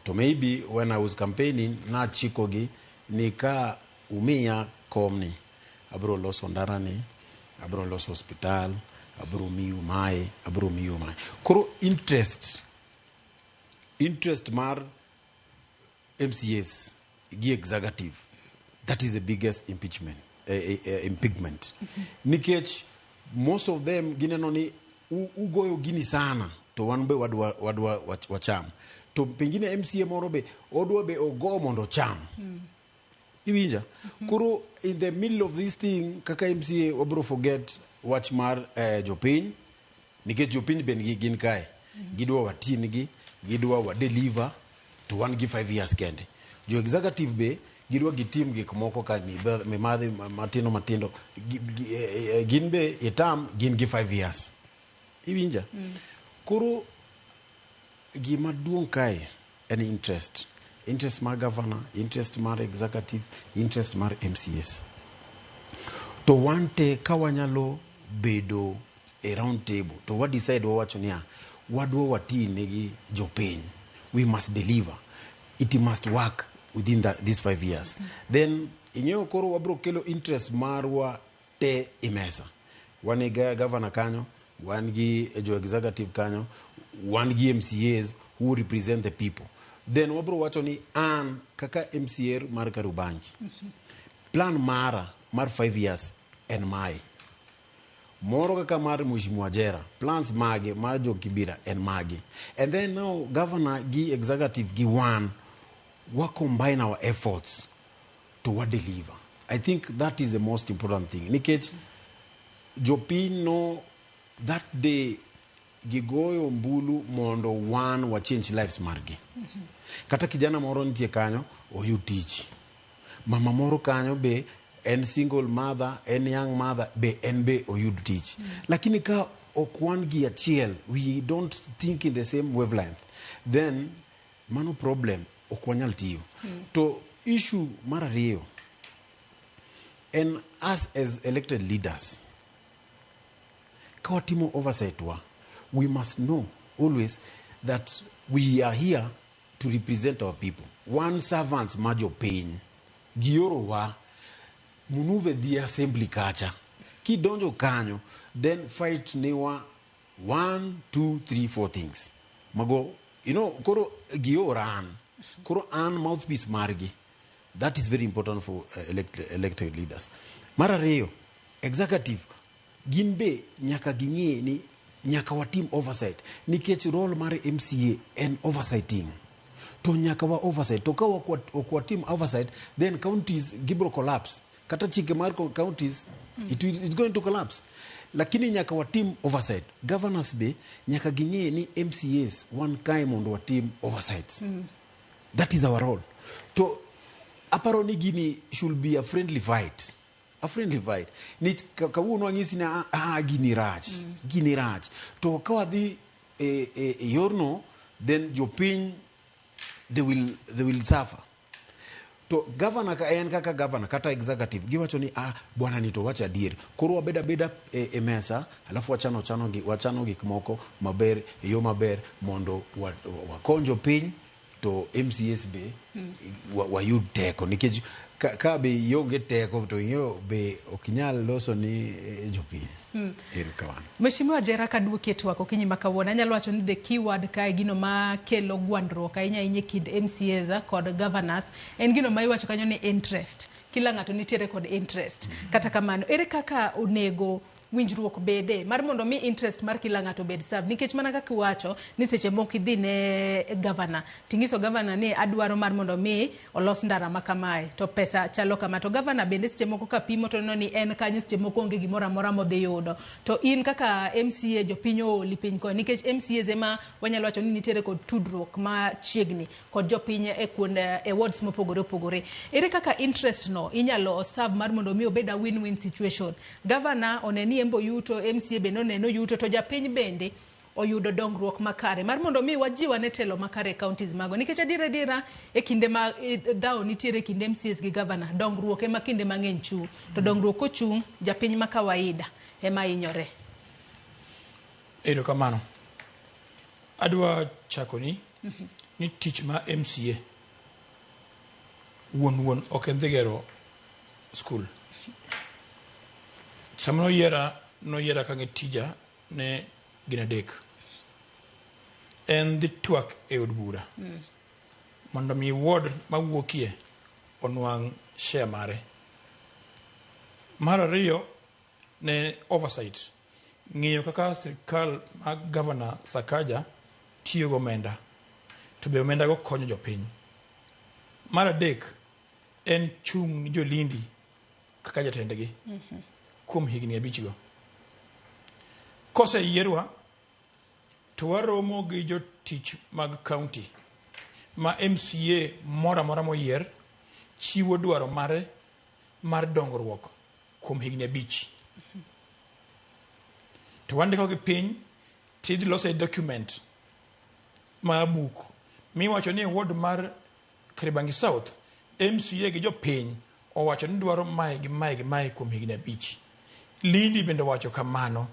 To maybe when I was campaigning nachikogi ni ka umiya komni abro loso ndarani, abro loso hospital, abro miyu mae, abro miyu mae. Koro interest mar MCAs gi executive, that is the biggest impeachment impingement nikech most of them gineno ni ugoyo gini sana to wan be wadwa wacham, to pengine MCA moro be odwa be ogo mondo ocham. Iwinja? Koro in the middle of this thing kaka MCA wabro forget wach mar jopiny nikech jopiny be gin kae gidwa watingi, gidwa wa deliver, to wan gi 5 years kende. Jo executive be gidwa gitim gik moko ka mimadhi matindo matindo, gin be itam gin gi 5 years. Iwinja? Koro gima duong' kae en interest mar governor, interest mar executive, interest mar MCAs. To wan te ka wanyalo bedo e round table to wa decide wawacho niya wadwa wati nigi jopiny, we must deliver, it must work within these 5 years, then ing'eyo koro wabro kelo interest marwa te e mesa. Wan gi governor kanyo, wan gi jo executive kanyo, wan gi MCAs who represent the people. Then wabro wacho ni an kaka MCA mar Kariobangi, plan mara mar 5 years en mae. Moro kaka mar Mheshimiwa Jera, plans mage mar jo Kibira en mage. And then now governor gi executive gi wan wa combine our efforts to wa deliver. I think that is the most important thing nikech jopiny no that day gigoyo ombulu mondo wan wa change lives margi. Kata kijana moro nitie kanyo oyud tich, mama moro kanyo be en single mother, en young mother be en be oyud tich. Lakini ka ok wan gi achiel, we don't think in the same wavelength, then mano problem, ok wanyal tiyo. To issue mar ariyo en us as elected leaders, ka watimo oversight wa, we must know always that we are here to represent our people. Wan servants ma jopiny giorowa munuve dhi assembly kacha kidonjo kanyo, then fight newa one two three four things mago koro giora an, koro an mouthpiece margi. That is very important for elected leaders. Mar ariyo, executive gin be nyaka ging'e ni nyaka watim oversight nikech role mar MCA en oversighting, to nyaka wa oversight. To ka ok watim oversight, then counties gibro collapse, kata chike mar counties it's going to collapse. Lakini nyaka watim oversight. Governors be nyaka ging'e ni MCAs wan kae mondo watim oversights. That is our role. To aparo ni gini should be a friendly fight, a friendly fight ni kawuono ang'isi ni ah, gini rach, gini rach, to ka wadhi e yorno, then jopiny they will suffer. To governor ka en kaka governor kata executive giwacho ni ah, bwana ni to wacho adier. Koro wabed abeda e mesa, alafu wachano gik moko maber e yo maber mondo wakony jopiny. To MCAs be wayud teko nikech ka be ionge teko to ing'eyo be ok inyal loso ni jopiny. Erokamano. Mheshimiwa Jera, kaduoki e twak okinyi ma kawuono, anyalo wacho ni the keyword kae, gino makelo gwandruok ahinya ahinya e kind MCAs kod governors en gino ma iwacho kanyo ni interest. Kila ng'ato nitiere kod interest. Kata kamano, ere kaka onego winjruok bede mar mondo mi interest mar kila ng'ato obed served? Nikech mana kaka iwacho ni seche moko idhi ne governor ting'iso governor ni adwaro mar mondo mi olos ndara ma kamae to pesa chalo kama, to governor bende seche moko ka pimo to neno ni en kanyo seche moko onge gimoro amora modhi yudo. To in kaka MCA jopiny ooli piny koni, nikech MCAs ema wanyalo wacho ni nitiere kod tudruok machiegni kod jopiny e kuonde e wards mopogore opogore. Ere kaka interest no inyalo serve mar mondo mi obed a win-win situation? Governor one ni embo yuto, MCA bende one ni oyuto, to japiny bende oyudo dongruok makare mar mondo mi wajiw ane telo makare e counties mago, nikech adiera adiera e kinde ma dhawo nitiere e kind MCAs gi governor, dongruok ema kinde mang'eny chung', to dongruok kochung' japiny ma kawaida ema hinyore. Erokamano. Adwa chakoni ni tich ma MCA wuon wuon ok en dhi gero skul. Sama noyiera, noyiera ka ng'e tija ne gin adek. En dhi twak e od bura mondo mi ward mawuokie onwang' share mare. Mar ariyo ne oversight, ng'iyo kaka sirikal mag Governor Sakaja tiyo gomenda, to be omenda go konyo jopiny. Mar adek en chung' ni jolindi kaka jatendgi kuom higni 5 go. Koseyierwa to waromo gi jotich mag county ma MCA moro amora moyier chiwo dwaro mare mar dongruok kuom higni 5. To wandiko gi piny tidhi lose document ma buk miwacho ni ward mar Kariobangi South MCA gi jopiny owacho ni dwaro mae gi mae gi mae kuom higni 5. Lindi bende owacho kamano.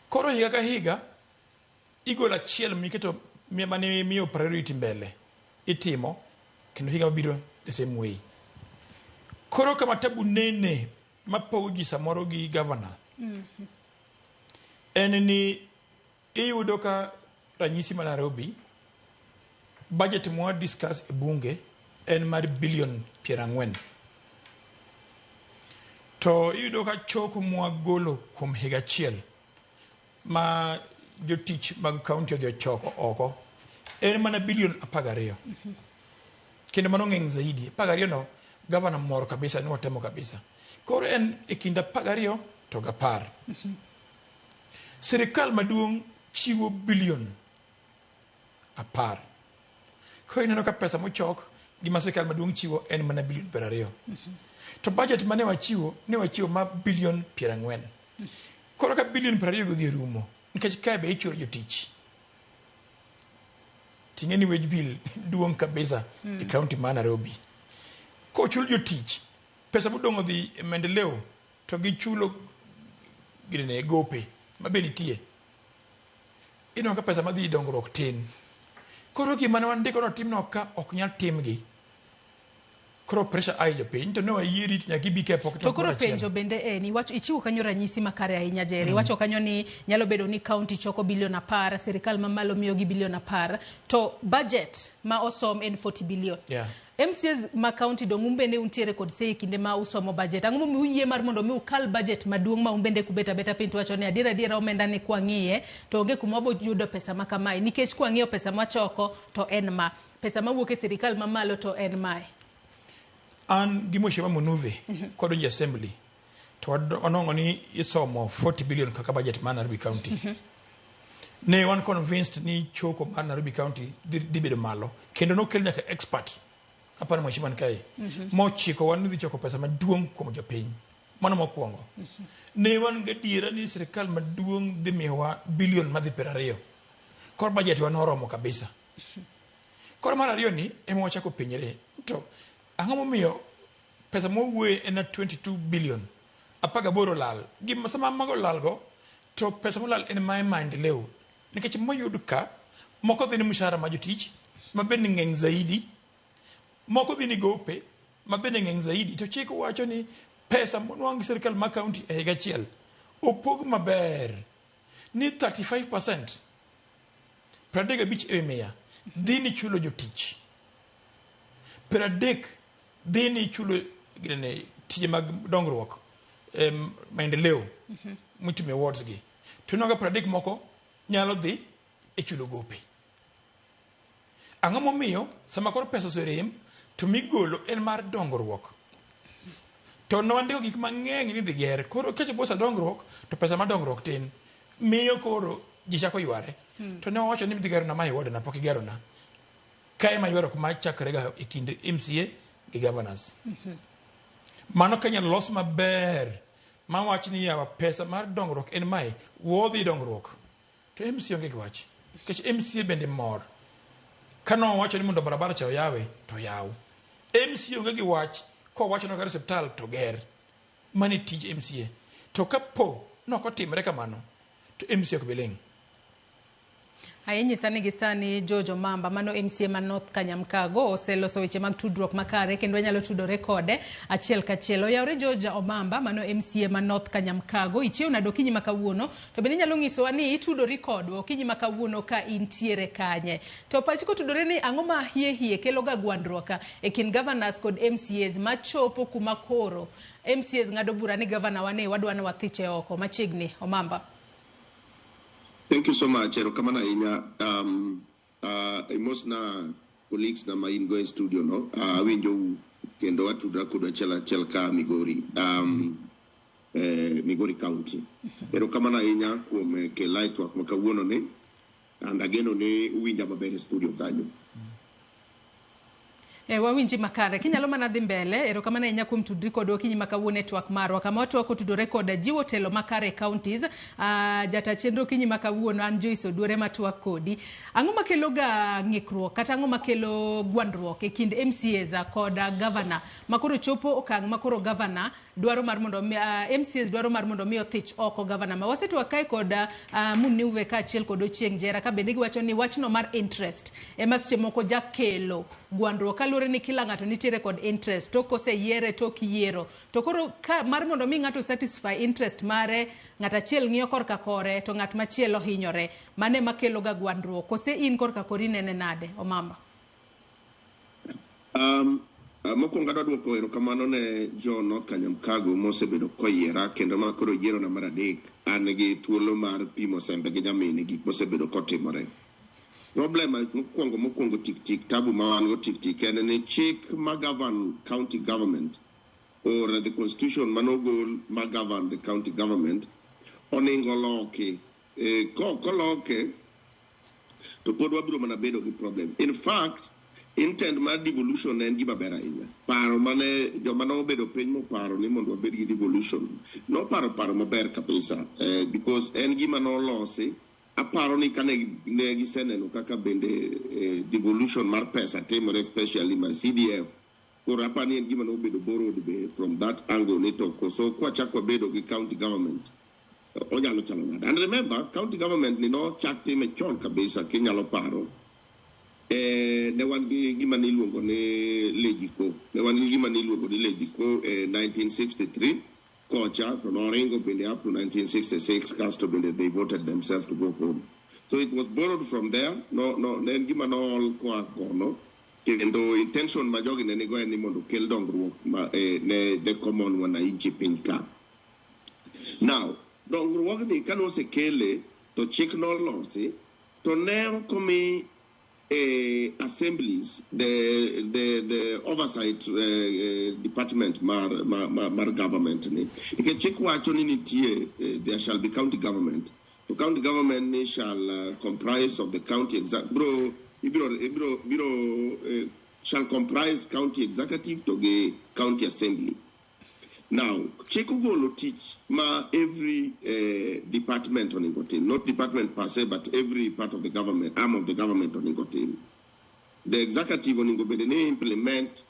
Koro higa ka higa igolo achiel miketo mane imiyo priority mbele itimo, kendo higa mabiro the same way. Koro kama tabu nene mapogo ji samoro gi governor en ni iyudo ka ranyisi ma Nairobi budget mwa discuss e bunge en mar bilion 40. To iyudo ka choko mwagolo kuom higa achiel ma jotich mag county odhi ochoko oko en mana bilion 12. Kendo mano ng'eny zaidi. 12 no governor mor kabisa ni watemo kabisa. Koro en e kind 12 to gi 10. Sirikal maduong' chiwo bilion 10. Koro ineno ka pesa mochok gi ma sirikal maduong' chiwo en mana bilion 20. To budget mane wachiwo, ne wachiwo ma bilion 40. Koro ka bilion 20 go odhi rumo, nikech kae be ichulo jotich. Ting'e ni wage bill duong' kabisa e county ma Nairobi. Kochul jotich, pesa modong' odhi e maendeleo to gichulo ginene gope mabe nitie. Ineno ka pesa madhi e dongruok tin. Koro gima ne wandiko notimno ka ok nyal timgi. Koro pressure ae jopiny to ne wayieri to nyaka ibi ka e pocket To koro moro achiel. penjo bende en, iwacho ichiwo kanyo ranyisi makare ahinya Jerry. Iwacho kanyo ni nyalo bedo ni county choko bilion 10, sirikal mamalo miyogi bilion 10, to budget ma osom en 40 billion. MCAs ma county dong' un bende untiere kod say e kinde ma usomo budget. Ang'o momiyo uyie mar mondo mi ukal budget maduong' ma un bende kubet abeta piny to wacho ni adiera adiera omenda ni kwang'iye to onge kuma wabo yudo pesa ma kamae, nikech kwang'iyo pesa mwachoko to en ma, pesa mawuok e sirikal mamalo to en mae. An gi Mheshimiwa Munuve kodonjo e assembly to wanwang'o ni isomo 40 billion kaka budget mar Nairobi County. Ne wan convinced ni choko mar Nairobi County dhi bedo malo kendo nokel nyaka expert aparo Mheshimiwa ni kae mochikowa ni dhi choko pesa maduong' kuom jopiny. Mano mokwongo. Ne wan gadiera ni sirikal maduong' dhi miyowa bilion madhi 20. Koro budget wa noromo kabisa. Koro mar ariyo ni ema wachako penjre to ang'o momiyo pesa mwawuoye en 22 billion 18 olal. Gima sama mago olal go to pesa molal en mae maendeleo. Nikech moyud ka moko dhi ni mshahara ma jotich ma bende ng'eny zaidi, moko dhi ni gope ma bende ng'eny zaidi. To chik wacho ni pesa monwang' gi sirikal ma county e higa achiel opog maber ni 35% 35% dhi ni chulo jotich, 30 dhi ni chulo ginene tije mag dongruok, maendeleo. Mitimo e wards gi. To ineno ka 30 moko nyalo dhi e chulo gope. Ang'o momiyo sama koro pesa oserem to migolo en mar dongruok? To ne wandiko gik mang'eny ni idhi ger. Koro kachopo sa dongruok to pesa mar dongruok tin. Miyo koro ji chako yware. To ne wawacho ni idhi gerona ma e ward na pok igerona. Kae ema ywaruok machakre ga e kind MCA gi governors. Mano ka inyalo los maber mawach ni yawa pesa mar dongruok en mae, wodhi dongruok. To MCA onge gi wach. Nikech MCA bende mor. Ka nowacho ni mondo barabara cha oyawe, to oyaw. MCA onge gi wach kowacho ni oger osiptal to ger. Mano e tij MCA. To kapo nok otimre kamano, to MCA ok bi ling'. Inyisa ni gi sani George Omamba mano MCA ma North Kanyamkago oseloso weche mag tudruok makare kendo wanyalo tudore kode achiel kachiel. Oyawre George Omamba mano MCA ma North Kanyamkago, ichiew nade okinyi ma kawuono? To bende inyalo nyisowa ni itudori kodwa okinyi ma kawuono ka intiere kanye? To pachi kotudore ni ang'o ma hie hie kelo ga gwandruok e kind governors kod MCAs machopo kuma koro MCAs ng'ado bura ni governor wa ni wadwa ni wathiche oko machiegni. Omamba. Thank you so much. Erokamano ahinya. Imosna colleagues na ma in go e studio no. Awinjou kendo watudra kodu achiel achiel ka Migori. Migori County. Erokamano ahinya kuom kela e twak ma kawuono ni. And ageno ni uwinja maber e studio kanyo. Wawinji makare. Kinyalo mana dhi mbele, erokamano ahinya kuom tudri kodwa okinyi ma kawuono e twak marwa. Kama watwak otudore kod jiwo telo makare e counties. Jata chenro okinyi ma kawuono an Joyce Oduore matwak kodi. Ang'o makelo ga ng'ikruok kata ang'o makelo gwandruok e kind MCAs kod governor makoro chopo okang' makoro governor dwaro mar mondo MCAs dwaro mar mondo mi othich oko governor ma wasetwak kae kod Muniuve kaachiel kod Ochieng' Jera ka bende giwacho ni wachno mar interest ema seche moko jakelo gwandruok kaluwore ni kila ng'ato nitiere kod interest tok koseyiere tok yiero to koro ka mar mondo mi ng'ato satisfy interest mare ng'at achiel ng'iyo korka kore to ng'at machielo hinyore mane makelo ga gwandruok kose in korka kori nene nade Omamba? Mokwongo adwa duoko erokamano ne jo North Kanyamkago mosebedo koyiera kendo ma koro yierona mar adek. An gi thuolo mar pimo sembe gi nyamin gik mosebedo kotimore. Problem mokwongo tik tik tabu ma wan go tik tik en ni chik ma govern county government or the constitution manogol ma govern the county government oningo loki. Koloke to pod wabiro mana bedo gi problem. In fact, intent mar devolution en gima ber ahinya. Paro mane joma nobedo piny moparo ni mondo wabed gi devolution noparo paro maber kabisa, because en gima nolosi. Aparo ni kane ne giseneno kaka bende devolution mar pesa timore, especially mar CDF. Koro aparo ni en gima nobedo borrowed be from that angle ni to koso kwachako wabedo gi county government onyalo chalo nade. And remember, county government ni nochak time chon kabisa kinyalo paro. Ne wan gi gima niluongo ni Legico. Ne wan gi gima niluongo ni Legico 1963 kocha to noringo bende up to 1966 kasto bende they voted themselves to go home. So it was borrowed from there. No, ne en gima nool koa kono. Kendo intention ma jogi ne nigo en ni mondo okel dongruok ma, ne the common wananchi piny ka. Now, dongruogni kane osekele to chik nolosi to ne ok omi assemblies, the oversight department mar government ni. Nikech chik wacho ni nitie, there shall be county government. The county government ni shall comprise of the county exact bro ibro ibro biro shall comprise county executive to gi county assembly. Now, chik ogolo tich ma every department onego tim, not department per se, but every part of the government, arm of the government onego tim. The executive onego bed ni implement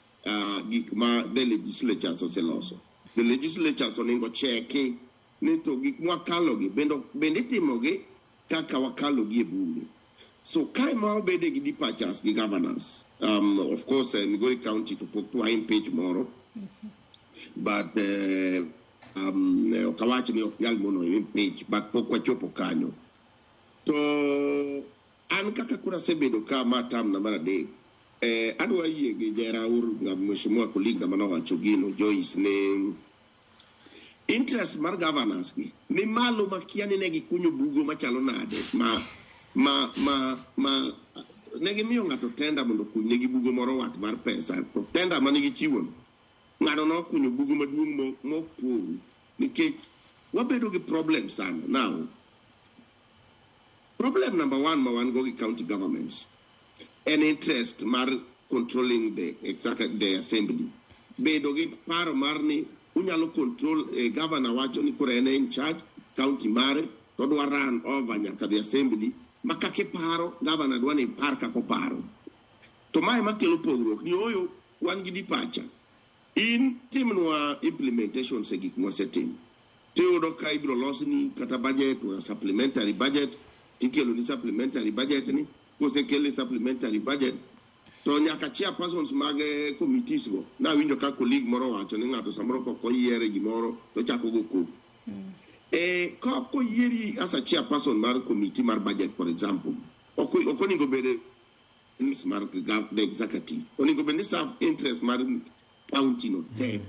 gik ma the legislatures oseloso. The legislatures onego cheki ni to gik mwakalo gi bende itimogi kaka wakalo gi e bunge. So kae ma obede gi departures gi governors. Of course, Migori County to pok to impeach moro. But ok awach ni ok nyal mono impeach, but pok wachopo kanyo. To an kaka koro asebedo ka ma term na mar adek, adwa yie gi Jeraur, mheshimiwa colleague na manowacho gino, Joyce, ni Interest mar governors gi ni malo makia ni ne gikunyo bugo machalo nade ma ne gimiyo ng'ato tender mondo okuny negi bugo moro wat mar pesa, to tender mane gichiwo no ng'ano nokunyo bugo maduong' mopong' nikech wabedo gi problem sana. Now, problem number one ma wan go gi county governments en interest mar controlling the assembly, bedo gi paro mar ni unyalo control governor wacho ni koro en e in charge county mare, to odwa run over nyaka the assembly ma kaka iparo. Governor dwa ni ipar kaka oparo, to mae makelo pogruok ni oyo wan gi departure in timnwa implementations e gik mwasetimo. Tiyudo ka ibiro losni kata budget or supplementary budget, tikelo ni supplementary budget ni kosekel supplementary budget to nyaka chairpersons mag committees go. Nawinjo ka colleague moro wacho ni ng'ato samoro kok oyiere gimoro to chako go koko. Ka ok oyieri as a chairperson mar committee mar budget, for example, ok onego bed mar the executive, onego bed ni serve interest mar county no te.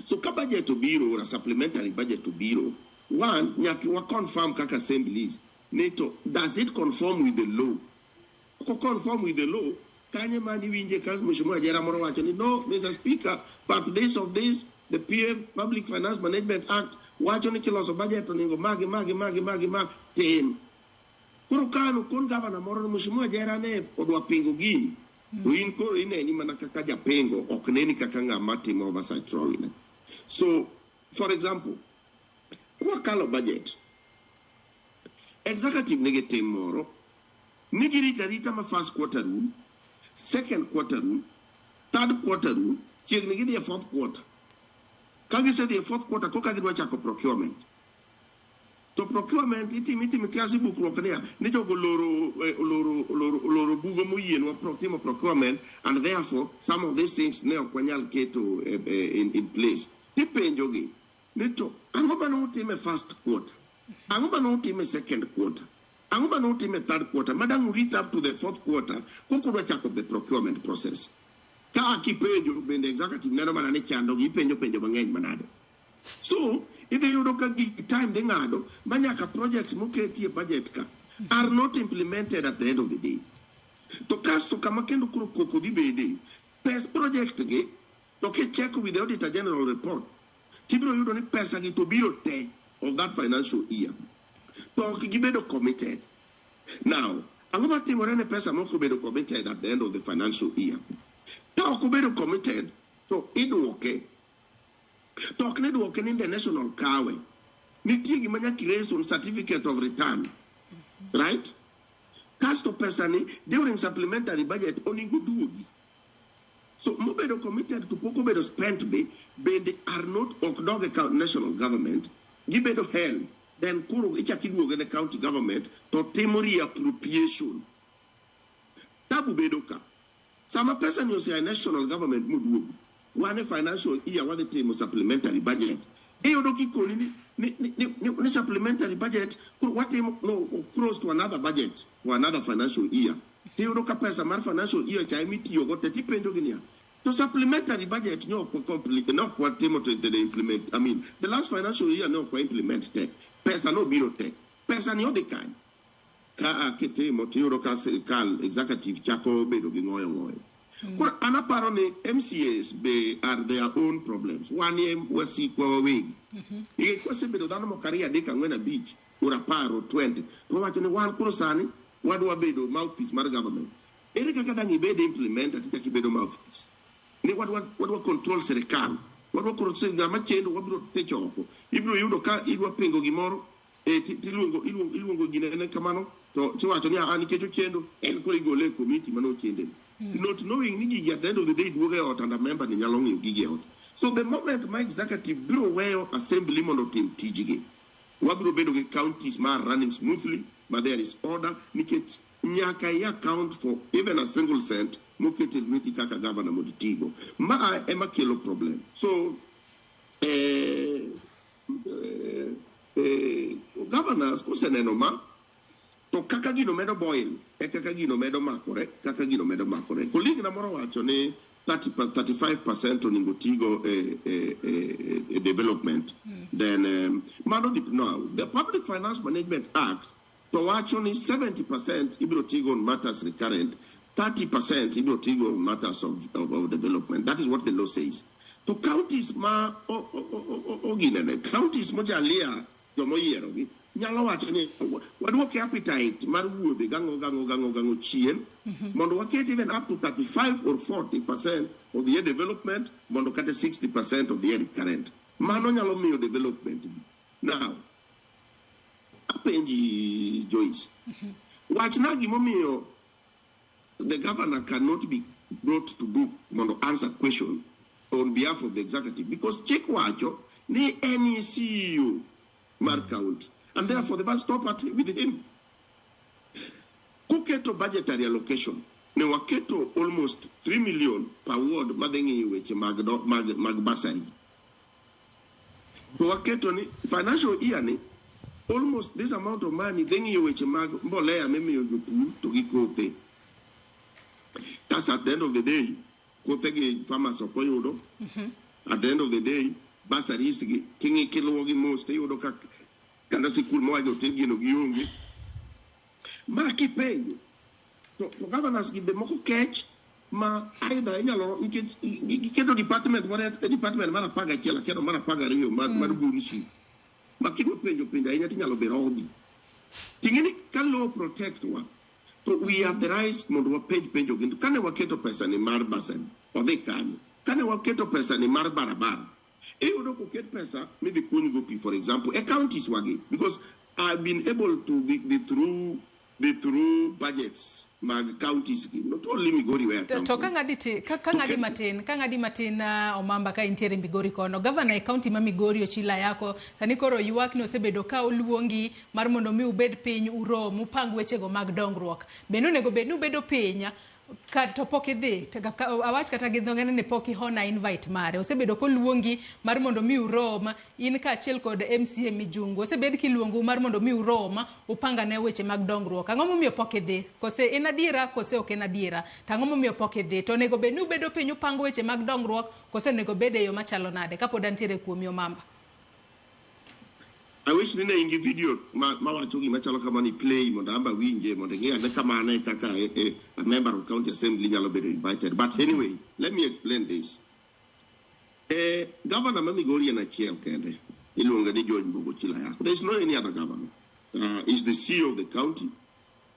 So ka budget obiro or a supplementary budget obiro, one nyaka wa confirm kaka assemblies ni to does it conform with the law. Ok conform with the law, kanye mani winje ka Mheshimiwa Jera moro wacho ni, "No, Mr. Speaker, but this of this, the PF Public Finance Management Act wacho ni kiloso budget onego magi magi magi magi ma tim." Koro kano kon gavana moro ni Mheshimiwa Jera ne odwa pingo gini, to in koro ineni mana kaka japingo, ok neni kaka ng'ama timo oversight role ne. So for example, kwakalo budget, executive nigi tim moro ni girito arita ma first quarter rum, second quarter rum, third quarter rum, chiegni gidhi e fourth quarter. Ka gisedhi e fourth quarter, koka gidwa chako procurement, to procurement itimo kiasi bukruok niya ni jogo oloro bugo moyienwa timo procurement, and therefore some of these things ne ok wanyal keto in place. Tipenjogi ni to ang'o mane utimo e first quarter, ang'o mane utimo e second quarter, ang'o mane utimo e third quarter madang' urit up to the fourth quarter koka udwa chako the procurement process? Ka kipenjo bende executive neno mana ni chando gi ipenjo penjo mang'eny manade. So idhi yudo ka gik time dhi ng'ado ma nyaka projects moketi e budget ka are not implemented at the end of the day. To kasto kama kendo koro koko dhi bede pes project gi, to kicheko with the Auditor General report, tibiro yudo ni pesa gi to biro te of that financial year to ok gibedo committed. Now, ang'o matimore ne pesa mok obedo committed at the end of the financial year? Ka ok obedo committed to iduoke, to ok ne duoke ni the national kawe. Nitie gima nyaka iraise on certificate of return, right? Kasto pesa ni during supplementary budget onego duogi. So mobedo committed to pok obedo spent be bende are not ok dog e national government, gibedo held. Then koro ichak iduoge ne county government to timo reappropriation. Tabu bedo ka sama pesa ni osea e national government moduogo, wan e financial year wadhi timo supplementary budget, iyudo kikoni ni supplementary budget koro watimo no cross to another budget for another financial year. Tiyudo ka pesa mar financial year cha emitiyogo te. Tipenjogi niya to supplementary budget ne ok wa complete, ne ok watimo to the implement, I mean the last financial year ne ok wa implement te, pesa nobiro te, pesa ni odhi kanye? Ka kitimo tiyudo ka sirikal executive chako bedo gi ng'oyo ng'oyo. Koro an aparo ni MCAs be are their own problems. Wan e wasikwa wawegi, nikech kwasebedo dhano moko ariyo, adek, ang'wen, abich or 10 or 20, to wawacho ni wan koro sani wadwa bedo mouthpiece mar government. Ere kaka dang' ibed implementer tichako ibedo mouthpiece ni wadwa control sirikal, wadwa koro ng'ama chendo wabiro thicho oko? Ibiro yudo ka idwa pingo gimoro iluongo ginene kamano to tiwacho ni ah, nikech ochendo en koro igole e committee mane ochende, not knowing ni gigi at the end of the day duogo e ot and a member ni nyalo ng'iyo gigi e ot. So the moment ma executive biro weyo assembly mondo otim tijgi, wabiro bedo gi counties ma are running smoothly, ma there is order, nikech nyaka i account for even a single cent moket e lweti kaka governor mondo itigo. Ma ema kelo problem. So governors koseneno ma to kaka gino medo boil e kaka gino medo makore, kaka gino medo makore. Colleague na moro wacho ni 30, 35% onego tigo e development. Then mano no, the Public Finance Management Act to wacho ni 70% ibiro tigo on matters recurrent, 30% ibiro tigo on matters of development. That is what the law says. To counties ma oginene, counties mojalia jomoyierogi nyalo wacho ni waduoke appetite mar wuodhe gang'o gang'o gang'o gang'o chien mondo waket even up to 35 or 40% of the development, mondo kata 60% of the recurrent. Mano nyalo miyo development bi. Now apenji Joyce, wachna gimomiyo the governor cannot be brought to book mondo answer question on behalf of the executive, because chik wacho ni any CEO mar county, and therefore the buck stop at with him. Kuketo budgetary allocation ne waketo almost 3 million per ward madhi ng'iyo weche mag bursary, to waketo ni financial year ni almost this amount of money dhi ng'iyo weche mag mbolea mimiyo jopur to gi kothe. Kasto at the end of the day kothe gi farmers ok oyudo. At the end of the day bursaries gi king'i kiluwo gi mos, tiyudo ka kata sikul mowacho oter gino gionge. Ma kipenjo to governors gi be moko kech ma either inyalo nikech giketo department moro e department mar 11 akia mar 12 mar gunsi ma kidwa penjo penjo ahinya tinyalo be rodhi. Ting'e ni ka law protect wa, to we have the right mondo wapenj penjo gi. Kane waketo pesa ni mar bursary, odhi kanye? Kane waketo pesa ni mar barabara, iyudo koket pesa midhi kuny go pi, for example, e counties wagi, because I've been able to the through budgets mag counties gi, not only Migori where I To, come to from. ka ng'adi ti, ka ng'adi matin, Omamba, ka intiere Migori kono, gavana e kaunti ma Migori Ochila Yako sani koro ywak ni osebedo ka oluongi mar mondo mi ubed piny urom upang wechego mag dongruok. Bende onego bed ni ubedo piny ka to pok idhi to awach kata gi dho ng'ere ni pok ihona invite mare. Osebedo koluongi mar mondo mi urom in kaachiel kod MCA Mijungu. Osebed kiluongou mar mondo mi urom upangane weche mag dongruok. Ang'o momiyo pok idhi? Kose en adiera kose ok en adiera? To ang'o momiyo pok idhi? To onego bed ni ubedo piny upango weche mag dongruok kose onego bed e yo machalo nade? Kapod antiere kuomi, Omamba. I wish ni ne in gi video ma wacho gima chalo kama ni play mondo amba winje mondo ing'e ane kamano e kaka a member of county assembly nyalo bedo invited. But anyway, let me explain this. Governor ma Migori en achiel kende, iluonge ni George Mbogo Ochila Ayacko. There is no any other governor. Is the CEO of the county.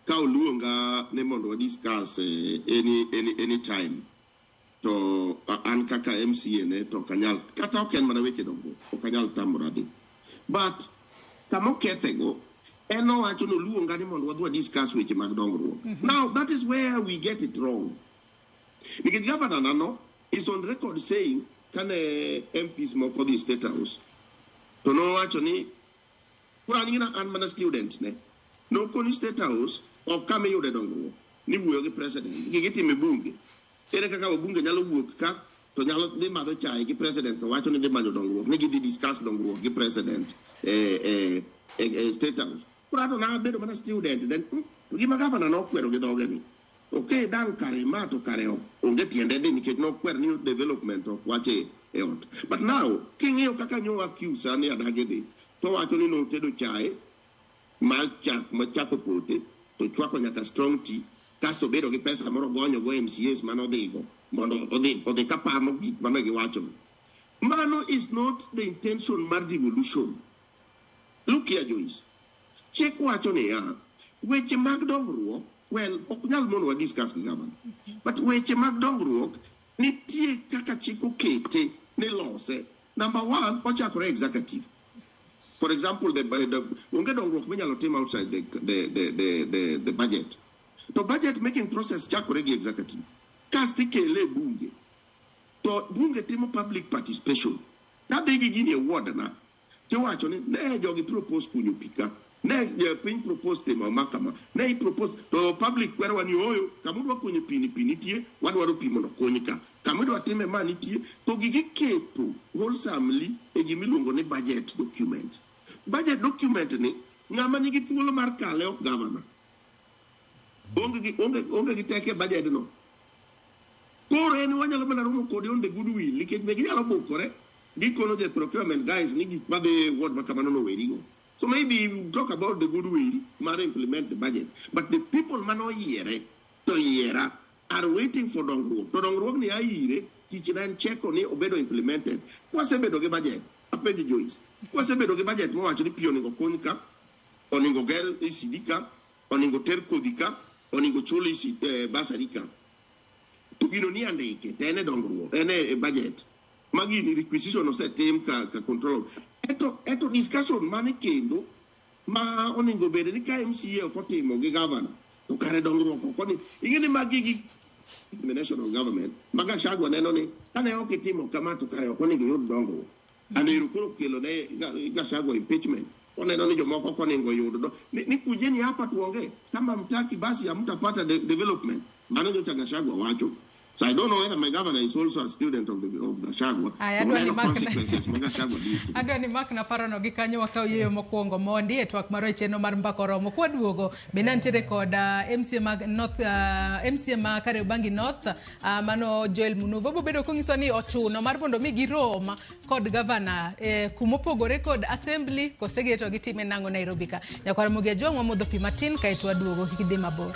Ka oluonga ne mondo wa discuss any time, to an kaka MCA ne to ok anyal, kata ok en mana weche dongruok, ok anyal tamora dhi. But kama okethego en owacho ni oluonga ni mondo wadhi wa discuss weche mag dongruok. Now that is where we get it wrong, nikech governor nano is on record saying kane MPs moko dhi State House to nowacho ni koro an gina an mana student ne nokoni State House ok kama iyude dongruok, ni wuoyo gi president gigitimo e bunge. Ere kaka wabunge nyalo wuok ka to nyalo dhi madho chai gi president to wacho ni dhi manyo dongruok, ni gidhi discuss dongruok gi president e State House? Koro ato nabedo mana student then, to gima gavana nokwero gi dhoge ni ok dang' kare ma to kare ok onge tiende dhi, nikech nokwer ni development ok wach e ot. But now king'iyo kaka nyo accuse ni adagi dhi, to wacho ni notedo chae mar chak ma chak opote to chwako nyaka strong tea, kasto bedo gi pesa moro gonyo go MCAs manodhigo mondo odhi kapamo gik mane giwacho. Mano is not the intention mar devolution. Look here, Joyce, chik wacho niya, weche mag dongruok, well, ok nyal mondo wa discuss gi governor, but weche mag dongruok nitie kaka chik okete ni lose. Number one, ochakore executive. For example, the onge dongruok minyalo tim outside the budget. To budget making process chakore gi executive, kasto ikele e bunge, to bunge timo public participation. Kadhi gi gini e ward na tiwacho ni ne jogi propose kunyo pi ka, ne piny propose timo ma kama, ne i propose to public kwerowa ni ooyo, kama udwa kunyo pi ni pi nitie, wadwaro pi mondo kuny ka, kama idwa time ma nitie. To gigi keto wholesomely e gimiluongo ni budget document. Budget document ni ng'ama nigi thuolo mar kale ok governor, onge gi teko e budget no. Koro en wanyalo mana romo kode on the goodwill nikech be ginyalo bukore gikono the procurement guys ni gik madhi e ward ma kamano nowerigo. So maybe talk about the goodwill mar implement the budget, but the people manoyiere to yiera are waiting for dongruok. To dongruok ni aire tich na en cheko ni obedo implemented. Kwasebedo gi budget, apenjo Joyce, kwasebedo gi budget mowacho ni pi onego kuny ka, onego ger ECD ka, onego ter kodhi ka, onego chul EC, bursary ka. To gino ni andike, to en e dongruok, en e budget. Ma gini requisition osetim ka control. Eto discussion mane kendo ma onego bed ni ka MCA ok otimo gi governor, to kare dongruok ok oni. Ing'e ni magi gi the national government, ma Gachagua neno ni kane ok itimo kama to kare ok onego iyud dongruok. And ero koro kelo ne Gachagua impeachment. Oneno ni jomoko ok onego yud do. Ni kujeni hapa tuongee, kama mtaki basi hamtapata development. Mano nyocha Gachagua wacho. So I don't know whether my governor is also a student of Gachagua. Aya, adwa ni Oneno mak na- consequences ma Gachagua biro. Adwa ni mak na parono gi kanyo wakaw yweyo mokwongo mondi e twak marwa e chenro mar mbaka oromo. Kwaduogo bende antiere kod MCA mag North, MCA ma Kariobangi North, mano Joel Munuva. Obiro bedo konyiso ni ochuno mar mondo mi girom kod gavana kumopogore kod assembly kose gito gitime nang'o Nairobi ka. Nyakwar Ramogi Ajwang' wamodho pi matin kaeto waduogo, kik idhi mabor.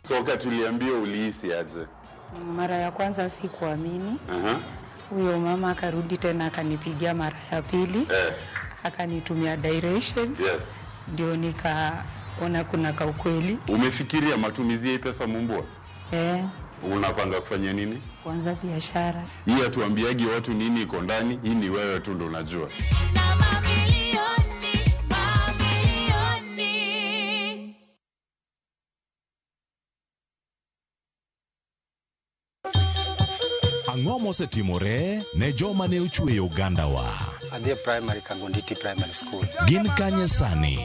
Soka tuliambiwa ulihisi aje? Mara ya kwanza sikuamini. Huyo mama akarudi tena akanipigia mara ya pili. Akanitumia directions. Ndio nikaona kuna kaukweli. Umefikiria matumizi ya pesa Mumbua? Unapanga kufanya nini? Kuanza biashara. Hii hatuambiagi watu nini iko ndani, hii ni wewe tu ndo unajua. Ang'o mosetimore ne joma ne ochweyo ogandawa? Adhi e primary Kangonditi Primary School. Gin kanye sani?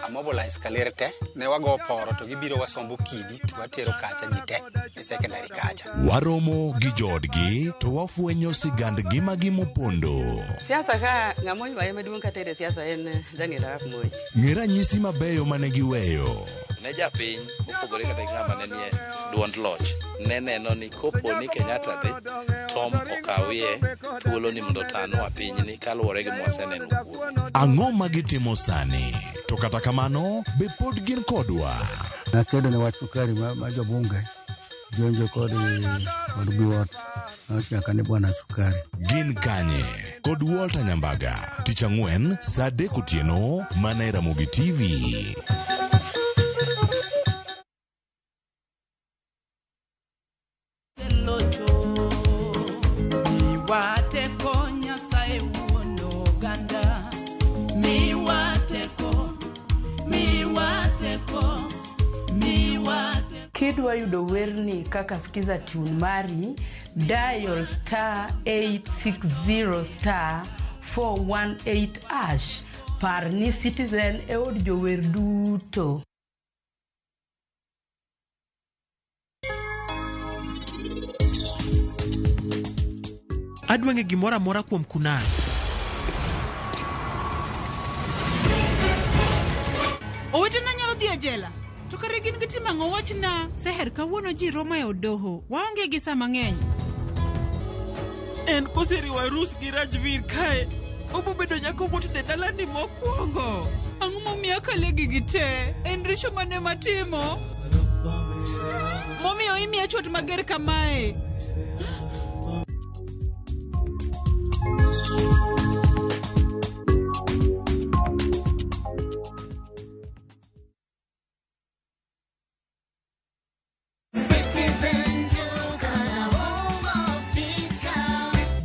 Amobilize kaler te, ne wago poro to gibiro wasombo kidi to watero kacha ji te e secondary kacha. Waromo gi joodgi to wafwenyo sigand ngimagi mopondo. Siasa ka ng'ama oywaye maduong' katere siasa en Daniel Arap Moi. Ng'e ranyisi mabeyo mane giweyo. Ne japiny mopogore kata gi ng'ama ne nie duond loch ne neno ni kopo ni Kenyatta dhi Tom okawie thuolo ni mondo otanwa pinyni kaluwore gi mwaseneno kuome. Ang'o ma gitimo sani? To kata kamano, be pod gin kodwa? Nakedo ne wach sukari ma jobunge jonjo kod Biwott nochaka ni bwana sukari. Gin kanye? Kod Walter Nyambaga, tich ang'wen saa 3 otieno mana e Ramogi TV. Kidwa yudo werni kaka Skiza tune mari, dial star 860 star 418 hash. Par ni Citizen e od jower duto. Adwa ng'e gimoro amora kuom Kunal. Owetena nyalo dhi e jela. To kare gin gitimo ang'o wachna? Seher, kawuono ji romo e od doho. Waonge gi saa mang'eny. En koseriwo arus gi Rajvir kae, obo bedo nyako motedo e dalani mokwongo. Ang'o momiyo akale gigi te? En richo mane matimo? Momiyo imiya chwat mager kamae?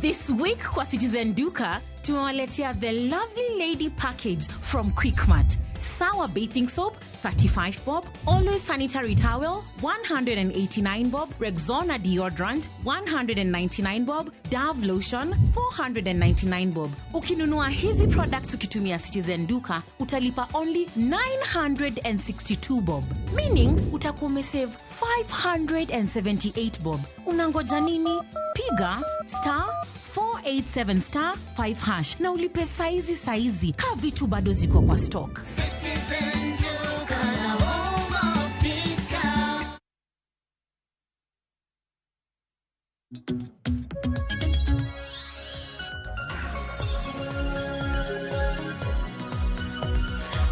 This week week kwa Citizen Duka tumewaletea the Lovely Lady package from Quickmart. Sawa bathing soap 35 bob, Always sanitary towel 189 bob, Rexona deodorant 199 bob, Dove lotion 499 bob. Ukinunua hizi products ukitumia Citizen Duka utalipa only 962 bob, meaning utakuwa umesave 578 bob. Unangoja nini? Piga star 487 star 5 hash na ulipe saizi saizi, ka vitu bado ziko kwa stock. Citizen Duka, the home of discount.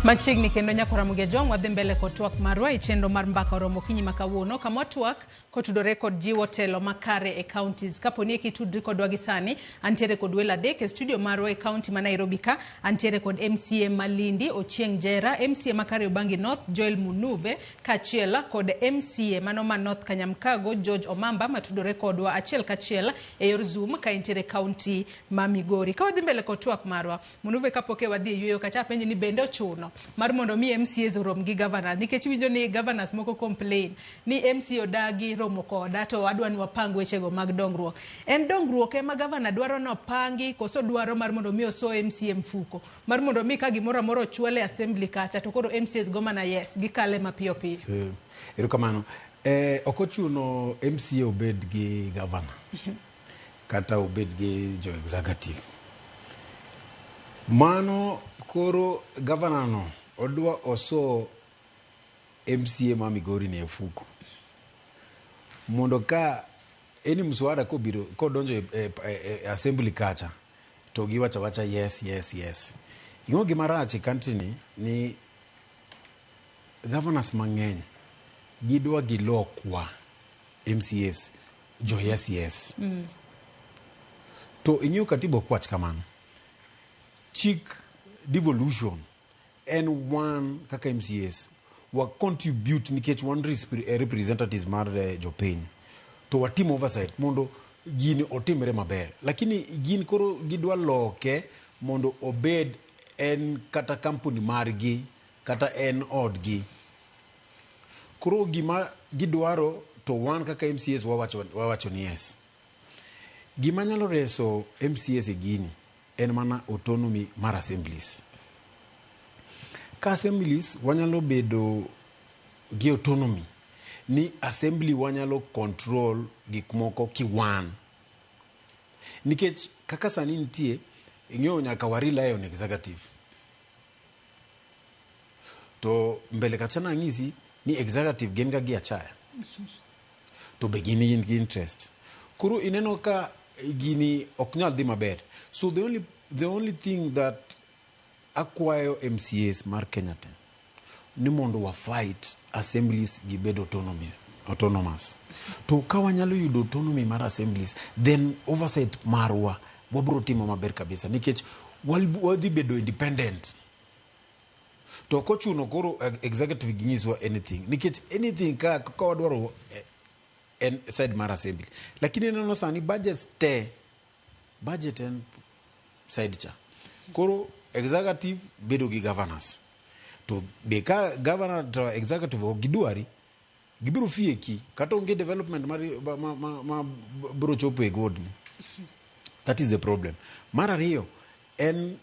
Machiegni kendo nyako Ramogi Ajwang' wadhi mbele kod twak marwa e chenro mar mbaka oromo okinyi ma kawuono kama twak kotudore kod jiwo telo makare e counties. Kapo ni kitudri kodwa gi sani, antiere kod welo adek e studio marwa e county ma Nairobi ka, antiere kod MCA Malindi Ochieng' Jera, MCA ma Kariobangi North Joel Munuve, kaachiel kod MCA mano ma North Kanyamkago George Omamba matudore kodwa achiel kachiel e yor Zoom ka entiere county ma Migori. Ka wadhi mbele kod twak marwa, Munuve, kapok e wadhi e yweyo kacha apenji ni bende ochuno mar mondo mi MCAs orom gi governors, nikech iwinjo ni governors moko complain ni MCA odagi romo koda to adwa ni wapang wechego mag dongruok. En dongruok ema governor dwaro nopangi koso dwaro mar mondo mi oso MCA mfuko mar mondo mi ka gimoro amora ochwal e assembly kacha to koro MCAs go mana yes gikale mapiyo piyo? Erokamano. Ok ochuno MCA obed gi governor kata obed gi jo executive. Mano koro governor no odwa oso MCA ma Migori ni e fuko mondo ka any mswada kobiro kodonjo e assembly kacha to giwacho awacha yes, yes, yes. Ing'o gima rach e country ni governors mang'eny gidwa gilokwa MCAs jo yes yes. To ing'eyo katiba ok wach kamano. Chik devolution en wan kaka MCAs wa contribute nikech wan representatives mar jopiny to watim oversight mondo gini otimre maber, lakini gin koro gidwa loke mondo obed en kata kampuni margi kata en odgi. Koro gima gidwaro to wan kaka MCAs wawacho ni yes. Gima nyalo reso MCAs e gini en mana autonomy mar assemblies. Ka assemblies wanyalo bedo gi autonomy ni assembly wanyalo control gik moko kiwan. Nikech kaka sani nitie, ing'eyo nyaka wa rely on executive. To mbele kacha nang'isi ni executive gin ga gi achaya. To be gin gi interest. Koro ineno ka gini ok nyal dhi maber. So the only thing that akwayo MCAs mar Kenya te ni mondo wa fight assemblies gibed autonomous. To ka wanyalo yudo autonomy mar assemblies, then oversight marwa wabro timo maber kabisa nikech wadhi bedo independent. To ok ochuno koro executive ginyiswa anything nikech anything ka wadwaro en side mar assembly. Lakini ineno sani budgets te, budget en side cha. Koro executive bedo gi governors. To be ka governor to executive ok gidwari, gibiro fieki kata onge development mar, ma biro chopo e godni. That is the problem. Mar ariyo en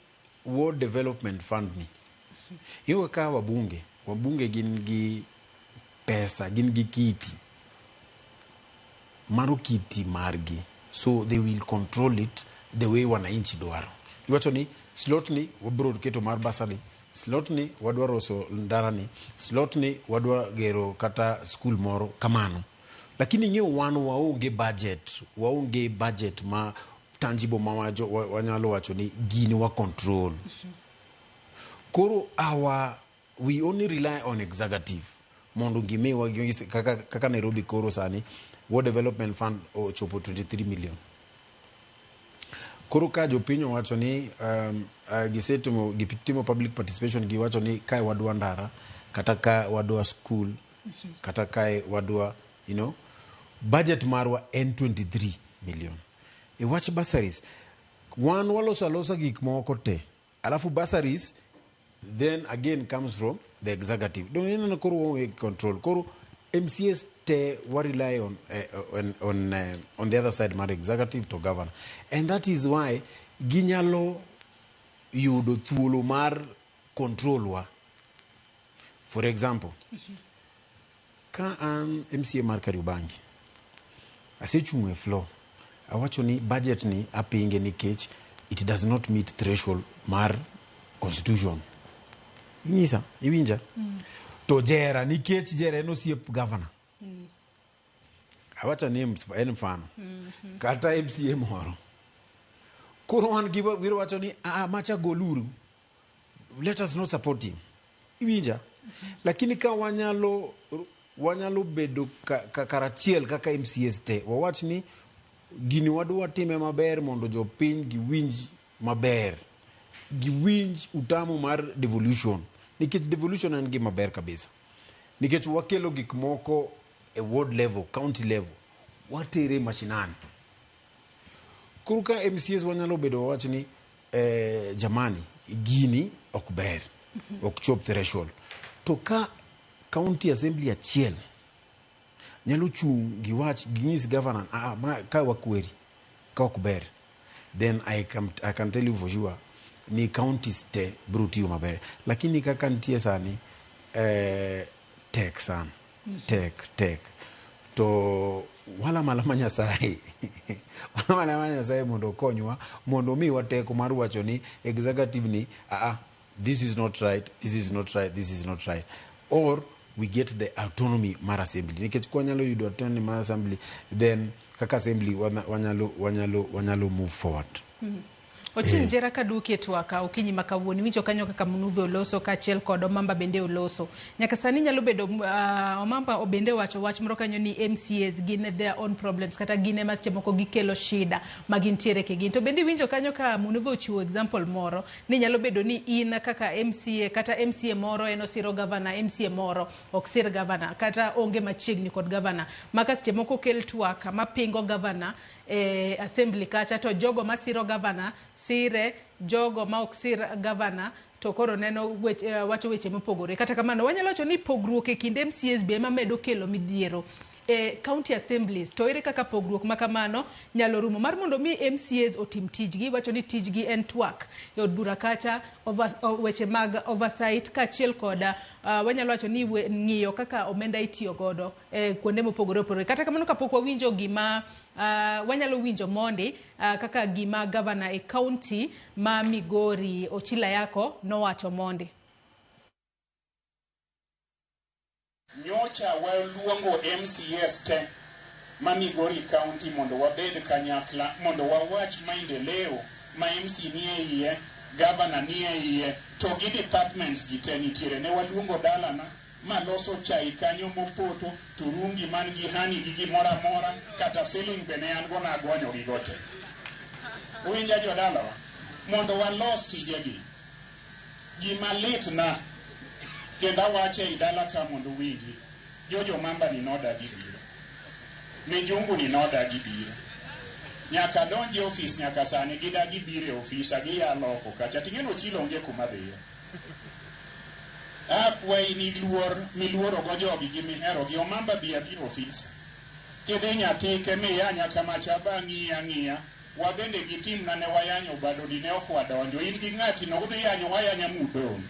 Ward Development Fund ni. Iyudo ka wabunge gin gi pesa, gin gi kiti. Mano kiti margi. So they will control it the way wananchi dwaro. Iwacho ni slot ni wabiro keto mar bursary, slot ni wadwa roso ndara ni, slot ni wadwa gero kata skul moro kamano. Lakini ing'eyo wan waonge budget ma tangible ma wanyalo wacho ni gini wa control. Koro we only rely on executive mondo gimiwa kaka Nairobi koro sani Ward Development Fund ochopo 23 million. Koro ka jopiny owacho ni gisetimo gitimo public participation, giwacho ni kae wadwa ndara kata ka wadwa school kata kae wadwa budget marwa en 23 million. E wach bursaries Wan waloso alosa gik moko te, alafu bursaries then again comes from the executive. Dong ineno koro waonge control. Koro MCAs te wa rely on the other side mar executive to governor, and that is why ginyalo yudo thuolo mar control wa. For example, ka an MCA mar Kariobangi, asechung' e floor, awacho ni budget ni apinge nikech it does not meet threshold mar constitution. Inyisa, iwinja? To jera, nikech jera en osiep governor, awacho ni en mfano kata MCA moro, koro wan gibiro wacho ni, "Ah, macha goluru, let us not support him." Iwinja? Lakini ka wanyalo bedo karachiel kaka MCAs te, wawach ni gini wadwa time maber mondo jopiny giwinj maber, giwinj utamu mar devolution, nikech devolution en gima ber kabisa, nikech wakelo gik moko e ward level, county level, watere mashinani. Koro ka MCAs wanyalo bedo wawach ni jamani, gini ok ber, ok chop threshold, to ka county assembly achiel nyalo chung' giwach, ginyis governor, "Ah, ma, ka wakweri ka ok ber," then I can tell you for sure ni counties te biro tiyo maber. Lakini kaka nitie sani, tek sana, tek tek. To walamo alama Nyasaye, walamo alama Nyasaye mondo okonywa, mondo omiwa teko mar wacho ni executive ni, "Ah, this is not right, this is not right, this is not right," or we get the autonomy mar assembly, nikech kwanyalo yudo autonomy mar assembly, then kaka assembly wanyalo move forward. Ochieng' Jera, kaduoki e twak okinyi ma kawuono, iwinjo kanyo kaka Munuve oloso kaachiel kod Omamba bende oloso. Nyaka sani nyalo bedo Omamba bende owacho wach moro kanyo ni MCAs gin their own problems, kata gin ema seche moko gikelo shida ma gintiere kigin. To bende iwinjo kanyo ka Munuve ochiwo example moro ni nyalo bedo ni in kaka MCA kata MCA moro en osiro governor, MCA moro ok sir governor kata onge machiegni kod governor. Maka seche moko kel twak mapingo governor e assembly kacha, to jogo masiro governor sire, jogo ma ok sir governor to koro neno wacho weche mopogore. Kata kamano, wanyalo wacho ni pogruok e kind MCAs be ema medo kelo midhiero e county assemblies. To ere kaka pogruok ma kamano nyalo rumo mar mondo mi MCAs otim tijgi? Wacho ni tijgi en twak e od bura kacha, weche mag oversight kaachiel kod wanyalo wacho ni ng'iyo kaka omenda itiyo godo e kuonde mopogore opogore. Kata kamano, kapok wawinjo gima wanyalo winjo mondi kaka gima governor e county ma Migori Ochila Yako nowacho mondi. Nyocha waluongo MCAs te ma Migori County mondo wabed kanyakla, mondo wawach maendeleo ma MC nie iye, governor nie iye, to gi departments gi te nitiere. Ne waluongo dalana maloso chai kanyo mopoto, turungi man gi honey gi gimoro amora, kata siling be ne an go, nagonyo gigo te. Uwinja jodalawa? Mondo walos tijegi. Gima litna kendo awache ei dala ka mondo uwinji, Jojo Mamba ni nodagi biro, Mijungu ni nodagi biro, nyaka donji e ofis, nyaka sani gidagi biro e ofisa, giyalo oko kacha. Ting'eno Ochilo onge kuma dhiye. Akwayi ni luor miluorogo jogi gi miherogi, Omamba bi abiro ofis. Kidhi Nyatike miyanya kamacha bang'i ang'iya, wabende gitimna ne wayanyo badodi ne ok wadonjo. In gi ng'ati no udhi yanyo wayanya mudong'.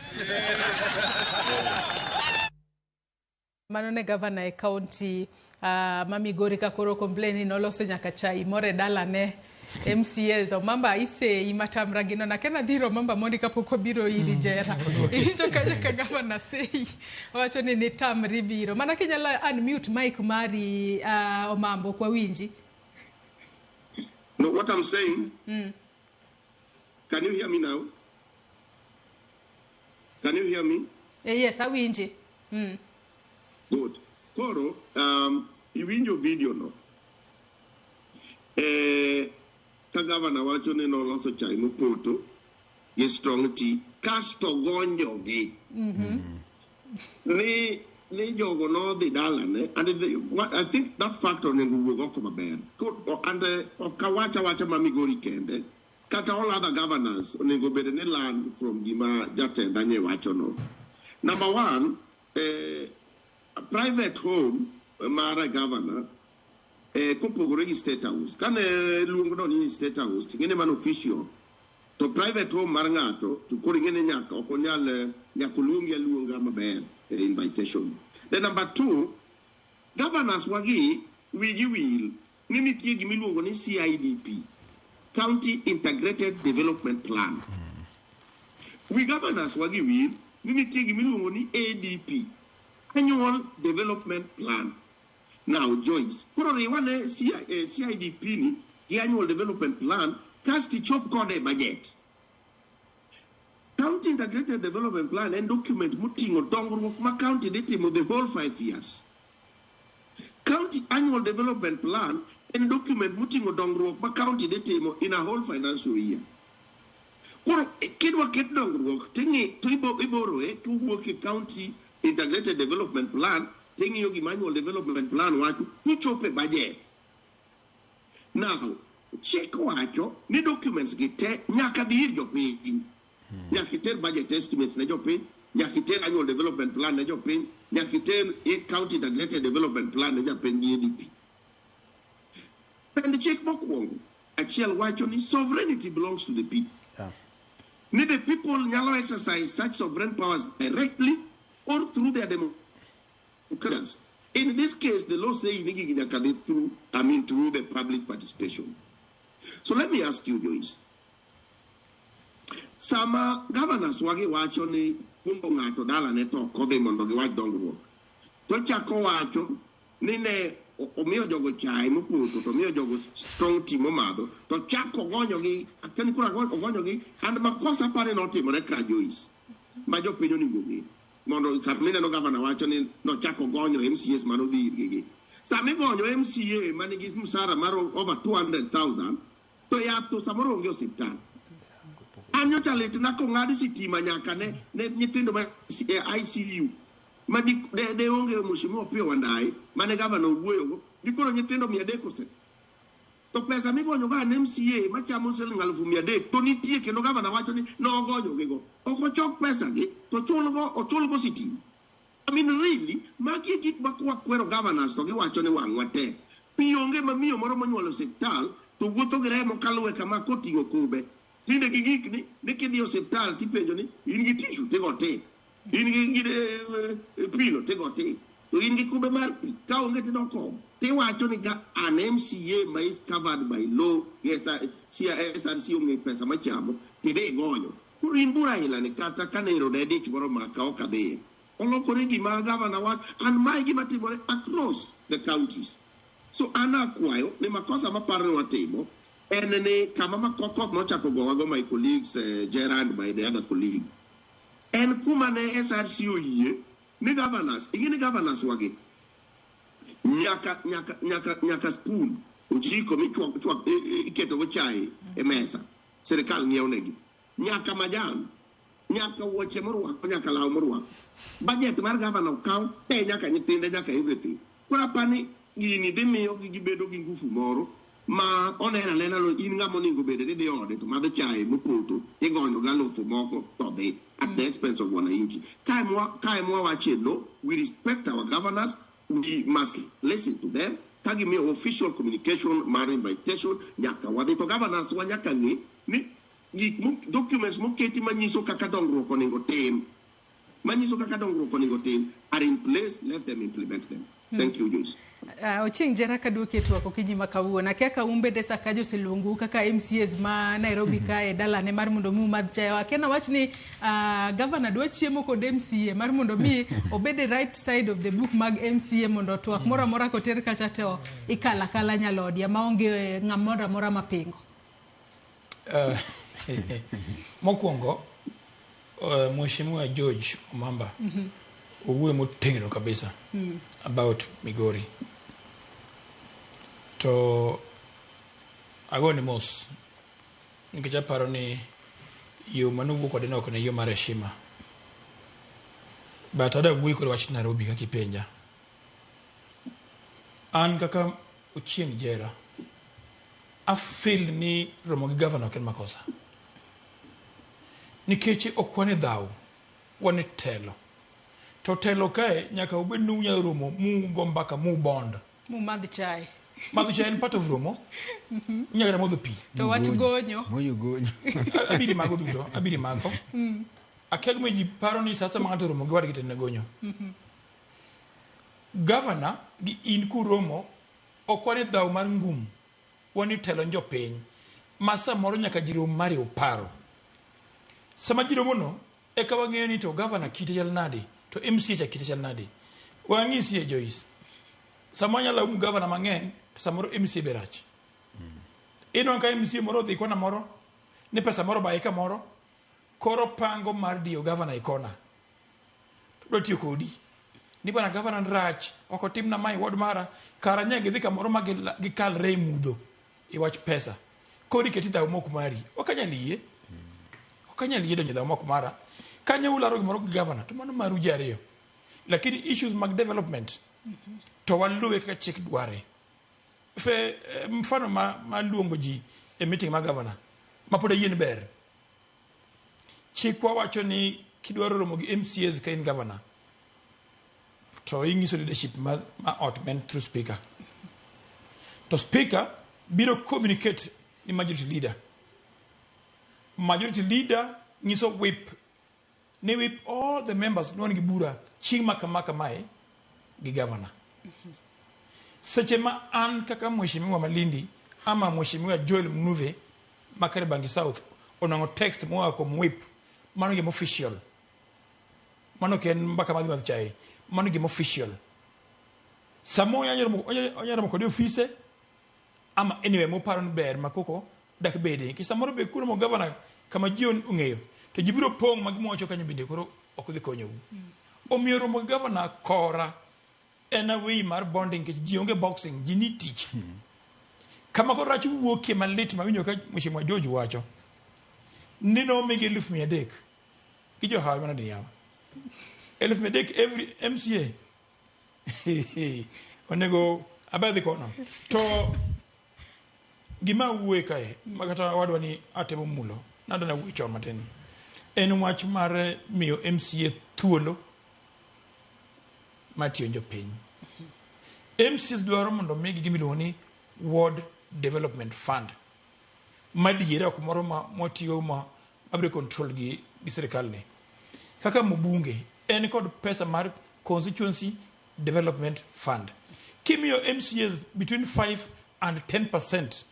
Mano ne gavana e county ma Migori ka koro complain ni noloso nyaka chai moro e dalane MCAs. Omamba isei matamra gino nakena dhiro Omamba mondi kapok wabiro iri jera. Iwinjo kanyo ka gavana sei owacho ni nitamri biro. Mana kinyalo unmute mic mari, Omambo, ok wawinji. No, what I'm saying, can you hear me now? Can you hear me? Yes, awinji. Good. Koro, iwinjo video no. Ka gavana wacho ni noloso chai mopoto gi strong tea, kasto gonjogi. Ni jogo nodhi dalane, and I think that factor onego wuog oko maber. And ok awach awacha ma Migori kende. Kata all other governors onego bed ni learn from gima jatenda nye wachono. Number one, private home mar governor kopogore gi state house. Kane luongno ni state house, ting'eni mano official. To private home mar ng'ato, to koro ing'eni nyaka ok onyal nyaka oluongi aluonga maber e invitation. Then number two, governors wagi wigi wil ni nitie gimiluongo ni CIDP, County Integrated Development Plan. Wi governors wagi wil ni nitie gimiluongo ni ADP, Annual Development Plan. Now, Joyce, koro riwane CIDP ni gi Annual Development Plan kasto ichop kode e budget. County Integrated Development Plan en document moting'o dongruok ma county dhi timo the whole 5 years. County Annual Development Plan en document moting'o dongruok ma county dhi timo in a whole financial year. Koro kidwa ket dongruok ting'i to iboroe kowuok e County Integrated Development Plan, ting'iyo gima Annual Development Plan wacho, tuchopo e budget. Now, chik wacho ni documents gi te nyaka dhi ir jopiny. Nyaka iter budget estimates ne jopiny, nyaka iter Annual Development Plan ne jopiny, nyaka iter County Integrated Development Plan ne jopiny gi ADP. Pend chik mokwongo achiel wacho ni sovereignty belongs to the people. Ni the people nyalo exercise such sovereign powers directly or through their democrats. In this case, the law says ni gigi nyaka dhi through, I mean, through the public participation. So let me ask you, Joyce. Sama governors wagi wacho ni kumbo ng'ato dalane to ok odhi mondo giwach dongruok. To chako wacho ni ne omiyo jogo chae mopoto to omiyo jogo strong tea momadho to chako ogonyogi, akia koro ogonyogi and makosa apare notimore ka, Joyce, ma jopiny onego ng'e mondo sama ineno gavana wacho ni nochako gonyo MCAs manodhi irgi gi sama igonyo MCA manigi msara mar over 200,000 to yath to samoro onge osiptal. An nyocha litna kong'ad sitima nyaka ne nyithindo ma e ICU ma de onge Mheshimiwa Opiyo Wandayi mane gavana owuoyogo ni koro nyithindo 300 osetho to pesa migonyo go an MCA machamo siling 300,000 to nitie kendo gavana wacho ni nogonyogigo ok ochok pesa gi to chulgo ochulgo sitima. I mean, really, magi e gik ma kwakwero governors to giwacho ni wang'wa tek. Pi onge ma miyo moro monyuolo osiptal to wuotho gi remo kaluwe kama koting'o kube. Tinde gi gik ni kidhi e osiptal tipenjo ni in gi tissue tigo tik. In gi pillow tigo tik. To in gi kube mar pi ka onge tidok oko. Tiwacho ni ka an MCA ma is covered by law, yes, SRC ong'e pesa machamo tidhi igonyo. Koro in bura ila ni kata kanero ne dich moro maka ok adhiye. Olokore gima gavana wacho and mae gima timore across the counties. So an akwayo ni makosa maparo ni watimo en ni kama makoko nochako gowago my colleagues, Gerard, my the other colleague, en kuma ne SRC oyie ni governors ing'e ni governors wagi nyaka spoon, ojiko michwak chwak iketo go chai e mesa sirikal ng'iewo negi, nyaka majan, nyaka wuoche morwako, nyaka law morwako. Budget mar gavana okaw te, nyaka nyithinde, nyaka everything. Koro apani gini dhi miyo gi gibedo gi ngufu moro ma oneno anena no in ng'ama onego bed ni dhi ode to madho chae mopoto igonyo gi alufu moko to dhi at the expense of wananchi. Kae mwa wache no, we respect our governors, we must listen to them. Ka gimiyo official communication mar invitation nyaka wadhi to governors wa nyaka ng'e ni gik documents moketi manyiso kaka dongruok onego tim, manyiso kaka dongruok onego tim, are in place. Let them implement them. Thank you, Joyce. Ochieng Jera, kaduoki e twak okinyi ma kawuono, akia ka un bende Sakaja oseluongou kaka MCAs ma Nairobi kae dalane mar mondo mi umadh chae. Akia nawach ni gavana dwa chiemo kod MCA mar mondo mi obed e right side of the book mag MCA mondo twak moro amora koter kacha to ikalo akala nyalodia maonge ng'ama moro amora mapingo. Mokwongo Mheshimiwa George Omamba owuoyo motegno kabisa about Migori to agone mos nikech aparo ni yo manowuok kode no ok ne yo mar heshima, but adwa wuoyo kod wach Nairobi kaka ipenja. An kaka Ochieng Jera Afeel ni romo gi gavana ok en makosa. Nikech ok wan e dhaw, wan e telo. To telo kae nyaka ubed ni unyalo romo mugo mbaka mubond. Mumadh chai. Madho chai en part of romo. Unyalo kata modho pi. To wach gonyo. Monyo gonyo. Abiri mago duto, abiri mago. Akia gimomiyo ji paro ni sasa ma ng'ato oromo gi wadgi to en gonyo. Gavana gi in kuromo ok wan e dhaw mar ngum, wan e telo jopiny ma samoro nyaka ji rom mariw paro. Sama ji romo no, eka wang'eyo ni to gavana kite chal nade, to MCA cha kite chal nade. Wang'isi e Joyce. Sama wanyalo laumu gavana mang'eny, to samoro MCA be rach. Ineno ka MCA moro odhi kona moro, ni pesa moro obaye kamoro, koro pango mar diyo gavana e kona. To dwa tiyo kodi. Ni bwana gavana rach, ok otimna mae ward mara, kara nya gidhi kamoro ma gikalre e mudho e wach pesa. Koro iketi dhaw mok mari. Ok anyal yie. Ok anyal yie donjo e dhaw mok mara. Kanyo ularo gimoro gi gavana, to mano maru ji ariyo. Lakini issues mag development, to waluwe kaka chik dware. Fe, mfano ma luongo ji e meeting mar gavana, ma pod ayie ni ber. Chikwa wacho ni kidwaro romo gi MCAs ka in gavana, to ing'iso leadership ma ot men through speaker. To speaker biro communicate ni majority leader. Majority leader nyiso whip ni whip all the members ni wan gi bura chieng' ma kama kamae gi governor. Seche ma an kaka mheshimiwa Malindi ama mheshimiwa Joel Mnuve ma Kariobangi South onwang'o text moa kuom whip, mano gima official. Mano ok en mbaka madhi madho chae. Mano gima official. Samo onyalo romo kode e ofise ama anyway moparo ni ber ma koko dak bede. Nikech samoro be kuromo governor kama ji ong'eyo to ji biro pong' ma gima wacho kanyo bende koro ok dhi konyou. Omiyo romo gi governor kora en a way mar bonding nikech ji onge boxing, ji ni tich. Kama koro rach wuokie malit mawinjo ka Mheshimiwa George wacho ni nomigi 300,000 gi johawi manade yawa. 300,000 every MCA. Onego abedhi kono. To gima wuoye kae ma kata wadwa ni atemo mulo nadwa nawuoye chon matin en wach mar miyo MCA thuolo mar tiyo jopiny. MCAs dwaro mondo omigi gima iluongo ni Ward Development Fund madiera ok moro ma mwatiyo ma mabiro control gi sirikal ni. Kaka mbunge en kod pesa mar Constituency Development Fund. Kimiyo MCAs between 5 and 10%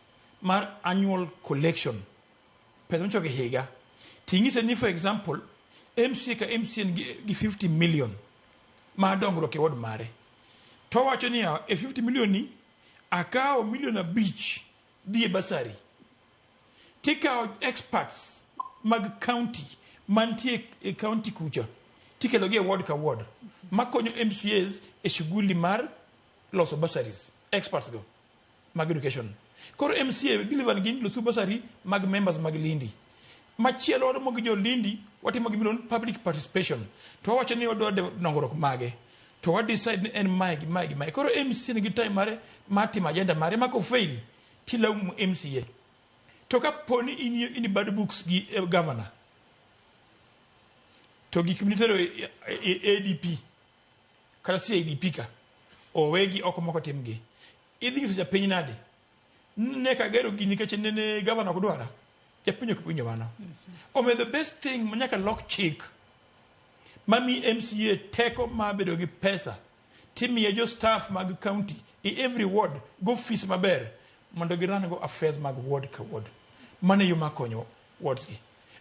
mar annual collection pesa michoko e higa ting'ise ni for example MCA ka MCA gi 50 million mar dongruok e ward mare to wacho niya e 50 million ni akawo milion 5 dhi e bursary tikawo experts mag county mantie e county kucha tikelo gi e ward ka ward makonyo MCAs e shughuli mar loso bursaries experts go mag education koro MCA deliver gi loso bursary mag members mag Lindi machielo waromo gi jo Lindi watimo gima iluongo ni public participation to wawacho ni wadwa dongruok mage to wa decide ni en mae gi mae gi mae koro MCA nigi time mare mar timo agenda mare ma kofail tilaumo MCA to kapo ni in bad books gi governor to gik minitero e ADP kata CIDP ka owegi oko moko timgi idhi nyiso japiny nade ne kagero gini nikech nene governor ok dwara japiny ok winjo mano omiyo the best thing ma nyaka lok chik mami MCA teko mar bedo gi pesa timiye jo staff mag county i every ward go fees maber mondo giran go affairs mag ward ka ward mano e yo mar konyo wards gi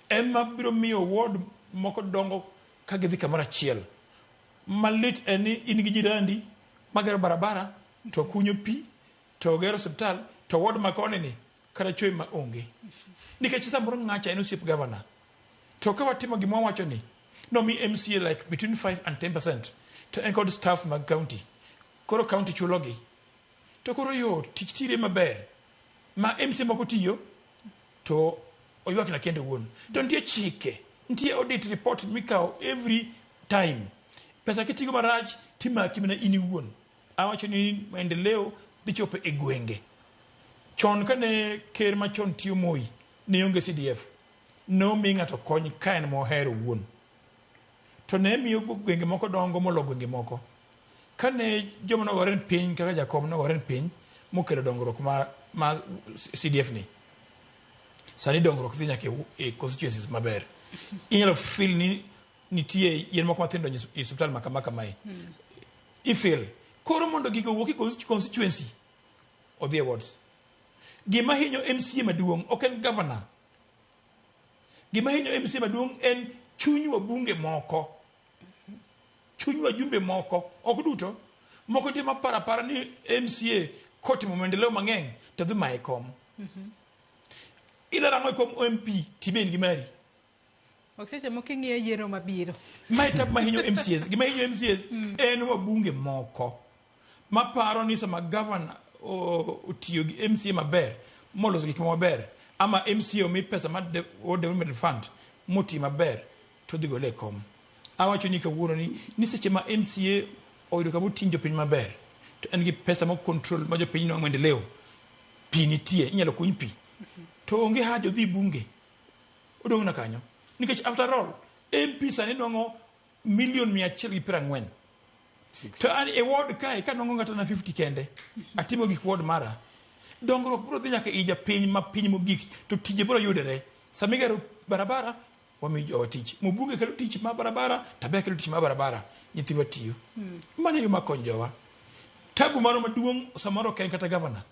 ema biro miyo ward moko dongo ka gidhi kamoro achiel malit en ni in gi jirandi magero barabara to kunyo pi to gero osiptal to ward ma koni ni kata chwe ma onge nikech samoro ng'acha en osiep governor to ka watimo gima wawacho ni nomi MCA like between 5 and 10% to en kod staff mag county koro county chulogi to koro yot tich tire maber ma MCA moko tiyo to oywak na kende owuon to nitie chike nitie audit report mikawo every time pesa kitigo marach timaki mana in iwuon awacho ni maendeleo dhi chopo e gwenge Chon kane ker machon tiyo Moi, ne onge CDF. Nomi ng'ato kony ka en mohero owuon. To ne miyo gwenge moko dongo molo gwenge moko. Kane joma nogore piny kaka Jakom nogore piny mokelo dongruok ma CDF ni. Sani dongruok dhi nyaka e constituencies maber. Inyalo feel ni nitie yien moko mathindo e osiptal ma kama kamae. Ifeel. Koro mondo gigo owuok e constituency odhi e wards. Gima hinyo MCA maduong' ok en governor. Gima hinyo MCA maduong' en chuny wabunge moko. Chuny wajumbe moko, ok duto. Moko nitie maparo apara ni MCA kotimo maendeleo mang'eny to dhi maye kom. Ilaro ang'o e kom MP tibe in gi mari. Ok seche moko ing'iyo yiero mabiro. Mae tab mahinyo MCAs. Gima hinyo MCAs en wabunge moko maparo ni sama governor otiyo gi MCA maber moloso gik maber ama MCA omi pesa mar development fund motiyo maber to dhi gole e kom. Awacho ni kawuono ni seche ma MCA oyudo kama oting' jopiny maber to en gi pesa mo control ma jopiny nwang'o maendeleo, pi nitie, inyalo kuny pi. To onge haja odhi bunge. Odong' na kanyo. Nikech after all, MP sani nwang'o milion 140. To an e ward kae kanwang'o ng'ato na 50 kende, atimo gik ward mara. Dongruok biro dhi nyaka i japiny ma piny mogik to tije biro yudore. Sama igero barabara, wamiyo jowa tich. Mbunge kelo tich mar barabara, Tabea kelo tich mar barabara. Nyithiwa tiyo. Mano e yo mar konyo jowa. Tabu marwa maduong' samoro ok en kata governor.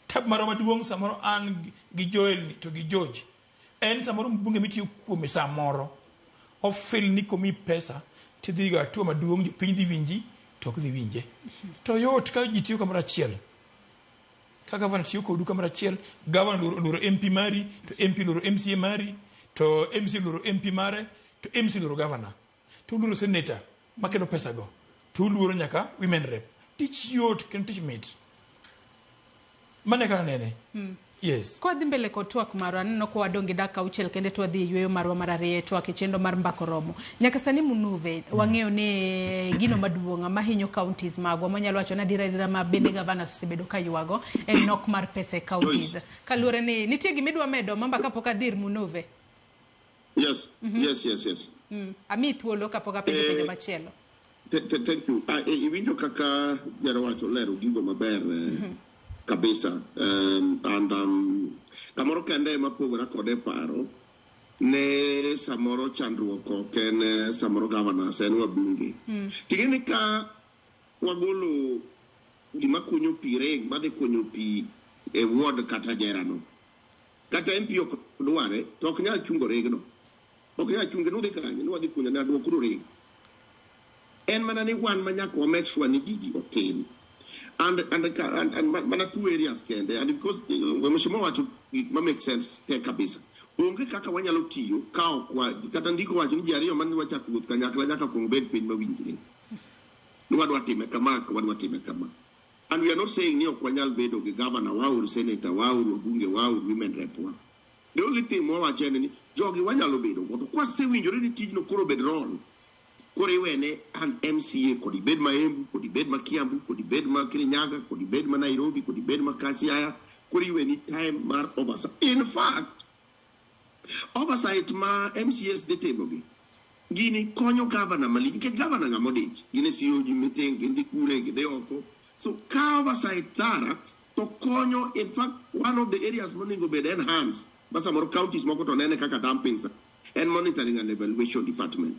Tabu marwa maduong' samoro an gi Joel ni to gi George. En samoro mbunge mitiyo kuome samoro. Ofil ni komiyi pesa tidhi go hatua maduong' jopiny dhi winji to ok dhi winje. To yot ka ji tiyo kamoro achiel. Ka governor tiyo kodu kamoro achiel, governor oluoro MP mari, to MP oluoro MCA mari, to MCA oluoro MP mare, to MCA oluoro governor. To uluoro senator makelo pesa go. To uluoro nyaka women rep. Tich yot kendo tich mit. Mano e kaka anene. Yes. Kwa dhi mbele kod twak marwa, aneno ka wadong' gi dakika 6 kende to wadhi e yueyo marwa mar ariyo e twak e chenro mar Mbaka Oromo. Nyaka sani Munuve, wang'eyo ni gino maduong' mahinyo counties magwa, mwanyalo wacho ni adiera adiera ma bende governors osebedo ka ywago en nok mar pesa e counties. Kaluwore ni nitie gima idwa medo mamba kapok adhi ir Munuve? Yes, yes. Amiyi thuolo kapok apenjo penjo machielo. Thank you. Iwinjo kaka jarawacho olero gigo maber kabisa. And kamoro kende ema pogora kode paro ne samoro chandruok ok en samoro governors en wabunge. Ting'e ni ka wagolo gima kunyo pi reg madhi kunyo pi e ward kata jerano. Kata MP ok dware to ok nyal chungo regno. Ok nyal chunge nudhi kanye nwadhi kunyo ne aduokuru reg. En mana ni wan ma nyaka wa make sure ni gigi otim. And mana two areas kende, and because mheshimiwa wacho gik ma make sense te kabisa. Onge kaka wanyalo tiyo ka ok wa kata ndiko wacho ni ji ariyo mane wachako wuoth kanyakla nyaka kuong bed piny mawinjre. Ni wadwa time kama, wadwa time kama. And we are not saying ni ok wanyal bedo gi governor wa or senator wa or wabunge wa or women rep wa. The only thing mwawacho en ni jogi wanyalo bedo go to kwasewinjore ni tijno koro bed role. Koro iwene an MCA kod ibed ma Embu, kod ibed ma Kiambu, kod ibed ma Kirinyaga, kod ibed ma Nairobi, kod ibed ma Siaya, koro iweni time mar oversight. In fact, oversight ma MCAs dhi timogi, gini konyo governor malich, nikech governor ng'ama odich, gin e COG meeting, gidhi kure, gidhi oko. So ka oversight thara, to konyo, in fact, one of the areas monego bed enhanced, ma samoro counties moko to nene kaka dumping, en monitoring and evaluation department.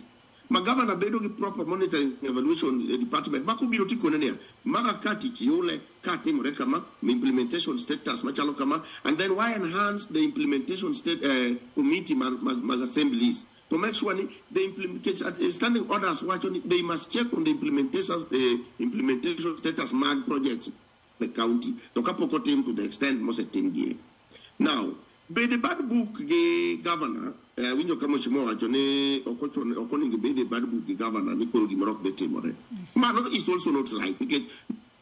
Ma governor bedo gi proper monitoring evaluation department ma kobiro tikone niya maga ka tich yule ka timore kama implementation status machalo kama, and then why enhance the implementation state committee mag assemblies to make sure ni the implementation standing orders wacho ni they must check on the implementation status mag projects the county to kapok otim to the extent mosetim gie. Now bede bad book gi governor winjo ka mheshimiwa wacho ni ok onego bed e bad book gi governor ni koro gimoro ok dhi timore. Mano is also not right nikech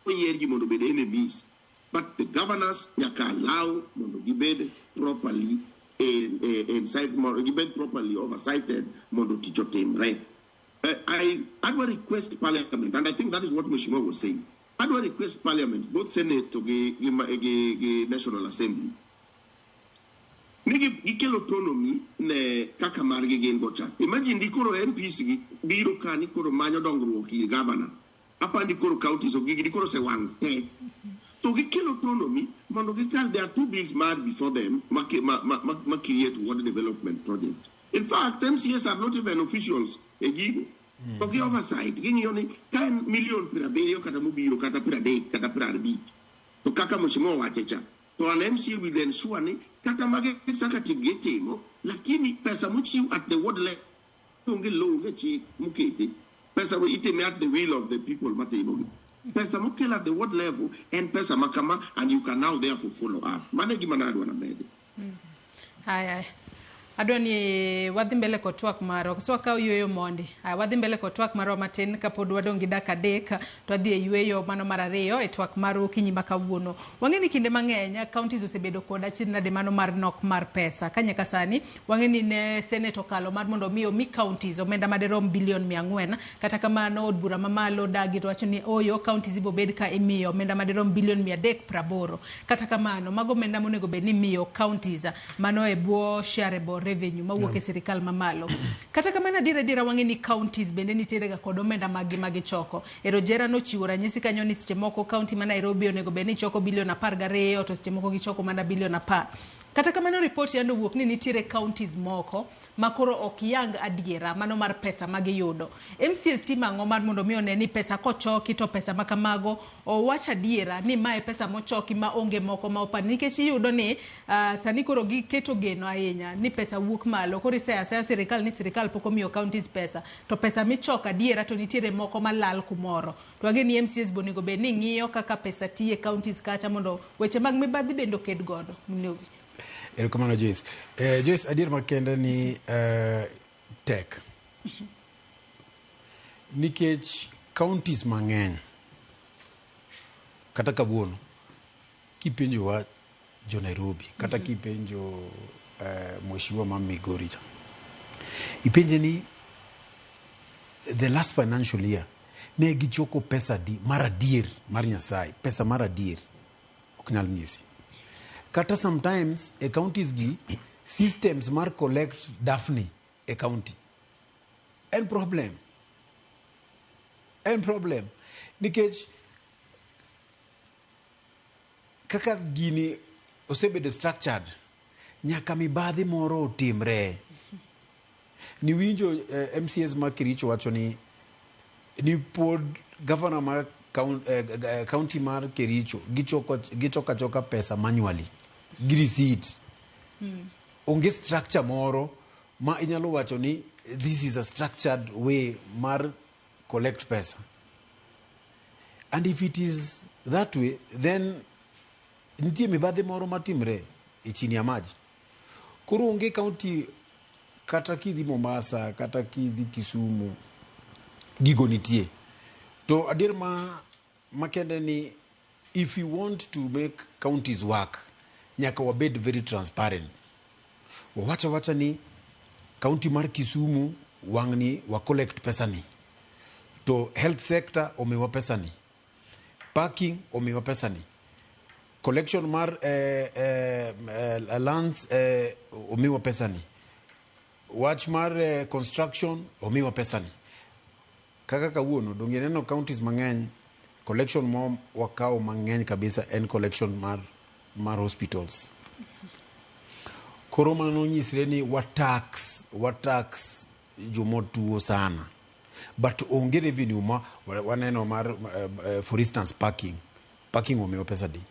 oyier ji mondo obed enemies, but the governors nyaka allow mondo gibed properly inside, gibed properly oversighted mondo tich otimre. I adwa request parliament, and I think that is what mheshimiwa was saying. Adwa request parliament, both Senate to gi National Assembly, ni gikelo autonomy ne kaka margi gin go cha. Imagine di koro MPs gi biro ka ni koro manyo dongruok ir governor. Apandi koro counties ok gigi di koro osewang' te. So gikelo autonomy mondo gikal, there are two bills mad before them ma create water development project. In fact, MCAs are not even officials e gigo. To gi oversight, ging'iyo ni ka en milion 70 kata mobiro kata 30 kata 50. To kaka mheshimiwa owache cha, to an MCA will ensure ni kata mage executive gitimo, lakini pesa mochiw at the ward level onge law, onge chik mokete. Pesa mo itime at the will of the people matimogi. Pesa mokel at the ward level en pesa makama, and you can now therefore follow up. Mano e gima nadwa namede. Haya. Adwa ni wadhi mbele kod twak marwa. Koso wakaw yueyo mondi. Haya, wadhi mbele kod twak marwa matin kapod wadong' gi dakika 3 to wadhi e yueyo mano mar 2 e twak mar okinyi ma kawuono. Wang'e ni kinde mang'eny counties osebedo kod achiedh nade mano mar nok mar pesa. Ka nyaka sani wang'e ni ne Senate okalo mar mondo mi omi counties omenda maderom bilion 400. Kata kamano od bura mamalo dagi to wacho ni oyo counties ibo bed ka imiyo omenda maderom bilion 380. Kata kamano mago omenda monego bed ni imiyo counties mano e bwo shareable revenue mawuok e sirikal mamalo. Kata kamano adiera wang'e ni counties bende nitiere ga kod omenda maggi magichoko. Ero Jera nochiwo ranyisi kanyo ni seche moko county ma Nairobi onego bed ni choko bilion 12 to seche moko gichoko mana bilion 10. Kata kamano report yando wuok ni nitiere counties moko ma koro ok yang adiera mano mar pesa magiyudo. MCAs timo ang'o mar mondo mi one ni pesa kochoki to pesa makamago owach adiera ni mae pesa mochoki ma onge moko ma opandi, nikech iyudo ni sani koro giketo geno ahinya ni pesa wuok malo, koro iseyo aseya sirikal ni sirikal pok omiyo counties pesa to pesa michoko adiera to nitiere moko malal kumoro. To wang'e ni MCAs be onego bed ni ng'iyo kaka pesa tiyo e counties kacha mondo weche mag mibadhi bende oked godo. Mneogi. Erokamano Joyce. Joyce, adier makende ni tek. Nikech counties mang'eny kata kawuono kipenjowa jo Nairobi kata kipenjo mheshimiwa ma Migori cha, ipenje ni the last financial year ne gichoko pesa di mar adier mar Nyasaye, pesa mar adier ok nyal nyisi. Kata sometimes e counties gi systems mar collect Daphne e county en problem. En problem nikech kaka gini osebedo structured nyaka mibadhi moro otimre. Niwinjo MCAs ma Kericho wacho ni pod governor mar county mar Kericho gichoko achoka pesa manually gi receipt. Onge structure moro ma inyalo wacho ni this is a structured way mar collect pesa. And if it is that way, then nitie mibadhi moro matimre e chini ya maji. Koro onge county kata kidhi Mombasa kata kidhi Kisumu gigo nitie. To adier ma makende ni if you want to make counties work nyaka wabed very transparent. Wawacha wacha ni county mar Kisumu wang'ni wa collect pesa ni, to health sector omiwa pesa ni, parking omiwa pesa ni, collection mar lands omiwa pesa ni, wach mar construction omiwa pesa ni. Kaka kawuono donge neno counties mang'eny collection mo wakao mang'eny kabisa en collection mar hospitals. Koro mano nyisre ni wa tax jomotuo sana, but onge revenue ma waneno mar for instance parking omiwa pesa di,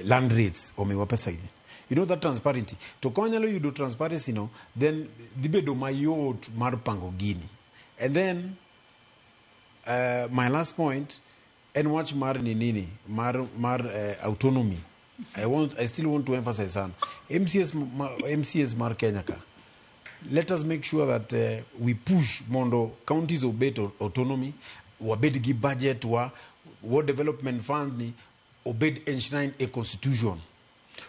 land rates omiwa pesa di. You know that transparency. To ka wanyalo yudo transparency no, then dhi bedo mayot mar pango gini. And then my last point en wach mar nini mar autonomy. I still want to emphasize on MCAs mar Kenya ka. Let us make sure that we push mondo counties obet autonomy, wabed gi budget wa development fund ni obed enshrined a constitution.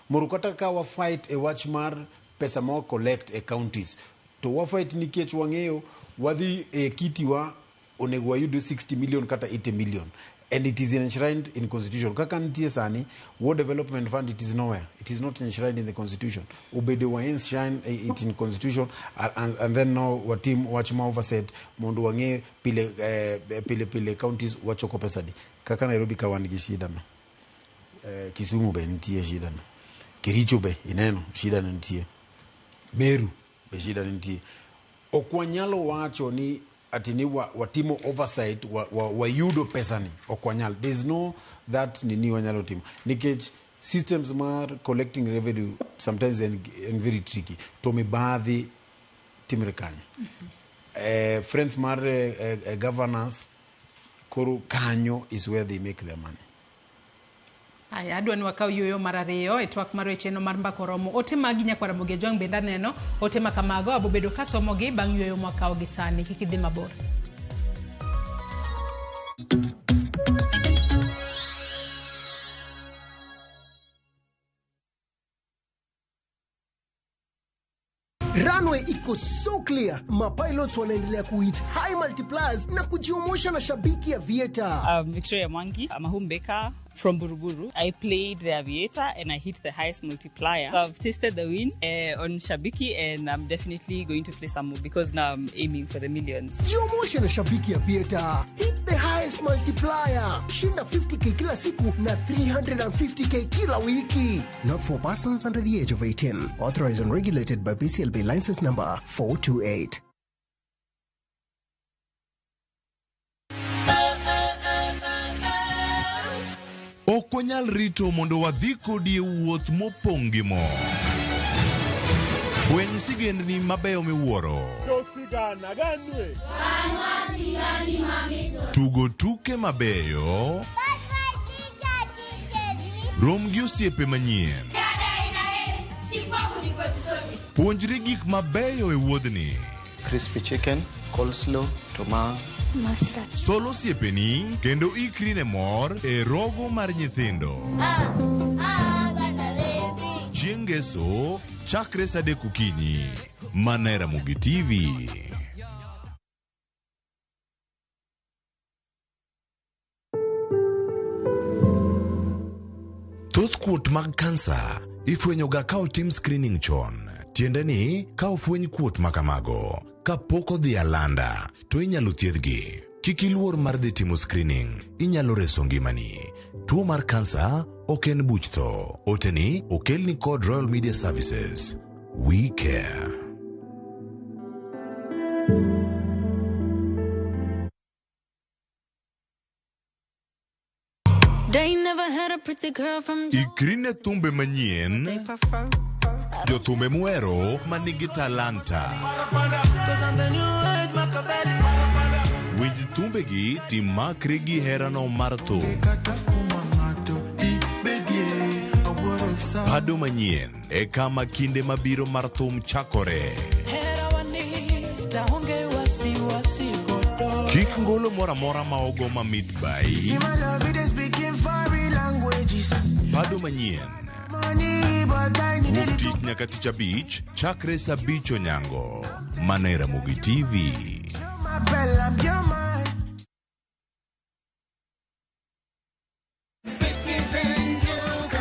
Moro kata ka wa fight e wach mar pesa ma collect e counties, to wa fight nikech wang'eyo wadhi e kiti wa onego wayud 60 million kata 80 million and it is enshrined in constitution. Kaka nitie sani, Ward Development Fund, it is nowhere. It is not enshrined in the constitution. Obedo wa enshrine it in constitution and then now watim wach ma oversight mondo wang'e pile pile pile counties wachoko pesa di. Kaka Nairobi ka wan gi shida no. Kisumu be nitie shida no. Kericho be ineno shida no nitie. Meru be shida nitie. Ok wanyalo wacho ni ati ni watimo oversight wayudo pesa ni. Ok wanyal. There is no that nini wanyalo timo. Nikech systems mar collecting revenue sometimes en very tricky. To mibadhi timre kanyo. Friends mar governors koro kanyo is where they make their money. Aya, adwa ni wakaw yueyo mar ariyo e twak mar wecheno mar mbaka oromo. Ote magi nyakwar Ramogi Ajwang' bende aneno ote ma kamago abobedo kasomogi bang' yueyo mwakawo gi sani. Kik idhi mabor. Runway iko so clear, mapilots wanaendelea kuhit high multipliers na kujiomosha na Shabiki Aviator. I'm Victoria Mwangi. I'm a home baker from Buruburu. I played the Aviator and I hit the highest multiplier. So I've tasted the win on Shabiki and I'm definitely going to play some more because now I'm aiming for the millions. Jiomoshe na Shabiki Aviator. Hit the highest multiplier. Shinda 50K kila siku na 350K kila wiki. Not for persons under the age of 18. Authorized and regulated by BCLB license number 428. Ok wanyal rito mondo wadhi kodi e wuoth mopong' gi mor. Fweny sigendni mabeyo miwuoro. Tugo tuke mabeyo. Rom gi osiepe manyien. Puonjri gik mabeyo e wuodhni. Crispy chicken, coleslaw, tomato. Mustard. Sol osiepeni kendo ikri ne mor e rogo mar nyithindo. Chieng' Ngeso chakre sa 3 okinyi. Mana e Ramogi TV. Thoth kuot mag kansa ifwenyoga ka otim screening chon. Tiende ni ka ofweny kuot ma kamago kapok odhi alanda to inyalo thiedhgi. Kik iluor mar dhi timo screening, inyalo reso ngimani. Tuo mar kansa ok en buch tho. Oteni okelni kod Royal Media Services. We care. They never had a pretty girl from Ikri ne thumbe manyien, they prefer. jothumbe muhero manigi talanta. Winj thumbegi timakri gi herano mar thum. Pado manyien e kama kinde mabiro mar thum chakore. Kik ngolo moro amora ma ogo mamit bai. Pado manyien. Wuok tich nyaka tich abich chakre sa 5 onyango. Mana e Ramogi TV. Citizen Duka,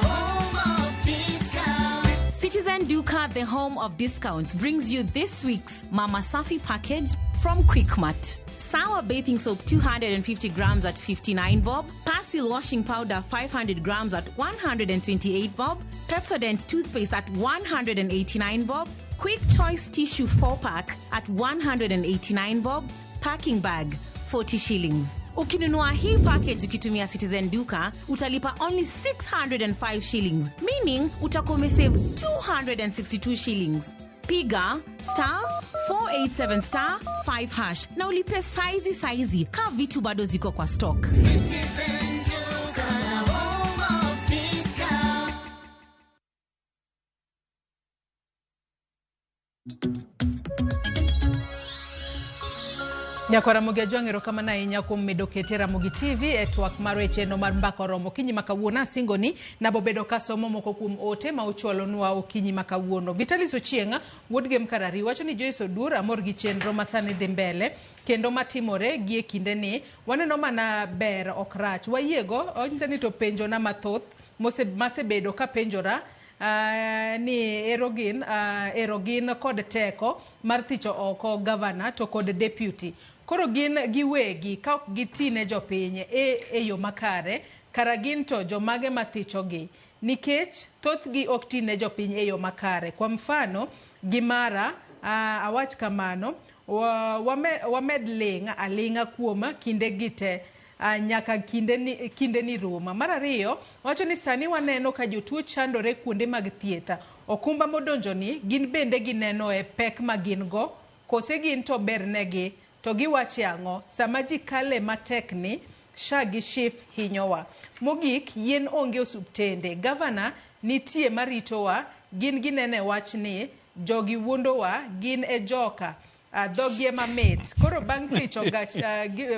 the home of discount. Citizen Duka, the home of discounts, brings you this week's Mama Safi package from Quickmart. Sour bathing soap 250 grams at 59 bob, Persil washing powder 500 grams at 128 bob, Pepsodent toothpaste at 189 bob, Quick Choice tissue 4-pack at 189 bob, packing bag 40 shillings. Ukinunua hii package ukitumia Citizen Duka, utalipa only 605 shillings, meaning utakuwa umesave 262 shillings. Piga star 487 star 5 hash na ulipe saizi saizi ka vitu bado ziko kwa stock. Citizen Duka, the home of discount. Nyakwar Ramogi Ajwang', erokamano ahinya kuom medo kete Ramogi TV e twak mar e chenro mar Mbaka Oromo okinyi ma kawuono. Asingo ni nabobedo kasomo moko kuom ote ma uchwalonwa okinyi ma kawuono. Vitalis Ochieng' wuod Gem Karari wacho ni Joyce Odur amor gi chenro ma sani dhi mbele kendo matimore gi e kinde ni waneno mana ber ok rach. Wayiego onyiso ni to penjona mathoth masebedo kapenjora ni ero gin kod teko mar thicho oko gavana to kod deputy. Koro gin giwegi ka ok giti ne jopiny e yo makare, kara gin to jomage mathichogi? Nikech thothgi ok ti ne jopiny e yo makare. Kwa mfano, gimara awach kamano, wamed ling' aling'a kuom kinde gi te. Nyaka kinde ni ruma. Mar ariyo, wacho ni sani waneno ka jotuo chandore kuonde mag thieth. Okumba modonjo ni gin bende gineno e pek ma gin go, kose gin to bernegi, to giwache ang'o? Sama ji kale matek ni, SHA gi SHIF hinyowa. Mogik, yien onge osuptende. Gavana nitie maritowa, gin ginene wach ni jogi wuondowa, gin e joka. Dhogi ema mit. Koro bang' thicho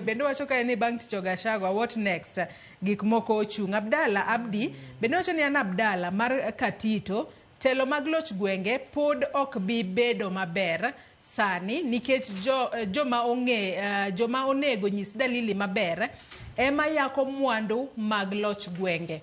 bende wacho kae ni bang' thicho Gachagua, what next? Gik moko ochung'. Abdalla Abdi bende wacho ni an Abdalla mar Katito, telo mag loch gwenge pod ok bi bedo maber sani nikech joma onego nyis dalili maber ema yako mwandu mag loch gwenge.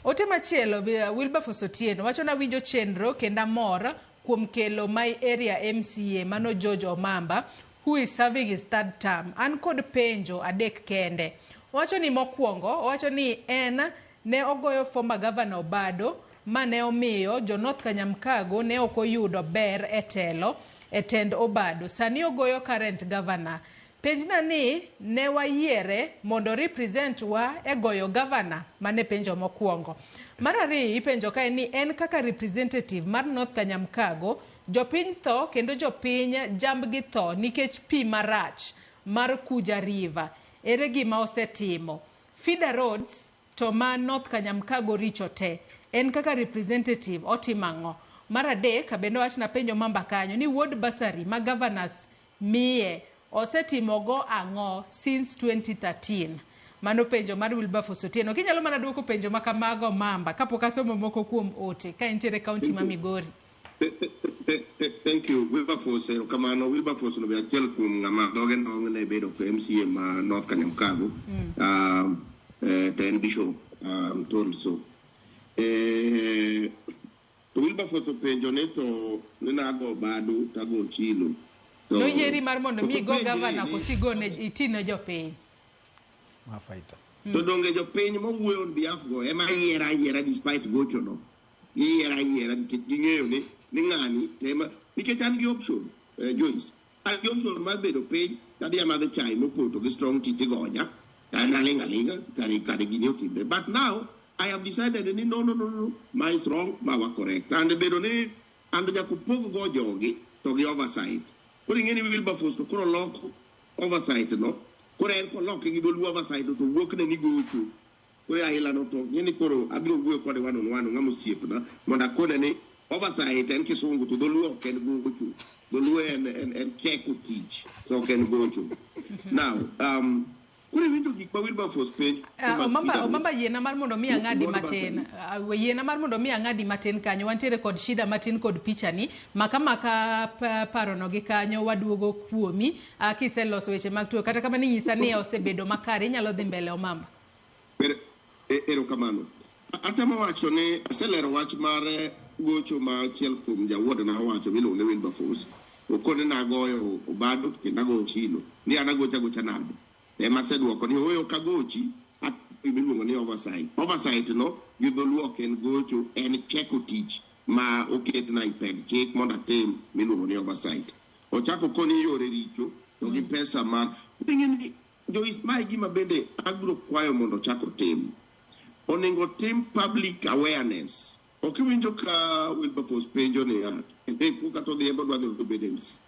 Ote machielo, Wilberforce Otieno wacho na winjo chenro kendo amor kuom kelo my area MCA mano George Omamba who is serving his third term. An kod penjo adek kende. Owacho ni mokwongo, owacho ni en ne ogoyo former governor Obado ma ne omiyo jo North Kanyamkago ne ok oyudo ber e telo e tend Obado. Sani ogoyo current governor. Penjna ni ne wayiere mondo represent wa e goyo governor, mane penjo mokwongo. Mar ariyo ipenjo kae ni en kaka representative mar North Kanyamkago, jopiny tho kendo jopiny jambgi tho nikech pi marach mar Kuja River. Ere gima osetimo? Feeder roads to ma North Kanyamkago richo te. En kaka representative otimo ang'o? Mar adek bende wachna penjo mamba kanyo ni ward bursary ma governors miye osetimogo ang'o since 2013? Mano penjo mar Wilberforce Otieno. Kinyalo mana duoko penjo ma kamago mamba kapok asomo moko kuom ote ka intiere kaunti ma Migori. Thank you Wilberforce, erokamano. Wilberforce no be achiel kuom ng'ama dhoge ndong' ne bedo MCA ma North Kanyamkago. To en bishop, I'm told so. To Wilberforce openjo ni to ni nago Obado tago Ochilo. Noyieri mar mondo mi igo gavana koso igone itine jopiny? Mafaita. To donge jopiny mowuoyo on behalf go ema yiera ayiera despite gocho no. Giyiera ayiera nikech ging'eyo ni ng'ani tema nikech an gi option, Joyce. An gi option mar bedo piny tadhi amadho chai mopoto gi strong tea tigonya. An aling' aling'a kare gini otimre. But now I have decided ni no no no no, ma is wrong, ma wa correct. And bedo ni and nyaka opog go jogi to gi oversight. Koro ing'e ni Wilberforce to koro loko oversight no. Koro en koloke gi dholuo oversight to wuok ne ni gocho. Koro aila no to ng'e ni koro abiro wuoyo kode one on one ng'ama osiepna mondo akone ni oversight en kisungu to dholuo ok en gocho. Dholuo en cheko tich to ok en gocho. Now, koro iwinjo gik ma Wilberforce penjo. Omamba yiena mar mondo mi ang'adi matin. Yiena mar mondo mi ang'adi matin kanyo. Wantiere kod shida matin kod picha ni. Maka parono gi kanyo waduogo kuomi. Kiseloso weche mag tuo. Kata kamano inyisa ni osebedo makare. Inyalo dhi mbele Omamba. Erokamano. Atemo wacho ni aselero wach mar gocho ma achiel kuom jawuodna owacho miluongo ni Wilberforce. Okone nagoyo Obado kendo agoyo Ochilo. Ni an agocho agocha nade? Ema aseduoko ni ooyo ok agochi, miluongo ni oversight. Oversight no gi dholuo ok en gocho, en cheko tich ma oketna e pend chik mondo atim miluongo ni oversight. Ochako koni yore richo to gi pesa mar ing'e ni Joyce, mae gima bende abiro kwayo mondo ochak otim. Onego tim public awareness. Ok iwinjo ka Wilberforce penjo niya, kata odhi odwa dhi obed MC.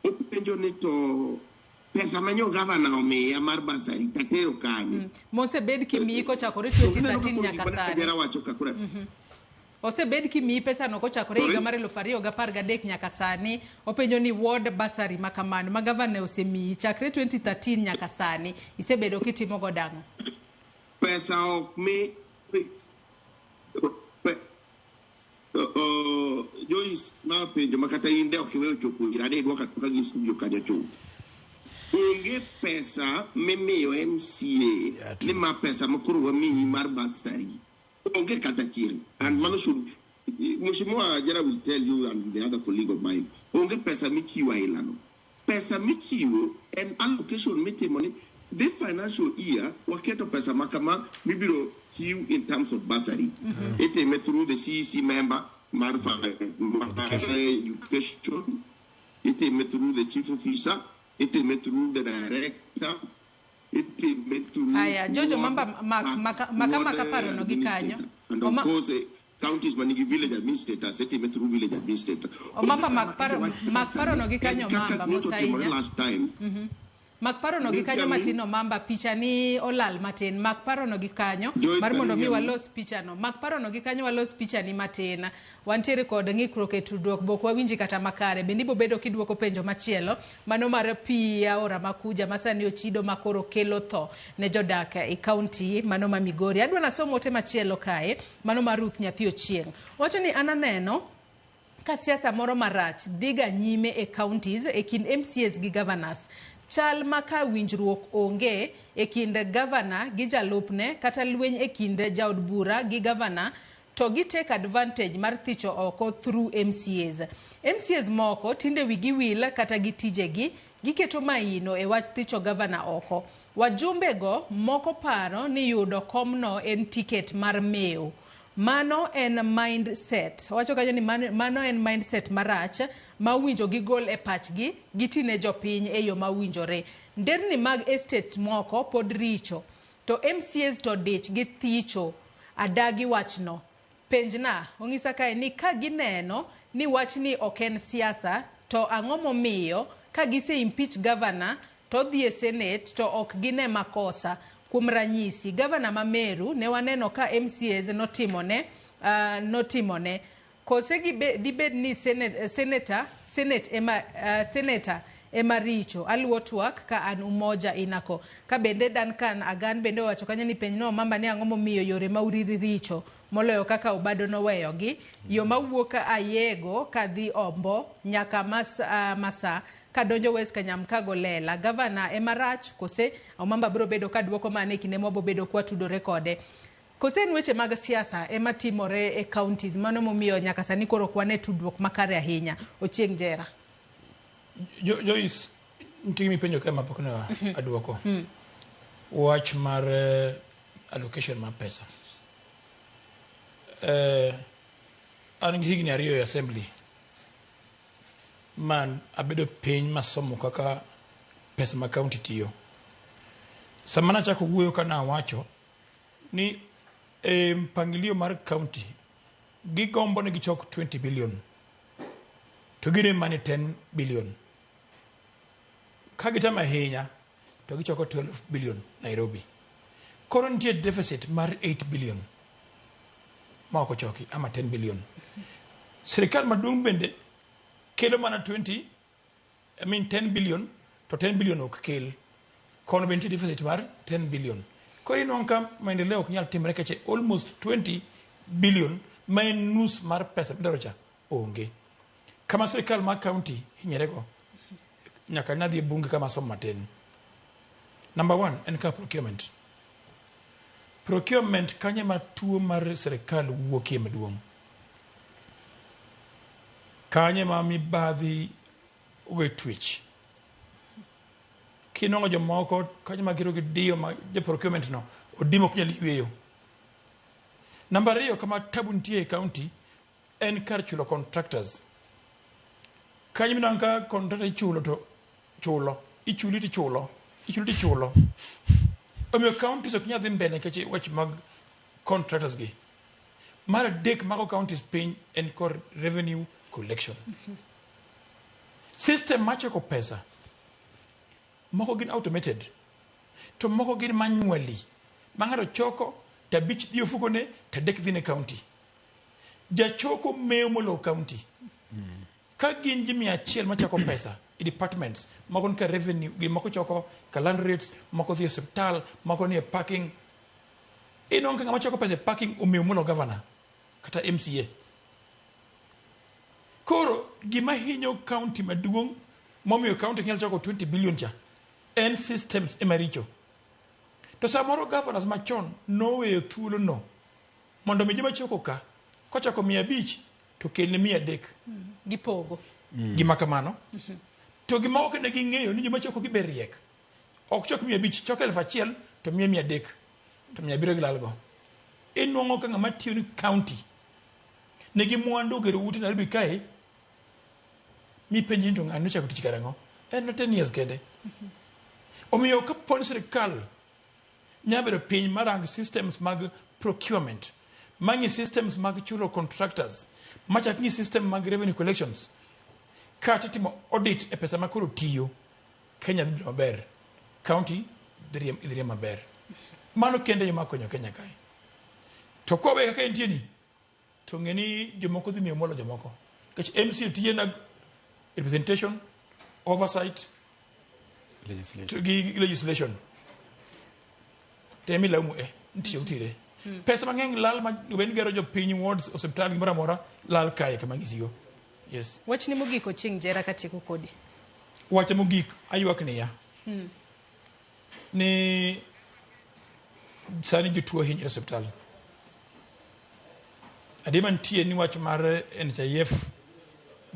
Openjo ni to pesa ma nyo gavana omiya mar bursary tatero kanye? Mosebed kimiyi kochakore 2013 nyaka sani. Wacho ka koro. Osebed kimiyi pesano kochakore higa mar 2013 nyaka sani. Openjo ni ward bursary ma kamano ma gavana osemiyi chakre 2013 nyaka sani isebedo kitimo godo ang'o? Pesa ok mi Joyce, ma penjo ma kata in de ok iweyo chopo ira, ne idwoka aduoka gi studio kanyo chuth. Onge pesa mimiyo MCA ni ma pesa ma koro wamiyi mar bursary. Onge kata achiel. And mano should Mheshimiwa Jera will tell you and the other colleague of mine. Onge pesa michiwo aila no. Pesa michiwo en allocation mitimo ni this financial year waketo pesa ma kama mibiro chiw in terms of bursary. Itime through the CEC member mar education. Itime through the chief officer. Itime through the director. Itime through Aya, Jojo ward Mamba maka maka paro no gi kanyo. administrator. And of course, counties manigi village administrators, itime through village administrator. Omamba mak paro no gi kanyo Kaka Mamba nyocha otimore mos ahinya. last time. Mak paro no gi kanyo matin Omamba, picha ni olal matin. Mak paro no gi kanyo Joyce, mar can mondo you mi hear me? walos picha no. Mak paro no gi kanyo walos picha ni matin. Wantiere kod ng'ikruok e tudruok, bok wawinji kata makare. Bende ibo bedo kiduoko penjo machielo mano mar pi aora Makuja ma sani ochido ma koro kelo tho ne jodak e kaunti mano ma Migori. Adwa nasom ote machielo kae mano mar Ruth Nyathi Ochieng. Wacho ni an aneno ka siasa moro marach dhiga nyime e counties e kind MCAs gi governors. Chal ma ka winjruok onge e kind governor gi jalupne kata lweny e kind jaod bura gi governor to gi take advantage mar thicho oko through MCAs. MCAs moko tinde wigi wil kata gi tijegi giketo maino e wach thicho governor oko. Wajumbe go moko paro ni yudo komno en tiket mar mewo. Mano en mindset. Owacho kanyo ni mano en mindset marach ma owinjo gigol e pachgi gitine jopiny e yo mowinjore. Nderni mag estates moko pod richo to MCAs to dich gi thicho adagi wachno. Penjna, ong'isa kae ni ka gineno ni wachni ok en siasa to ang'o momiyo ka gise impeach governor to odhi e senate to ok gine makosa. Kuom ranyisi, gavana ma Meru ne waneno ka MCAs notimone. Kose dibed ni senator ema richo. Aluwo twak ka an Umoja Inako. Ka bende Duncan Agan bende owacho kanyo ni penj no Mamba ni ang'o momiyo yore ma Uriri richo moloyo kaka Obado noweyogi. Yo mawuok Ayego kadhi Ombo nyaka Masa kadonjo West Kanyamkago Lela. Gavana ema rach kose Omamba biro bedo ka duoko mane kinde mwabo bedo kwa tudore kode. Kose en weche mag siasa ema timore e counties mano momiyo nyaka sani koro ok wane tudruok makare ahinya. Ochieng' Jera. Joyce, nitie gima ipenjo kae mapok ne aduoko. Wach mar allocation mar pesa. An gi higni 2 e assembly. Man abedo piny masomo kaka pesa ma county tiyo. Sama nachako wuoyo ka nawacho ni e mpangilio mar county gigombo ni gichok 20 billion to girem mana 10 billion. Ka gitemo ahinya to gichoko 12 billion Nairobi. Koro nitie deficit mar 8 billion ma ok ochoki ama 10 billion. Sirikal maduong' bende kelo mana 20, I mean 10 billion to 10 billion ok kel. Kono be nitie deficit mar 10 billion. Koro inwang'o ka maendeleo ok nyal timre nikech almost 20 billion ma en nus mar pesa midwaro cha onge. Kama sirikal mar county hinyore go nyaka nadhi e bunge kama asomo matin. Number 1 en ka procurement. Procurement kanyo ema tuo mar sirikal wuokie maduong'. Kanyo ema mibadhi ogoye twech. Kinwang'o jomoko kanyo ma giro gidiyo ma jo procurement no odimo ok nyal yweyo. Namba 2 kama tabu nitie e county en kar chulo contractors. Kanyo minwang'o ka contractor ichulo to chulo, ichuli to ichulo, ichuli to ichulo. Omiyo counties ok nyal dhi mbele nikech weche mag contractors gi. Mar adek mago counties piny en kor revenue collection. System mar choko pesa moko gin automated to moko gin manually ma ng'ato choko to 5 dhi ofukone to 3 dhi ne county. Jachoko mewo moloyo county. Ka gin ji 100 machoko pesa e departments, moko ni ka revenue, gi moko choko ka land rates, moko dhi e osiptal, moko ni e parking. Inwang'o ka ng'ama choko pesa e parking omewo moloyo governor kata MCA. Koro gima hinyo county maduong' momiyo county ok nyal choko 20 billion cha en systems ema richo. To samoro governors machon noweyo thuolo no mondo mi joma choko ka kochoko 500 to kelne 300. Gipogo. Gima kamano. To gima ok ne ging'eyo ni joma choko gi be riek. Ok chok 500, chok 1000 to miye 300 to 700 gilalgo. Inwang'o ka ng'ama tiyo ni county nigi mwandu ogero ute Nairobi kae mipenji ni to ng'ani nochako tich karang'o? En na 10 years kende. Omiyo kapo ni sirikal nyalo bedo piny marang systems mag procurement, mang'i systems mag chulo contractors, machak ng'i system mag revenue collections, kata timo audit e pesa ma koro tiyo, Kenya dhi bedo maber, county dhi riemb maber. Mano kende yo mar konyo Kenya kae. To kowe kaka entie ni, to ng'e ni jomoko dhi miyo molo jomoko. Nikech MC tije na representation, oversight, to gi legislation. To ema ilaumu e, nitie utire. Pesa mang'eny lal ma wen gero jopiny wards, osiptal, gimoro amora, lal kae kama ng'isigo. Yes. Wachni mogik Ochieng' Njera katieko kodi. Wacha mogik aywak niya ni sani jotuo hinyre e osiptal. Adier mantie ni wach mar NHIF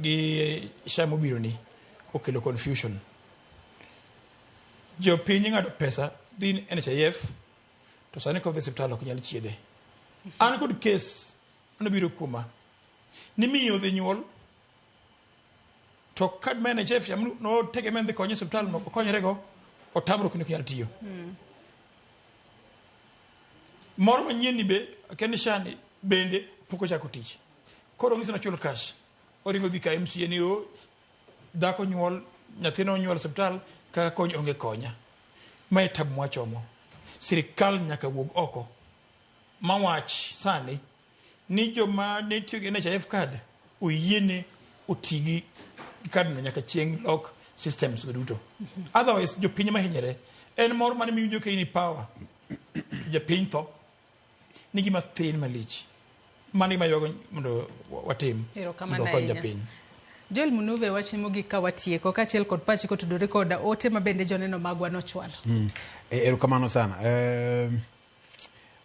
gi SHA mobiro ni okelo confusion. Jopiny ng'ado pesa dhi NHIF to sani kodhi e osiptal ok nyal chiedhe. An kod kes manobiro kuoma ni miyo odhi nyuol to kad mar NHIF cha no tegemea dhi konye e osiptal mondo okonyrego otamruok ni ok nyal tiyo. Moro manyien ni be akia ni SHA ni bende pok ochako tich. Koro ong'ise nochul cash. Oringo dhi ka MCA ni o dhako nyuol nyathina onyuol e osiptal kaka kony onge konya. Mae tabu mwachomo. Sirikal nyaka wuog oko mawach sani ni joma ne tiyo gi NHIF card oyiene oti gi card no nyaka chieng' lok systems go duto. Otherwise jopiny ema hinyore. En mor mane miwinjo ka in e power japiny tho ni gima thin malich. Mano ema ywago mondo watim Erokamano mondo wakony ahinya. japiny. Joel Munuve, wachni mogik ka watieko kaachiel kod pachi kotudore kod ote ma bende joneno magwa nochwalo. Erokamano sana.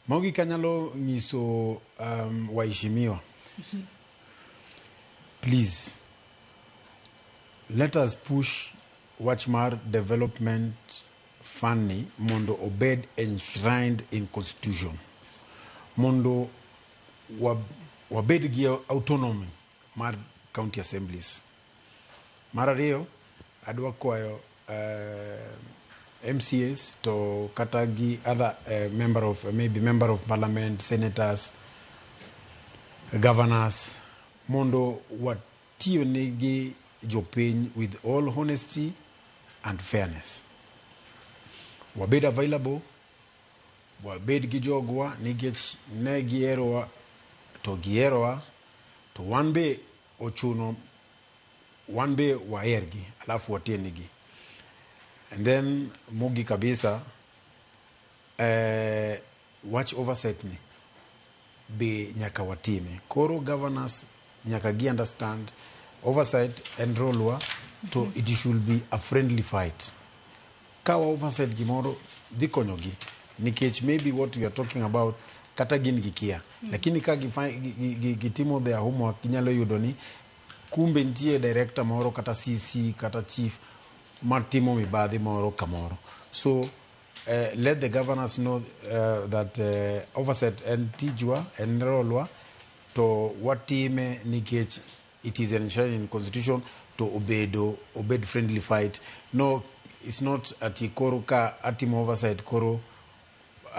Mogik anyalo nyiso waheshimiwa. Please, let us push wach mar development fund ni mondo obed enshrined in constitution. Mondo wabed gi autonomy mar county assemblies. Mar ariyo, adwa kwayo MCAs to kata gi other member of maybe member of parliament, senators, governors mondo watiyo nigi jopiny with all honesty and fairness. Wabed available, wabed gi jogwa nikech ne giherowa to giherowa to wan be ochuno wan be wahergi alafu watienigi. And then mogik kabisa wach oversight ni be nyaka watime. Koro governors nyaka gi understand oversight en role wa to it should be a friendly fight. Ka wa oversight gimoro dhi konyogi nikech maybe what we are talking about kata gin gikia. Lakini ka gitimo their homework ginyalo yudo ni kumbe nitie director moro kata CC kata chief matimo mibadhi moro kamoro. So let the governors know that oversight en tijwa, en role wa, to watime nikech it is enshrined in constitution to obedo obed friendly fight. No, it's not ati koro ka atimo oversight koro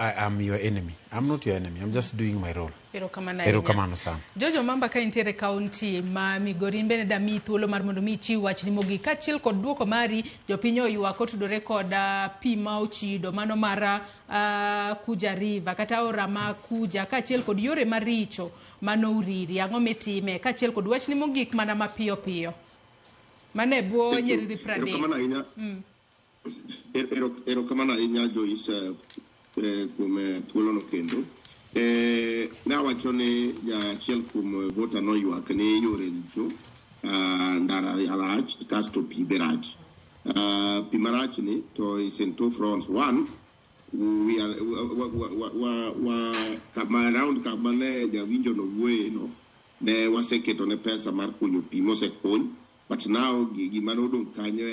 I am your enemy. I'm not your enemy. I'm just doing my role. Erokamano ahinya. Erokamano sana. Jojo Mamba, ka intiere kaunti ma Migori, in bende damiyi thuolo mar mondo mi ichiw wachni mogik kaachiel kod duoko mari. Jopiny oywak kotudore kod pi ma ochido mano mar Kuja River kata aora ma Kuja, kaachiel kod yore maricho mano uriri. Ang'o mitime? Kaachiel kod wachni mogik mana mapiyo piyo mano e bwo nyiriri 30. Erokamano ahinya. Erokamano ahinya, Joyce, kuom thuolono kendo. Ne awacho ni achiel kuom voter noywak ni yore richo, ndara rach, kasto pi be rach. Pi marach ni to is in two fronts. One, we are wa kama around kama ne jawinjo no wuoye no, ne waseketo ne pesa mar kunyo pi mosekuny, but now gima nodong' kanyo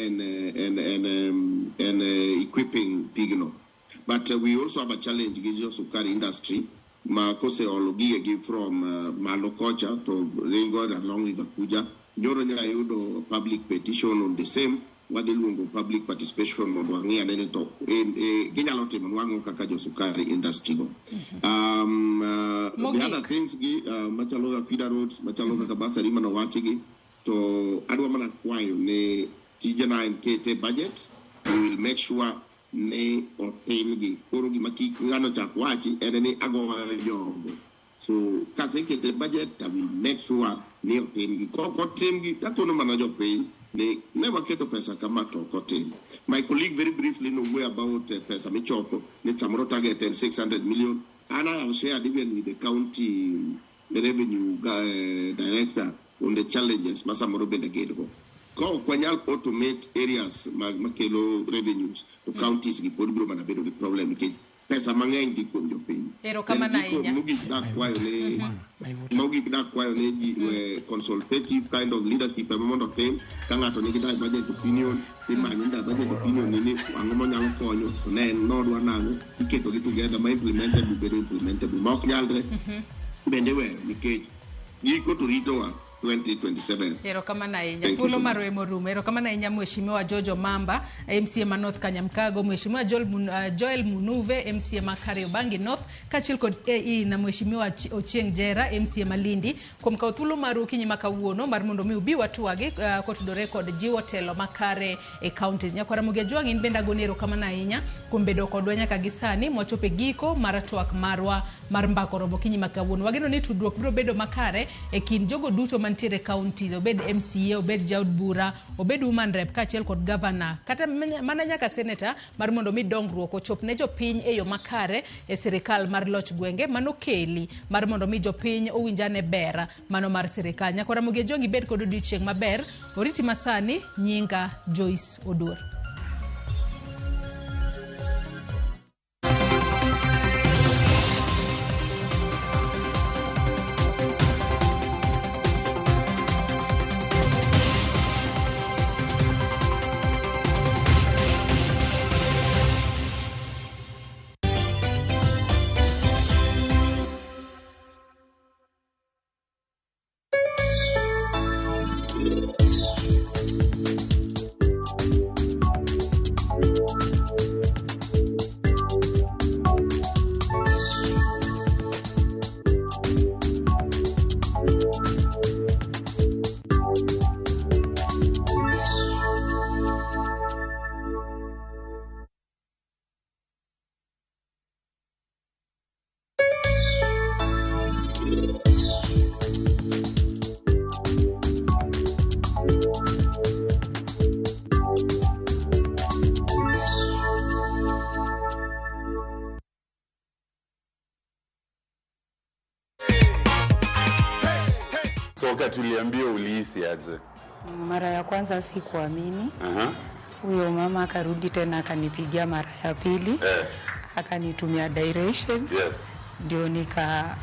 en equipping pigno. But we also have a challenge gi jo sukari industry ma koseolo gigegi from malo kocha to ringo along River Kuja. Nyoro nya yudo public petition on the same. Wadhi luongo public participation mondo wang'i ane ni to ginyalo timo nwang'o kaka jo sukari industry go. The Mogik. other things gi machalo kaka feeder roads, machalo kaka bursary manowachi gi, to adwa mana kwayo ni tijena en kete budget. We will make sure ni otimgi. Koro gima kik ng'ano chak wachi en ni agoyo jogo. So kasekete budget, I will make sure ni otimgi. Kok otimgi, takono mana jopiny ni ne waketo pesa kama to ok otim. My colleague very briefly nowuoyo about pesa michoko ni samoro target en 600 million. And I have shared even with the county revenue director on the challenges ma samoro bende gin go. Ka ok wanyal automate areas mag makelo revenues to counties gi pod biro mana bedo gi problem nikech pesa mang'eny dhi kuom jopiny. Erokamano Then giko ahinya. Mogik dakwayo ne ji consultative kind of leadership ema mondo otim ka ng'ato nigi divergent opinion, imanyo ni divergent opinion ni ang'o monyalo konyo to ne en nodwa nang'o, iketogi together ma implementable bedo implementable, ma ok nyalre bende weyo nikech giko to ritowa 2027. Erokamano ahinya. Thank you Thuolo so much. marwa emorumo. Erokamano ahinya, Mheshimiwa Jojo Mamba, MCA ma North Kanyamkago, Mheshimiwa Joel Munuve, MCA ma Kariobangi North, kaachiel kod AE na Mheshimiwa Ochieng Jera, MCA ma Lindi, kuom kawo thuolo maru okinyi ma kawuono mar mondo mi ubi watwagi kotudore kod jiwo telo makare e counties. Nyakwara Ramogi Ajwang', in bende agoni erokamano ahinya kuom bedo kodwa nyaka gi sani mwachopo e giko mar twak marwa mar mbaka oromo okinyi ma kawuono. Wageno ni tudruok biro bedo makare e kind jogo duto mantiere e counties, obed MCA, obed jaod bura, obed woman rep, kaachiel kod governor, kata mana nyaka senator, mar mondo mi dongruok ochop ne jopiny e yo makare e sirikal mar loch gwenge mano keli mar mondo mi jopiny owinjane ber mano mar sirikal. Nyakwara Ramogi Ajwang', ibed kod odiochieng' maber. Oriti masani, nyinga Joyce Oduor. So wakati uliambiwa ulihisi aje? Mara ya kwanza sikuamini. Huyo mama akarudi tena akanipigia mara ya pili, akanitumia directions, ndio nika